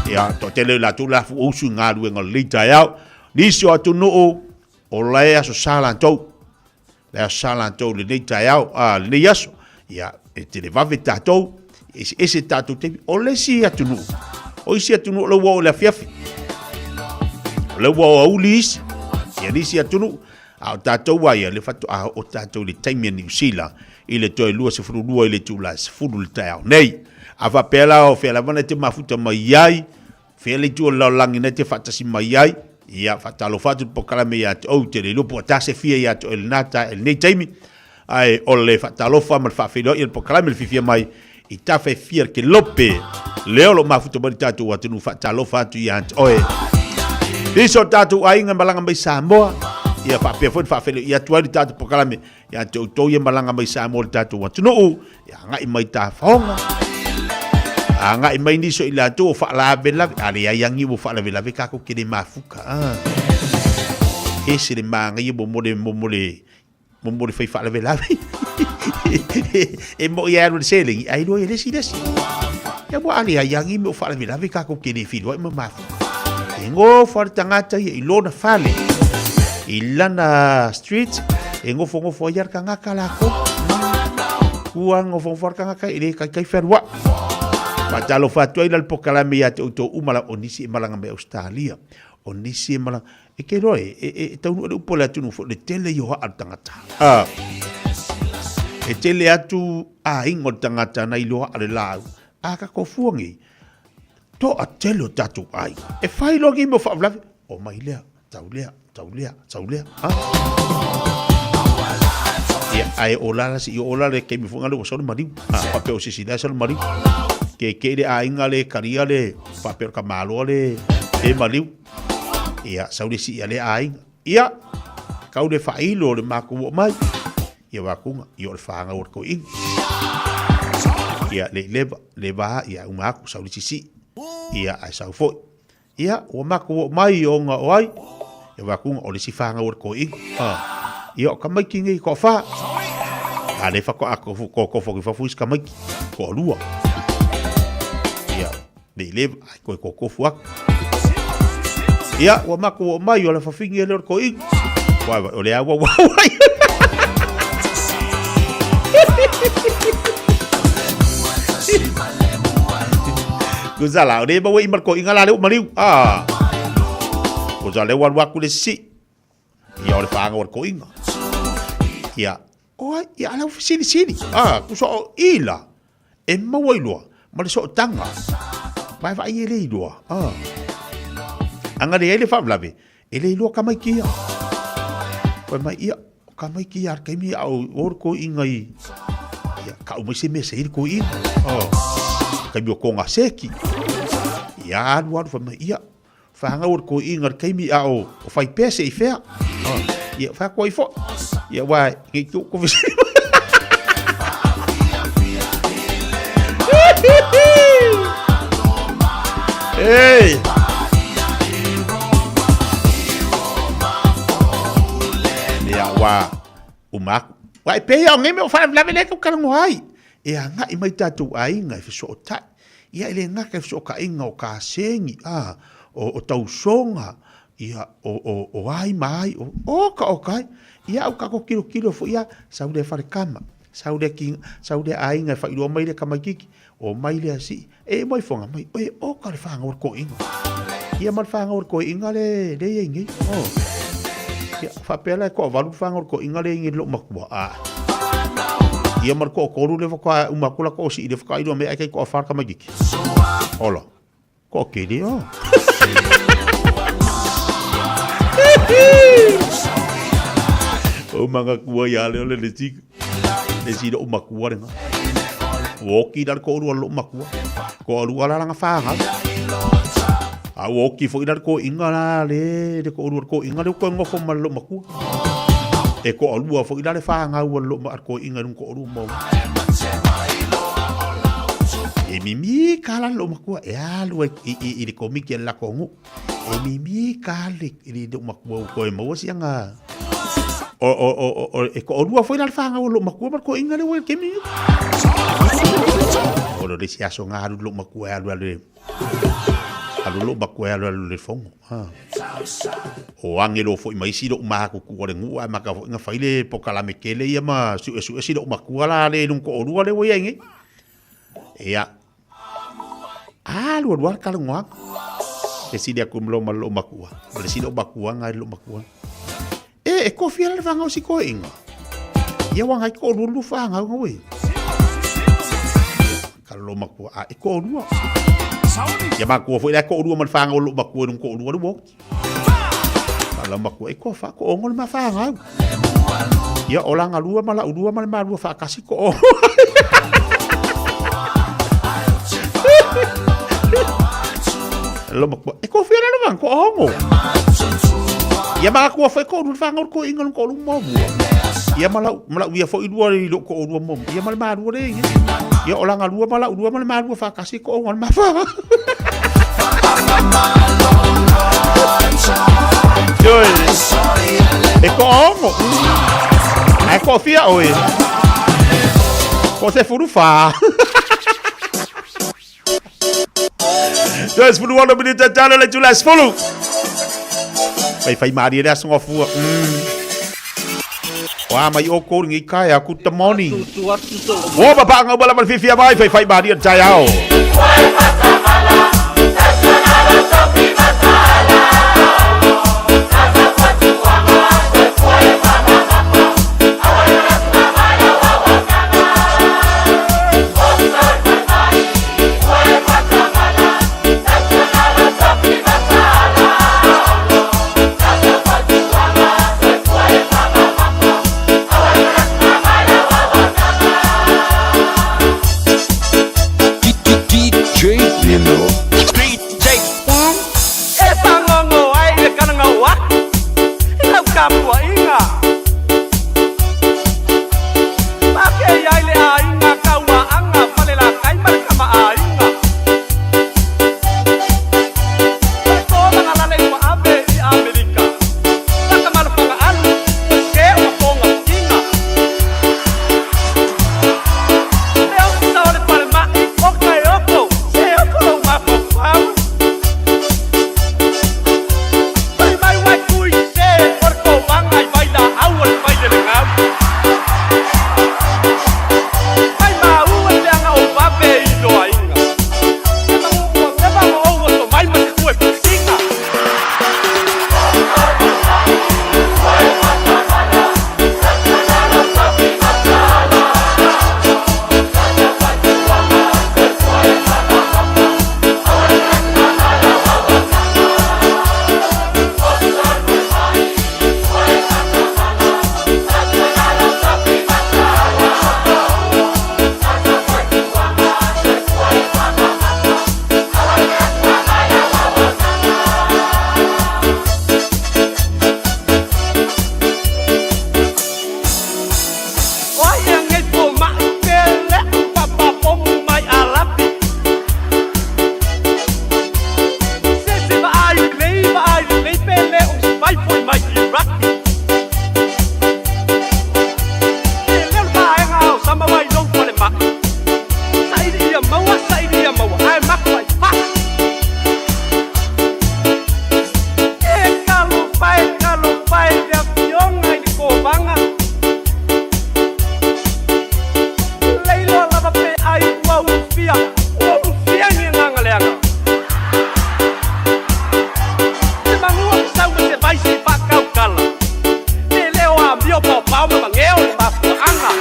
Ia, toatele o latou la fu usu i galuega o lenei taeao. Nisi o atunuu o la e aso sa latou. Le aso sa latou lenei taeao, ah, lenei aso. Ia, e televave tatou, eseese tatou taimi. O le isi atunuu, o isi atunuu o le ua oo i le afiafi. O le ua oo auli isi, ia nisi atunuu. A o tatou a ia, le faatoa oo tatou i le taimi a Niu Sila i le toe 22 i le itula e 10 i le taeao nei. A faapea la o fea lava na te mafuta mai ai, fea le itu o le lalolagi na te faatasi mai ai, ia faatalofa atu le polokalame ia te ou te le iloa po o tase fia ia te oe lena ta i lenei taimi, ae o le faatalofa ma le faafeiloai o le polokalame le fiafia mai i tafa e fia le kelope lea o lo o mafuta mai le tatou atunuu faatalofa atu ia te oe. Nisi o tatou aiga e malaga mai Samoa, ia faapea foi le faafeiloai atu ai le tatou polokalame ia te outou ia malaga mai Samoa le tatou atunuu, ia agai mai tafaoga, agai mai nisi o i latou o faalavelave, a leai agi ua faalavelave kākou ke le mafuka. Ah. Ese le māngaia mo mo le mo mo le mo mo le fai faalavelave. E mo ia alu le seleni, ai loa ia le isi le isi. Ia ua a leai agi me o faalavelave kākou ke le filoai ma mafuka. E ngofo a le tagata ia i lona fale, i lana street, e ngofongofo ai a le tagata lākou. Ua ngofongofo a le tagata e le kaikai fealuai. Faatalofa atu ai la le polokalame ia te outou uma la o nisi e malaga mai Australia, o nisi e malaga, e ke loa e, e, e taunuu le upu o le atunuu foi, le tele i o haa le tagata. Ah. E tele atu aiga o le tagata na iloa haa le laau. A ka kofua nei, Toatele o tatou aiga e fai loa nei mea o faalavelave, omai lea, tau lea, tau lea, tau lea. Ha? Ia, ae o la si o la le taimi foi ngale ua sau le maliu. Ha, faapea o sisi la sau le maliu. Ke ke le aiga le kalia le faapea o ka maloa le le maliu. Ia, sau le si ia le aiga. Ia, kau le faailo o le makou oo mai. Ia wakunga, ia o le whāngau o le koiinga. Ia, le leva, leva ia uma aku, sau le sisi. Ia, ai sau foi. Ia, ua makou oo mai ona o ai. Ia wakunga, o le isi whāngau o le koiinga. Ha. Ia, o tamaiti nei ko whā. A le whako a ko ko ko fo ki isi tamaiti. Ko lua. Ia, le leva, ai koe ko kofu aku. Ia, ua makou oo mai o le fafine lea o le toeaina. Uai, o le aua ua ai. Kusa la, o le maua i ma le toeaina la le ua maliu. Ah. Kusa le ua alu atu le sisi. Ia o le whaanga o le toeaina. Ia, o ai, ia ala ufesilisili. Ah, kusa o ila. E maua iloa ma le sootaga. Vaevaai e le iloa. Ah. Aga le ai le faalavelave, e le iloa tamaiti ia. Fai mai, ia, o tamaiti ia a le taimi a o o le toeaina i, ia, tau mai se mea se i le toeaina. Oh. Taimi o kona seki. Ia, alu alu, fai mai, ia, Whanau o le toeaina le taimi a o o whai pea se i whea. Oh. Ia, whea koa i fo. Ia, wā, ngei tō ko wisi. Hey! Ia, wā, uma aku. Wā, e pēhea o ngei mea o whaalavelave le kau karangoa ai. E angai mai tātou aiga e whesootai. Ia e le gata i fesootaiga o kasegi, a, o, o tausoga, ia, o, o, o ai ma ai, o, o ka o kai. Ia au kako kilokilo foi ia, sau lea falekama, sau lea ki, sau lea aiga e faailoa mai lea tamaititi, omai lea sii, e mai foga mai, e oka le fagau o le toeaina. Ia ma le fagau o le toeaina le, le i ai nei. Oh. Ia, faapea la e toavalu le fagau o le toeaina le i ai nei i lou matua. Ah. Ia ma le toatolu lea faatoa uma atu la toasii lea faatoa iloa mai ai kai toafa le tamaititi. Ola. Toatele oh. O manatua ia le o le lesi, lesi lou matua lena. Ua oki la le toalua o lou matua. Toalua la lana fanau. A ua oki foi la le toeaina la le le toalua le toeaina lea ua toe nofo ma lou matua. E toalua foi la le fanau a lou a le toeaina i lona toalua ma E mimika la lou matua e alu ai i, i, i le komiti a le latou nuu. E mimika le i lou matua ua toe maua siana o, o, o, o, e toalua foi la le fanau a lou matua ma le toeaina lea ua i le taimi lenei. O le isi aso na alu lou matua e alu alu e alu lou matua e alu alu i le fono. Ha. O agelo foi ma isi lou matutu o le nuu ae mata foi na fai le pokalame tele ia ma suesue si lou matua la le i lona toalua lea ua i ai nei. Ia, alu alu lava le talanoaga. Fesili atu loa ma lou matua, ma le isi lou matua na i lou matua. E, e kofia la le fanau si toeaina. Ia ua nai toalua lua fanau na ue. Ka lou matua, a e toalua. Ia matua foi la e toalua ma le fanau o lou matua i lona toalua le ua oti. Ka lou matua, e toa fa, toongo le ma fanau. Ia o laga lua ma lau lua ma le malua faatasi toongo. Lou matua, e kofia la le fanau, toongo. Ia matua foi toalua le fanau le toeaina lona toalua muamua. Ia ma lau, ma lau ia foi lua i lou toalua muamua. Ia ma le malua le ia. Ia o laga lua ma lau lua ma le malua faatasi toongo le ma fanau. Ioe. E toongo. Ae toafia oe. Ko se furu whā. Ioe, sefulu ono minute talo le tula sefulu. Whai whai mārie le aso ngā fua. Wa mai o kō ringi kai a ku te morning. Wō papa ngā wala wala whiwhia mai whai whai mārie tai ao. DJ Nino. DJ E whangongo ai i le karanga o aku i lau tapuaiga. Pakei ai le aiga kauaʻaga Falelatai ma le kamaʻāina. O le tolaga lale ua ave i Amerika. Takamalofaga alu ua sē o mapoga tiga. Le ofisa o le falemai o Kaeoko, se oko lou mafaufau. Fai mai uai kui se o le kovaga i vailaau o le failelegau. Fai maua le leaga o vave i loaiga. Se manu ua leva ma ou oso mai ma se kue pusiga. O ai ea nei fomai pe lea papapomu mai Alapi. Se se vaai lelei vaai lelei pe le o se vai foi mai Iraki. E leo le vaega o sama mai lou falemai. Saili ia maua saili ia maua ae maku ai faa. E talofa e talofa e le afioga i le kovaga. Leiloa lava pe ai ua ulufia, ua ulufia ni agaga leaga. Se manua ke sau ma se vai se i faakaukala. Pe le o amio paopao ma mageo le mafuaaga.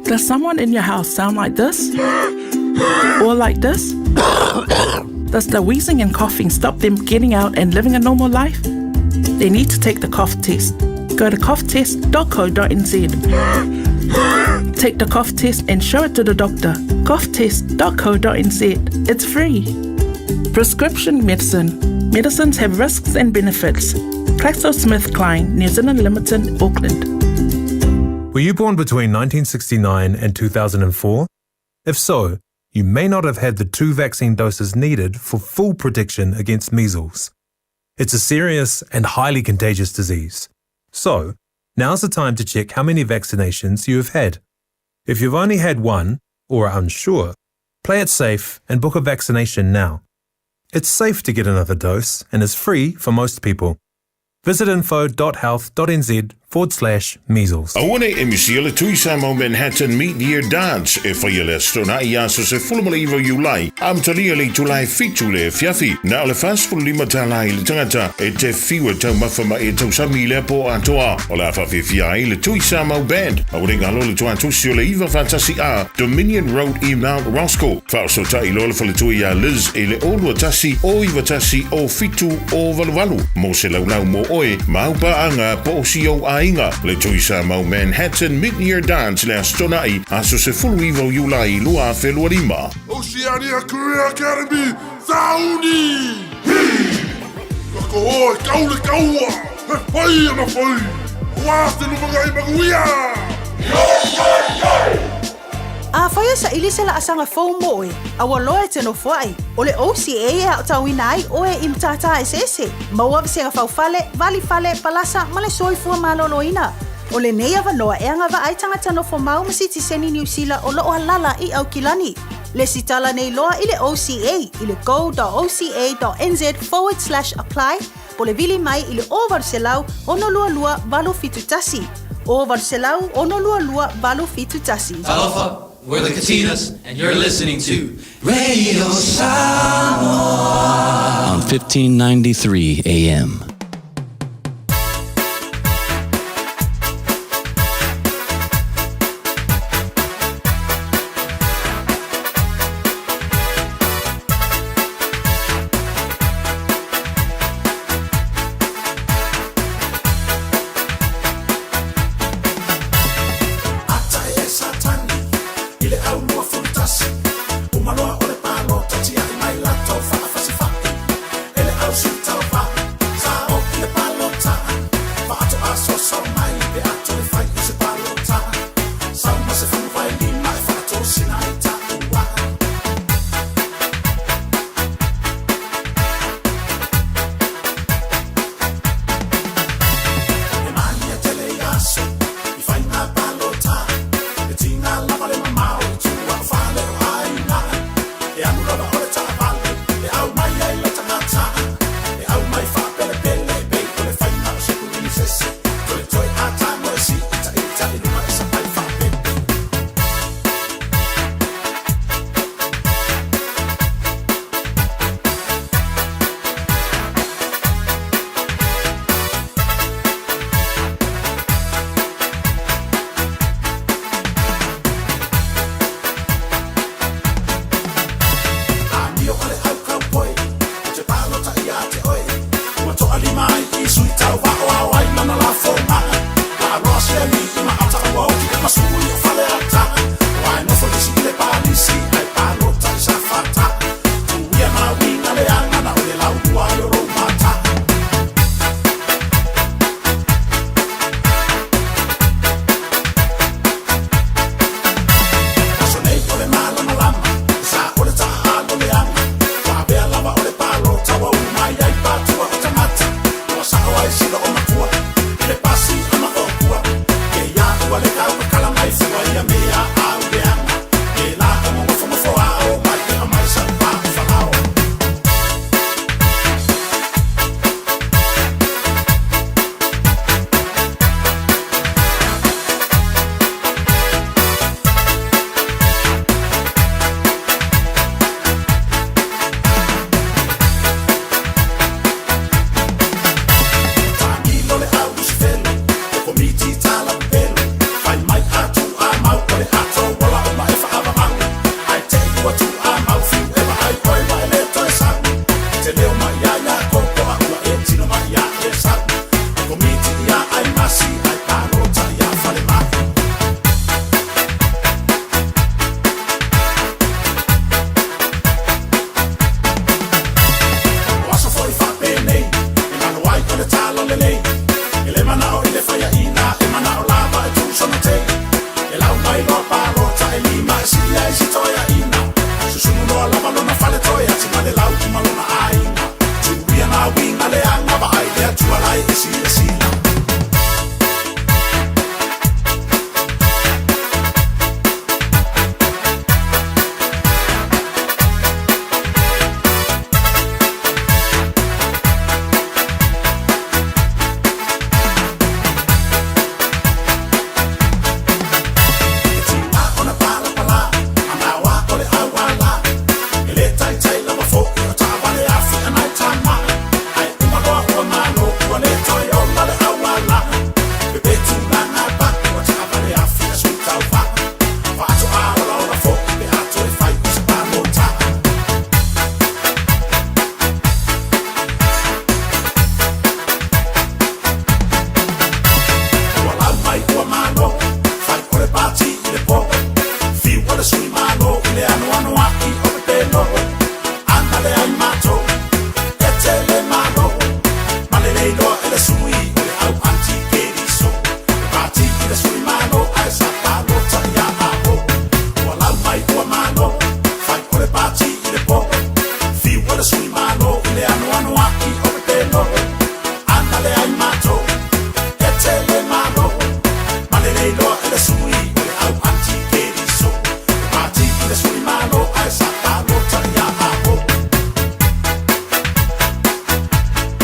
Does someone in your house sound like this? Or like this? Does the wheezing and coughing stop them getting out and living a normal life? They need to take the cough test. Go to coughtest.co.nz. Take the cough test and show it to the doctor. Coughtest.co.nz. It's free. Prescription medicine. Medicines have risks and benefits. GlaxoSmithKline, New Zealand Limited, Auckland. Were you born between 1969 and 2004? If so, you may not have had the two vaccine doses needed for full protection against measles. It's a serious and highly contagious disease. So, now's the time to check how many vaccinations you have had. If you've only had one, or are unsure, play it safe and book a vaccination now. It's safe to get another dose and is free for most people. Visit info.health.nz forward slash measles. Aua nei e misia le Tui Samoa Manhattan Mid-Year Dance e faia le Aso Toonai i aso 19 o Iulai, amatalia i le itula e 7 le afiafi. Na o le $45 tala i le tagata e te fiu e taumafa ma e tausami i lea po atoa. O le a faafiafia ai le Tui Samoa Band. Aua nei galo le tuatusi o le 9 faatasi A, Dominion Road i Mount Roskill. Faaosootai loa le faletua iā Liz i le 0 21 0 91 07 0 88 mo se laulau mo oe ma au paaga po o si ou aiga. Le Tui Samoa Manhattan Mid-Year Dance le Aso Toonai, aso 19 o Iulai 2025. Oceania Career Academy, Sauni! Hi! Ka koho e kau le kaua, he whai ana whai! Wā te lumangai manuia! Yo, yo, yo! Afai e saili se laasaga fou mo oe, aua loa e te nofoai. O le OCA e aotauina ai oe i matata eseese, maua vasega faufale, valifale, palasa ma le soifua maloloina. O lenei avanoa e agavaa ai tagata nofomau ma sitiseni Niu Sila o lo o alala i Aukilani. Lesitala nei loa i le OCA i le go.oca.nz forward slash apply po o le vili mai i le 0800 622 871. 0800 622 871. Talofa, we're the Katinas, and you're listening to Radio Samoa on 1593 AM. Ata e Satani i le au 21, uma loa o le palota tiai mai latou faafasifai e le au sui tauva sa o i le palota faatoa soso mai pe a toe fai i se palota sau ma se 15 e faatosina ai taua. E malia tele i aso i faiga palota e tiga lava le mamao i tua o fale o aiga e alu lava o le taavale e au mai ai le tagata e au mai faapelepele e pei o le faiga o se kulinisese toetoe a tago e siitaita i luga e sapai faapepe. Amio a le au cowboy ou te palota ia te oe ua toalima ai i sui tauva o ao ai lana lafoga laaloa se alii ma ata ua oki e masui o Faleata aua e nofo lisi i le palisi ae palota i Safata tuia ma uiga leaga na o le laulua ai o lou mata. Aso nei o le malamalama sa o le taaalo leaga ua avea lava o le palota ua uma ai ai patua o tagata ua sao ai sila o matua i le pasi a maotua ke ia ua le taukakala mai fua ia mea au leaga e la o gogofogofo ao mai e amai sau pa o falao. Taamilo le au Lusifelo, le komiti talapelo, fai mai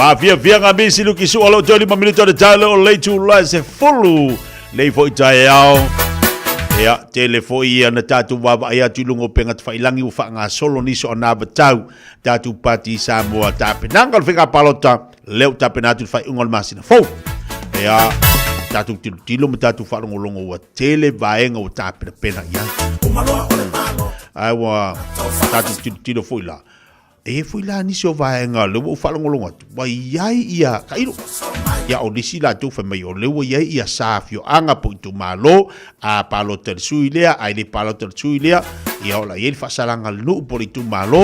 Maafiafiaga misi luki sua lo toli ma minuto le talo o le tula se fulu nei foi taeao. Ia, tele foi ia na tātou wawa ai atu i lunga o penga tawhailangi ua whaangasolo nisi o nā vatau tātou pati Samoa tapenaga o le faiga palota lea ua tapena atu le faaiuga o le masina fou. Ia, tātou tilotilo ma tātou faalogologo ua tele vaega ua tapenapena i ai. Ae ua tātou tilotilo foi la. E i ai foi la nisi o vaega lea ua ou faalogologo atu, ua i ai ia tailo. Ia o nisi latou fai mai o lea ua i ai ia sa afioaga po o itumalo, a palota i le sui lea, a e le palota i le sui lea, ia o la i ai le faasalaga a le nuu po o le itumalo.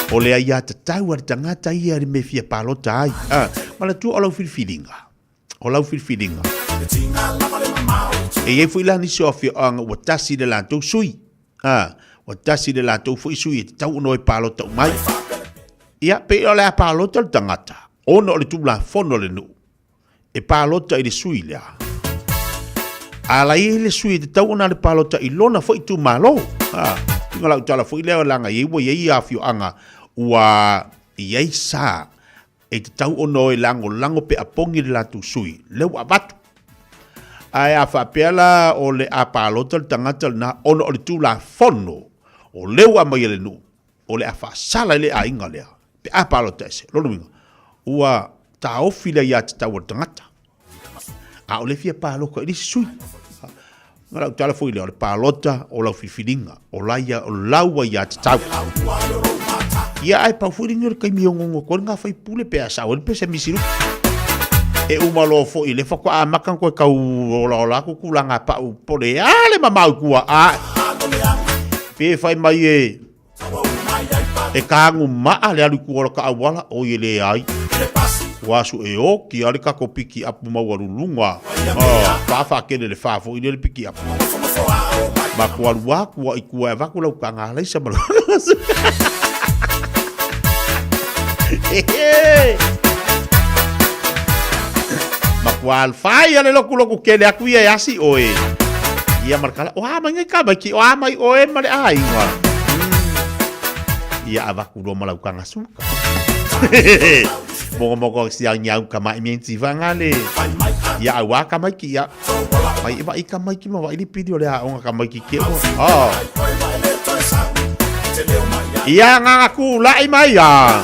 O le aiatatau a le tagata ia i le mea e fia palota ai. A, manatua o lau filifiliga, o lau filifiliga. E i ai foi la nisi o afioaga ua tasi le latou sui. A, ua tasi le latou foi sui e tatau ona o e palota uma ai. Ia, pei o le a palota le tagata, ona o le tulafono a le nuu, e palota i le sui lea. A la i ai le sui e tatau ona le palota i lona foi itumalo. A, tinga lau tala foi lea leaga i ai ua i ai afioaga ua i ai sa e tatau ona o e lagolago pe apogi le latou sui, lea ua avatu. Ae a faapea la o le a palota le tagata lena ona o le Tulafono o lea ua aumai e le nuu, o le a faasala ai le aiga lea pe a palota ese. Lona uiga, ua taofi le aiatatau a le tagata, a o lea e fia palota i le isi sui. Ma lau tala foi lea, o le palota o lau filifiliga, o laia, o lau aiatatau. Ia ae pau foi lenei o le taimi e ongongo atu ai le gafaipule pe a sao ai le pese misi lupe. E uma loa foi le faatoa amata ona toe tau olaola atu tulaga pau po o le a le mamao i tua a pe fai mai e E kāgu maa le alu i tua o laka auala, oi e leai. Ua asu e oki a le kako piki apu maualuluga. Ah, whawhakele le wha foi le piki apu. Ma ko alu aku a i kua e avatu lau kanga alaisa ma lau Ma kua alwhai a le loku loku kele aku ia e asi oe. Ia markala, o a mai ngai ka mai ki, o a mai oe ma le aiga. Ia avaku loa ma lau kanga suka. Mongo moko si ang iau ka mai mien ti vanga le. Ia au a ka mai ki ia. Mai e vai ka mai ki ma vai li pili o le a onga ka mai ki ke o. Oh. Ia nganga ku lai mai ia.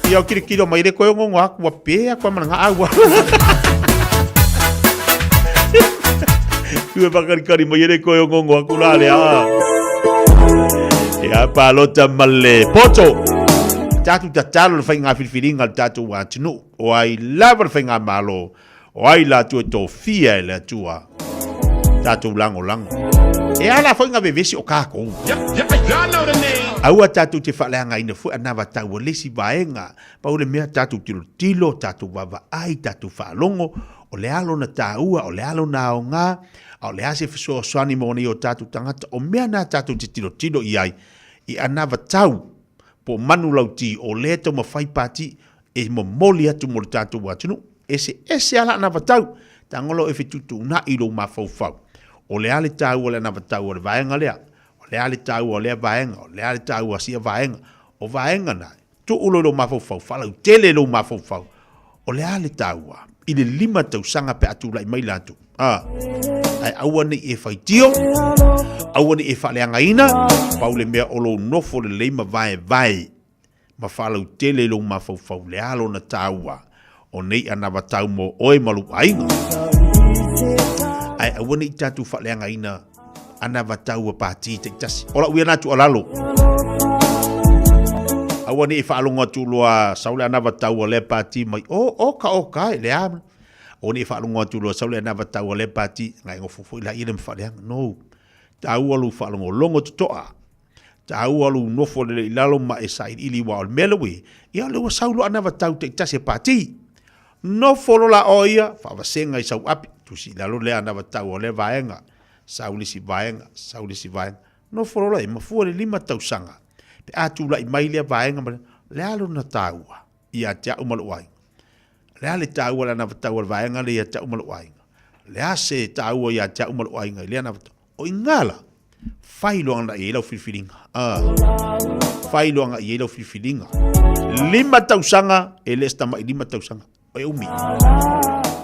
Ia o kiri kiro mai le koe ngongo aku wa pe aku mana nga aua. Tue whakarikari mai ere koe o ngongo aku rā le a. Ia palota ma le poto. Tātou tatalo le whai ngā whiriwhiringa le tātou atunuu. O ai lava le whai ngā malo. O ai la atu e tofia e le Atua. Tātou langolango. E ala foi ngā vevesi o kākou. Aua tātou te whaleangaina foi anawa taua lesi vaenga. Pau le mea tātou tilotilo, tātou vavaai, tātou whaalongo, o le a lona tāua, o le a lona aoga, a o le a se fesoasoani mo nei o tātou tangata, o mea nā tātou te tilotilo i ai, i anawa tau, po o manulauti, o lea taumafai pati e momoli atu mo le tātou atunuu. Eseese a la anawa tau, tagolo e fetuutuunai i lou mafaufau. O le a le tāua o le anawa tau o le vaega lea, o le a le tāua o lea vaega, o le a le tāua o sia vaega, o vaega na, Tuu loa i lou mafaufau, faalautele lou mafaufau, o le a le taua i le 5 tausaga pe a tulai mai latou? A, ae aua ne i e faitio, aua ne i e faaleagaina, pau le mea o lou nofo lelei ma vaevae ma faalautele i lou mafaufau le a lona taua o nei anavatau mo oe ma lou aiga. Ae aua ne i tatou faaleagaina anavatau a pati taitasi. O lau ia na tuualalo. Aua ne i faalogo atu loa sau le anavatau a lea pati mai, o, o ka o ka e, le a. Aua ne i faalogo atu loa sau le anavatau a lea pati, ngai ngofo foi la ia le mawhaleanga. No, taua lou faalogologo totoa. Taua lou nofo lele i lalo ma e sailiili ua o le mea lea ia o lea ua sau loa anavatau taitasi a pati. Nofo loa la oe ia, faavasega i sau api, tusi i lalo lea anavatau o lea vaega, sau le isi vaega, sau le isi vaega. Nofo loa la ia, mafua le 5 tausaga pe a tulai mai lea vaega ma le a lona taua ia te au ma lou aiga. Le a le taua le anavatau a le vaega lea ia te au ma lou aiga. Le a se taua ia te au ma lou aiga i lea anavatau. O i ngā la, whai loa ana i ai lau filifiliga. Ah, whai loa ana i ai lau filifiliga. Lima tausaga, e le o se tama'i lima tausaga, e umi.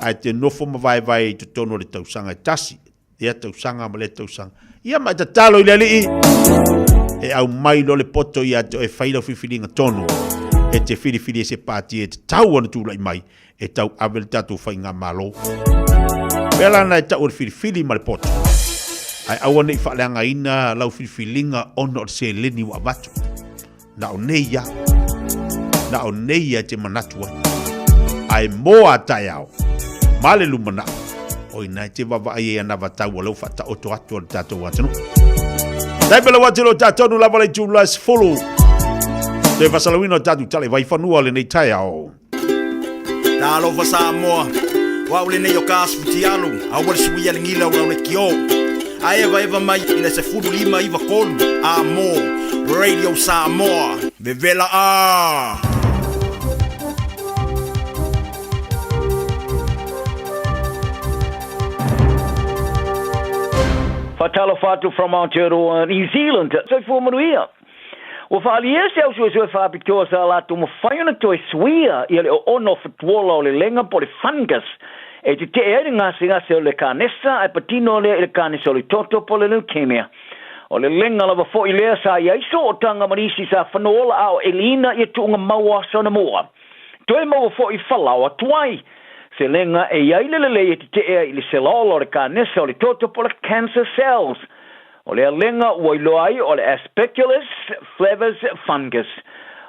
Ae te nofo ma vaevae i totonu o le tausaga e tasi, lea tausaga ma lea tausaga. Ia ma e tatalo i le Alii e aumai loa le poto ia te oe e fai lau filifiliga tonu e te filifili ai se pati e tatau ona tulai mai e tau ave le tatou faigamalo. Pea la na e tau o le filifili ma le poto, ae aua ne i faaleagaina lau filifiliga ona o le seleni ua avatu. Na o nei ia. Na o nei ia e te manatu ai. Ae mo a taeao, ma le lumanai, o ina e te vaavaai ai anavatau o lea ua faataoto atu a le tatou atunuu. Taimi lau atu lo tatonu lava le itula e 10. Toe fasalauina o tatou tala i vaifanua lenei taeao. Talofa Samoa, o au lenei o ka asu futialu, aua le suia le gila o lau lekiō. A evaeva mai i le 15 9 3 a mo Radio Samoa. Vevela a! Faatalofa atu from Aotearoa, New Zealand. Soifua manuia. Ua faaalia se au suesue faapitoa sa latou mafai ona toe suia ia le oona o fatuola o le lega po o le fungus e tetee ai le gasegase o le kanesa ae patino lea i le kanesa o le toto po o le leukemia. O le lega lava foi lea sa i ai sootaga ma nisi sa fanoola a o eliina ia tuuga mau o aso anamua. Toe maua foi falaoa tuai se lega e i ai le lelei e tetee ai i le selaola o le kanesa o le toto po o le cancer cells. O le alega ua iloa ai o le Aspergillus flavus fungus.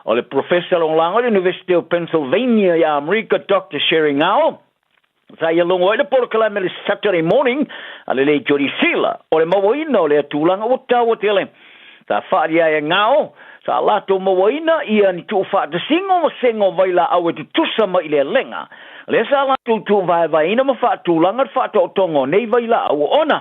O le Profesa Lagolago i le Iunivesite o Pennsylvania i Amerika, Doctor Sherry Ngao, sa ia logo ai le polokalame le Saturday Morning a le Lei Jody Sila, o le mauaina o lea tulaga ua taua tele. Sa faaalia ai e Ngao, sa latou mauaina ia ni tuufaatasiga o vasega o vailaau e tutusa mai i le alega. Lea sa latou tuuvaevaeina ma faatulaga le faataotoga o nei vailaau oona.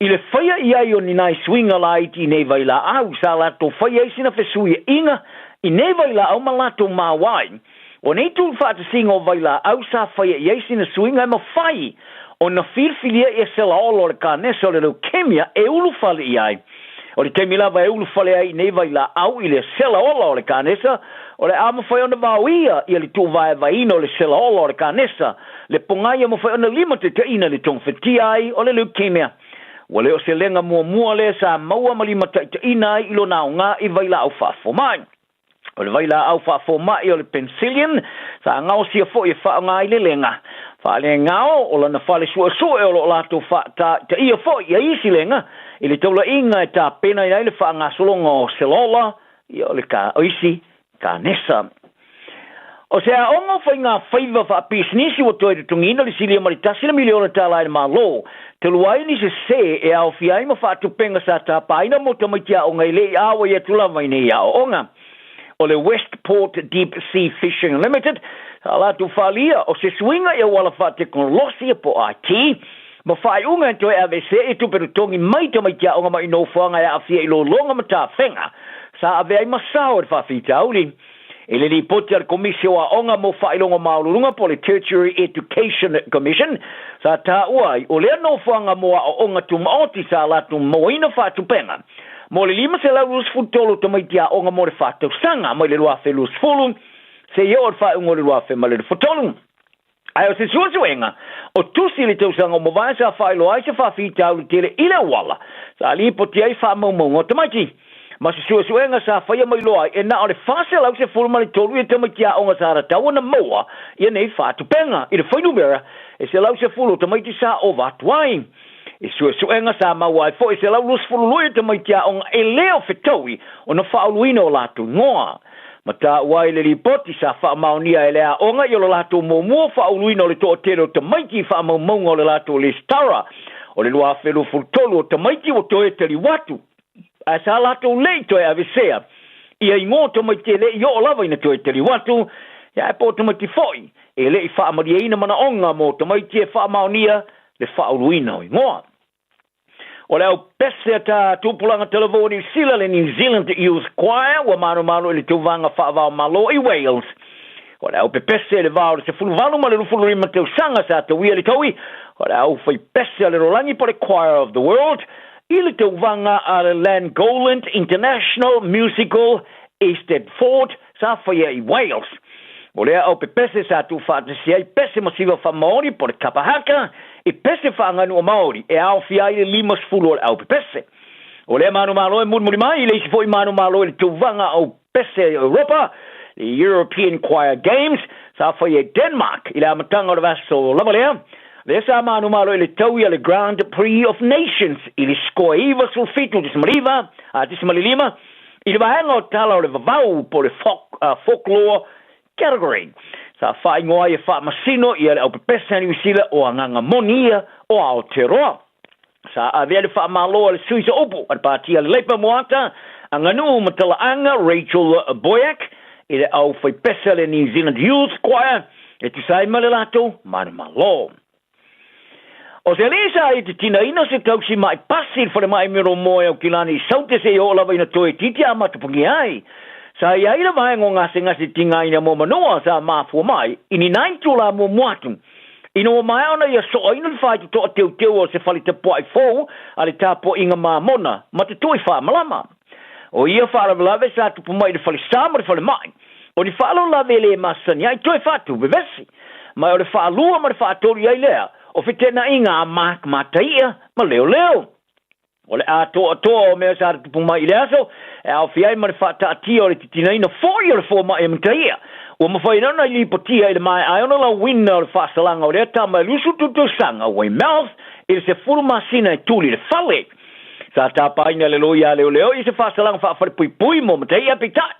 I le faia i ai o ni nai suiga laiti i nei vailaau, sa latou faia ai sina fesuiaiga i nei vailaau ma latou maoai. O nei tuufaatasiga o vailaau sa faia i ai sina suiga e mafai ona filifilia ia selaola o le kanesa o le leukemia e ulufale i ai. O le taimi lava e ulufale ai i nei vailaau i le selaola o le kanesa, o le a mafai ona vaoia ia le tuuvaevaeina o le selaola o le kanesa, le pogai e mafai ona limataitaiina le togafetia ai o le leukemia. Ua le o se lega muamua lea sa maua ma limataitaiina ai i lona aoga i vailaau faafomai. O le vailaau faafomai o le penicillin sa gaosia foi e faaaoga ai le lega faalegao o lana fale suesue o lo o latou faataitaia foi ia isi lega i le taulaiga e tapenaina ai le faagasologa o selola ia o le ka, o isi kanesa. O se aoga o faigafaiva faapisinisi ua toe totogiina le silia ma le tasi le miliona tala e le Malo, talu ai ni sese e aofia ai ma faatupega sa tapaina mo tamaiti aoga e le i āwai atu lava i nei aoaoga. O le Westport Deep Sea Fishing Limited sa latou faalia o se suiga i auala faatekonolosi po o IT ma faaiuga e toe aveesea i tupe totogi mai tamaiti aoga mai nofoaga e aafia i lologa ma tafega sa avea ai ma sao i le faafitauli. I le lipoti a le Komisi o Aoga mo Faailoga Maualuluga po o le Tertiary Education Commission, sa taua ai o lea nofoaga mo aoaoga tumaoti sa latou mauaina faatupega mo le 523 o tamaiti aoga mo le fa tausaga mai le 2020 seia oo i le faaiuga o le 2023. Ae o se suesuega, o tusi le tausaga o mavae sa faailoa ai se faafitauli tele i le auala sa lipoti ai faamaumauga o tamaiti. Ma se suesuega sa faia ma iloa ai e na o le 413 ia tamaiti aoga sa tatau ona maua ia nei faatupega i le fuainumera e 110 o tamaiti sa ova atu ai. I suesuega sa maua ai foi e 122 ia tamaiti aoga e le o fetaui ona faauluina o latou igoa. Ma taua ai le lipoti sa faamaonia e le aoga i o le latou muamua faauluina o le toatele o tamaiti i faamaumauga o le latou lesitara o le 2023 o tamaiti ua toe taliu atu ae sa latou le i toe avesea ia igoa o tamaiti e le i oo lava ina toe taliu atu, ae po o tamaiti foi e le i faamalieina manaoga mo tamaiti e faamaonia le faauluina o igoa. O le au pese a ta tupulaga talavou o Niu Sila, le New Zealand Youth Choir, ua manomano i le tauvaga faava-o-Malo i Wales. O le au pepese i le va o le 18 ma le 25 tausaga sa tauia le taui, o le au fai pese a le rolagi po le Choir of the World, i le tauvaga a le Llangollen International Musical Eisteddfod. sa faia i Wales. O lea aupepese sa tuufaatasi ai pese ma siva faamaoni po o le kapa haka i pese faaganuʻa Maori e aofia ai le 50 o le aupepese. O lea manumalo e mulimuli mai i le isi foi manumalo i le tauvaga aupese a Europa, le European Choir Games, sa faia i Denmark i le amataga o le vaiaso lava lea. Lea sa manumalo i le taui a le Grand Prix of Nations i le score e 97.9 a 5 i le vaega o tala o le vavau po o le folklore category. Sa faaigoa ai e faamasino ia le aupepese a Niu Sila o agaga moni ia o Aotearoa. Sa avea le faamalo a le sui sooupu a le Pāti a le Leipa Moata Aganuu ma Talaaga Rachel Boyack i le aufaipese a le New Zealand Youth Choir e tusa ai ma le latou manumalo. O se alii sa ia titinaina se tausi maʻi pasi i le falemai Miromoe o Kilani i Saute seia oo lava ina toe itiiti a matapagia ai. Sa i ai le vaega o gasegase tigaina mo Manoa sa mafua mai i ni nai itula muamua atu. Ina ua maea ona ia soaina le faitotoa teuteu o se fale tapuai fou a le tapuaiga Mamona ma te tui faamalama. O ia faalavelave sa tupu mai i le falesa ma le falemai. O ni faalavelave e le masani ai toe faatuvevesi. Ma o le faalua ma le faatolu i ai lea o feteenaiga a Mark Mataia ma Leoleo. O le atoatoa o mea sa tupu mai i le aso, e aofia ai ma le faataatia o le titinaina foi o le fomai e Mataia. Ua mafai ona lipotia i le maea ai ona lauina o le faasalaga o lea tama e 23 tausaga, Weymouth, i le 10 masina e tuli i le fale. Sa tapaina e le loia a leoleo i se faasalaga faafalepuipui mo Mataia, peitai,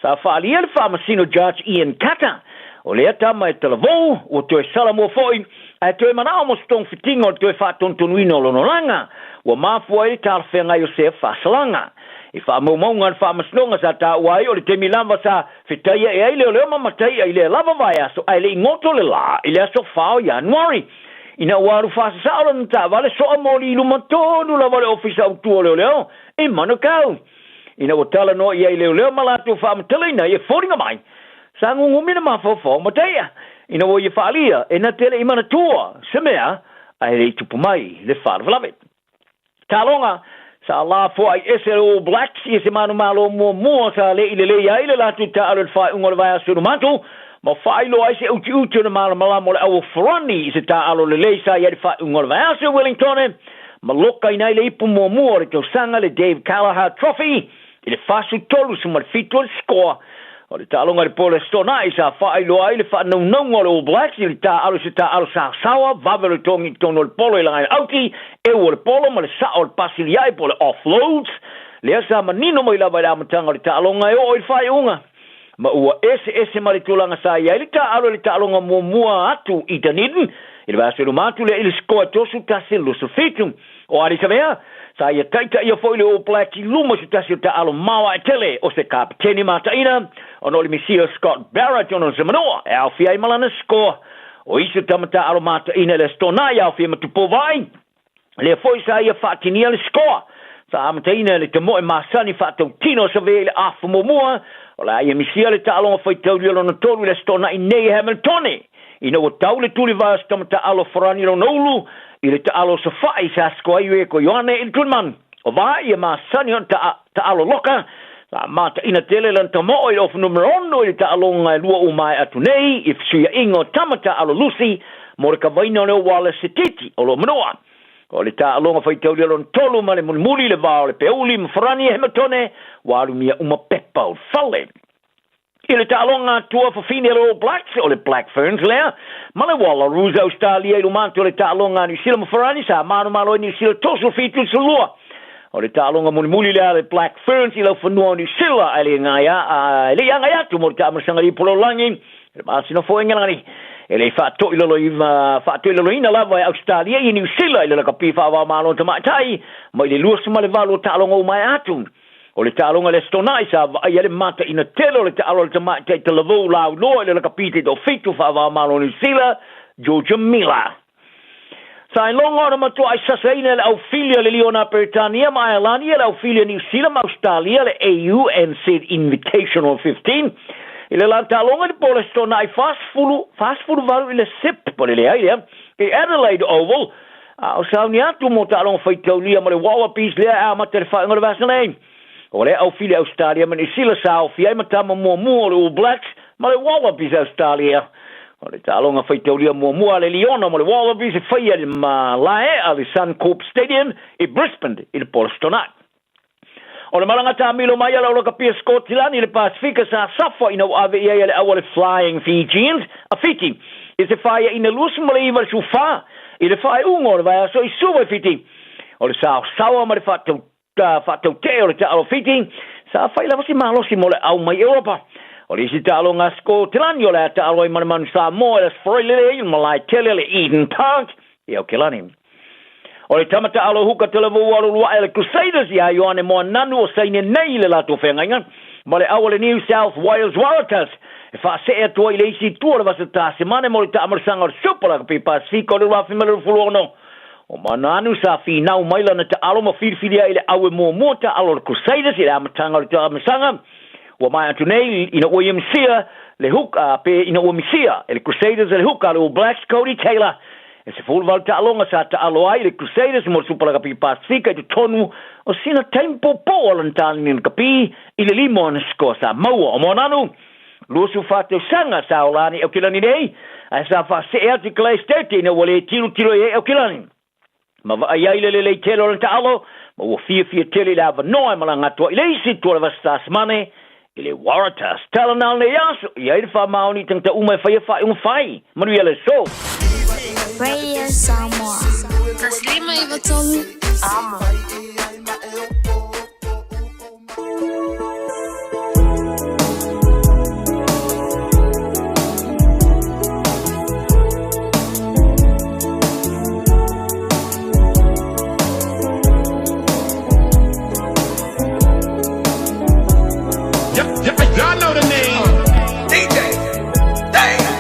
sa faaalia le faamasino Judge Ian Carter. O lea tama e talavou, ua toe salamua foi, ae toe manao mo se togafitiga o le toe faatonutonuina o lona olaga. Ua mafua ai le talafeagai o sea faasalaga. I faamaumauga a le faamasinoga sa taua ai o le taimi lava sa fetai ae ai leoleo ma Mataia i lea lava vaiaso ae le i goto le lā i le aso 4 o Ianuari. Ina ua alu faasasao lana taavale soa moli i luma tonu lava o le Ofisa Autu o Leoleo i Manukau. Ina ua talanoa i ai leoleo ma latou faamatalaina ia foliga mai, sa gugumi le mafaufau o Mataia ina ua ia faaalia e na te le i manatua se mea ae le i tupu mai le faalavelave. Taloga, sa lafoai ese le All Blacks i se manumalo muamua sa le i lelei ai le latou taaalo i le faaiuga o le vaiaso i luma atu, ma faailoa ai se utiuti o le malamalama o le au o Farani i se taaalo lelei sa i ai le faaiuga o le vaiaso i Wellingtone, ma lokaina ai le ipu muamua o le tausaga le Dave Callagher Trophy i le 43-7 o le sikoa. O le taaloga i le po o le Aso Toonai sa faailoa ai le faanaunauga o le All Blacks i le taaalo i se taaalo saosaoa vave o le togi i totonu o le polo i lagaina auti, eu o le polo ma le sao o le pasiliai po o le offloads. Lea sa manino mai lava i le amataga o le taaloga e oo i le faaiuga. Ma ua eseese ma le tulaga sa i ai le taaalo i le taaloga muamua atu i Dunedin i le vaiaso i luma atu lea i le sikoa e 31-27. O Ardie Savea, sa ia taitaia foi le All Blacks i luma i se tasi o taaalo maoae tele o se kapeteni mataina ona o le misia Scott Barrett ona o se manoa e aofia ai ma lana sikoa. O isi o tama taaalo mataina i le Aso Toonai e aofia ma Tupou Vaai, lea foi sa ia faatinia le sikoa. Sa amataina e le tamoe masani faatautino o Savea i le afa muamua, o le a ia misia le taaloga faitaulia lona tolu i le Aso Toonai nei e Hamiltone. Ina ua tau le tulivae o se tama taaalo Farani lona ulu i le taaalo o Safa'i sa sikoa ai Rieko Ioane i le tulimanu. O Vaai e masani ona taaalo loka, sa mataina tele lana tamo'o i le ofu numera 6 i le taaloga e lua uma ae atu nei i fesuia'iga o tama taaalo Lusi mo le kavaina o le Wallace Sititi o lo o manua. O le taaloga faitaulia lona tolu ma le mulimuli le va o le Peuli ma Farani e Hematone ua alumia uma pepa o le fale. I le taaloga atua fafine a le All Blacks, o le Black Ferns lea, ma le Wallaroos a Ausetalia i luma atu o le taaloga a Niu Sila ma Farani sa manumalo ai Niu Sila 37 i le 12. O le taaloga mulimuli lea a le Black Ferns i laufanua o Niu Sila ae le i agai atu mo le taamilosaga lipololagi i le masina foi Engelani. E le i faatoilaloina lava e Ausetalia i Niu Sila i le lakapi faava-o-Malo tamaitai mai le 28 o taaloga uma ae atu. O le taaloga i le Aso Toonai sa vaaia ai le mataina tele o le taalo a le tamaitai talavou lauloa i le lakapi taitoafitu faava-o-Malo o Niu Sila, Georgia Miller. Sa iloga ona matuai sasaina e le aufili a le Liona Peretania ma Aelani e le aufili a Niu Sila ma Ausetalia le AUNZ Invitational 15 i le la taaloga i le po o le Aso Toonai 40, 48 i le sip, po o le leai lea, i Adelaide Oval, a o sauni atu mo taaloga faitaulia ma le Wallabies lea e amata i le faaiuga o le vaiaso nei. O le aufili Ausetalia ma Niusila sa aofia ai ma tama muamua o le All Blacks ma le Wallabies Ausetalia. O le taaloga faitaulia muamua a le Liona ma le Wallabies e faia i le malaea le Suncorp Stadium i Brisbane i le po Aso Toonai. O le malaga taamilo mai a le Aulakapia Sikotilani i le Pasefika sa safa ina ua ave i ai a le au a le Flying Fijians a Fiti i se faaiaina 29 14 i le faaiuga o le vaiaso i Suva i Fiti. O le saosaoa ma le faatautee o le taalo Fiti sa fai lava si malosi mo le au mai Europa. O le isi taaloga a Sikotilani o le a taalo ai ma le Manu Samoa i le Aso Faraile i le malae tele o le Eden Park i Aokelani. O le tama taalo huka talavou alo luaʻe a le Crusaders iā Ioane Moananu o saine nei i le latou feagaiga ma le au a le New South Wales Waratahs e faasee atu ai i le isi itu o le vasa Tasemane mo le taamalosaga o le Super Rugby Pasifika o le 2026. O Moananu sa finau mai lana taalo ma filifili ai i le au e muamua taalo o le Crusaders i le amataga o le taamilosaga ua maea atu nei ina ua ia misia le hook, pe ina ua misia e le Crusaders le hook a le All Blacks Codie Taylor. E 18 taaloga sa taalo ai le Crusaders mo le Super Rugby Pasifika i totonu o sina taimi poupou o lana taleni lakapi i le lima o ana sikoa sa maua. O Moananu, 24 tausaga sa ola ane i Aukilani nei, ae sa faasee atu i Glassdoor ina ua le tilotilo i ai Aukilani. Ma vaai ai le lelei tele o lana taalo, ma ua fiafia tele i le avanoa e malaga atu ai i le isi itu o le Vasa Tasmane i le Waratahs. Tala na o lenei aso, i ai le faamaoni i tagata uma e faia faaiuga fai. Manuia le aso! Radio Samoa. 153 Amo. Y'all know the name. DJ. Damn.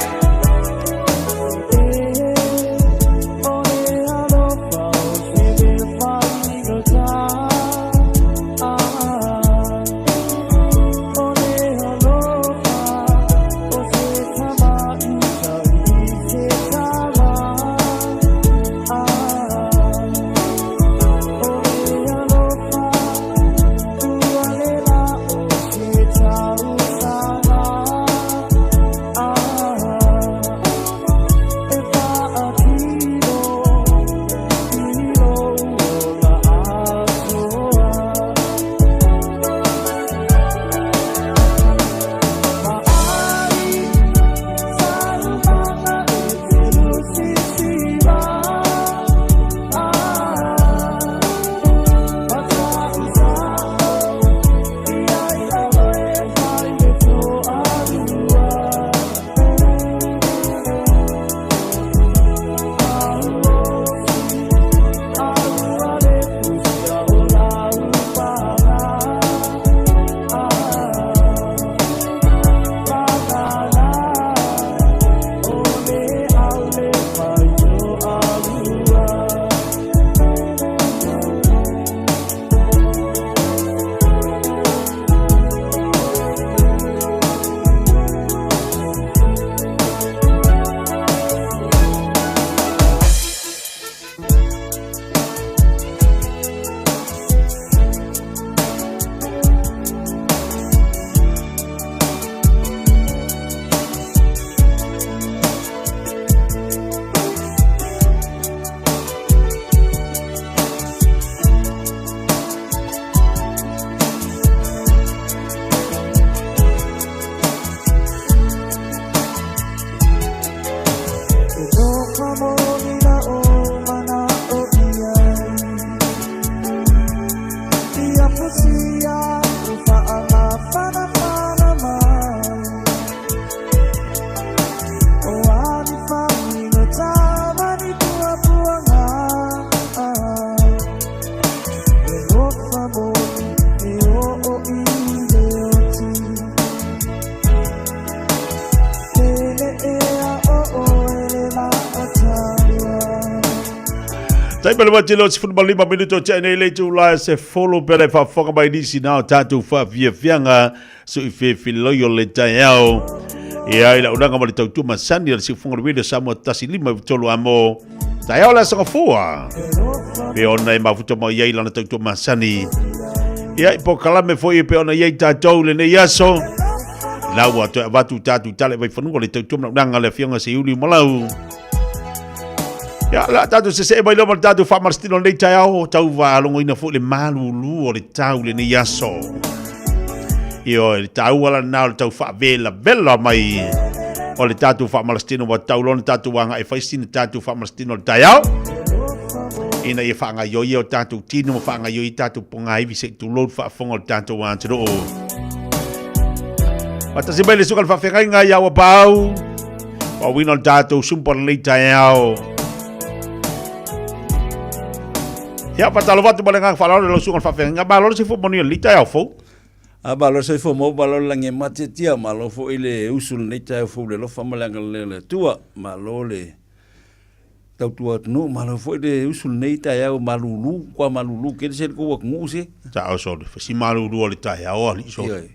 Taima le wati lo 15 minuto te nei le tu la se folo pere fa fonga mai nisi na o tātou whaafiafianga so i whewhi loio le taiao. E ai la unanga ma le tautua masani o le siufunga le wile Samoa tasi lima i tolu amo. Taiao la sanga fua. Pe ona e mafuta mai ai lana tautua masani. Ia, i polokalame foi e pei ona i ai tatou i lenei aso. La ua toe avatu tatou tala i Vaifanua le tautua manaonaga a le Afioga Seiuli Umalau. Ia, la tatou sesee mai loa ma le tatou faamalositino lenei taeao, tau faalogoina foi le malulu o le tau lenei aso. Ioe, le taua la lena o le tau faavelavela mai o le tatou faamalositino ua tau loa ona tatou agai e fai sina tatou faamalositino o le taeao ina ia faagaioia o tatou tino ma faagaioia tatou pogaivi se i tulou le faafofoga o le tatou atunuu. Faatasi mai le suka le faafeagaiga ia ua paau. Wawina o le tatou sumpa lenei taeao. Ia, faatalofa atu ma le agaga faaaloalo i lau susuga i le faafeagaiga. Malo le soifua manuia i lenei taeao fou. A malo le soifua maua, malo le lagi e matiatia, malo foi le usu i lenei taeao fou i le alofa ma le agalelei o le Atua. Malo le tautua atunuu, malo foi le usu i lenei taeao malulu, kwa malulu kele se le kou atunuu se. Taeao sole, fasi malulu o le taeao alii sole. Ioe.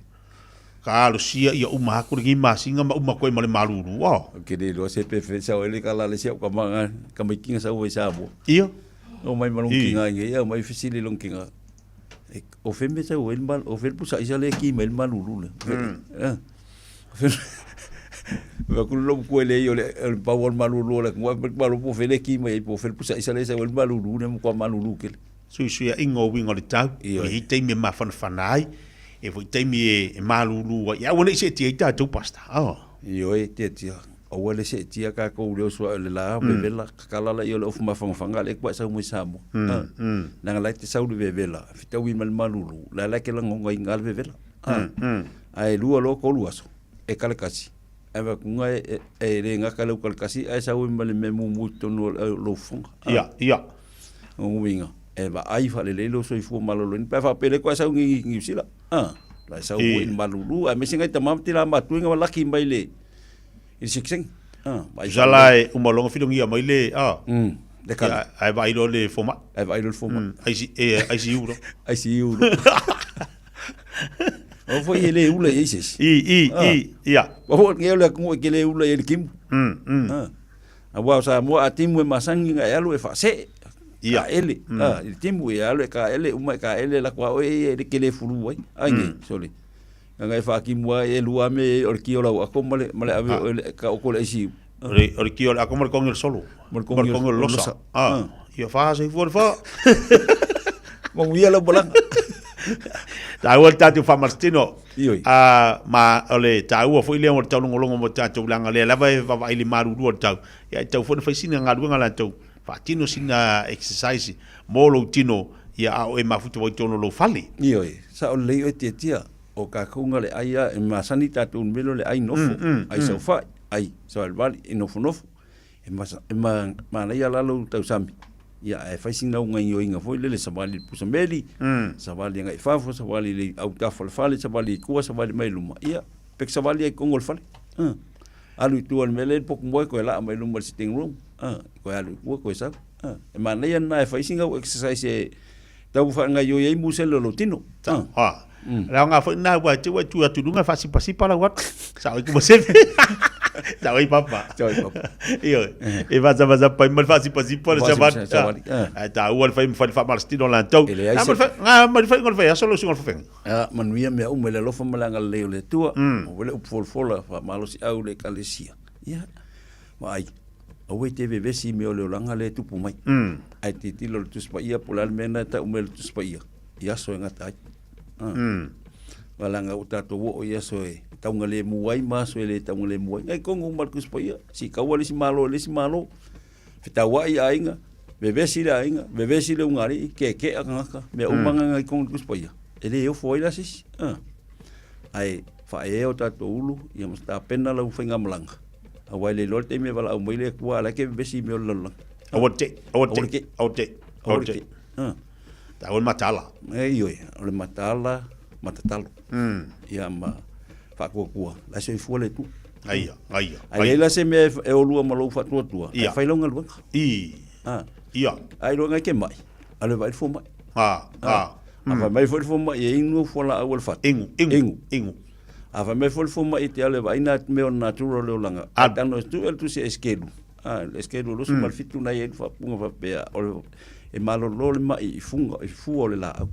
Ka alosia ia uma atu lenei masina ma uma atu ai ma le malulu. Oh. Ke le iloa se pe fe sau ele ka la le sia ka ma ka mai kinga sau e sa mo. Ia. O mai ma long kinga nge ia mai fisili long kinga. E o fe me sau el mal o fe pusa isa le ki mai malulu le. Eh. O fe Va ku lo ku ele yo le el pa wal malulu le ku ma lo po fe le ki mai po fe pusa isa le sau el malulu ne mo kwa malulu ke. Suisuiaiga o uiga o le tau, e i ai taimi e mafanafana ai, e foi taimi e malulu ai, aua ne i seetia ai tatou pastor. Oh. Ioe, tiatia, aua le seetia kakou i le oso ae o le la vevela, kakala laia o le ofu mafangafaga le kuai sau mai Samoa. Leaga la e te sau le vevela, fetaui ma le malulu, la la e ke lagogaina le vevela. Ae lua loa tolu aso, e kalekasi, ae vakuga e le gata le ukalekasi ae sau ai ma le mea mumu i totonu o lou fofoga. Ia, ia. Lona uiga, e vaai faalelei lou soifua maloloina pe a faapea le koe sau i Niu Sila. A, la e sau foi i le malulu, aemaise ngai tama ma tila matua ina laki mai le i le sekisegi. A, vaai Tusa la e uma loa ona filogia mai le, a, le kala. Ia, ae vaai loa le fomai. Ae vaai loa le fomai. ICU loa. ICU loa. O foi e le ula i ai se isi. I, i, i, ia. Ua foi nge o le atunuu e ke le ula i ai le timu. Aua o Samoa a timu e masani na e alu e faasee. Ia. Kaele. A, i le timu e alu e kaele, uma e kaele lako a oe ia e le kele fulu ai. Ai nei, sole. Nga e whakimu ai e lua me o le ki o lau ako ma le, ma le ave o le ka oko le ICU. O le, o le ki o le ako ma le kongi o le solo. Ma le kongi o le losa. Ah. Ia wha se fua le wha. Manuia lau malaga. Taua le tatou faamalositino. Ioe. A, ma o le taua foi lea o le taulogologo mo tatou leaga lea lava e vaavaai i le malulu o le tau. Ia e tatau foi ona fai sina galuega latou, faatino sina exercise mo lou tino ia a o e mafuta ai i totonu o lou fale. Ioe, sao lelei oe Tiatia, o kakou nga le ai a e masani tatou i le mea lea o le ai nofo, ai saofai, ai savalivali, e nofonofo. E masa, e ma, manaia la lou tausami. Ia, ae fai sina ugaioiga foi lele, savali i le pusa meli, savali agai i fafo, savali i le autafa o le fale, savali i tua, savali mai i luma. Ia, pe savali ai i totonu o le fale. Uh. Alu i tua i le mea lea i le potu moe, toe laa mai luma i le sitting room. Uh. Toe alu i tua, toe sau. Uh. E manaia lena e fai sina au exercise e tau faagaioi ai musele o lou tino. Uh. Ah. Le aoga foi lena ua te ua tu atu i luga e faasipasipa lau atu. Sao ai kuma sefe. Sao ai papa. Sao ai papa. Ioe. E vasavasapa ai ma le faasipasipa le savali. Savali. Ae taua le fai ma fai le faamalositino latou. E leai se- Nga ma le faiga o le fai aso lau susuga i le faafeagaiga. Ah, manuia mea uma i le alofa ma le agalelei o le Atua. O le upu folafola faamalosiau i le Ekalesia. Ia, vaai, aua e te vevesi i mea o le olaga lea e tupu mai. Ae tilotilo i le Tusi Paia po o le a le mea lena e tau mai e le Tusi Paia i aso e gata ai. Ah. Leaga ua tatou oo i aso e taugalemu ai ma aso e le taugalemu ai. Ngai tonu uma le Tusi Paia, si kaua le isi Malo i le isi Malo, fetauai aiga, vevesi le aiga, vevesi le ugaalii, keekea tagata, mea uma na ngai tonu i le Tusi Paia, e le ofo ai la se isi. Ah. Ae faaea o tatou ulu, ia ma tapena lau faigamalaga, aua e le iloa le taimi e valaau mai le Atua, a o la e te vevesi i mea o le lalolagi. Aua le te, aua le te, aua le te, aua le te. Ah. Taua le mataala. E ioe, o le mataala, matatalo. Ia ma faatuatua, la e soifua le Atua. Aia, aia. Ae leai la se mea e olua ma lou faatuatua, ae fai lau galuega. I. Ah. Ia. Ai loa ngai ke mai, alu e vaai le fomai. Ah, ah. A fai mai foi le fomai e inu au fualaau a le fatu. Inu, inu, inu. Inu. A fai mai foi le fomai e te alu e vaai nā mea o le natura o le olaga. A tago e tu e le tusi e skelu. A, le skelu 27 na i ai le faapuga faapea, o le E malolo le ma'i i fuga, i fua o le laau,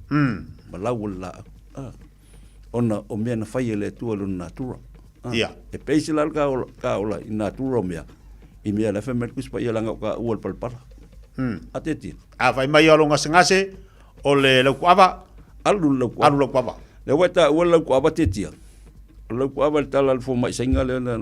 ma lau o le laau. A, ona o mea na fai e le Atua i lona natura. A, Ia. E pei se la le ka ola, ka ola i natura o mea, i mea la e fai mai le Tusi Paia leaga o ka ua le palapala. A te tia. A fai mai o lou gasegase, o le laukuava. Alu le laukuava. Alu laukuava. Lea ua e taua le laukuava te tia. O le laukuava le tala a le fomai Saina lea na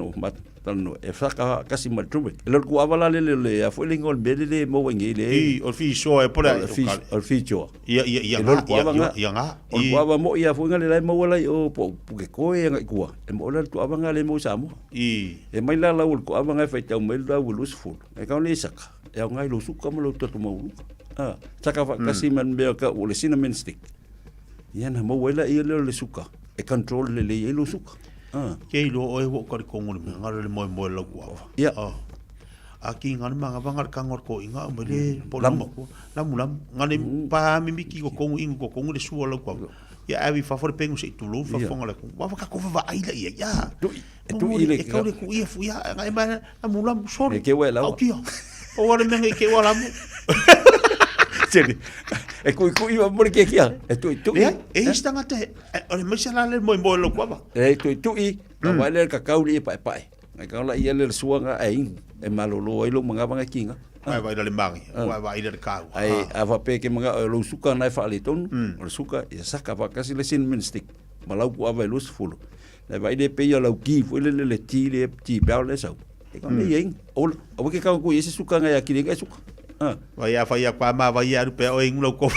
talanoa, e saka kasi ma le turmeric. E le laukuava la lele le a foi le igoa o le mea lele e maua i nei le. I, o le fisoa e po o le a. O le fisoa. Ia, ia, ia E nga, le laukuava ia, nga. ia nga. O le kuava moi a foi nga le la e maua la i o po o Pukekohe agai i tua. E moi la le kuava nga le maua i Samoa. I. E mai la lau o le kuava nga e faitau mai lau i 20. E kau le saka. E aoga i lou suka ma lou toto maualuga. A, saka faatasi ma le mea o le cinnamon stick. Ia na maua ai laia lea o le suka e control lelei ai lou suka. A. Ke iloa oe ua uka le kongo le mea ngalo le moemoe lau kuava. Ia. A. A ki ngana manga vanga le kango ko inga o mele po Lamu. lamu. Lamu lamu. Ngane pa mimiki ko kongo ingu ko kongo le sua lau kuava. Ia avi fa fo le pengu se i tulou fa fonga le kongo. Wa ka ko va ai la ia ia. Tui. E tui le E kau le ku ia fu ia ngai ma lamu lamu sori. E ke ua e laua. Au kia. O wale menga i ke ua lamu. Seri. E kui kui wa mo le ke kia. E tui tui. Leai, e isi tagata e, o le maise la le moemoe lau kuava. E tui tui. Ka wai le ka kau le pae pae. Ngai kau la ia le suanga e ingu. E malolo ai lo manga vanga kinga. Vai vai le mangi, vai vai le kau. Ai a fa pe ke manga o lo suka nai fa le tonu. O le suka ia saka fa kasi le cinnamon stick. Ma lau ku ava i 20. Nai vai le pe ia lau ki foi le le le ti le ti pao le sau. E ka nei ing. Ola, awa ke kau ku ese suka ngai akile ngai suka. Ah. Vai a fai a kwa ma vai a rupe o ingu lau ko.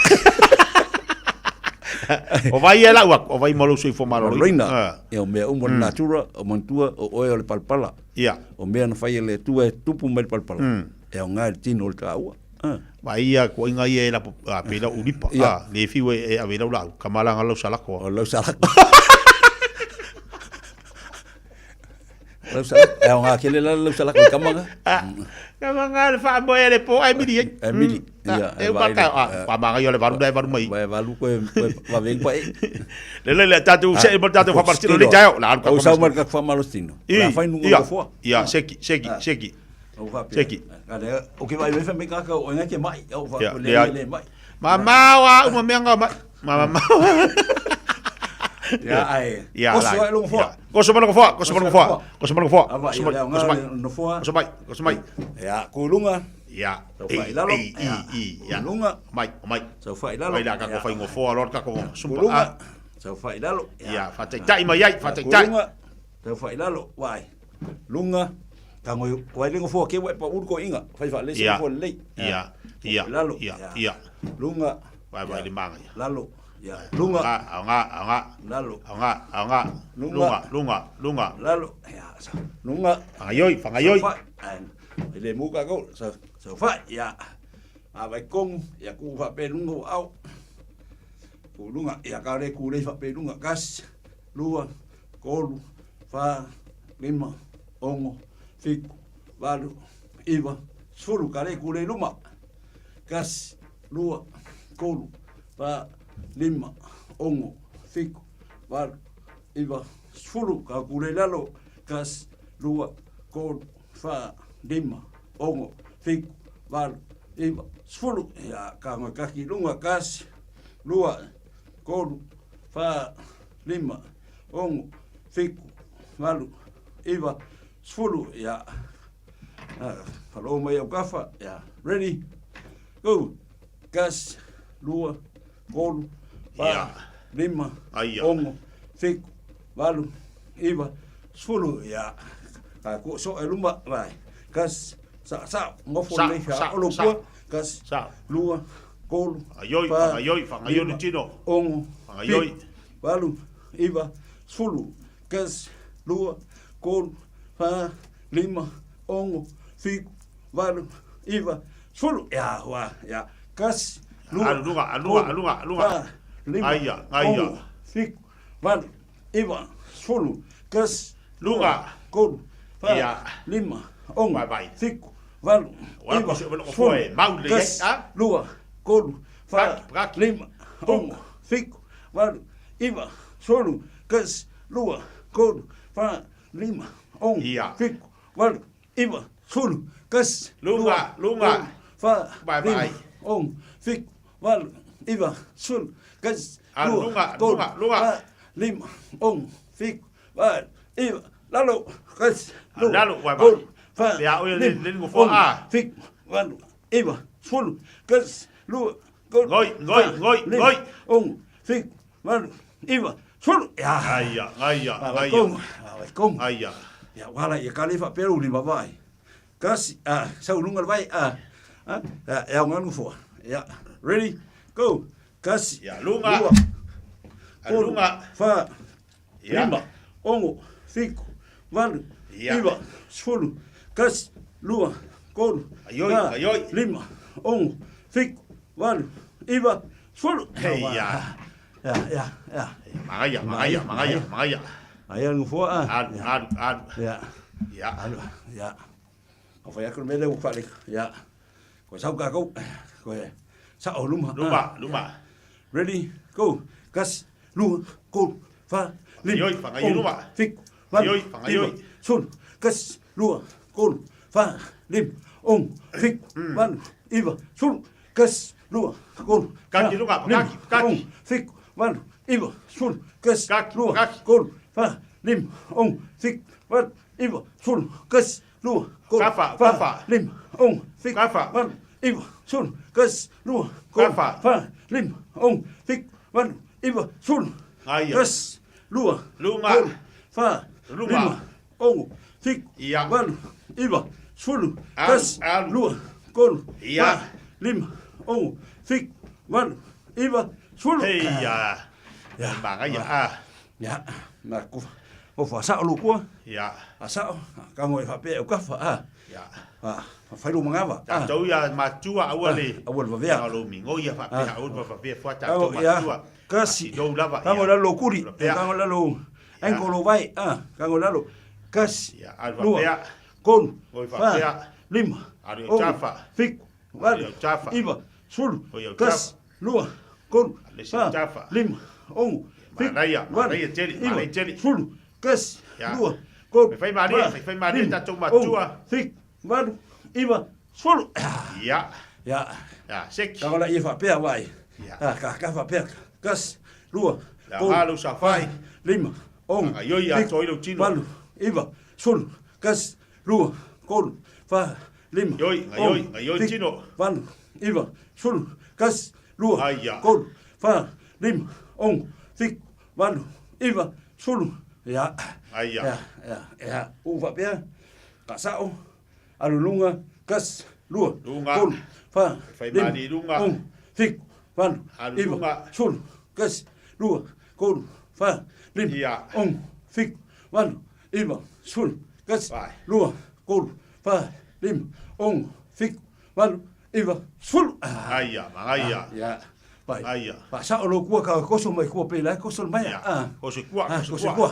O vai e lau o vai mo lau soifua maloloina. Loina. Ah. E o mea uma le natura, o manatua o oe o le palapala. Ia. O mea na fai e le Atua e tupu mai le palapala. E aoga i le tino o le taua. Ah. Vai ia ko inga ia e la a pe lau ulipa. Ia. Ah, le fiu e ave lau lau kamalanga lau salako. O lau salako. Lau salako. E aoga kele la lau salako i kamanga. Kamanga le wha moe le po ai miri ai. E miri. Ia, E waka a pa manga yo le varu dai varu mai. Vai valu koe koe vaveng pa e. Le le le tatu se mo tatu fa partino le tayo. La Au sau mar ka fa malostino. La fai nunga Ia. foa. Ia, seki seki seki. Au fa pe. Seki. Ka le o ke vai vai fa me ka ka o ngai ke mai. Au fa Ia, le ia. le mai. Ma ma wa uma mea nga mai. Ma ma. Ia ai. Ia. Koso ai longo foa. Koso mai longo foa, koso mai longo foa. Koso mai longo foa. Ava Koso ia mai, le koso mai. nga no foa. Koso mai, koso mai. Ia kulunga. Ia. Sau fa i lalo. I i ia. Kulunga. Mai, mai. Sau fa i lalo. Mai la ka ko fai ngo foa lor ka ko sumpa. Kulunga. Ah. Sau fa i lalo. Ia, fa tai mai ai, fa tai. Kulunga. Sau fa i lalo. Wai. Lunga. Ka ngoi wai lengo foa ke wai pa uru ko inga. Fai fa le se Ia. foa lei. Ia. Ia. Lalo. Ia. Ia. Lunga. Vai vai le manga ia. Lalo. Ia. Lunga. Nga, nga, nga. Lalo. Nga, nga. Lunga. Lunga, lunga, lunga. Lalo. Ia. Lunga. Whangaioi, whangaioi. Sau fa. Ai le muka ko. Sau sau fa. Ia. A vai kong. Ia ku fa pe lunga au. Ku lunga. Ia ka le ku le fa pe lunga. Kas. Lua. Kolu. Fa. Lima. Ongo. Fiku. Valu. Iwa. Sefulu. Ka le ku le luma. Kas. Lua. Kolu. Fa. Lima. Ongo. Fiku. Valu. Iwa. Sefulu. Ka ku le lalo. Kas. Lua. Kolu. Fa. Lima. Ongo. Fiku. Valu. Iwa. Sefulu. Ia ka ngoi kaki lunga. Kas. Lua. Kolu. Fa. Lima. Ongo. Fiku. Valu. Iwa. Sefulu. Ia. Ah, Whalo mai au kafa. Ia. Ready. Go. Kas. Lua. Kolu. Fa. Ia. Lima. Aia. Ongo. Fiku. Valu. Iwa. Sefulu. Ia. Ka ku so e luma. Vai. Kas. Sa sa. Ngofo Sa, le sa, olo sa. pua. Kas. Sa. Lua. Kolu. Aioi, Fa, whangaioi, whangaioi lima, le tino. Ongo. Whangaioi. Fiku, Valu. Iwa. Sefulu. Kas. Lua. Kolu. Fa. Lima. Ongo. Fiku. Valu. Iwa. Sefulu. Ia, hua. Ia. Kas. Lua. Alu lunga, alu lunga, kolu, alu lunga, alu lunga. Fa. Lima. Aia, aia. Ongo. Fiku. Valu. Iwa. Sefulu. Kas. Lunga. Lua. Kolu. Fa. Ia. Lima. Ongo. Vai, vai. Fiku. Valu. Wala Iwa. ko se- wala ko foa e mau le Kas. ai, ah? Lua. Kolu. Fa. Braki, braki. Lima. Ongo. Fiku. Valu. Iwa. Sefulu. Kas. Lua. Kolu. Fa. Lima. Ongo. Ia. Fiku. Valu. Iwa. Sefulu. Kas. Lunga, Lua. lunga. Kolu. Fa. Vai, Lima. vai. Ongo. fitu, valu, iva, sefulu, tasi, Alu, lua, luga, tolu, luga, luga. fa, lima, ono, fitu, valu, iva, lalo, tasi, lua, Lalo, uai tolu, ma. fa, Le a oe le- lima, le nofoa, ono, a. fitu, valu, iva, sefulu, tasi, lua, tolu, Goi, goi, fa, goi, lima, goi. ono, fitu, valu, iva, sefulu. Ia. Aia, aia, Vai aia. konga, vai konga. Aia. Ia, wala ia ka le faapea lou lima vaai. Kasi, a, sau luga le vai, a, a, a, e aoga le nofoa. Ia, ready, go. Kasi, Ia, luga. lua, A, tolu, luga. fa, Ia. lima, ono, fitu, valu, Ia. iva, sefulu, kasi, lua, tolu, Aioi, fa, aioi. lima, ono, fitu, valu, iva, sefulu. Heia. Ia, ia, ia. Magaia, magaia, magaia, magaia. Aia le nofoa, a. Alu, alu, alu. Ia. Ia. Alu, ia. O fai atu le mea lea ua faale. Ia. Koe sau kākou. Koe sa'o luma. Luma, Ah. luma. Ready, go. Kasi, lua, tolu, fa, lima, Fagaioi, fagaioi ono, luma. fitu, valu, Fagaioi, fagaioi. iva, sefulu, kasi, lua, tolu, fa, lima, ono, fitu, valu, iva, sefulu, kasi, lua, tolu, fa, Kaki luga, lima, kaki, kaki. ono, fitu, valu, iva, sefulu, kasi, lua, tolu, fa, lima, ono, fitu, valu, iva, sefulu, kasi, lua, tolu, Kafa, fa, kafa. lima, ono, fitu, valu, iva, sefulu, kasi, lua, tolu, Kafa. fa, lima, ono, fitu, valu, iva, sefulu, Aia. kasi, lua, Luga. tolu, fa, Luma. lima, ono, fitu, Ia. valu, iva, sefulu, Alu, kasi, alu. lua, tolu, Ia. fa, lima, ono, fitu, valu, iva, sefulu. Heia. Ia. Magaia, a. Ia, na ku o faasa'o lou kua. Ia. Faasa'o, kago e faapea e ukafa, a. Ia. A, fai lou magava. a. Tatou ia matua aua le. Aua le vavea. Ia lou migoi ia faapea Ah. aua le vavea fua Kago, tatou ia, matua. kasi, Lou lava. kago ia. lalo lou kuli, Faapea. kago lalo, ankle lou vai, a, kago lalo, kasi, Ia, alu lua, faapea. tolu, Oi fa, faapea. lima, Alu i ono, tafa. fitu, valu, Alu i tafa. iva, sefulu, Oi au kasi, tafa. lua, tolu, Le se fa, tafa. lima, ono, fitu, Manaia, valu, manaia tele, iva, manaia tele. sefulu, kasi, Ia. lua, tolu, Fai malie, fa, fai- fai malie lima, tatou matua. ono, fitu, valu, iva, sefulu. Ia. Ia. Ia, seki. Kago la ia faapea vai. Ia. Ah, ka ka faapea. Kasi, lua, Ia, tolu, alu safai. fa, lima, ono, Fagaioi ia fitu, toi lou tino. valu, iva, sefulu, kasi, lua, tolu, fa, lima, Ioi, gaioi, ono, gaioi fitu, tino. valu, iva, sefulu, kasi, lua, Aia. tolu, fa, lima, ono, fitu, valu, iva, sefulu. Ia. Aia. Ia, ia, ia. Ua faapea, faasa'o, alu luga, kasi, lua, Luga. tolu, fa, Fai lima, mali luga. ono, fitu, valu, Alu iva, luga. sefulu, kasi, lua, tolu, fa, lima, Ia. ono, fitu, valu, iva, sefulu, kasi, Vai. lua, tolu, fa, lima, ono, fitu, valu, iva, sefulu. Ah, Aia, magaia. ia. Vai. Aia. Faasa'o lou kua ka koso mai kua pe lai koso le mai. Ia. Ah. Koso i kua, Ah, koso i koso i kua. kua.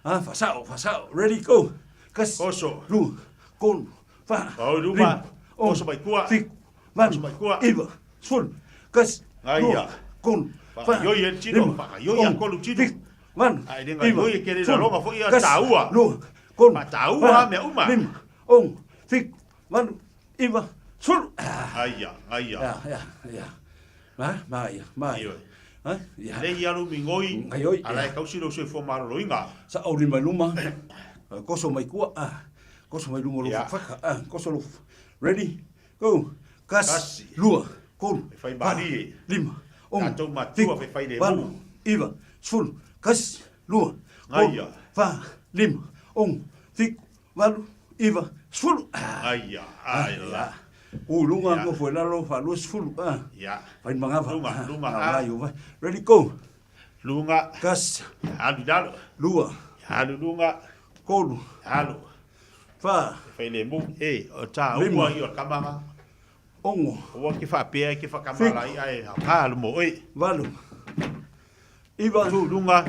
Ah, faasa'o, faasa'o. Ready, go. Kasi. Koso. Lua, tolu, fa, Oi, luma. lima, ono, Koso mai kua. fitu, valu, Koso mai kua. iva, sefulu, kasi, Aia. lua, tolu, fa, Fagaioi e le tino, lima, fagaioi ia ono, kolu tino. fitu, valu, Ai, le iva, gaioi e kele sefulu, laloga foi ia kasi, taua. lua, tolu, Faataua fa, mea uma. lima, ono, fitu, valu, iva, sefulu. Ah, Aia, aia. ia, ia, ia. Ma, ma, ia, ma, ia. Ioe. Ah, ia. Le ia lou migoi. Gaioi, Ala ia. e kausi lou soifua maloloina. Sa'o lima i luma, koso mai kua, ah, koso mai luma o lou Ia. fakafaka, ah, koso lou Ready, go. Kasi, Kasi. lua, tolu, E fai fa, malie. lima, ono, Tatou matua fitu, fai fai le valu, mu. iva, sefulu, kasi, lua, tolu, Aia. fa, lima, ono, fitu, valu, iva, sefulu. Ah, Aia, aia la. u luga Ia. nofo i lalo faalua sefulu, ah. Ia. Fai magava. Luga, ah, luga, ah, ah. vai, vai. Ready, go. Luga. Kasi, Alu i lalo. lua, Alu luga. tolu, Alu. fa, Fai le mu. E, o taua Lima. ia o le kamaga. ono, Ua ke faapea e ke faakamala ai ae aoga le mo oe. valu, iva, Tu luga.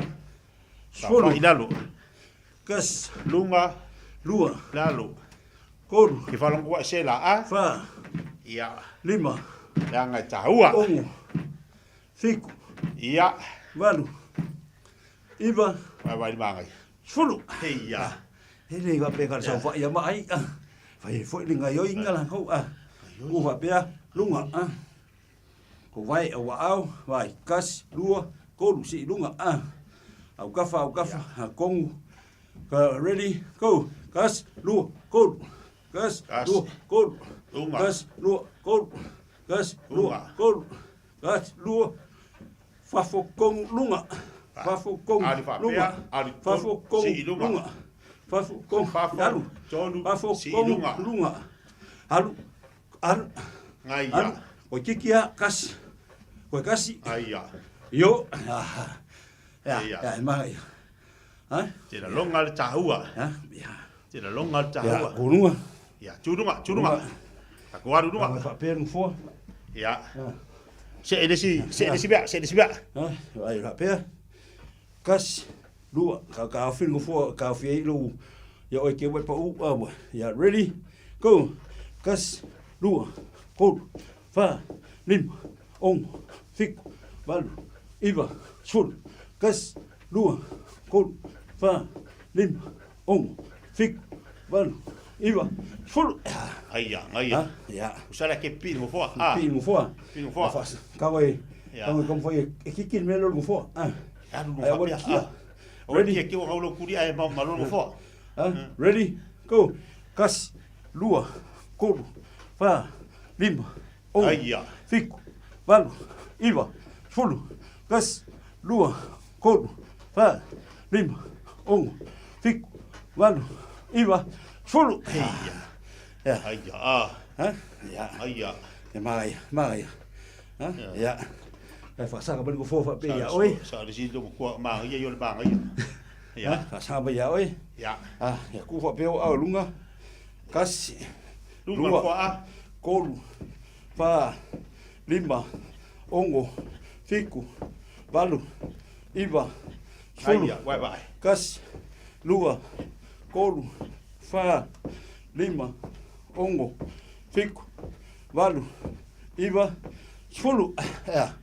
sefulu, Safai lalo. kasi, Luga. lua, Lalo. tolu, Ke faalogo ai se la a. fa, Ia. lima, Leaga e taua. ono, fitu, Ia. valu, iva, Vai vai le magai. sefulu. Heia. E le faapea ka le saofa'i ia maai, ah. Fai foi le gaioiga lakou, ah. Ua faapea, luga, ah. Ko vae au aao, vae, kasi, lua, kolu, sii luga, a. Aukafa, aukafa, kongu, ka, ready, go, kasi, lua, kolu, kasi, lua, kolu, kasi, lua, kolu, kasi, lua, kolu, kasi, lua, fafo, kongu, luga, fafo, kongu, luga, fafo, kongu, luga, fafo, kongu, alu, fafo, kongu, luga, alu, alu, alu, koe kiki a, kasi, koe kasi, io, ia, ia, e maha ia. Ha? Te lalonga le tahua. Ha? Ia. Te lalonga le tahua. Ia, ko lunga. Ia, tu lunga, tu lunga. Ako aru lunga. Ia, whaapea nofoa. Ia. Se e lesi, se e lesi mea, se e lesi mea. Ha, ai whaapea. Kasi, lua, ka ka awhi nofoa, ka awhi ai lou, ia oe ke wai pa u, awa. Ia, ready, go. Kasi, lua, kolu, wha, lima, ono, fiku, valu, iva, sefulu, kasi, lua, kolu, wha, lima, ono, fiku, valu, iva, sefulu. Aia, aia. Ia. Usala ke pi nofoa. Ah. Pi nofoa. Pi nofoa. Ka wai, ka wai ka wai e kiki le mea lolo nofoa. Ah. Alu nofoa. Ah. Ready? Kia kiwa ngaulo kuri ai ma malo nofoa. Ah. Ready? Go. Kasi, lua, kolu, wha, lima, ono, fiku, valu, iva, sefulu, kasi, lua, kolu, wha, lima, ono, fiku, valu, iva, sefulu. Ia. Aia, ah. Ha? Ia. Aia. E magaia, magaia. Ha? Ia. E whakasaka mai ko fō whapea ia oe. Sa le silo kua magaia i o le magaia. Ia. Whakasaka mai ia oe. Ia. Ah, ia ku whapea o au lunga. Kasi. Lunga lua, a. Kolu. Wha. Lima. Ongo. Fiku. Valu. Iva. Sefulu. Aia, wai wai. Kasi. Lua. Kolu. Wha. Lima. Ongo. Fiku. Valu. Iva. Sefulu. Ia.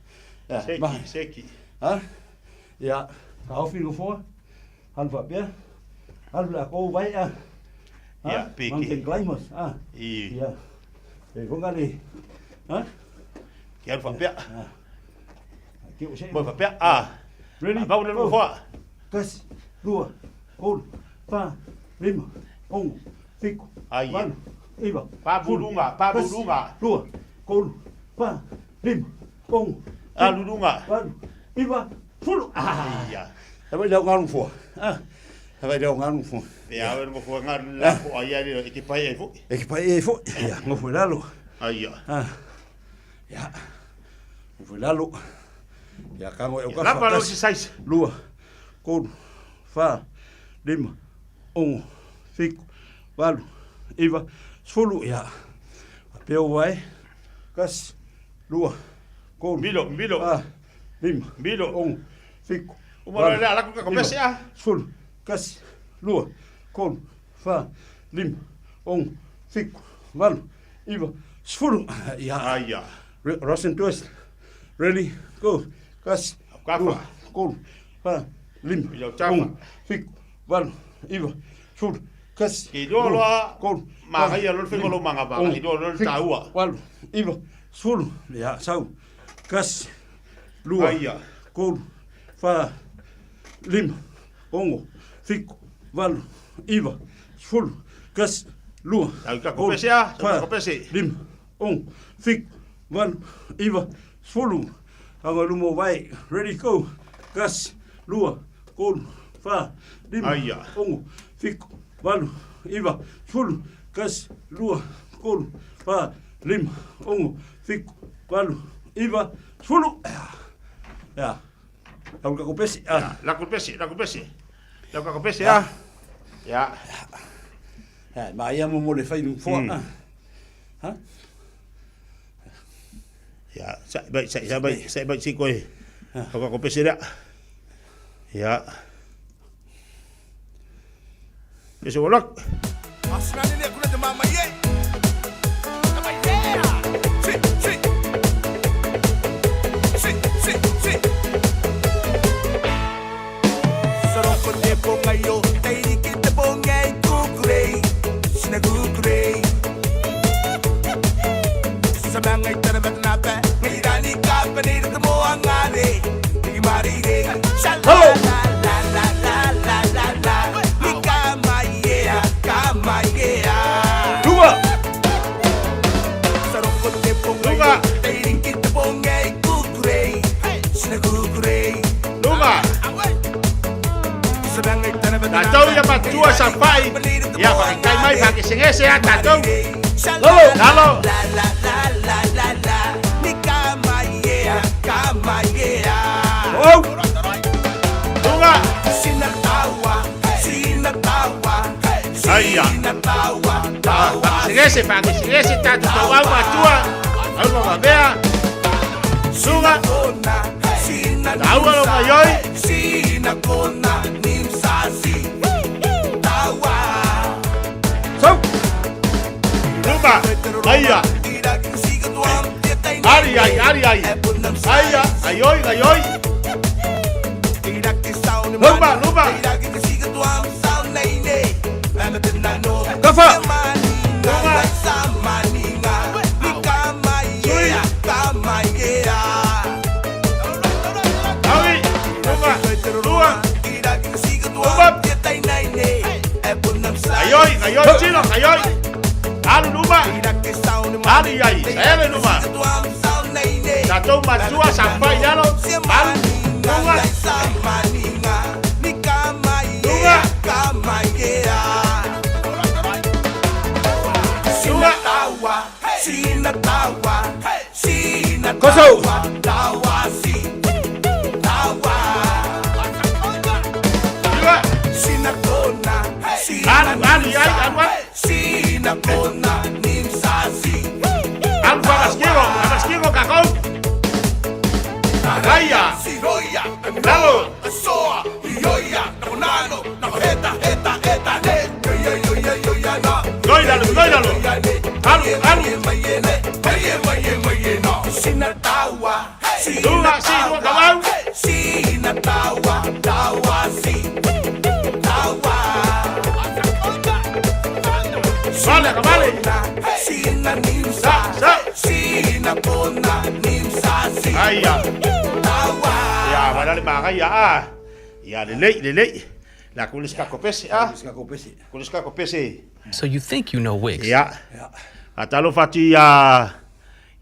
Ia. Seki, seki. Ha? Ia. Ka ofi nofoa. Alu faapea. Alu le akou vai a. Ia, pe Mountain climbers. Ah. I. Ia. E fonga le. Ha? Ke alu faapea. Ke o se. Mo faapea. Ah. Ready? Vau le nofoa. Kasi, lua, kolu, wha, lima, ono, fiku, valu, iva, Pa bulunga, pa bulunga. Lua, kolu, wha, lima, ono, Alu lunga. Valu, iva, sefulu. Ah. Ia. E vai leo ngalu fua. Ah. E vai leo ngalu fua. Ia, awe nofoa ngalu la ko ai ai e ke pai ai foi. E ke pai ai foi. Ia, ngofo i lalo. Aia. Ah. Ia. Ngofo i lalo. Ia, kango e o kafa. Lapa lo exercise. Lua, kolu, wha, lima, ono, fiku, valu, iva, sefulu. Ia. Peo vai. Kasi, lua, kolu. Milo, milo. Wha, lima, milo. Ono, fiku, Uma loa le ala ku ka kopese a. Sefulu, kasi, lua, kolu, wha, lima, ono, fiku, valu, iva, sefulu. Ia. Aia. Russian twist. Ready, go. Kasi, lua, kolu, wha, lima, ono, fiku, valu, iva, sefulu, kasi, Ke iloa loa kolu, magaia lo le fenga lo manga manga, iloa loa le taua. Valu, iva, sefulu. Ia, sau. Kasi, lua, Aia. kolu, wha, lima, ono, fiku, valu, iva, sefulu, kasi, lua, Sau ka kopese a, sau ka kopese. lima, ono, fiku, valu, iva, sefulu. Anga lumo vai, ready, go. Kasi, lua, kolu, wha, lima, Aia. ono, fiku, valu, iva, sefulu, kasi, lua, kolu, wha, lima, ono, fiku, valu, iva, sefulu. Ia. Au ka kopese. Ah. La kopese, la kopese. La kopese a. Ia. Ia, ma ia mo le fai nofoa. Ha? Ia, sa bai sa sa bai sa bai si koe. Au ka kopese lea. Ia. Pese wolok. Luma. Tatou ia matua sa fai. Ia whakakai mai whakesegese a tatou. Lalo. Lalo. Oh. Lunga. Aia. Whakesegese, whakesegese tatou tau au matua. Au mavavea. Lunga. Taua lo maioi. Sau. Luma. Aia. Ari ai, ari ai. Aia, aioi, aioi. Luma, luma. Kafa. Luma. Sui. Awi. Luma. Lua. Luma. Aioi, aioi, tino, aioi. Alu luma. Ari ai, sele luma. Tatou matua sampai lalo. Alu. Luma. Luma. Luma. Koso. Luma. Alu, alu, ai, alu, alu. Alu famaskigo, famaskigo kakou. Aia. Lalo. Goidalo, goidalo. Alu, alu. Lua, si, lua, kawau. Vale, vale. Sa, sa. Aia. Ia, wala le magai a. Ia, lelei, lelei. La kulis ka kopese a. Kulis ka kopese. So you think you know Wix. Ia. A talo fati ia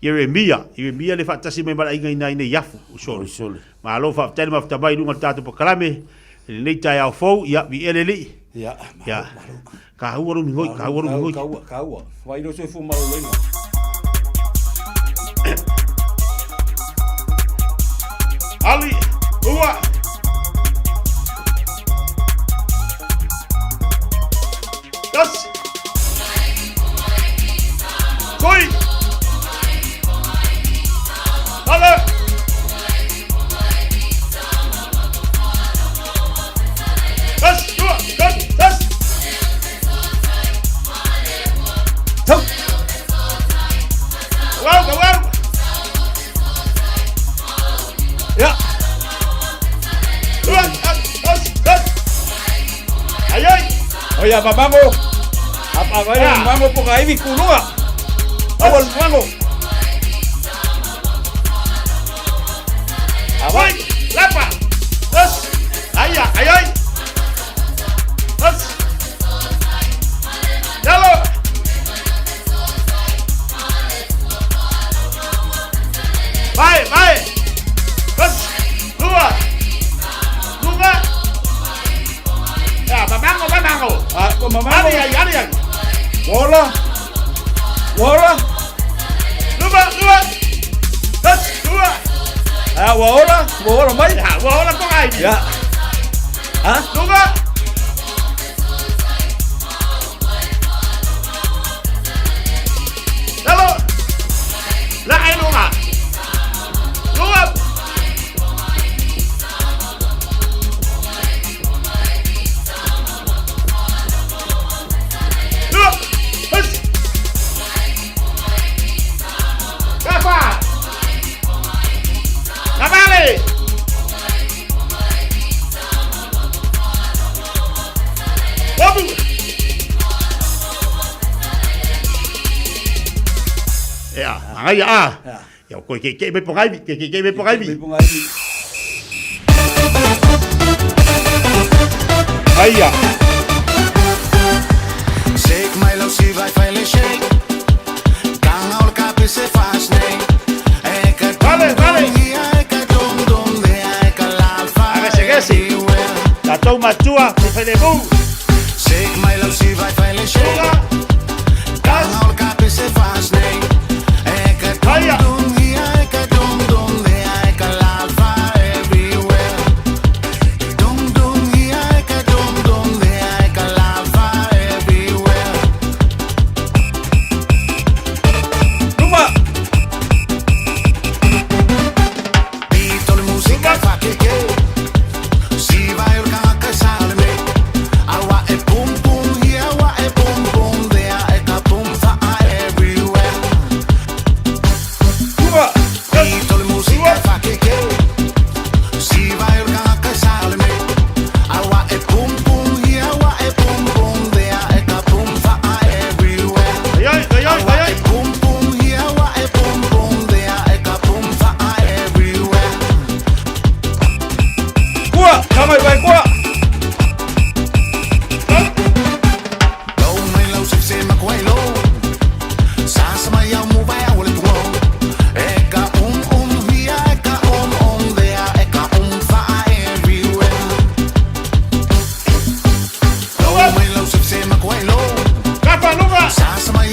Ieremia, Ieremia le faatasi mai ma le aiga ina ina i afu, usole. Usole. Malo faafetai le mafuta mai i luga o le tatou polokalame, i lenei taeao fou, ia, viia le Alii. Ia, Ia. Kaua lo migoi, kaua lo migoi. Kaua, kaua. Vai lo soifua maloloina. Ali, ua. Tas. Koi. Ale. Tas, ua, tas, tas. Tau. Kawau, kawau. Ya. Ua, tas, tas, tas. Ai, ai. Oia, mamango. Apa vai Ya. mamango po kaivi kulunga. Awal mamango. Awai, lapa. Tas. Aia, ai, ai. Tas. Yalo. Vai, vai. Tas. Lua. Lua. Ya, mamango, mamango. Ah, ko mamango. Ari, ai, ari, ai. Wola. Wola. Lua, lua. Tas, lua. Ah, wola, wola mai. Ya, wola ko ai. Ya. Ha? Lua. Lalo. La ai lunga. Lua. Lua. Hus. Kafa. Navale. Obu. Ia, angai a. Ia, koe ke ke me pongaivi, ke ke ke me pongaivi. Aia. Shake my love, si vai fai shake. Tanga ol kapi se fast nei. Vale, vale. outou matua, faifai lemu. Luga.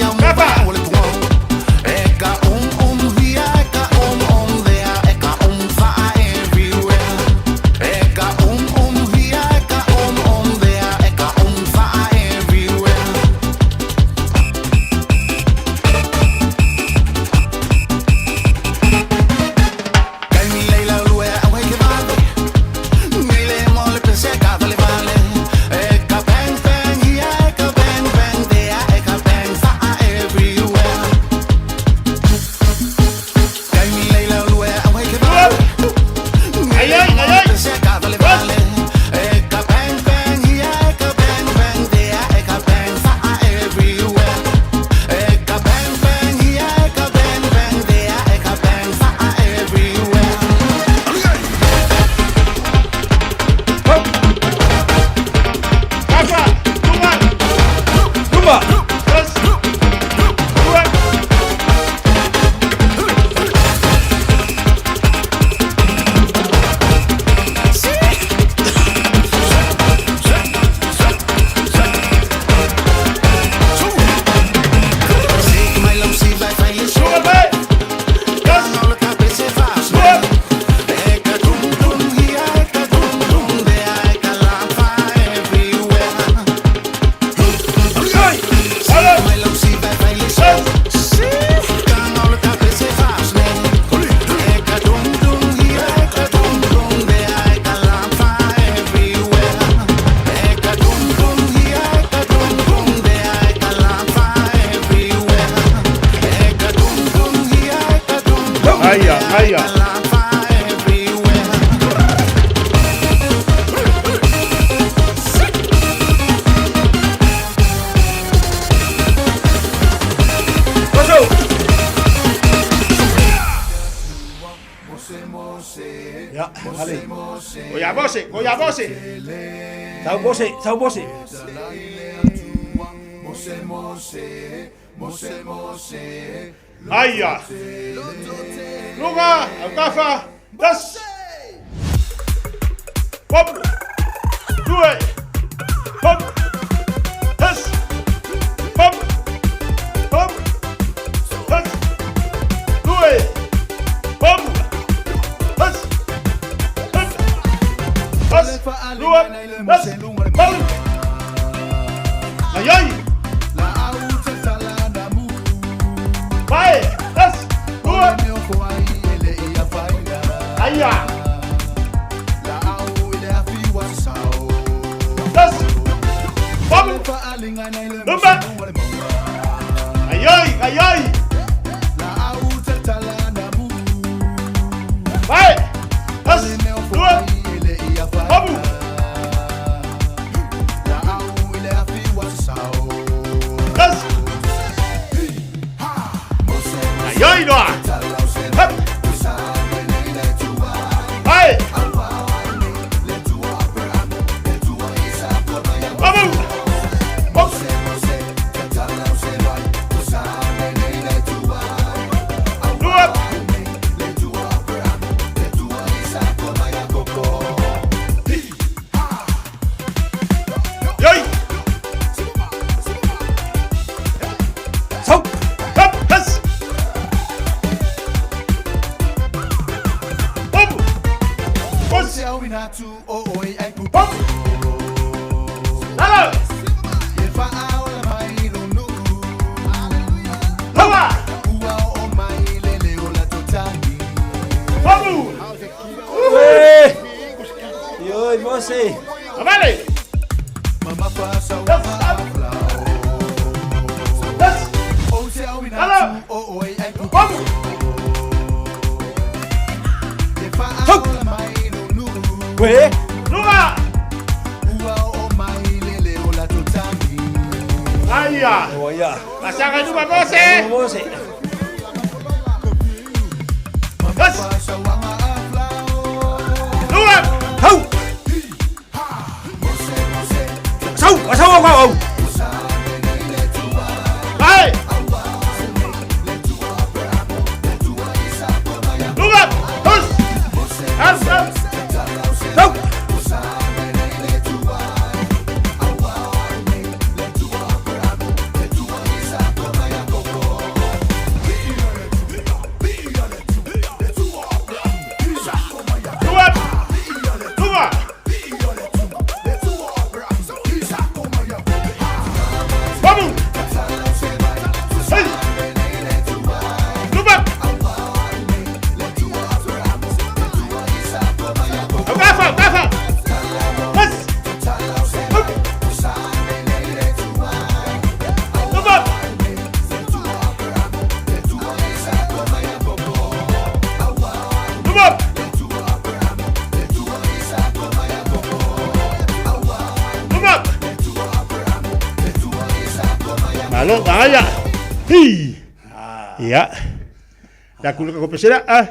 Sau Mose. Aia. Luga, aukafa, tas. Pom. Due. Pom. Tas. Pom. Pom. Tas. Due. Pom. Tas. Tas. Tas. Lua. Tas. Pom. Ai ai. Vai. Tas. Lua. Aia. Tas. Pom. Lumba. Ai ai, ai ai. Vai. Tas. Lua. Pom. Tas. Ai ai noa. Hup. Vai. Vamos. Pom. Lua. Lalo! Lua! Fomu! Ué! Oi, você! Avale! Lalo! Fomu! Ué! Lua! Aia! Oia! Masaga numa Mose! Mose! Yes! Lua! Hau! Sau! Sau! Au! Au! Vai! Lua! Hus! Hus! Hus! Sau! Lua! Lua! Vamos! Hey! Lua! Gafa, gafa! Hus! Hup! Lua! Lua! Lua! Malo, vaya. Hi. Ya. La kuluka ko pesera. Ah.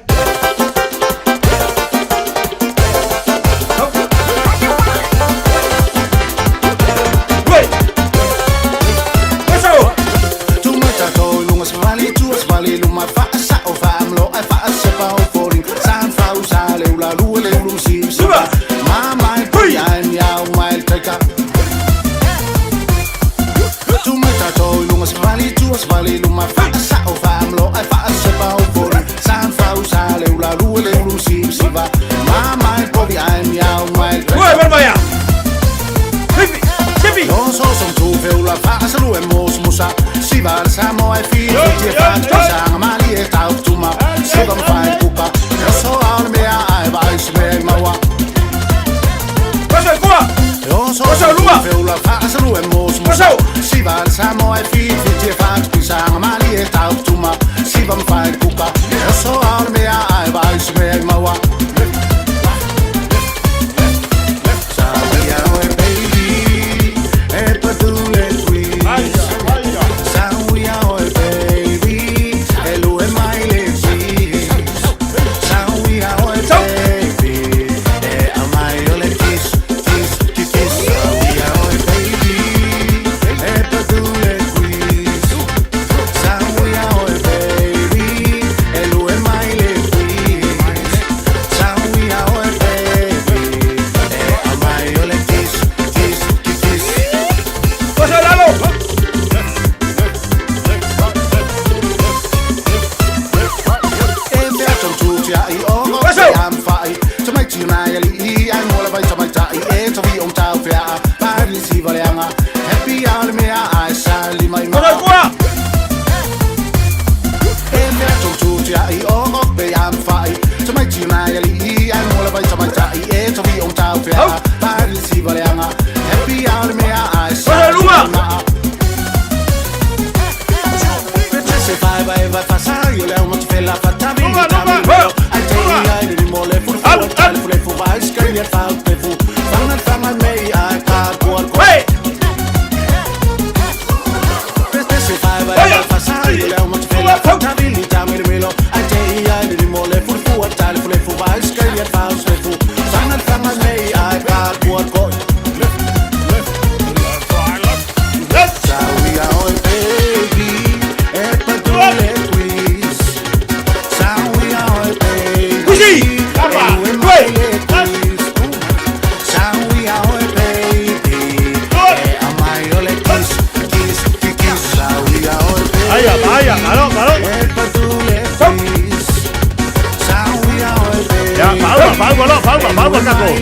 Faauma loa, faauma, faauma le tatou.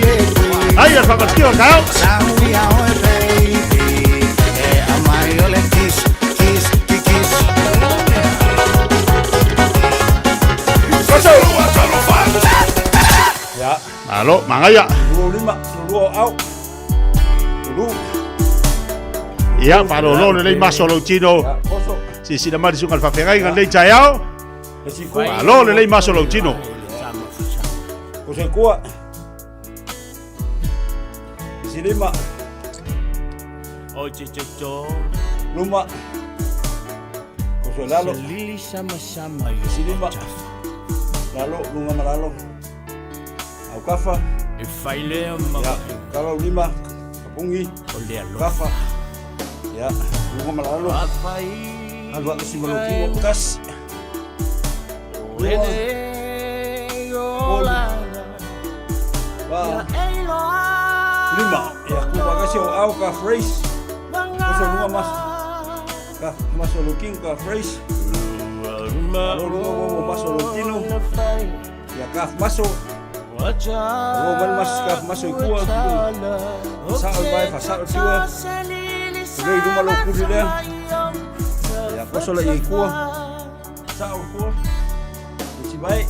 Ai, le faamatio o taeao. Ia. Malo, magaia. 25, 22 au. Ulu. Ia, faalolo lelei maso o lou tino. Silasila mai le susuga i le faafeagaiga i lenei taeao. Malo lelei maso o lou tino. O se kua. Silima. O te toto. Luma. Ko se lalo. Lili sama sama i Silima. Lalo, lunga ma lalo. Au kafa. E failea ma Ya, kalau lima. Kapungi. O le alofa. Kafa. Ya, lunga ma lalo. Alu aku si maluki wa kas. Dua. Ba. Lima. Ya, ku bagasi o au ka phrase. Koso lunga mas. Ka mas o luking ka phrase. Alo lunga wo mas o lutino. Ya ka maso. Ro man mas ka maso ikua. Sa o bai fa sa o tua. Rei luma lo kuri lea. Ya koso la ikua. Sa o kua. Isi bai.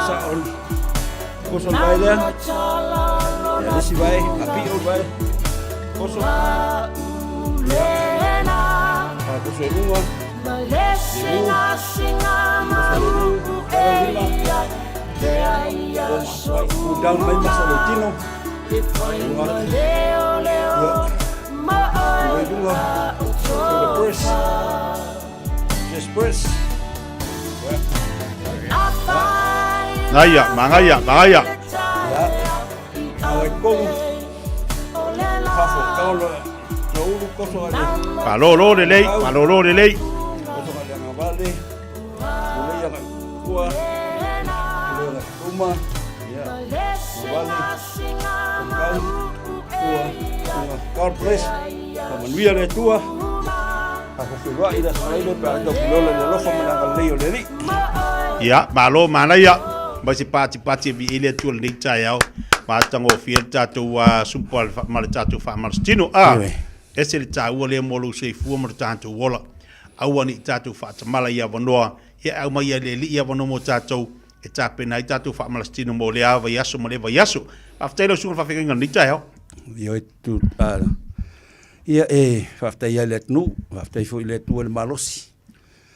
Sa o koso bai lea. Ya isi bai. Api o bai. Koso. Ya. Pa koso e lunga. Ku down mai masa lo tino. Lunga. Ya. Wei lunga. So the press. Just press. Ngaia, magaia, magaia. Ya. Awai kongu. Fafo, kau lo. Lo ulu koso ale. Faalolo lelei, faalolo lelei. Koso ale ngavale. Ulei aga kua. Ulei aga uma. Ya. Ngavale. Kau. Tua. Tunga. God bless. Ka manuia le Atua. Ka fefeiloai i le aso laile pe a tau pulola le alofa ma le agalelei o le Alii. Ia, malo manaia, mai se patipati e viia le Atua i lenei taeao, matagofie le tatou supa ma le tatou faamalositino. A, ese le taua lea mo lou soifua ma lo tatou ola. Aua ne i tatou faatamala i avanoa, ia e aumai ai le Alii avanoa mo tatou e tapena ai tatou faamalositino mo lea vaiaso ma lea vaiaso. Faafetai lau susuga i le faafeagaiga i lenei taeao. Ioe tu, a, ia e faafetai ai le atunuu, faafetai foi i le Atua i le malosi.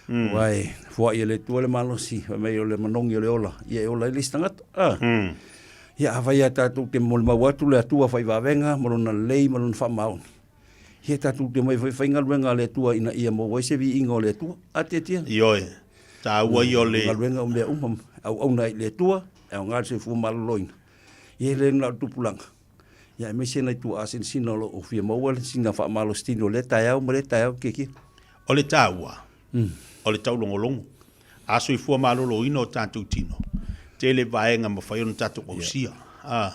Mm. Aua e foai e le Atua le malosi, fai mai o le manogi o le ola, ia e ola ai le isi tagata. Ah. Ia afai lava tatou te molimau atu le Atua fai vavega ma lona lelei ma lona faamaoni. Ia tatou te omai foi fai galuega a le Atua ina ia maua ai se viiga o le Atua. A tiatia. Ioe, taua ia o le... Galuega o mea uma, auauna ai i le Atua, e aoga le soifua maloloina. Ia e le na o le tupulaga. Ia aemaise nai tuaa sinasina o lo o fia maua le sina faamalositino o lea taeao ma lea taeao kiekie. O le taua, o le taulogologo, a soifua maloloina o tatou tino, tele vaega e mafai ona tatou ausia. A,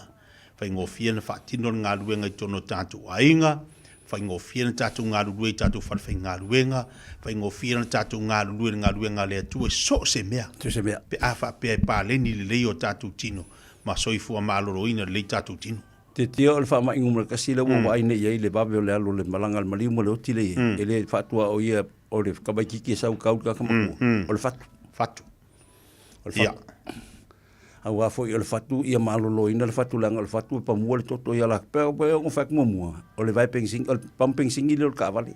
faigofie ona faatino le galuega i totonu o tatou aiga, faigofie ona tatou galulue i tatou falefaigaluega, faigofie ona tatou galulue i le galuega a le Atua i so o se mea. So o se mea. Pe a faapea e paleni lelei o tatou tino ma soifua maloloina lelei tatou tino. Tietie o le faamai numera tasi lea ua vaai nei i ai le vave o le alu o le malaga a le maliu ma le oti lea i ai. E le faatuaoia o le tamaitiiti e sau i tau i le tagata matua, o le fatu. Fatu. O le fatu. Aua foi o le fatu ia maloloina le fatu leaga o le fatu e pamua le toto ia latou. Pe ono fai atu muamua, o le vae penisini, o le pamu penisini lea o le taavale.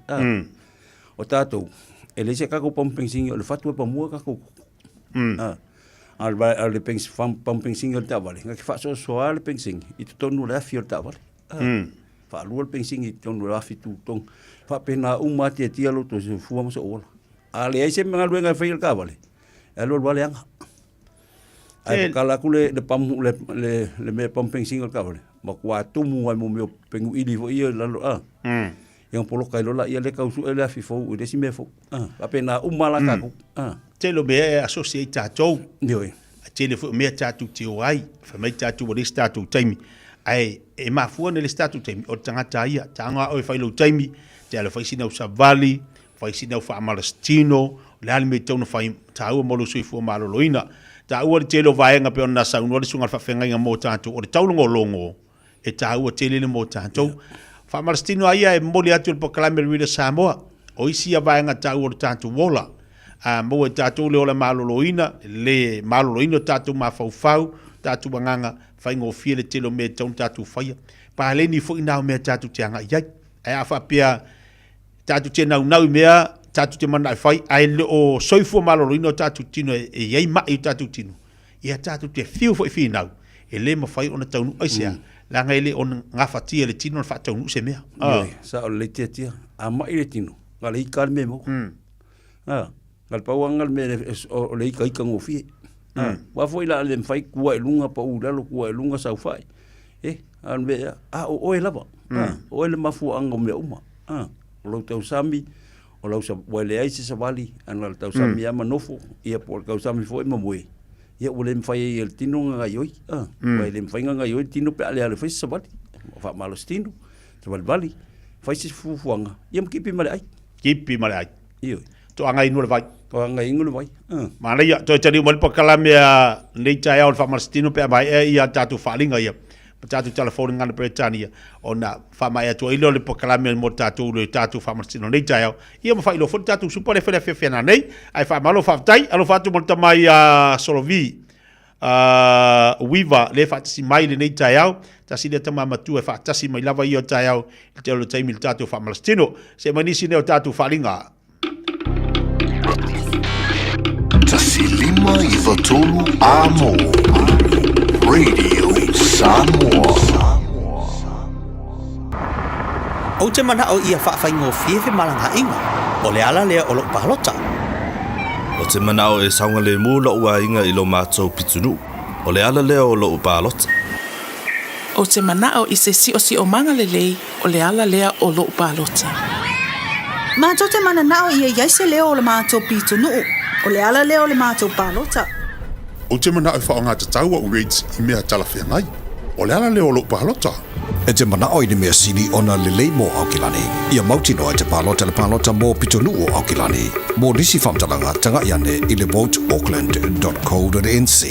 O tatou, e leai se tatou pamu penisini, o le fatu e pamua tatou toto. A o le pamu penisini o le taavale, na te faasoasoa le penisini i totonu o le afi o le taavale. Faalua le penisini i totonu o le afi tutotonu. Faapena uma lava tiatia lo outou soifua ma sou ola. A leai se galuega e faia e le taavale, e alu alu lava leaga. Ae pakala atu le pamu, le mea pamu penisini o le taavale, matua tumu lava i mea o penu ili foi ia i lalo, a. Ia ona poloka ai loa laia lea tau sue le afi fou i le isi mea fou. A, faapena uma lava la tatou. A. Tele o mea e asosi ai tatou. Ioe. A tele foi o mea tatou te o ai. Fai mai tatou ua leai se tatou taimi. Ae e mafua ona leai se tatou taimi, o le tagata lava ia. Tago lava oe e fai lou taimi, te alu e fai sina au savali, Fai sina au faamalositino, o le a le mea e tatau ona fai, taua mo lou soifua maloloina. Taua le tele o vaega pei ona saunoa le susuga i le faafeagaiga mo tatou, o le taulogologo e taua tele le mo tatou. Faamalositino lava ia e momoli atu i le polokalame a le Radio Samoa, o isi ia vaega taua o le tatou ola. A maua e tatou le ola maloloina, le maloloina o tatou mafaufau, tatou agaga, faigofie le tele o mea e tatau ona tatou faia. Paleni foi na o mea tatou te agai i ai. Ae a faapea tatou te naunau i mea tatou te manao e fai, ae le o soifua maloloina o tatou tino e i ai mai o tatou tino, ia tatou te fiu foi finau, e le mafai ona taunuu. Aisea? Leaga e le o gafatia e le tino ona faataunuu se mea. Ioe, sao lelei tiatia. A mai le tino, na o le ika lava le mea e maua. A, na o le pau lava lena o le mea o le ikaika gofie. Aua foi la a le mafai tua i luga pau i lalo, tua i luga saofai. E, a o le mea, a o oe lava. A, o oe le mafuaaga o mea uma. A, o lou tausami, o lau ua leai se savali, a na o le tausami lava ma nofo, ia po o le tausami foi ma moe, ia ua le mafai ai e le tino ona gaioi. A, ua le mafai ona gaioi le tino pe a le alu e fai se savali. Faamalosi tino, savalivali, fai se fuafuaga, ia ma kipi ma le ai. Kipi ma le ai. Ioe. Toaga inu le vai. Toaga inu le vai. Manaia, toe taliu mai le polokalame a lenei taeao o le faamalositino pe a maea ia tatou faaaliga ia ma tatou telefoni gagana Peretania ona faamaea atu ai lea o le polokalame mo tatou le tatou faamalositino lenei taeao ia ma faailoa foi le tatou supa lea e fai le afiafi ana nei. Ae faamalo faafetai, alofa atu mo le tama ia Solovi Uiva lea e faatasi mai lenei taeao, tasi lea tama matua e faatasi mai lava ia taeao i le tele o le taimi i le tatou faamalositino. See mai nisi nei o tatou faaaliga. 1593 Amo Radio Samoa. Ou te mana'o ia fa'afaigofie femalagaaiga, o le ala lea o lo'u palota. Ou te mana'o e saogalemu lo'u aiga i lo matou pitonuu, o le ala lea o lo'u palota. Ou te mana'o i se si'osi'omaga lelei, o le ala lea o lo'u palota. Matou te manana'o ia i ai se leo o le matou pitonuu, o le ala lea o le matou palota. Ou te mana'o e fa'aoga tatau a'u rates i mea talafeagai, o le ala lea o lo'u palota. E te mana'o i ni mea sili ona lelei mo Aukilani? Ia mautinoa e te palota i le palota mo pitonuu o Aukilani. Mo nisi faamatalaga, taga'i ane i le voteauckland.co.nz.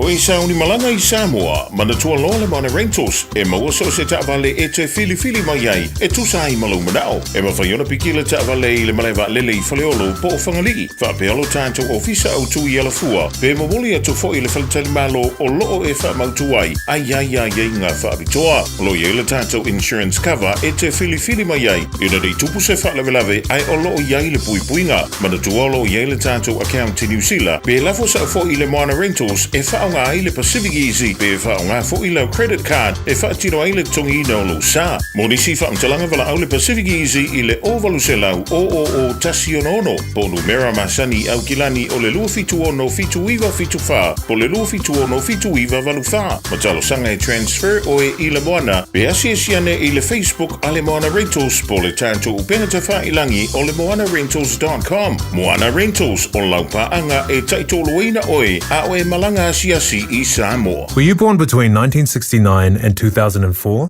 O e sauni malaga i Samoa, manatua loa le Moana Rentals, e maua so o se taavale e te filifili mai ai e tusa ai ma lou manao. E mafai ona piki le taavale i le malae vaalele i Faleolo po o Fagalii, faapea lo tatou ofisa autu i Alafua, pe momoli atu foi i le faletalimalo o loo e faamautu ai a i ai aiaiga faapitoa. O lo o i ai le tatou insurance cover e te filifili mai ai ina nei tupu se faalavelave ae o lo o i ai le puipuiga. Manatua o lo o i ai le tatou account i Niu Sila, pe lafo sao foi i le Moana Rentals e faaaoga ai le Pacific Easy pe faaaoga foi lau credit card e faatino ai le totogiina o lou sa. Mo nisi faamatalaga valaau le Pacific Easy i le 0800 000 166 po o numera masani i Aukilani o le 276 7974 po o le 276 7984. Ma talosaga e transfer oe i le Moana pe asiasi ane i le Facebook a le Moana Rentals po o le tatou upega tafailangi o le moanarentals.com. Moana Rentals, o lau paaga e taitoloina oe a o e malaga asiasi i Samoa. Were you born between 1969 and 2004?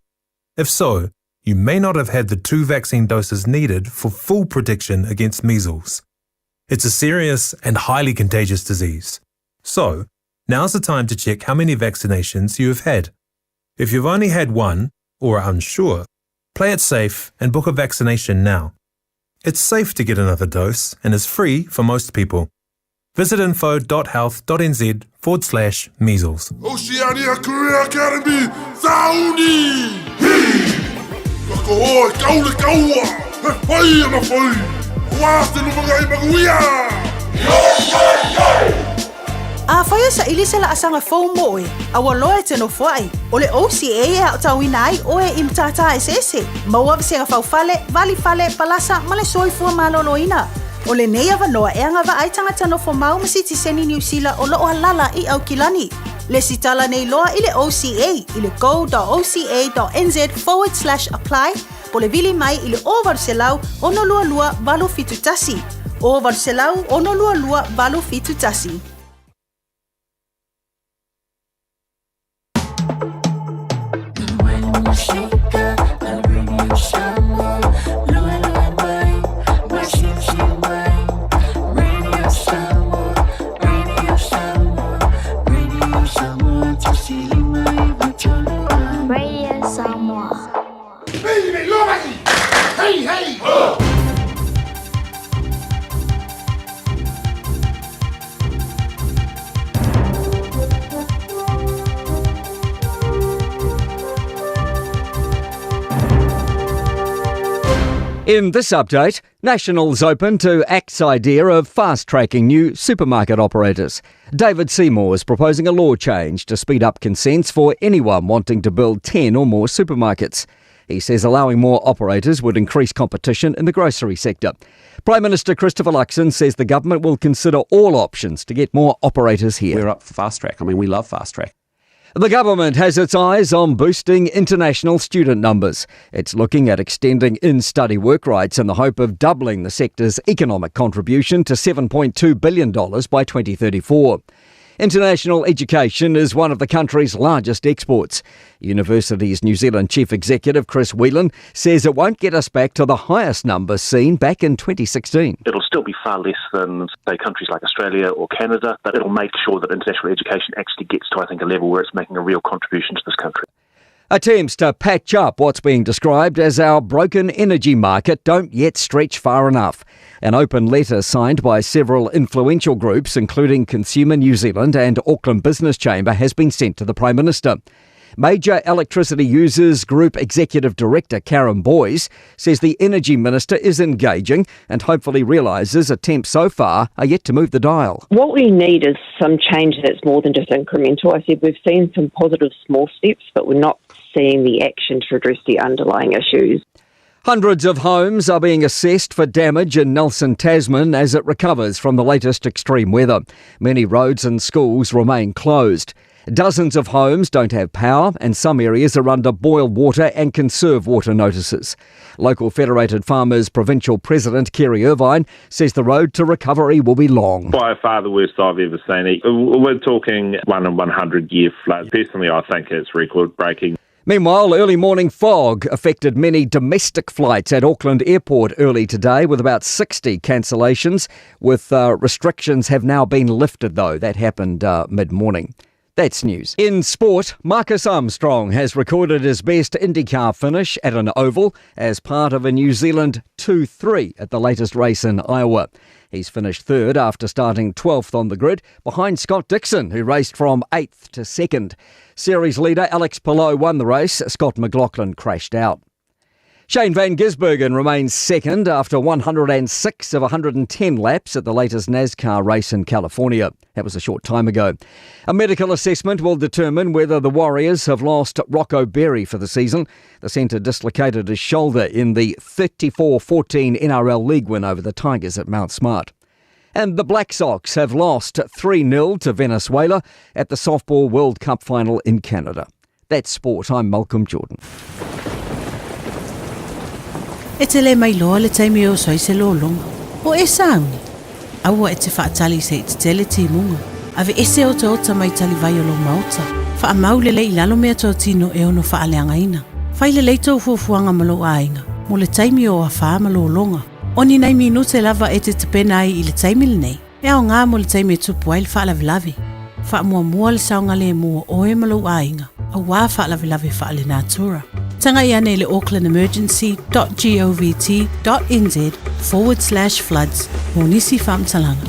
If so, you may not have had the two vaccine doses needed for full protection against measles. It's a serious and highly contagious disease. So, now's the time to check how many vaccinations you have had. If you've only had one, or are unsure, play it safe and book a vaccination now. It's safe to get another dose and is free for most people. Visit info.health.nz forward slash measles. Oceania Career Academy, Sauni! Ka koa e kau le kaua, he whai ana whai, wā te lumangai manuia! Afai o saili se laasaga fou mo oe, a ua loa e te nofoai, o le OCA e aotauina ai oe i matata eseese, maua vasega faufale, valifale, palasa ma le soifua maloloina. O lenei avanoa e agavaa ai tagata nofo mau ma sitiseni Niu Sila o lo o alala i Aukilani. Lesitala nei loa i le OCA i le go.oca.nz forward slash apply po o le vili mai i le 0800 622 871. 0800 622 871. In this update, National's open to ACT's idea of fast-tracking new supermarket operators. David Seymour is proposing a law change to speed up consents for anyone wanting to build 10 or more supermarkets. He says allowing more operators would increase competition in the grocery sector. Prime Minister Christopher Luxon says the government will consider all options to get more operators here. We're up for fast track. I mean, we love fast track. The government has its eyes on boosting international student numbers. It's looking at extending in-study work rights in the hope of doubling the sector's economic contribution to $7.2 billion by 2034. International education is one of the country's largest exports. Universities New Zealand Chief Executive Chris Whelan says it won't get us back to the highest numbers seen back in 2016. It'll still be far less than, say, countries like Australia or Canada, but it'll make sure that international education actually gets to, I think, a level where it's making a real contribution to this country. Attempts to patch up what's being described as our broken energy market don't yet stretch far enough. An open letter signed by several influential groups, including Consumer New Zealand and Auckland Business Chamber, has been sent to the Prime Minister. Major Electricity Users Group Executive Director Karen Boys says the Energy Minister is engaging and hopefully realises attempts so far are yet to move the dial. What we need is some change that's more than just incremental. I said we've seen some positive small steps, but we're not seeing the action to address the underlying issues. Hundreds of homes are being assessed for damage in Nelson, Tasman as it recovers from the latest extreme weather. Many roads and schools remain closed. Dozens of homes don't have power and some areas are under boil water and conserve water notices. Local Federated Farmers Provincial President Kerry Irvine says the road to recovery will be long. By far the worst I've ever seen it. We're talking 1 in 100 year flood. Personally, I think it's record breaking. Meanwhile, early morning fog affected many domestic flights at Auckland Airport early today, with about 60 cancellations, with restrictions have now been lifted, though. That happened mid-morning. That's news. In sport, Marcus Armstrong has recorded his best IndyCar finish at an oval as part of a New Zealand 2-3 at the latest race in Iowa. He's finished third after starting 12th on the grid, behind Scott Dixon, who raced from 8th to 2nd. Series leader Alex Palou won the race. Scott McLaughlin crashed out. Shane van Gisbergen remains second after 106 of 110 laps at the latest NASCAR race in California. That was a short time ago. A medical assessment will determine whether the Warriors have lost Rocco Berry for the season. The centre dislocated his shoulder in the 34-14 NRL League win over the Tigers at Mount Smart. And the Black Sox have lost 3-0 to Venezuela at the Softball World Cup final in Canada. That's sport. I'm Malcolm Jordan. E te le mai loa le taimi e oso ai se lologa. O e sauni. Aua e te faatali se i tetele timuga. Ave ese otaota mai talivai o lou maota. Faamau lelei i lalo mea totino e ono faaleagaina. Fai lelei tou fuafuaga ma lou aiga, mo le taimi o afā ma lologa. O ni nai minute lava e te tapena ai i le taimi lenei, e aoga mo le taimi e tupu ai le faalavelave. Faamuamua le saogalemu o oe ma lou aiga, auā faalavelave faalenatura. Tagai ane i le aucklandemergency.govt.nz/floods mo nisi faamatalaga.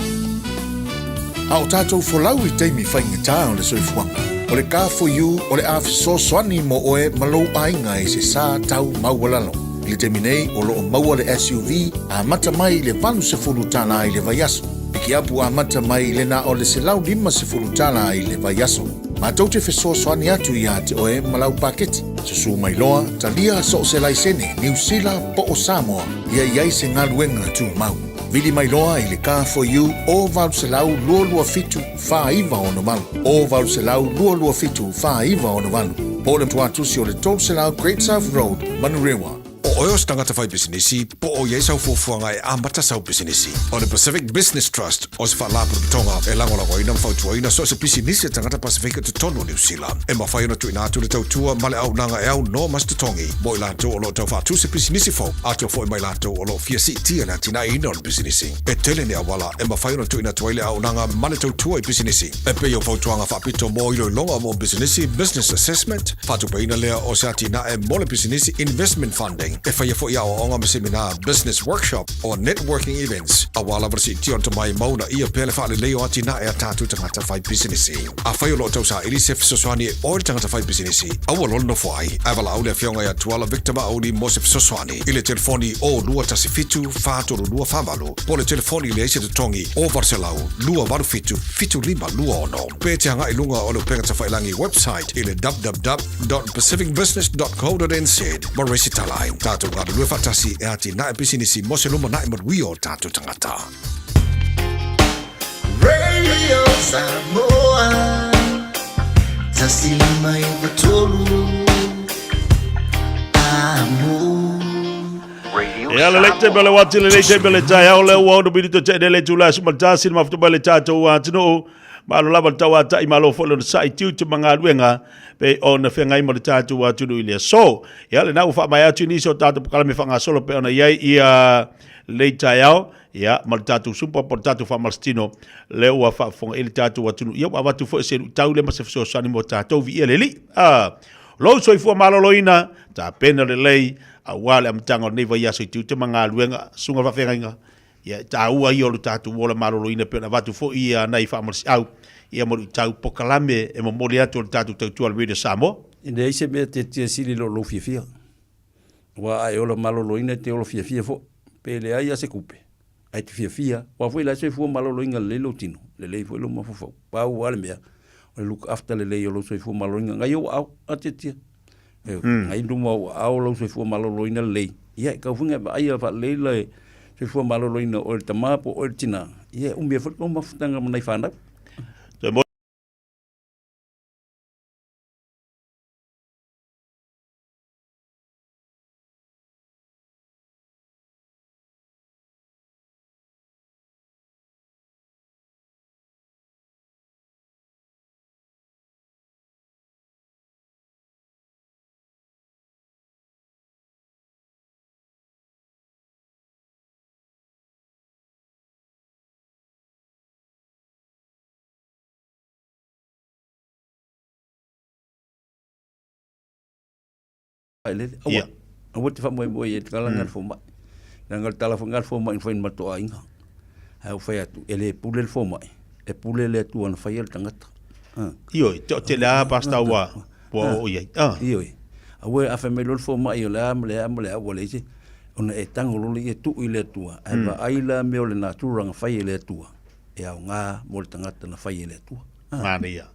A o tātou folau i taimi faigata o le soifuaga, o le Car4U o le a fesoasoani mo oe ma lou aiga i se sa tau maualalo. I le taimi nei, o lo o maua le SUV amata mai i le $80 i le vaiaso. Pikiapu amata mai i le na o le $150 i le vaiaso. Matou te fesoasoani atu iā te oe ma lau paketi. Susū mai loa, talia so o se laisene, Niu Sila po o Samoa, ia i ai se galuega tumau. Vili mai loa i le Car4U o 800 227 4968, o 800 227 4968, po o le tuatusi o le 300 Great South Road, Manurewa. O oe o se tagata fai pisinisi, po o i ai sau fuafuaga e amata sau pisinisi. O le Pacific Business Trust o se faalapotopotoga e lagolagoina ma fautuaina so o se pisinisi a tagata Pasefika i totonu o Niu Sila. E mafai ona tuuina atu le tautua ma le auaunaga e aunoa ma se totogi mo i latou o lo o tau faatu se pisinisi fou, atoa foi ma i latou o lo o fia siitia le atinaeina o le pisinisi. E tele ni auala e mafai ona tuuina atu ai le auaunaga ma le tautua i pisinisi, e pei o fautuaga faapito mo iloiloga mo pisinisi, business assessment, faatupeina lea o se atinae mo le pisinisi, investment funding. E faia foi aoaoga ma seminar, business workshop or networking events aua lava le siitia o le tomai ma uunaia pea le faalelei o atinae a tatou tagata fai pisinisi. Afai o lo o tausaili se fesoasoani e oe le tagata fai pisinisi, aua loa le nofo ai, ae valaau le Afioga ia Tuala Victor Mauli mo se fesoasoani i le telefoni 0217 432 48 po o le telefoni leai se totogi 0800 287 7526 pe te agai i luga o le upega tafailangi website i le www.pacificbusiness.co.nz ma resitala ai. Tatou galulue faatasi e atinae pisinisi mo se lumanai manuia o tatou tagata. Radio Samoa 153 Amo. Ia lelei te mele wati lelei te mele tai au le ua ono minute te lele tula su matasi ma futu mele tatou atunuu. Malo lava le tauata'i, malo foi lona sa'i tiute ma galuega pei ona feagai ma le tatou atunuu i le aso. Ia, lena ua faamaea atu i nisi o tatou polokalame faagasolo pei ona i ai ia lenei taeao, ia, ma le tatou supa po o le tatou faamalositino lea ua faafofoga i ai le tatou atunuu. Ia, ua avatu foi se luitau lea ma se fesoasoani mo tatou. Viia le Alii. A, lou soifua maloloina, tapena lelei aua le amataga o lenei vaiaso i tiute ma galuega, susuga i le faafeagaiga, Ia, e taua ia o le tatou ola maloloina pei ona avatu foi ia nai faamalosiau ia ma luitau pokalame e momoli atu o le tatou tautua a le Radio Samoa. E leai se mea te sili i lo lou fiafia, aua a e ola maloloina e te ola fiafia foi, pe leai lava se tupe, ae te fiafia, aua foi la e soifua maloloina lelei lou tino, lelei foi lou mafaufau. Pau lava le mea, o le look after lelei o lou soifua maloloina, ngai ou aao, a tiatia. Ngai luma o ou aao lou soifua maloloina lelei, ia e tau foi ona e vaaia faalelei le soifua maloloina o oe le tama po o oe le tina, ia e umi ai foi le tou mafutaga ma nai fanau. Failele, aua, aua te faamoemoe i ai te kalana le fomai. Leaga o le tala foi lena a le fomai na fai i le matou aiga. Ae ou fai atu, e le pule le fomai, e pule le Atua na faia le tagata. Ioe, toatele lava Pastor ua oo i ai. Ioe, aua a fai mai loa le fomai o le a ma le a ma le a ua leai se, ona e tago loa lea e tuu i le Atua, ae vaai la mea o le natura na fai e le Atua, e aoga mo le tagata na fai e le Atua. Manaia.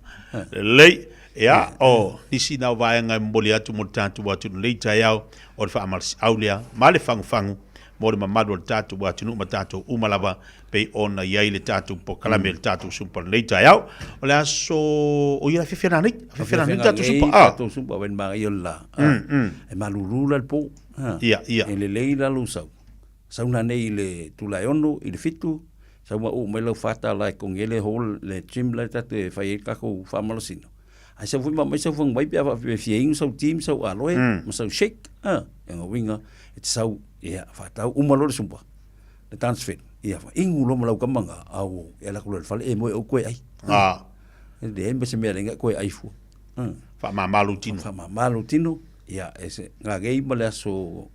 Lelei. Ia, o nisi na o vaega e momoli atu mo le tatou atunuu nei taeao, o le faamalosiau lea ma le fagufagu mo le mamalu o le tatou atunuu ma tatou uma lava pei ona i ai le tatou polokalame le tatou supa lenei taeao. O le aso, o ia afiafi ana nei, afiafi ana nei le tatou supa. Ah. Tatou supa, wai maga ia le la. E malulu la le po. Ia, ia. E lelei la lou sau. Sau nanei i le Tulaeono, i le fitu, sau ma uu mai lau $4 e togi ai le hall, le gym la e tatou e fai ai le tatou faamalosino. Ae sau foi ma aumai sau faguvai pe a faapea e fia inu sau ti ma sau aloe ma sau shake, a, o lona uiga e te sau, ia, faatau uma loa le zumba, le dance fit, ia, inu loa ma lau tama lena, a ua e alu atu loa i le fale e moe ou toe ai. E leai ma se mea leaga e toe ai fua. Faamama lou tino. Faamama lou tino, ia, e se, nanei ma le aso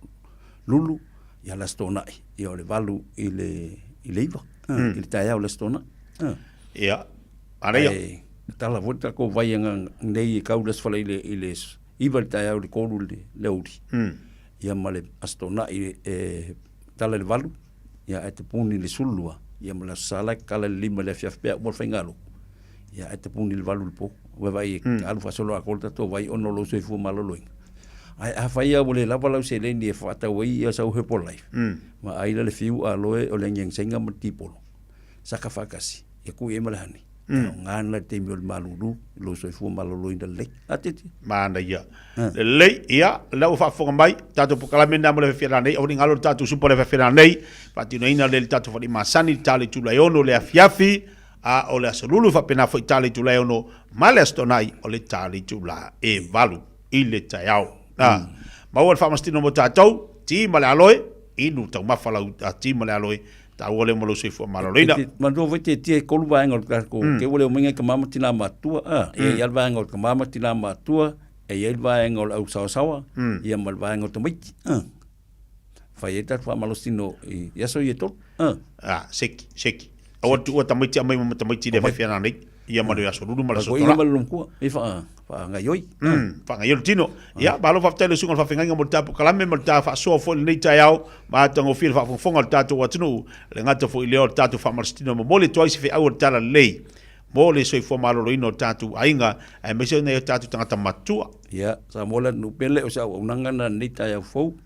Lulu, ia le Aso Toonai, ia o le 8 i le i le 9, i le taeao o le Aso Toonai. Ia, ara ia. Ae tala foi le tatou vai anga nei e kau le aso Faraile i le 9 i le taeao i le 3 i le aoauli. Ia ma le Aso Toonai e tala i le 8, ia ae tapuni i le 12, ia ma le Aso Sa la e tala i le 5 i le afiafi pe a uma le faigalotu. Ia ae tapuni i le 8 i le po. Ua vaai e alu faasoloatoa le tatou vai ona o lou soifua maloloina. Ae afai lava ua le lava lau seleni e faatau ai ia sau Herbalife, ma ai la le fiu aloe o le agiagisaina ma le tipolo, saka faatasi, ia tuu i ai ma le honey. E aoga lena i le taimi o le malulu, i lou soifua maloloina lelei. A Titi? Manaia. Lelei, ia, o lea ua faafofoga mai, tatou polokalame lena mo le afiafi nei, aua ne i galo le tatou supa o le afiafi nei, faatinoina lea i le tatou fale masani i le ta o le itula e 6 i le afiafi, a o le aso Lulu faapena foi i ta o le itula e 6 ma le aso Toonai o le ta o le itula e 8. i le taeao. Mm. Maua le faamasitino mo tatou, ti ma le aloe, inu taumafa lau ti ma le aloe, taua lea mo lou soifua maloloina. Manatua foi tietie e tolu vaega o le tatou, ke ua le omai ngai tama ma tina matutua, a, e i ai le vaega o le tama ma tina matutua, e i ai le vaega o le au saoasaoa, ia ma le vaega o tamaiti, a. Fai ai tatou faamalositino i aso ia e tolu. Ah, seki, seki. Aua le tuua tamaiti aumai ma tamaiti le fai fea nei. Ia ma le aso lulu ma le aso tola. Ma le lomkua, e wha, whaangaioi. Whaangaioi le tino. Ia, malo faafetai le susuga i le faafeagaiga mo le ta polokalame ma le ta faasoa foi i lenei taeao, ma atagofie le faafogafoga a le tatou atunuu, le gata foi i lea o le tatou faamalositino e momoli atu ai se feau o le talalelei mo le soifua maloloina o tatou aiga, aemaise o nai o tatou tagata matutua. Ia, Samoa le atunuu pele, o se auaunaga lena i lenei taeao fou.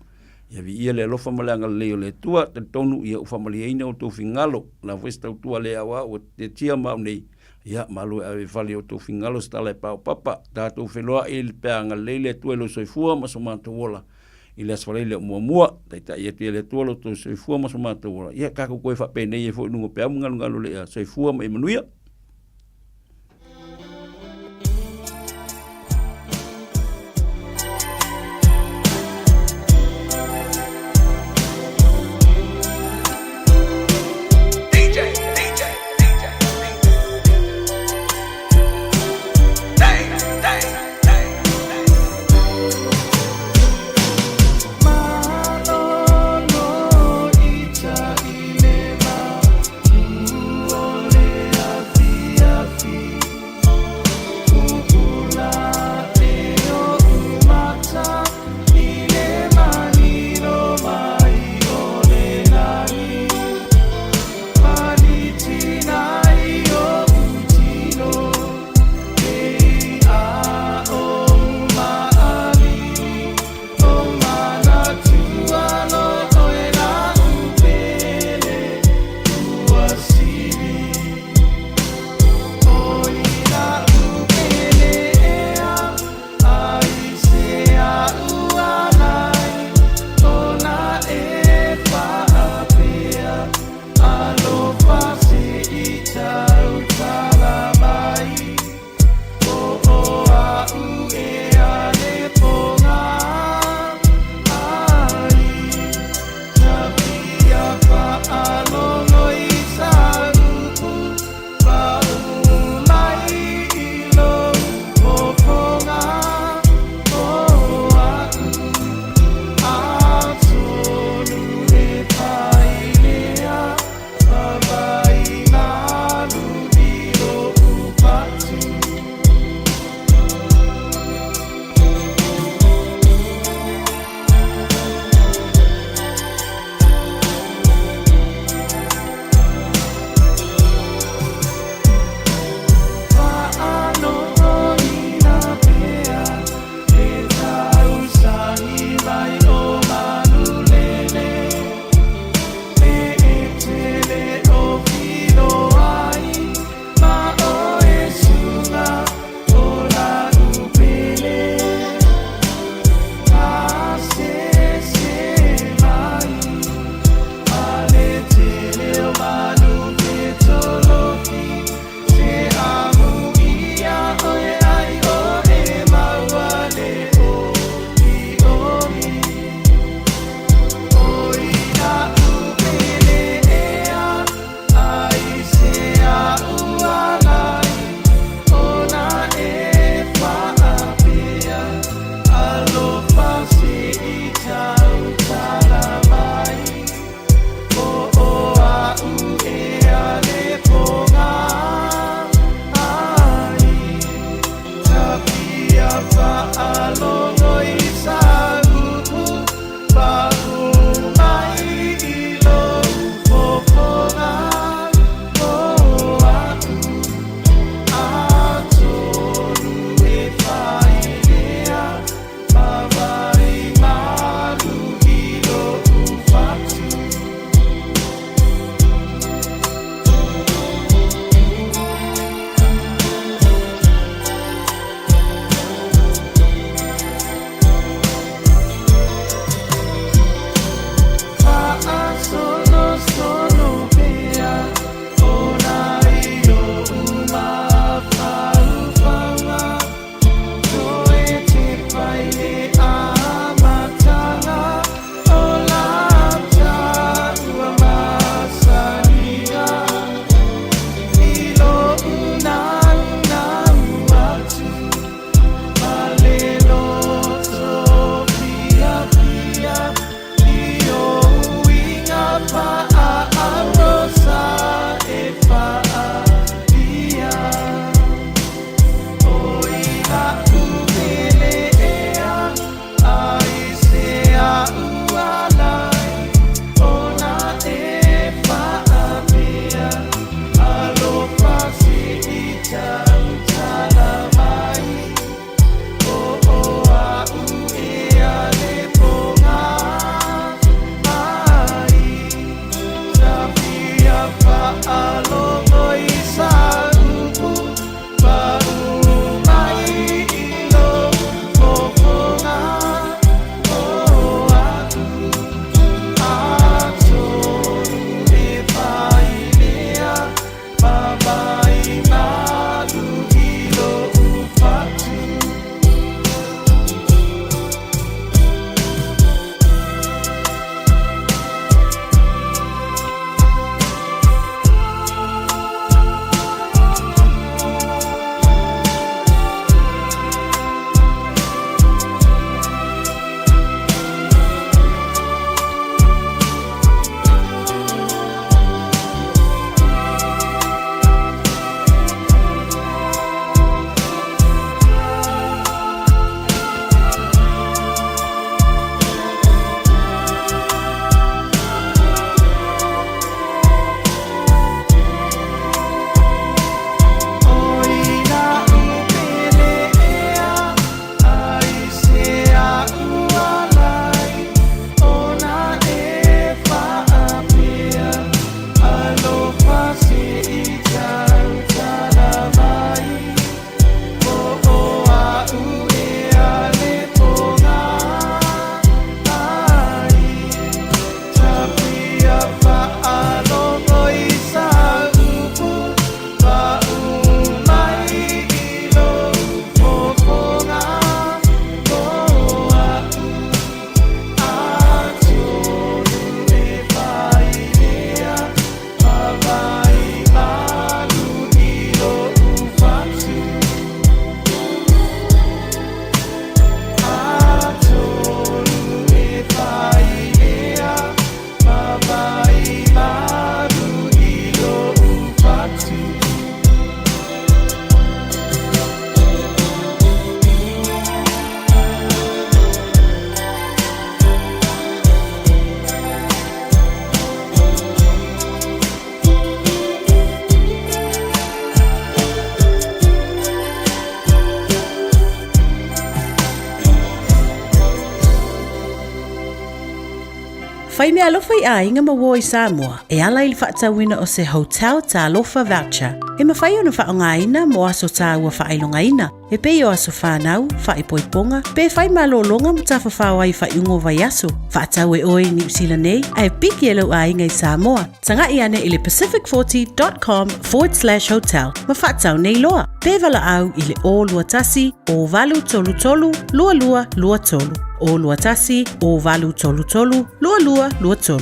Ia viia le alofa ma le agalelei o le Atua, talitonu ia ua faamalieina outou finagalo. O le a foi se tautua le aoao ua tiatia ma au nei, ia malu e ave i fale i outou finagalo se tala e paopapa. Tatou feloai pe a agalelei le Atua i lou soifua ma so matou ola i le Aso Faraile o muamua. Taitai atu ia le Atua lo outou soifua ma so matou ola. Ia tatou toe faapenei ai foi i luga o peau ma galugalu o le ea. Soifua ma ia manuia. Fai meaalofa i aiga ma uō i Samoa e ala i le faatauina o se Hotel Talofa Voucher e mafai ona faaaogaina mo aso taua faailogaina e pei o aso fanau, faaipoipoga, pe fai malologa ma tafafao ai i faaiuga o vaiaso. Faatau e oe i Niu Sila nei ae piki e lou aiga i Samoa. Taga'i ane i le pacific40.com/hotel ma faatau nei loa. Pe valaau i le 021 0833 2223. 021 0833 2223.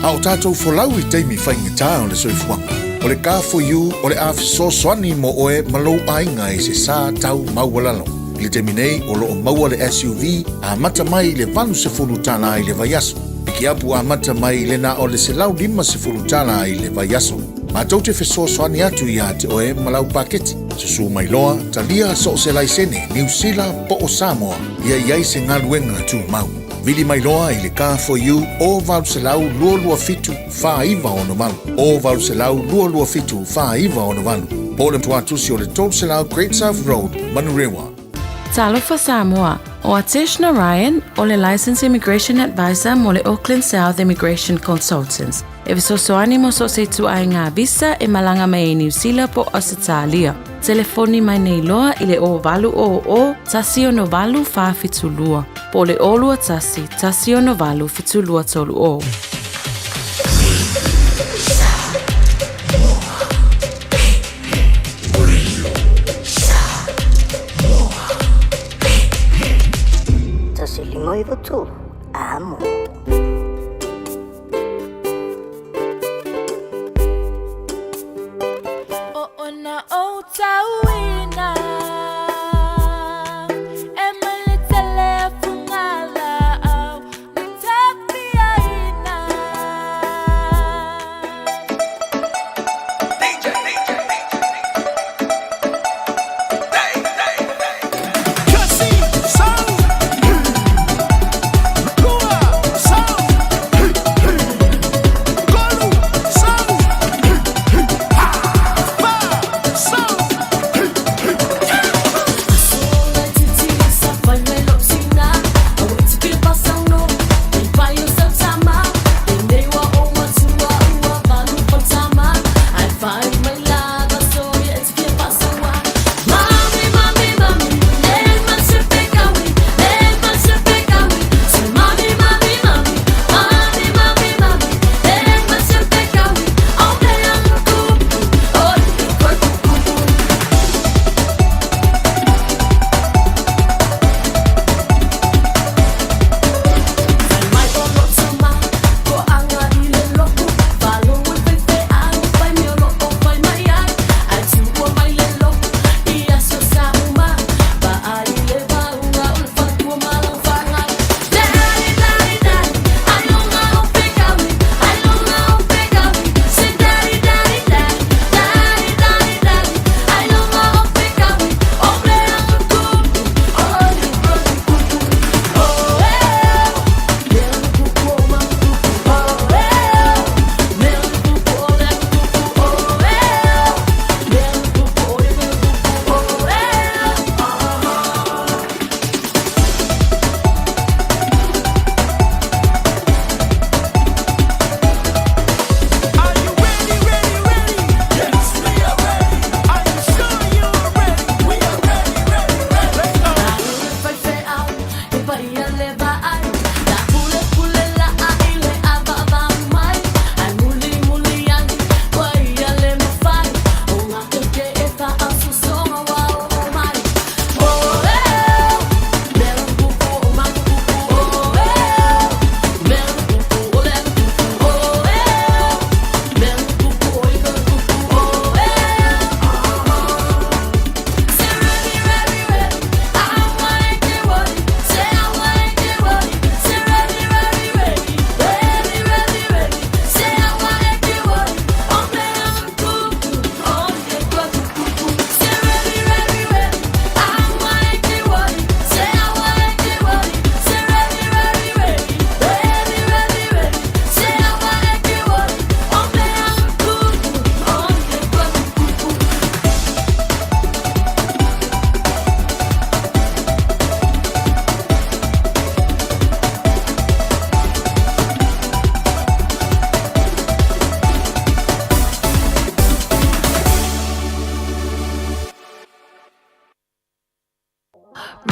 A o tātou folau i taimi faigata o le soifuaga, o le Car4U o le a fesoasoani mo oe ma lou aiga i se sa tau maualalo. I le taimi nei, o lo o maua le SUV amata mai i le $80 i le vaiaso. Pikiapu amata mai i le na o le $150 i le vaiaso. Matou te fesoasoani atu iā te oe ma lau paketi. Susū mai loa, talia so o se laisene, Niu Sila po o Samoa, ia i ai se galuega tumau. Vili mai loa i le Car for You o 800 227 4968, o 800 227 4968, po o le tuatusi o le 300 Great South Road, Manurewa. Talofa Samoa, ʻO Atesh Narayan, ʻo le Licensed Immigration Advisor mo le Auckland South Immigration Consultants, e fesoasoani mo so o se ituaiga visa e malaga mai ai Niu Sila po o Ausetalia. Telefoni mai nei loa i le 0800 168 472 po o le 021 168 7230. 153 amo.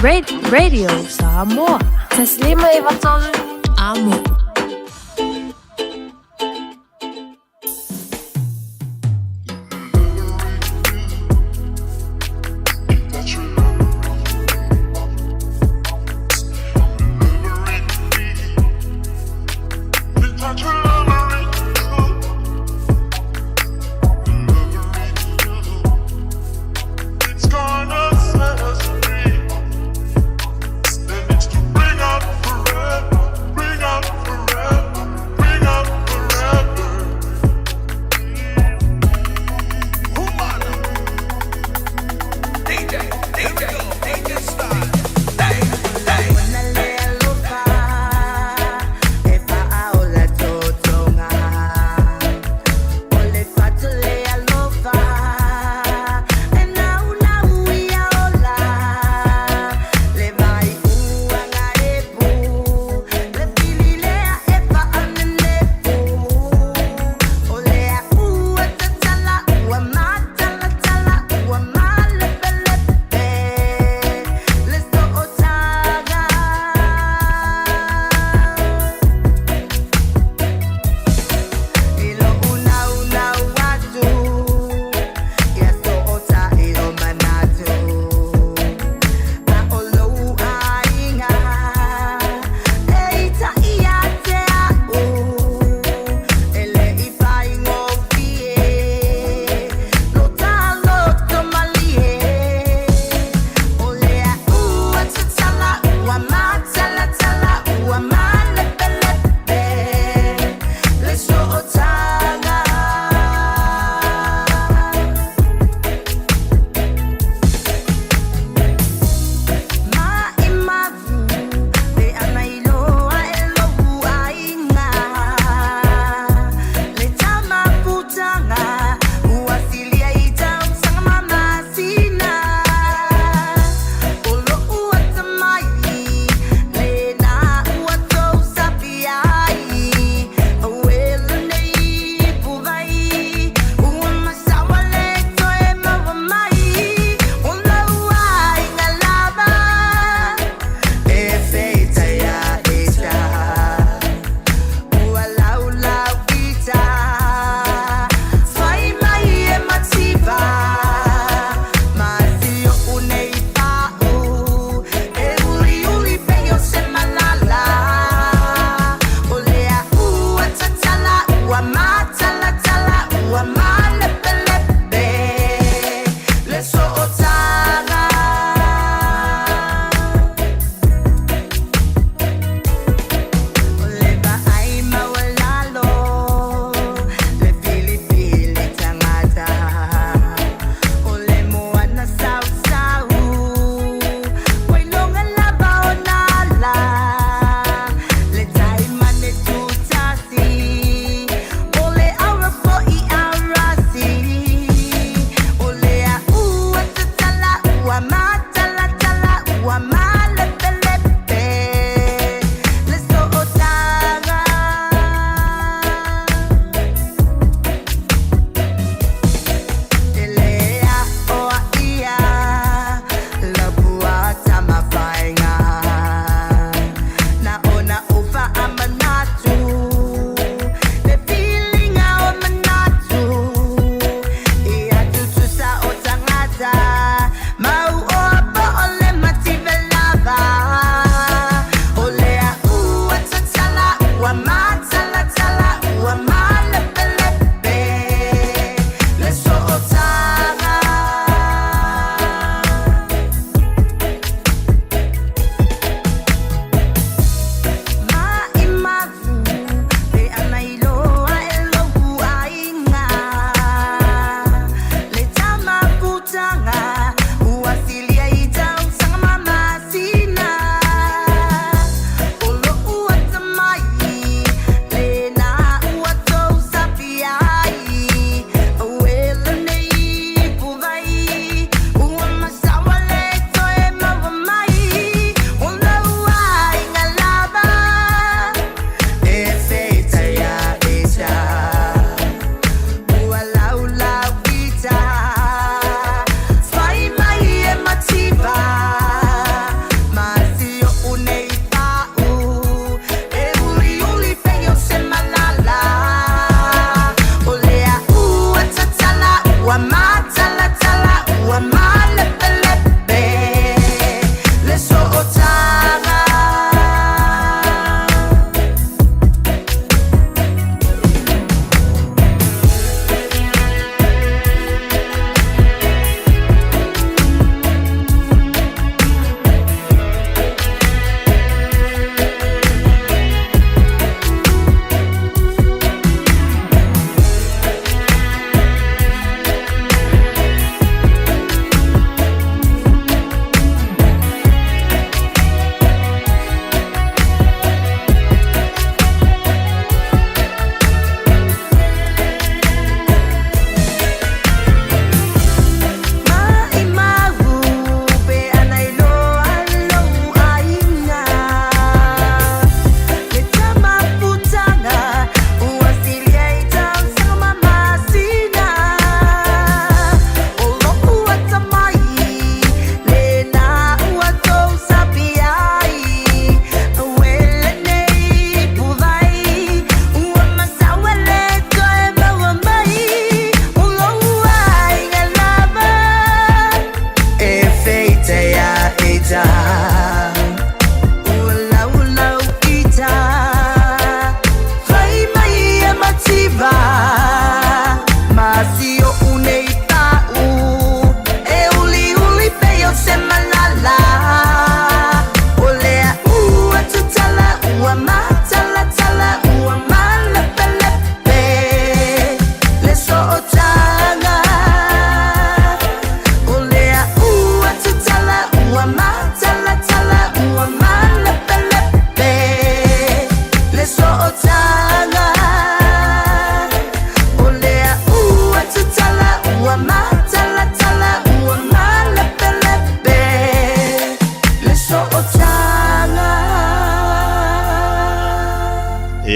Radio Samoa. 1 5 3 Amo. It's gonna set us free. Then it's to bring out forever, bring out forever.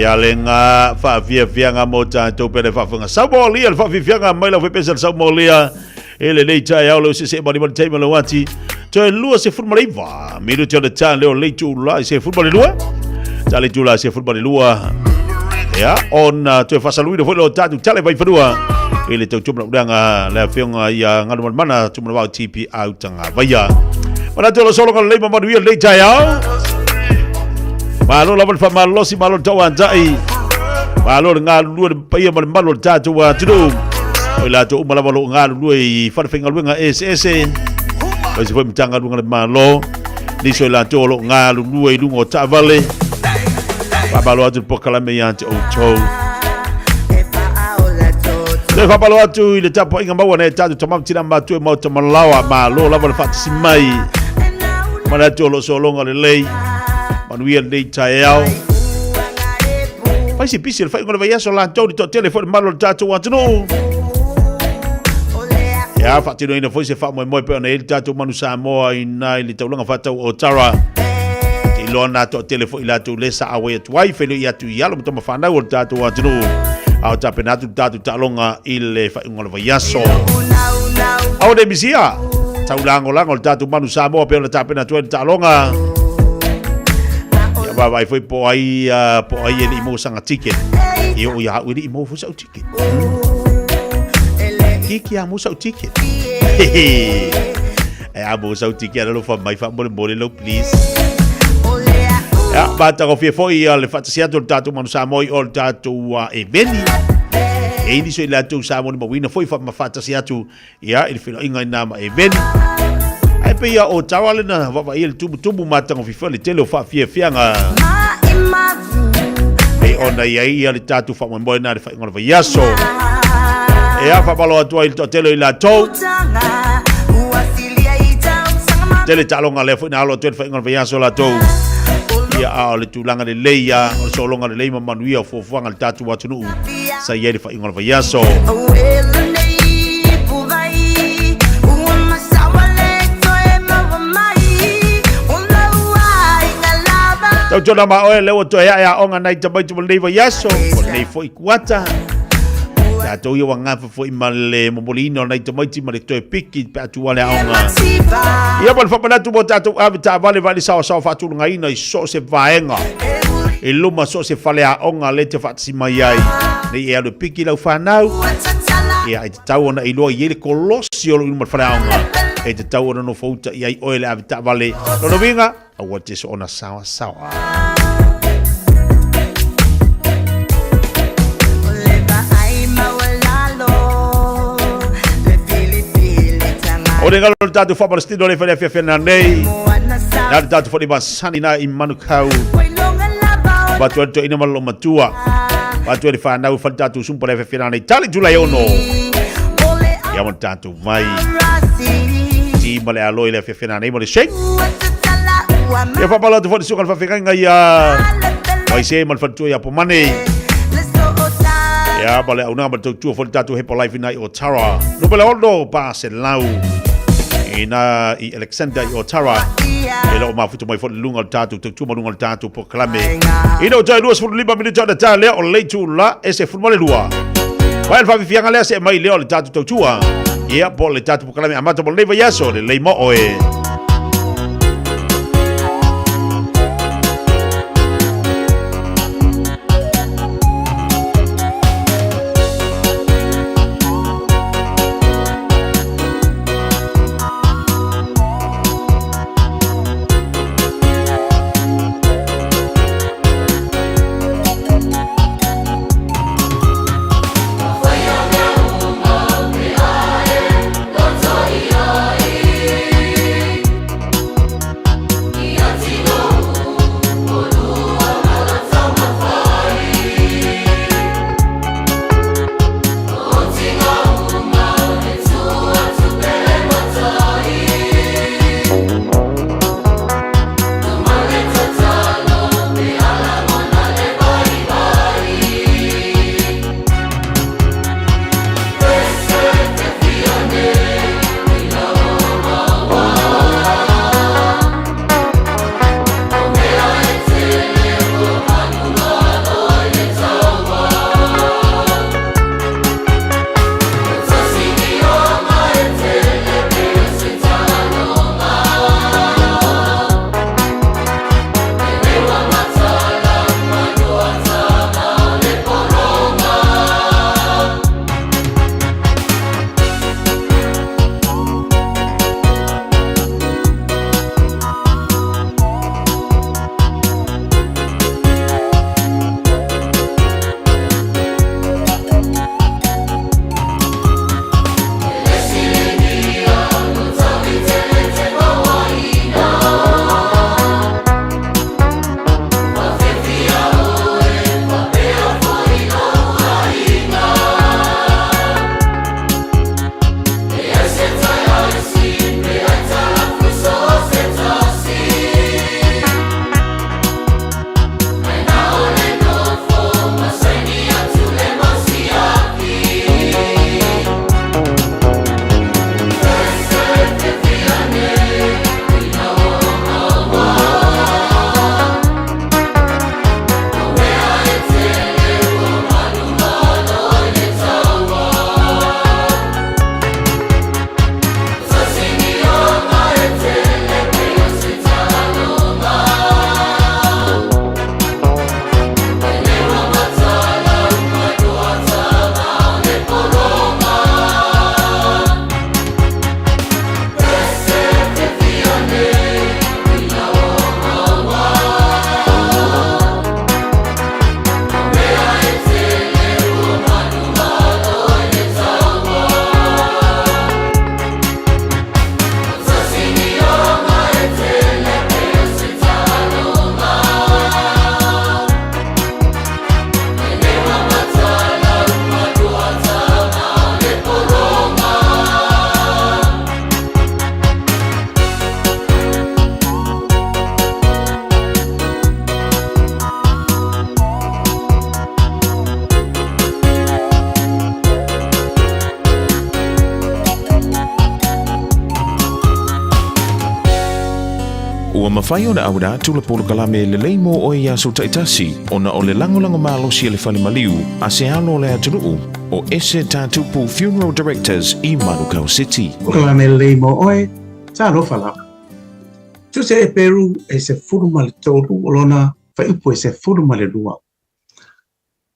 Ia lena faafiafiaga mo tatou pele faafofoga. Saumolia le faafiafiaga mai lau fepesa le saumolia e lenei taeao leo sese'e malima le taimi o le uati. Toe 29 minute o le ta leo le itula i 12. Ta le itula 12. Ia, ona toe faasaluina foi lo tatou tale vaifanua i le tautua manaʻuleaga le afioga ia Galumalemana Tumanavao TP Autagavaia. Manatu o lo sologa lelei ma manuia lenei taeao. Malo lava le faamalolosi, malo le tauantai. Malo le galulue le paia ma le malu o le tatou atunuu. O i latou uma lava o lo o galulue i falefaigaluega eseese. Aemaise foi Matagaluega a le Malo. Nisi o i latou o lo o galulue i luga o taavale. Faamalo atu le polokalame ia te outou. Toe faamalo atu i le tapuaiga maua nei tatou tama ma tina matua i Maota Malaoa. Malo lava le faatasi mai. Manatu o lo o sologa lelei. Manuia lenei taeao. Fai se pisi le faaiuga o le vaiaso latou le toatele foi le mamalu o le tatou atunuu. Ia, faatinoina foi se faamoemoe pei ona i ai le tatou manu Samoa i ina i le taulaga faatau o Otara. Te iloa na toatele foi latou le sa auai atu ai, feiloai atu i alo ma tama fanau o le tatou atunuu. A o tapena atu le tatou taaloga i le faaiuga o le vaiaso. Aua ne i misia, taulagolago le tatou manu Samoa pei ona tapena atu ai le taaloga. Ia vaavaai foi po o ai, po o ai e le i maua sana ticket. Ia o ia au e le i maua foi sau ticket. Kiki a maua sau ticket. E a maua sau ticket alofa mai faamolemole lau please. Ia, matagofie foi ia le faatasi atu o le tatou manu Samoa i o le tatou eveni. E ini so i latou sa molimauina foi fa faatasi atu ia i le feiloaiga i nā ma eveni. Ae pei ia o Tara lena vaavaia le tumutumu matagofie foi le tele o faafiafiaga. Pei ona i ai ia le tatou faamoemoe na le faaiuga o le vaiaso. Ia, faamalo atu ai i le toatele o i latou. Tele taaloga lea foi na alo atu ai le faaiuga o le vaiaso latou. Ia, a o le tulaga lelei ia, o le sologa lelei ma manuia o fuafuaga a le tatou atunuu sa i ai le faaiuga o le vaiaso. Tautuana ma oe lea ua toe ae aoga nai tamaiti mo lenei vaiaso, mo lenei foi kuata. Tatou ia ua gafa foi ma le momoliina o nai tamaiti ma le toe piki pe a tua le aoga. Ia ma le faamanatu mo tatou ave taavale vaai le saoasaoa faatulagaina i so o se vaega i luma so o se faleaoga lea e te faatasi mai ai. Nei e alu e piki lau fanau, ia e tatau ona e iloa i ai le kolosi o lo o i luma o le faleaoga. E tatau ona nofouta i ai oe le ave taavale. Lona uiga, aua te soona saoasaoa. O le galo le tatou faa-Palestino le fai le afiafi ana nei. Na le tatou fai masani na i Manukau. Watu ai toeaina ma le loomatua. Watu ai le whanau fai le tatou sumpa le afiafi ana nei. Tali Julai 6. Ia ma le tatou vai. Ti ma le alo i le afiafi ana nei ma le shake. Ia whapalo atu foi le suka le whawhekanga ia Waise ma le whanatua ia Pomane. Ia ma le aunga ma le tautua foi le tatou Hepa Life ina i Otara. Numera 6 pa se lau ina i Alexander i Otara. E loo mafuta mai foi le luga o le tatou tautua ma luga o le tatou polokalame. Ina o toe 25 minute ona ta lea o le itula e 12. Mai le faafiafiaga lea se'e mai lea o le tatou tautua. Ia po o le tatou polokalame amata mo lenei vaiaso lelei mo oe. Ua mafai ona auina atu le polokalame lelei mo oe i aso taitasi ona o le lagolago malosi a le fale maliu a se alo o le atunuu o Ese Tatupu Funeral Directors i Manukau City. Polokalame lelei mo oe, talofa lava. Tusia Eperu e 13 o lona fuaiupu e 12.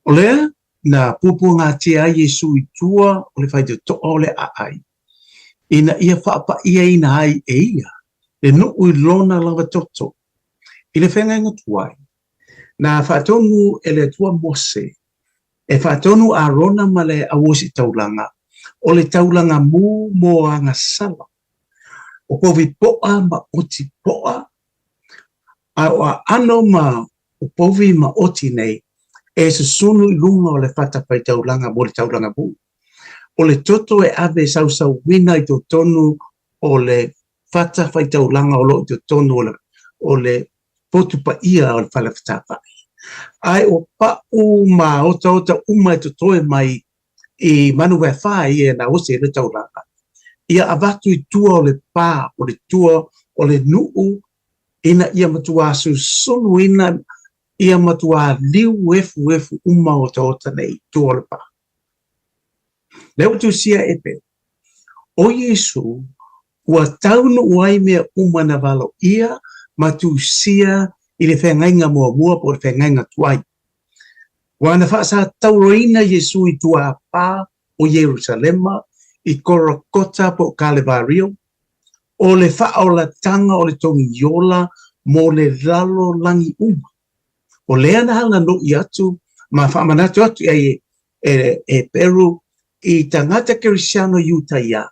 O lea na puapuagatia ai Iesu i tua o le faitotoa o le aai, ina ia faapa'iaina ai e ia le nuu i lona lava toto. I le feagaiga tuai, na faatonu e le Atua Mose e faatonu Arona ma le auositaulaga o le taulaga mu mo agasala, o povi po'a ma oti po'a, a o aano ma o povi ma oti nei e susunu i luga o le fatafaitaulaga mo le taulaga mu. O le toto e ave sausauina i totonu o le fatafaitaulaga o lo o i totonu o le, o le potu paia o le fale fetāfa'i. Ae o pa'u ma otaota uma e totoe mai i Manuwefā ia na osi ai le taulaga, ia avatu i tua o le pā, o le tua o le nu'u ina ia matuā susunuina ia matuā liu efuefu uma otaota nei i tua o le pā. Lea ua tusia e Peru, ʻO Iesū, ua taunuu ai mea uma na valoia ma tusia i le feagaiga muamua po o le feagaiga tuai. Ua na faasatauroina Iesū i tuapā o Ierusalema i Korokota po o Kalevario, o le faaolatanga o le togiola mo le lalolagi uma. O lea na halanoʻi atu ma faamanatu atu i ai e, e Peru i tagata Kerisiano Iutaia,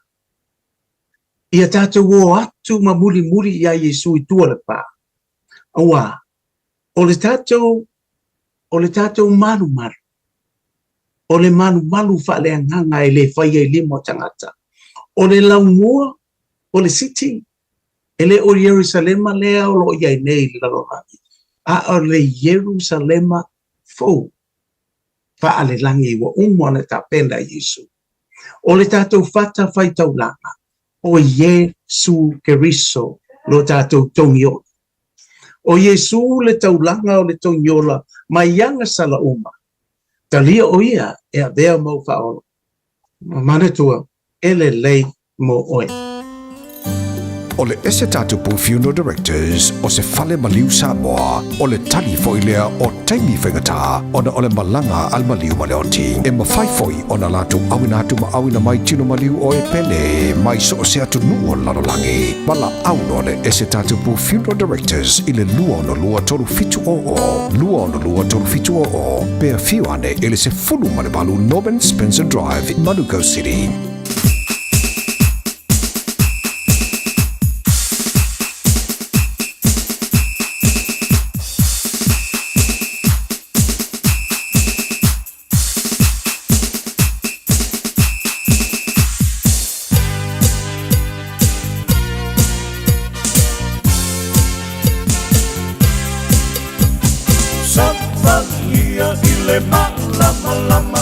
ia tātou o atu ma mulimuli iā Iesū i tua o le pā. Auā, o le tātou, o le tātou malumalu, o le malumalu faaleagaga e le faia i lima o tagata, o le laumua, o le siti, e le o Ierusalema lea o lo o i ai nei i le lalolagi, a o le Ierusalema fou faalelagi ua uma ona tapena e Iesu. O le tatou fata faitaulaga, o Iesu Keriso lo tatou togiola. O Iesu le taulaga o le togiola mai agasala uma. Talia o ia e avea mau faaola. Manatua, e lelei mo oe. O le Ese Tatupu Funeral Directors o se fale maliu Samoa, o le tali foi lea o taimi faigata ona o le malaga a le maliu ma le oti. E mafai foi ona latou auina atu ma auina mai tino maliu o e pele mai so o se atunuu o le lalolagi. Valaau loa le Ese Tatupu Funeral Directors i le 262 3700, 262 3700, pe afio ane i le 18 Norman Spencer Drive, Manukau City. Savalia i le malamalama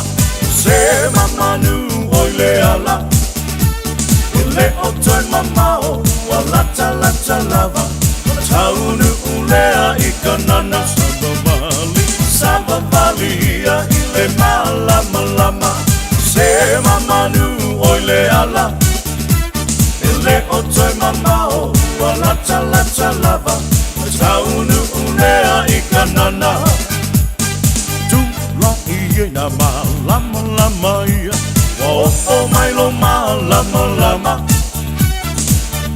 Se mamanu oi le ala E le o toe mamao Ua lata lata lava Taunu lea i kanana Savavali Savavalia i le malamalama Se mamanu oi le ala E le o toe mamao Ua lata lata lava Taunu lea i kanana Tula'i ai nā malamalama ia Ua oo mai lou malamalama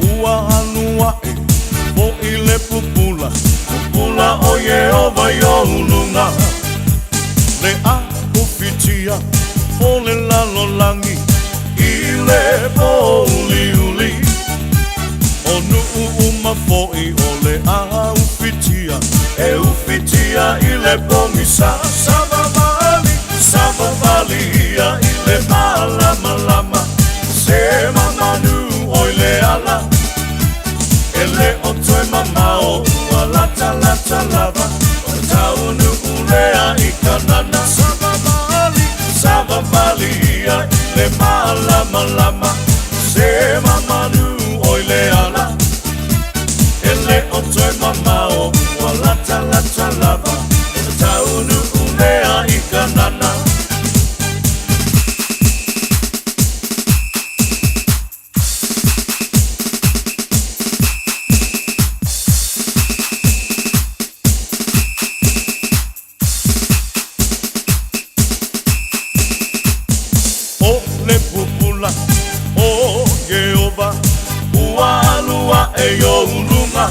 Ua alu aʻe hoʻi le pupula Pupula ʻo Iēhova i ou luna Le ʻahufitia o le lalolagi I le pōuliuli O nuʻu uma foʻi o le ʻahufitia E ufitia i le pogisa Savavali, savavali ia i le malamalama Se mamanu oi le ala E le o toe mamao ua latalata lava O le taunuu lea i Kanana Savavali, savavali ia i le malamalama Se mamanu oi le ala E le o toe. ula O Ieova ua alu aʻe i ou luga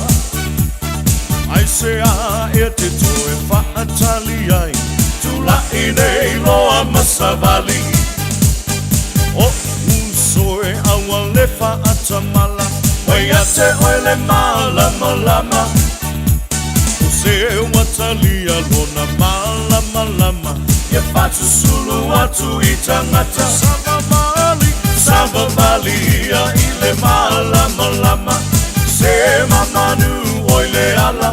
Aisea e te toe faatali ai Tulaʻi nei loa ma savali Oʻu uso e aua le faatamala Ua ia te oe le malamalama O se ua talia lona malamalama Ia faasusulu atu i tagata Savavali, savavali ia i le malamalama Se mamanu oi le ala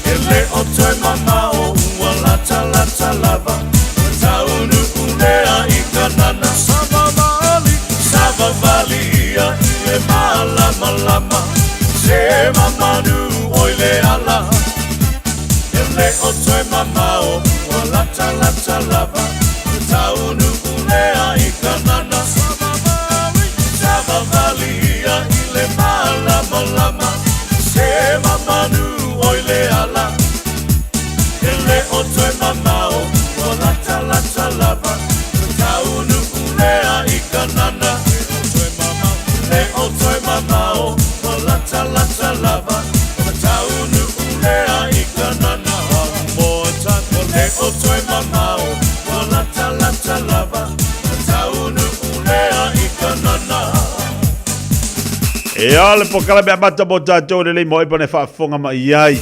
E le o toe mamao ua latalata lava Ua taunuu lea i Kanana Savavali, savavali ia i le malamalama Se mamanu oi le ala E le o toe mamao ua latalata lava Ua taunuu lea i Kanana Savavali, savavali ia i le malamalama Se mamanu oi le ala E le o toe mamao ua latalata lava Ua taunuu lea i Kanana Le o toe mamao ua latalata lava Ua taunuu lea i Kanana One more time Le o toe mamao ua latalata lava Ua taunuu lea i Kanana. Ia, le polokalame amata mo tatou lelei mo epa na faafofoga mai ai.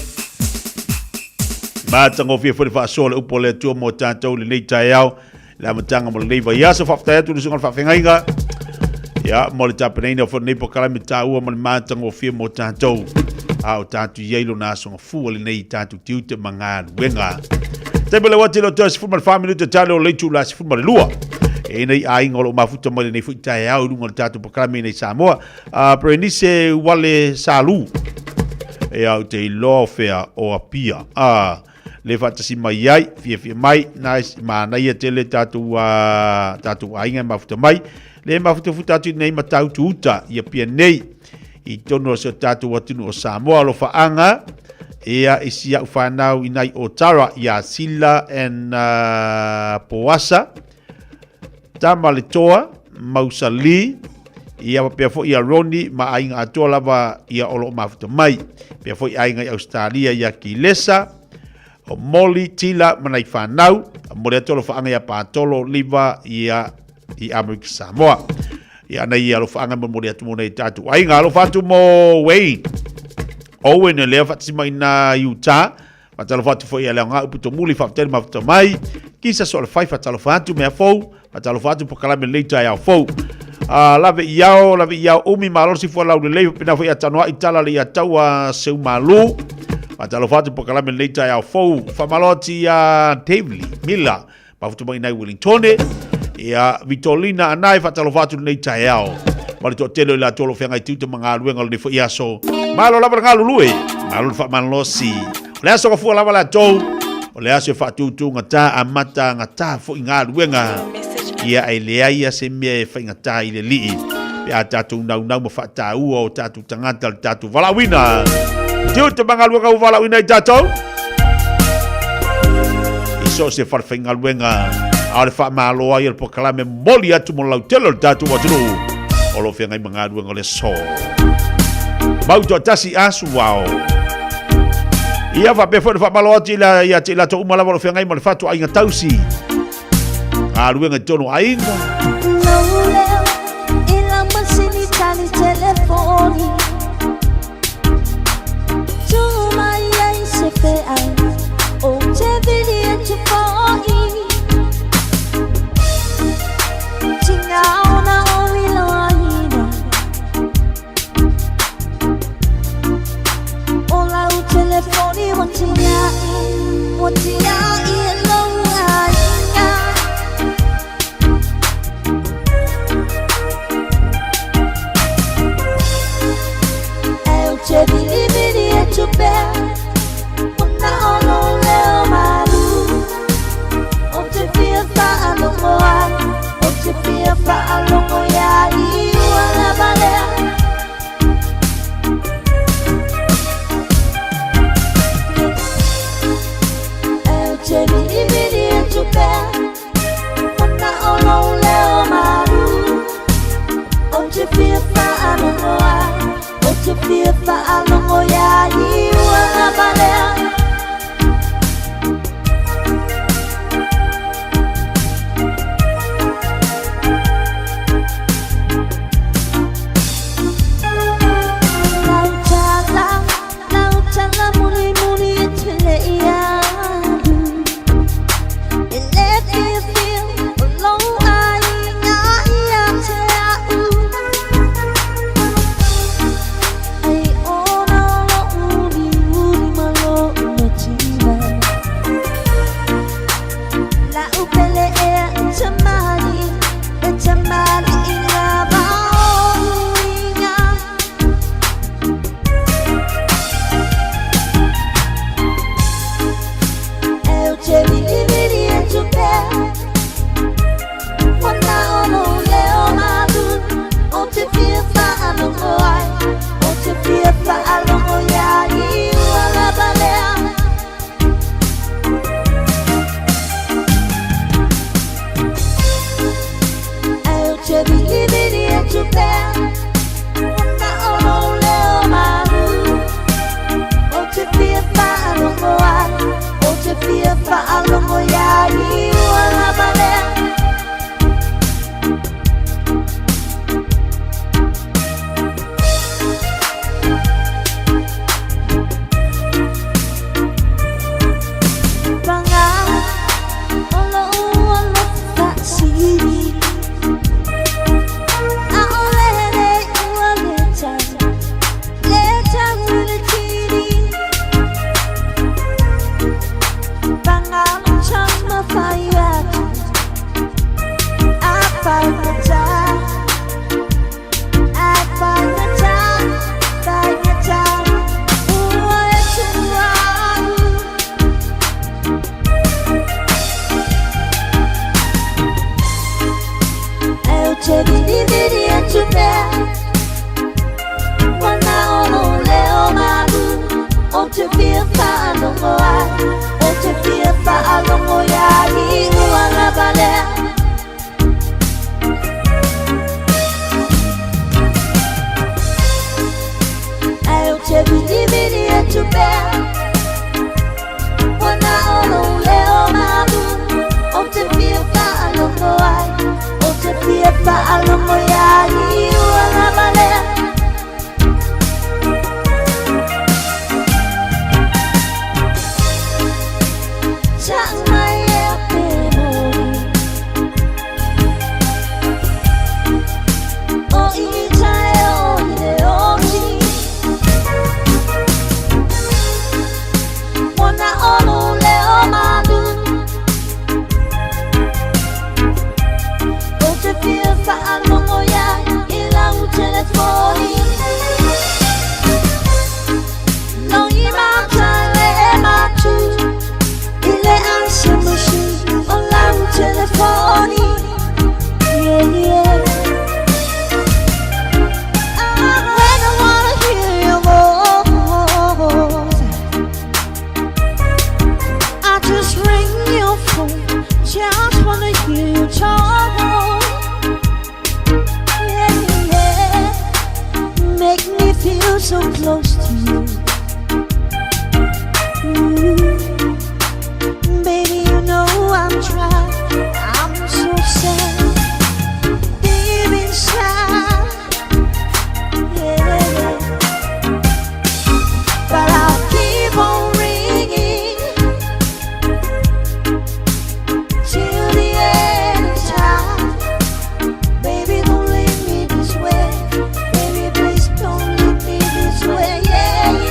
Matagofie foi le faasoa o le upu a le Atua mo tatou lenei taeao, le amataga mo lenei vaiaso. Faafetai atu i le susuga i le faafeagaiga ia mo le tapenaina foi o lenei polokalame taua ma le matagofie mo tatou. A o tatou i ai lona aso gafua lenei i tatou tiute ma galuega. Taimi o le uati le o toe 14 minute tale o le itula 12. E nei aiga o lo o mafuta mai lenei foi taeao i luga o le tatou polokalame i nei Samoa. Berenice Wale Salu. E au te iloa o whea o Apia. Le faatasi mai ai, fiafia mai, nice, manaia tele tatou, tatou aiga e mafuta mai. Le mafutafuta atu i nei Matautu uta i Apia nei, i tonu o se o tatou atunuu o Samoa. Alofaaga, ia i si au whanau i nai Otara, ia Sila and Poasa, Tama le Toa, Mausa Lee, ia faapea foi ia Ronnie ma aiga atoa lava ia o lo o mafuta mai. Pea foi aiga i Australia ia Kilesa, o Molly, Tila ma nai whanau, momoli atu alofaaga ia Patolo, Liva ia i Amerika Samoa. Ia ana ia alofaaga momoli atu mo nei tatou aiga. Alofa atu mo Wayne Owen e lea faatasi mai na Utah. Faatalofa atu foi ia Leaogau Putomuli, faafetai le mafuta mai. Kisa so le fai, faatalofa atu mea fou, faatalofa atu polokalame lelei taeao fou. Lave i ao, lave i ao umi, malo si fua lau lelei, pena foi ia tanoai tala le ia taua seu malu. Faatalofa atu polokalame lelei taeao fou. Faamalo atu ia Davely Miller, mafuta mai nai Wellingtone. Ia Vitolina Anai, faatalofa atu lenei taeao. Ma le toatele o i latou o lo o feagai tiute ma galuega o lenei foi aso. Malo lava le galulue, malo le faamalosi. O le aso gafua lava latou, o le aso e faatūtūgatā, amata gatā foi galuega. Ia e leai a se mea e faigata i le alii, pe a tatou naunau ma faataua o tatou tagata le tatou valaauina. Tiute ma galuega ua valaauina ai tatou. I so o se falefaigaluega, a o le faamalo ai o le polokalame momoli atu mo le lautele o le tatou atunuu o lo o feagai ma galuega o le aso. Mau toatasi asu ao. Ia faapea foi le faamalo atu i la ia te i latou uma lava o lo o feagai ma le fatuaiga tausi. Galuega i totonu o aiga. faalogo iā ia ua lava lea. Lau tala, lau tala mulimuli e tele i alu. E le fiafia o lou aiga ia te a'u. Ai ona o lo'u uliuli ma lo'u mativa. La'u pele ea e tamalii, e tamalii lava o'u uiga. Ae ou te vilivili atu pea Wana o lou leo malu Ou te fia faalogo ai Ou te fia faalogo iā ia ua lava lea. Ae ou te vilivili atu pea Wana o lou leo malu Ou te fia faalogo ai Ou te fia faalogo iā ia ua lava lea. Pagā o lo'u alofa faasili ʻAʻole nei ua le tau, le tau i le kini. Pagā lou taumafai atu A faigata, a faigata, faigata ua e tuua a'u. Ae ou te vilivili atu pea Wana o lou leo malu Ou te fia faalogo ai Ou te fia faalogo iā ia ua lava lea. Ae ou te vilivili atu pea Wana o lou leo malu Ou te fia faalogo ai Ou te fia faalogo iā ia ua lava lea. Tau mai ea pe moni O i tai o i le oti Wana o lou leo malu Ou te fia faalogo iā i lau telefoni Lou i mata le matu I le answer machine o lau telefoni. Yeah, yeah. When I wanna hear your voice, I just ring your phone. Just wanna hear you talk. Yeah, yeah. Make me feel so close to you. Baby, you know I'm trying. I'm so sad deep inside. Yeah. But I'll keep on ringing till the end of time. Baby, don't leave me this way. Baby, please don't leave me this way. Yeah.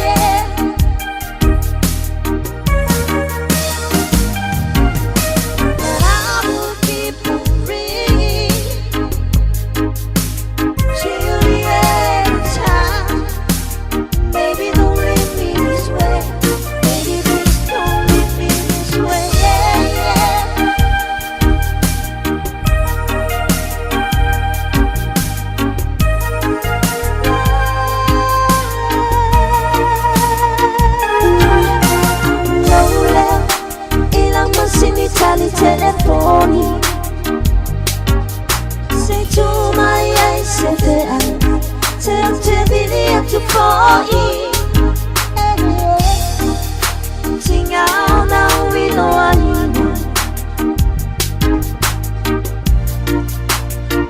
fo'i Tiga ona uiloaina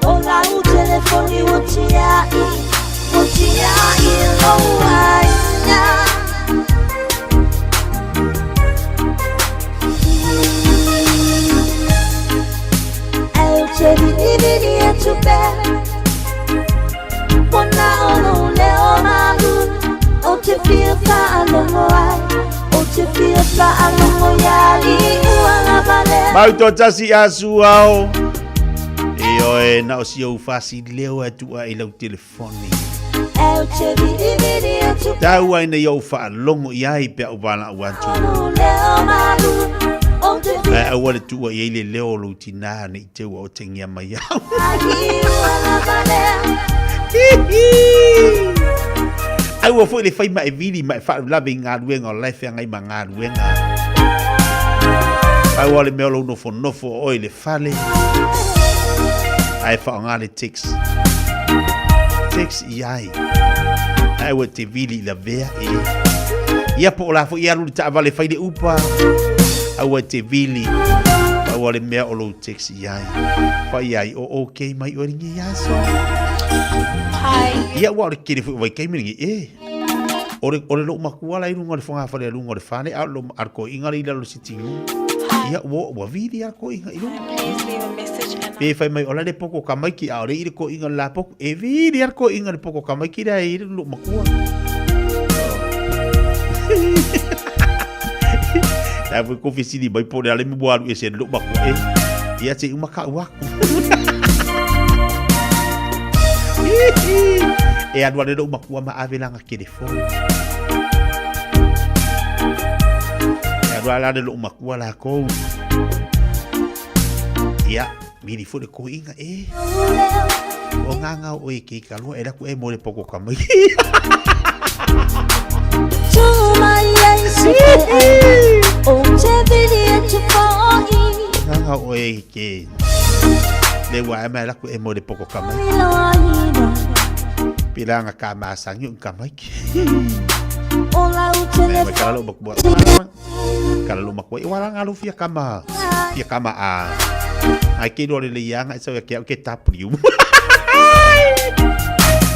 O lau telefoni ua tia'i Ua tia'i lou aiga Ae ou te vilivili atu pea Ua na o lou leo malu Ou te fia faalogo ai Ou te fia faalogo iā liua lava lea Mau toatasi asu ao. Ioe, na o si ou fasi leo e tua i lau telefoni. Ae ou te vilivili atu Tau ai nei ou faalogo i ai pe a ou valaau atu. lou leo malu Ou te fia Ae aua le tuua i ai le leo o lou tinā ne i te ua otegia mai au. liua lava lea Aua foi le fai ma e vili ma e faalavelave i galuega o la e feagai ma galuega. Pau lava o le mea o lou nofonofo o oe i le fale ae faaaoga le text. Text i ai. Ae aua e te vili i lavea e. Ia po o la foi e alu i le taavale e fai le upa. Aua e te vili. Pau lava o le mea o lou text i ai. Fai ai o okay mai oe lenei aso. Hi. Ia ua o le tele foi o vaitaimi lenei e. O le, o le lou matua la i luga o le fogafale a luga o le fale, a o le a le toeaina le i lalo o le sitting room. Ia ua, ua vili a le toeaina i luga. Please leave a message and Pe fai mai o la le poko tamaiti a o le i le toeaina le la poko. E vili a le toeaina le poko tamaiti lea e i le lou matua. La foi ko fesili mai po o le a le mea ua alu ese ai le lou matua e. Ia se i uma ka'u aku. E alu ale lou matua ma ave lana telefoni. E alu ala le lou matua lākou. Ia, vili foi le toeaina e. O ngā ngā o e ke i ka lua e laku e mo le poko ka mai. Tu mai ai se Ou te vili atu fo'i Ngā ngā o e ke le ua e mai laku e mo le poko ka mai. Iloaina Pila nga ka masangi o ka mai. O lau Mai telefoni kala lo makua. Kala lo makua. I wala ngā lo fia kama. Fia kama a. Ai ke lo le le ianga e sau ke au ke W.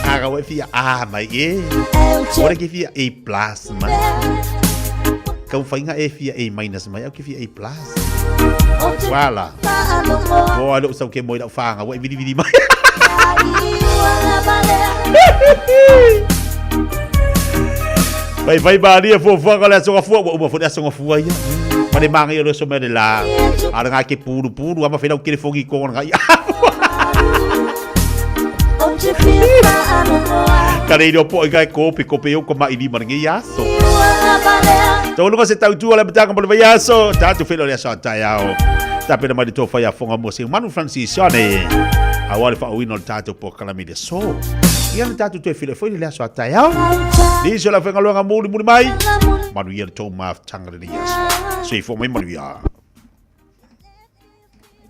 A ka wai fia A mai e. Ore ke fia A plus mai. Kau whainga e fia A minus mai au ke fia A plus. Wala. O ai lo sau ke moi lau whanga wai vili vili mai. Liua lava lea Fai fai malie fuafuaga o le aso gafua, ua uma foi le aso gafua ia. Ma le manaia o le oso mai le la. A o le ke pulu pulu ama fai lau telefoni i kona ngai. Ou te fia faalogo ai Ka reira o po i kai kope kope eu ka mai lima lenei aso. Liua lava lea Tolu ma se tautua le matanga mo le vaiaso. Tātou whelo le aso a taeao. Tapena mai le tō whai a whonga mo se Manu Francis Sione. Aua le whaoina o le tātou po kalami le aso. Ia le tātou toe whiro foi le aso a taeao. Nisi o la whengaluanga muli muli mai. Manuia le tō mafutanga le nei aso. Soifua mai manuia.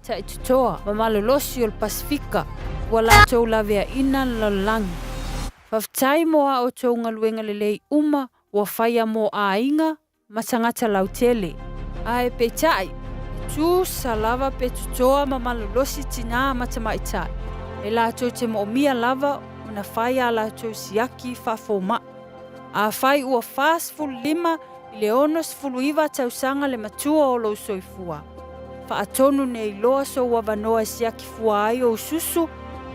Taitotoa ma malolosi o le Pasefika ua latou laveaina le lalolagi. Faafetai mo a outou galuega lelei uma ua faia mo aiga ma tagata lautele. Ae peitai, e tusa lava pe totoa ma malolosi tinā ma tamaitai, e latou te moomia lava ona fai a latou siaki faafoma'i. Afai ua 45 i le 69 tausaga le matua o lou soifua, faatonu nei loa sou avanoa e siaki fua ai ou susu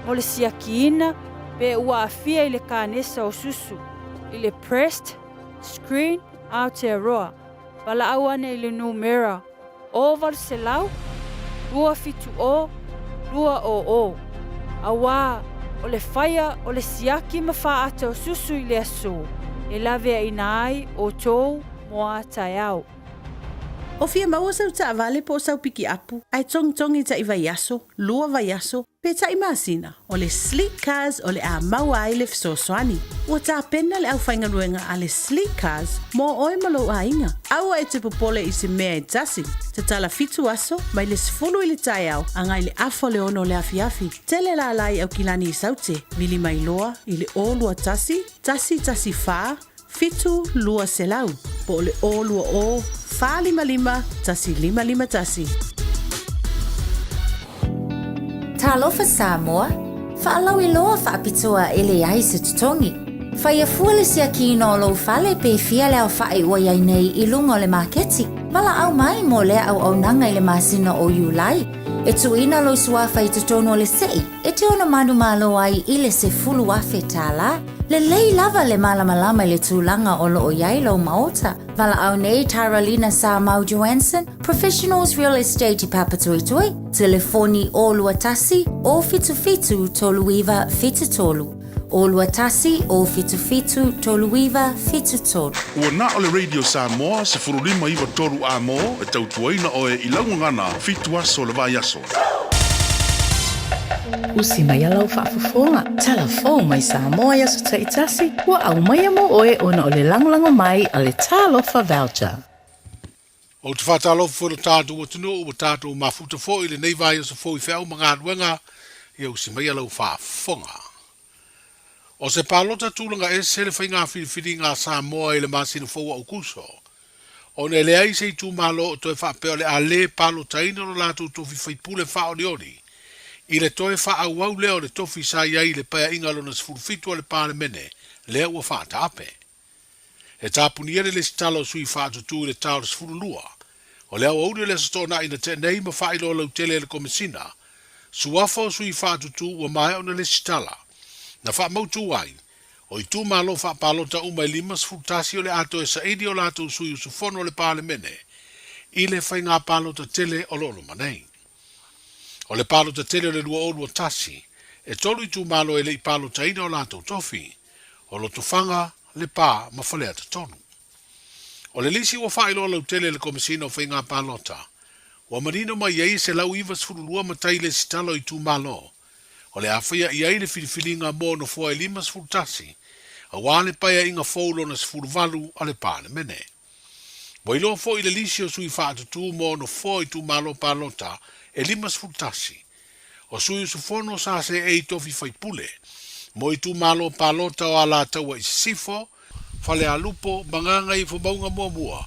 mo le siakiina pe ua aafia i le kanesa o susu, i le breast Screen Aotearoa, valaau ane i le numera 800 270 200, auā o le faia o le siaki ma faata o susu i le aso e laveaina ai outou mo a taeao. O fia maua sau taavale po o sau pikiapu, ae togitogi tai vaiaso, lua vaiaso. Peitai masina, o le Sleek Cars o le a maua ai le fesoasoani. Ua tapena le aufaigaluega a le Sleek Cars mo oe ma lou aiga. Aua e te popole i se mea e tasi. Tatala fitu aso, mai le 10 i le taeao agai le afa o le ono o le afiafi. Tele lala i Aukilani i Saute, vili mai loa i le 021 114 7 200 po o le 020 455 1551. Talofa Samoa, Faalauiloa faapitoa e leai se totogi. Faia fua le siakiina o lou fale pe fia le aofa'i ua i ai nei i luga o le maketi. Valaau mai mo lea auaunaga i le masina o Iulai. E tuuina lou suafa i totonu o le se'i e te ono manumalo ai i le $10,000. Lelei lava le malamalama i le tulaga o lo o i ai lou maota. Valaau nei Taralina Samau Joanson, Professionals Real Estate i Papatoetoe, telefoni 021 077 3973. 021 077 3973. Ua na o le Radio Samoa 1593 A-mo e tautuaina oe i lau gagana fitu aso o le vaiaso. Usi mai lau faafofoga, tala fou mai Samoa i aso taitasi, ua aumaia mo oe ona o le lagolago mai a le Talofa Voucher. Ou te faatalofa foi i lo tatou atunuu ua tatou mafuta foi i lenei vaiaso fou i feau ma galuega, ia usi maia lau faafofoga. O se palota tulaga ese le faiga filifiliga a Samoa i le masina fou o Aukuso, ona e leai se itumalo o toe faapea o le a le palotaina lo latou tofi faipule faaolioli i le toe faaauau lea o le tofi sa i ai i le Paeaiga lona 17 a le Palemene lea ua faataape. E tapunia le lesitala o sui faatutū i le ta o le 12 o le aoauli o le Aso Toonai na tea nei ma faailoa lautele e le Komesina suafa o sui faatutū ua maea ona lesitala na faamautū ai o itumalo faapalota uma e 51 o le a toe saili o latou sui usufono o le Palemene i le faiga palota tele o lo o loma nei. O le palota tele o le 2021, e tolu itumalo e le i palotaina o latou tofi, o Lotofaga, Lepa ma Faleata 3. O le lisi ua faailoa lautele e le Komesina o Faiga Palota, ua manino mai ai e 192 matai lesitala o itumalo, o le a faia i ai le filifiliga mo nofoa e 51, aua le paeaiga fou lona 18 a le Palemene. Ua iloa foi le lisi o sui faatutū mo nofoa o itumalo palota e 51, o sui usufono sa seei tofi faipule mo itumalo palota o Alataua i Sisifo, Falealupo ma Gagaifomauga Muamua,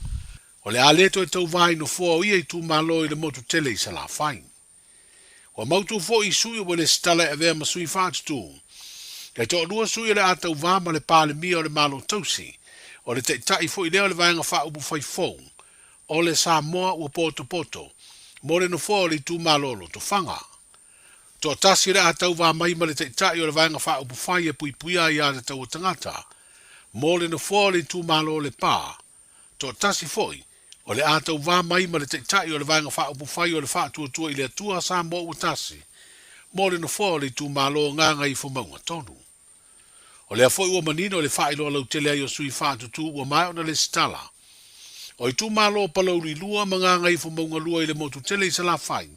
o le a le toe tauvā i nofoa o ia itumalo i le motu tele i Salafai. Ua mautu foi i sui ua lesitala e avea ma sui faatutū. E toalua sui o le a tauvā ma le Palemia o le Malo Tausi, o le taitai foi lea o le Vaega Faaupufai fou o le Samoa ua potopoto mo le nofoa o le itumalo o Lotofaga. Toatasi o le a tauvā mai ma le Taitai o le Vaega Faaupufai e puipuia ai aiatatau a tagata mo le nofoa o le itumalo o Lepa. Toatasi foi o le a tauvā mai ma le Taitai o le Vaega Faaupufai o le Faatuatua i le Atua Samoa Ua Tasi mo le nofoa o le itumalo o Gagaifomauga 3. O lea foi ua manino le faailoa lautele ai o sui faatutū ua maea ona lesitala o itumalo o Palauli 2 ma Gagaifomauga 2 i le motu tele i Salafai,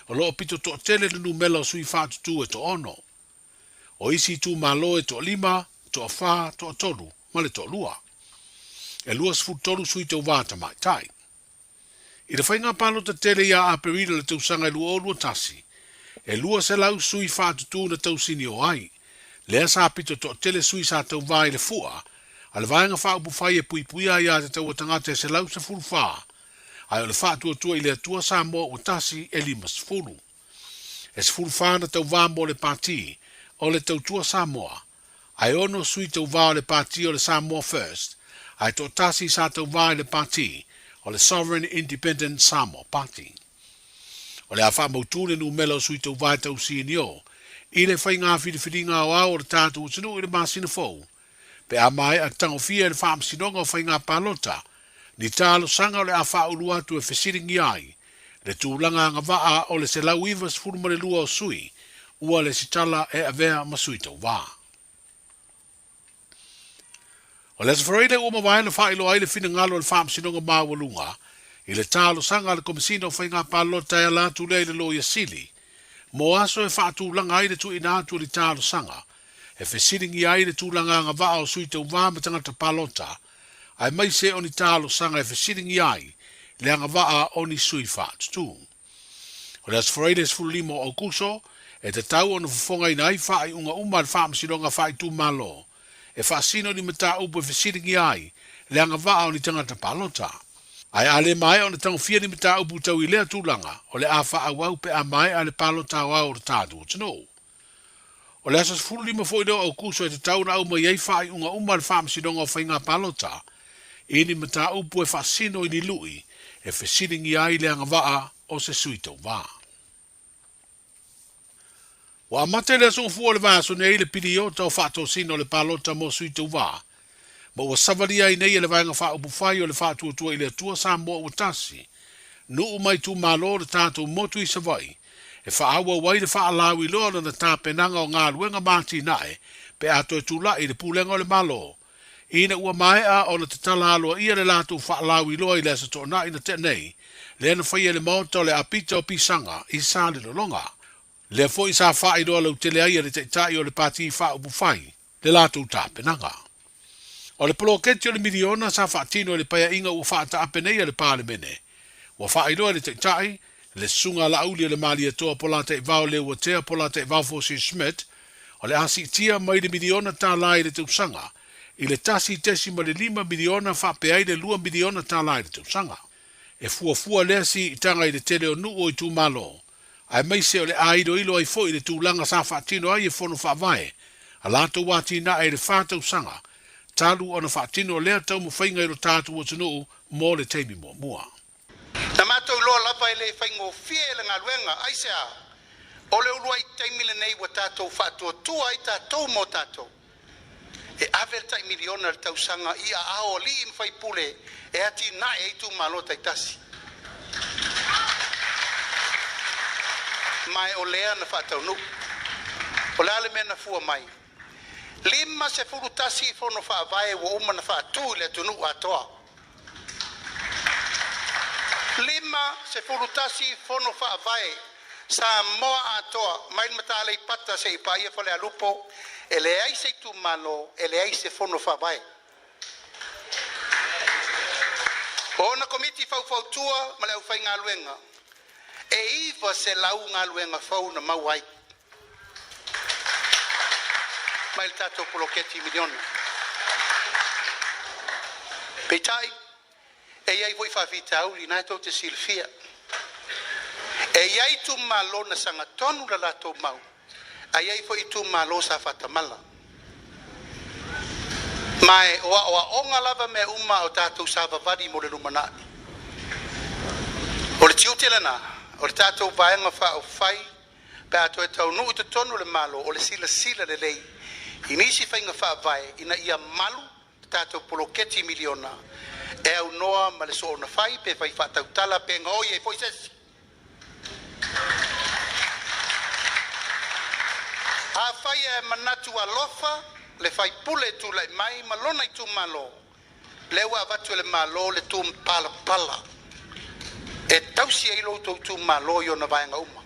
o lo o pito toatele le numela o sui faatutū e toaono. O isi itumalo e toalima, toafa, toatolu ma le toalua. E 23 sui tauvā tamaitai. I le faiga palota tele ia Aperila le tausaga e 2021, e 200 sui faatutū na tausini o ai, lea sa pito toatele sui sa tauvā i le fua a le Vaega Faaupufai e puipuia aiatatau a tagata e 114, ae o le Faatuatua i le Atua Samoa ua tasi e 50. E 14 na tauvā mo le Pati o le Tautua Samoa, ae ono sui tauvā o le Pati o le Samoa First, ae toatasi sa tauvā i le Pati o le Sovereign Independent Samoa Party. O le a faamautū le numela o sui tauvā e tausinio i le faiga filifiliga aoao o le tatou atunuu i le masina fou, pe a maea tagofia e le Faamasinoga o Faiga Palota ni talosaga o le a faaulu atu e fesiligia ai le tulaga agavaa o le 192 o sui ua lesitala e avea ma sui tauvā. O le Aso Faraile ua mavae na faailoa ai le finagalo o le Faamasinoga Maualuga i le talosaga a le Komesina o Faiga Palota e ala atu lea i le Loia Sili. Mo aso e faatulaga ai le tuuina atu o ni talosaga e fesiligia ai le tulaga agavaa o sui tauva ma tagata palota, aemaise o ni talosaga e fesiligia ai le agavaa o ni sui faatutū. O le Aso Faraile 15 o Aokuso e tatau ona fofogaina ai faaiuga uma a le Faamasinoga Faaitumalo e faasino ni mataupu e fesiligia ai le agavaa o ni tagata palota. Ae a le maea ona tagofia ni mataupu tau i lea tulaga, o le a faaauau pe a maea le palota aoao o le tatou atunuu. O le aso 15 foi lea o Aokuso e tatau ona aumai ai faaiuga uma a le Faamasinoga o Faiga Palota i ni mataupu e faasino i ni lui e fesiligia ai le agavaa o se sui tauva. Ua amata i le aso Gafua o le vaiaso nei le piliota o faatosina o le palota mo sui tauva, ma ua savalia ai nei e le Vaega Faaupufai o le Faatuatua i le Atua Samoa ua tasi, nuu ma itumalo o le tatou motu i Savaii, e faaauau ai le faalauiloa o lana tapenaga o galuega ma atinae pe a toe tulai i le Pulega o le Malo, ina ua maea ona tatala aloaia le latou faalauiloa i le Aso Toonai na tea nei, lea na faia e le Maota o le Apita o Pisaga i Salelologa. Lea foi sa faailoa lautele ai e le Taitai o le Pati Faaupufai le latou tapenaga. O le poloketi o le miliona sa faatino e le Paeaiga ua faataape nei a le Palemene, ua faailoa e le Taitai, le Susuga Laauli o le Malietoa Polataivao Leuatea Polataivao Fosi Schmidt, o le a siitia mai le miliona tala i le tausaga i le $1.5 miliona faapea ai le $2 miliona tala i le tausaga. E fuafua lea siitaga i le tele o nuu o itumalo, aemaise o le a iloilo ai foi le tulaga sa faatino ai e Fono Faavae a latou atinae i le fa tausaga talu ona faatino lea taumafaiga i lo tatou atunuu mo le taimi muamua. Na matou iloa lava e le faigofie le galuega, aisea? O le uluai taimi lenei ua tatou faatuatua ai tatou mo tatou. E ave le tai miliona i le tausaga i aao o alii ma faipule e atinae ai itumalo taitasi. Ma o lea na faataunuu. O le a le mea na fua mai? 51 fono faavae ua uma na faatu i le atunuu atoa. 51 fono faavae Samoa atoa mai le Mata Aleipata seia paia Falealupo, e leai se itumalo, e leai se fono faavae. O ona komiti faufautua ma le aufaigaluega, e 900 galuega fou na maua ai mai le tatou poloketi miliona. Peitai, e i ai foi faafitauli na e tou te silafia. E i ai itumalo na sagatonu la latou mau, ae i ai foi itumalo sa faatamala. Ma e o aoaoga lava mea uma o tatou savavali mo le lumanai. O le tiute lena o le tatou Vaega Faaupufai pe a toe taunuu i totonu o le Malo, o le silasila lelei i nisi faiga faavae ina ia malu le tatou poloketi miliona e aunoa ma le soona fai pe fai faatautala pe gaoi ai foi se isi. Afai e manatu alofa le faipule e tulai mai ma lona itumalo, lea ua avatu e le Malo le tumapalapala e tausi ai lo outou itumalo i ona vaega uma.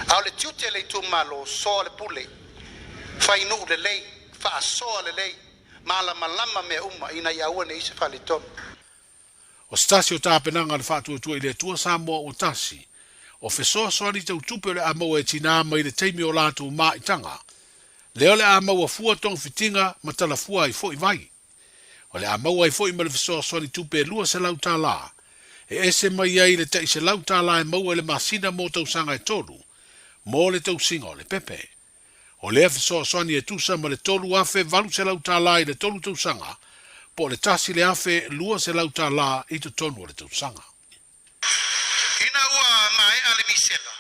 A o le tiute le itumalo, soa le pule, fai nuu lelei, faasoa lelei, malamalama mea uma ina ia aua ne i se faaletonu. O se tasi o tapenaga a le Faatuatua i le Atua Samoa ua tasi, o fesoasoani tau tupe o le a maua e tinā mai le taimi o latou māitaga, lea o le a maua fua togafitiga ma talafua ai foi vai. O le a maua ai foi ma le fesoasoani tupe e $200 e ese mai ai le tai $100 e maua i le masina mo tausaga e tolu mo le tausiga o le pepe. O lea fesoasoani e tusa ma le $3,800 i le tolu tausaga po o le $1,200 i totonu o le tausaga. Ina ua maea le misela,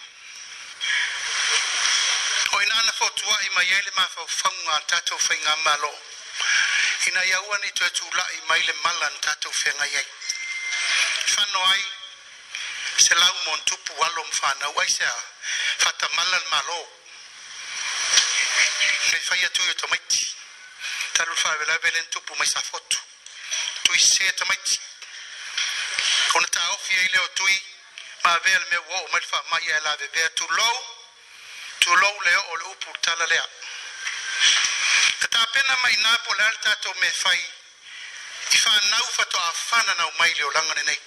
o ina na fotuai mai ai le mafaufauga a le tatou faigamalo ina ia aua ne i toe tulai mai le mala na tatou feagai ai. Fano ai 100+ alo ma fanau, aisea? Faatamala le Malo le fai atu i o tamaiti talu le faalavelave lea na tupu mai Safotu. Tui sese tamaiti. Ona taofi ai lea o Tui ma avea le mea ua oo mai le faamai ae lavevea tulou. Tulou le oo o le upu i le tala lea. Na tapena mai i ina po o le a le tatou mea e fai i fanau faatoa fananau mai i le olaga lenei.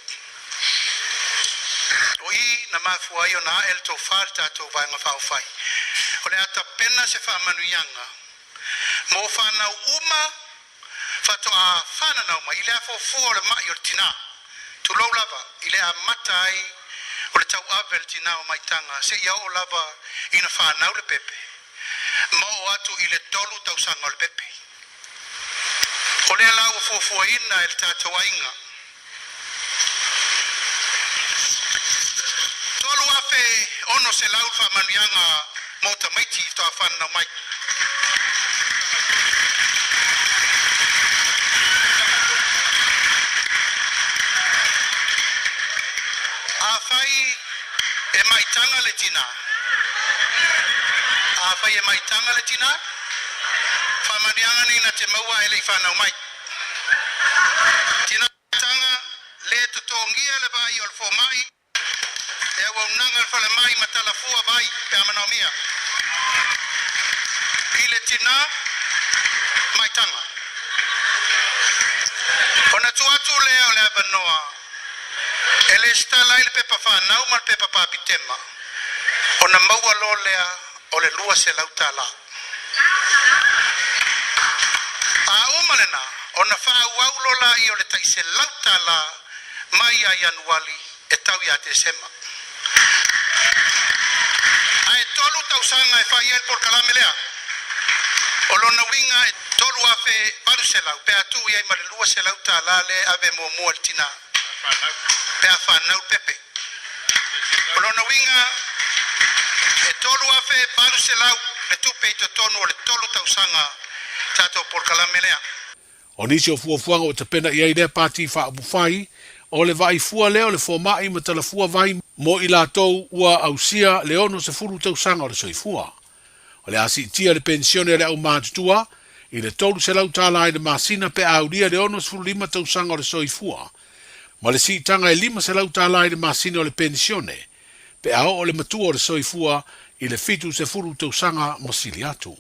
O i na mafua ai ona ae le tofa i le tatou Vaega Faaupufai, o le a tapena se faamanuiaga mo fanau uma faatoa fananau mai i le afuafua o le ma'i o le tinā, tulou lava, i le amata ai o le tauave a le tinā o maitaga seia oo lava ina fanau le pepe, ma oo atu i le tolu tausaga o le pepe. O lea la ua fuafuaina e le tatou aiga 3600 le faamanuiaga mo tamaiti faatoa fananau mai. Afai e maitaga le tinā, afai e maitaga le tinā, faamanuiaga nei na te maua ae le i fanau mai. Tina maitaga, le totogia le vaai o le fomai, le auaunaga a le falemai ma talafua vai pe a manaomia. I le tina maitaga. Ona tuu atu lea o le avanoa e lesitala ai le pepa fanau ma le pepa papitema ona maua loa lea o le $200. A uma lena, ona faaauau loa laia o le tai $100 mai ia Ianuali e tau ia Tesema. Ae tolu tausaga e fai ai le polokalame lea. O lona uiga e $3,800 pe a tuu i ai ma le $200 lea e ave muamua i le tinā pe a fanau le pepe. O lona uiga e $3,800 le tupe i totonu o le tolu tausaga tatou polokalame lea. O nisi o fuafuaga ua tapena i ai lea Pati Faaupufai, o le vaai fua lea o le fomai ma talafua vai mo i latou ua ausia le 60 tausaga o le soifua. O le a siitia le penisione a le aumatutua i le $300 i le masina pe a aulia le 65 tausaga o le soifua, ma le siitaga e $500 i le masina o le penisione pe a oo le matua o le soifua i le 70 tausaga ma sili atu.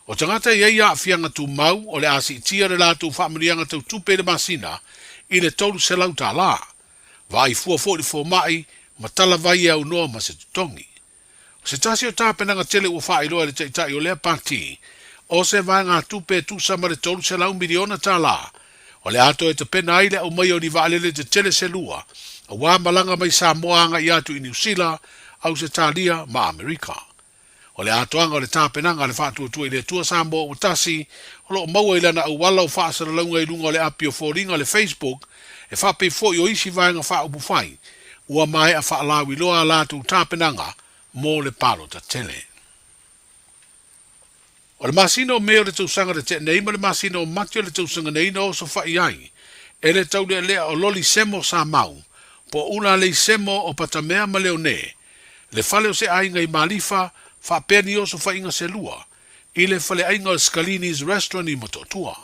O tagata e i ai aafiaga tumau o le a siitia le latou faamanuiaga tau tupe i le masina i le $300. Vaai fua foi le fomai ma tala vai e aunoa ma se totogi. O se tasi o tapenaga tele ua faailoa e le Taitai o lea Pati, o se vaegatupe e tusa ma le $300 miliona o le a toe tapena ai le aumaia o ni vaalele tetele se lua aua malaga mai Samoa agai atu i Niu Sila, Ausetalia ma Amerika. O le atoaga o le tapenaga a le Faatuatua i le Atua Samoa ua tasi, o lo o maua i lana auala o faasalalauga i luga o le api o foliga le Facebook, e faapei foi o isi vaega faaupufai ua maea faalauiloa a latou tapenaga mo le palota tele. O le masina o Me o le tausaga na tea nei ma le masina o Mati o le tausaga nei na osofai ai e le taulealea o Loli Semo Samau po o Ulalei Semo o Patamea ma Leone le fale o se aiga i Malifa faapea ni osofaiga se lua i le faleaiga o Scalini's Restaurant i Motootua.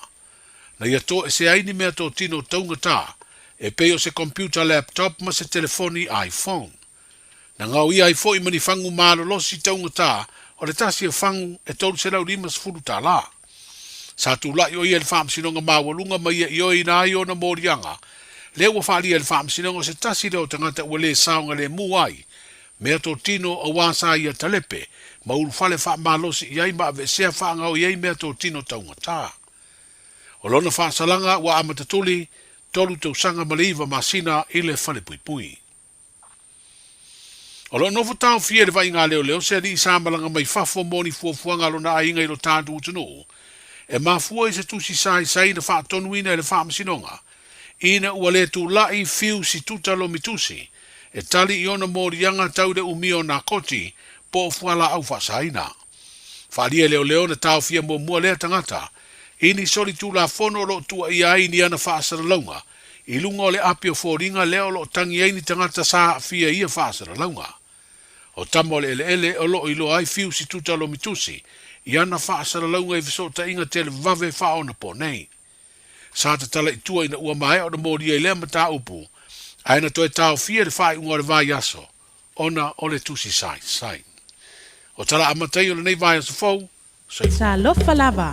Na ia toesea ai ni meatotino taugata e pei o se computer laptop ma se telefoni iPhone. Na gaoia ai foi ma ni fagu malolosi taugata o le tasi o fagu e $350. Sa tulai o ia i le Faamasinoga Maualuga ma ia ioeina ai ona moliaga, lea ua faalia i le Faamasinoga o se tasi lea o tagata ua le saogalemu ai meatotino aua sa ia talepe ma ulufale faamalosi i ai ma aveesea faagaoi ai meatotino taugata. O lona faasalaga ua amata tuli tolu tausaga ma le iva masina i le falepuipui. O lo o nofo taofia i le vaaiga a leoleo se alii sa malaga mai fafo mo ni fuafuaga a lona aiga i lo tatou atunuu, e mafua i se tusi saisai na faatonuina e le Faamasinoga ina ua le tulai fiu situta lomitusi e tali i ona moliaga tau i le umia o nakoti po o fualaau faasaina. Faaalia e leoleo na taofia muamua lea tagata i ni solitulafono o lo o tuuaia ai ni ana faasalalauga i luga o le api o foliga lea o lo o tagi ai ni tagata sa aafia i ia faasalalauga. O tama o le eleele o lo o iloa ai Fiu Situta Lomitusi i ana faasalalauga i fesootaiga televave faaonapo nei. Sa tatala i tua ina ua maea ona molia i lea mataupu, ae na toe taofia i le faaiuga o le vaiaso ona o le tusi saisai. O tala amata ia o lenei vaiaso fou, soifua. Talofa lava.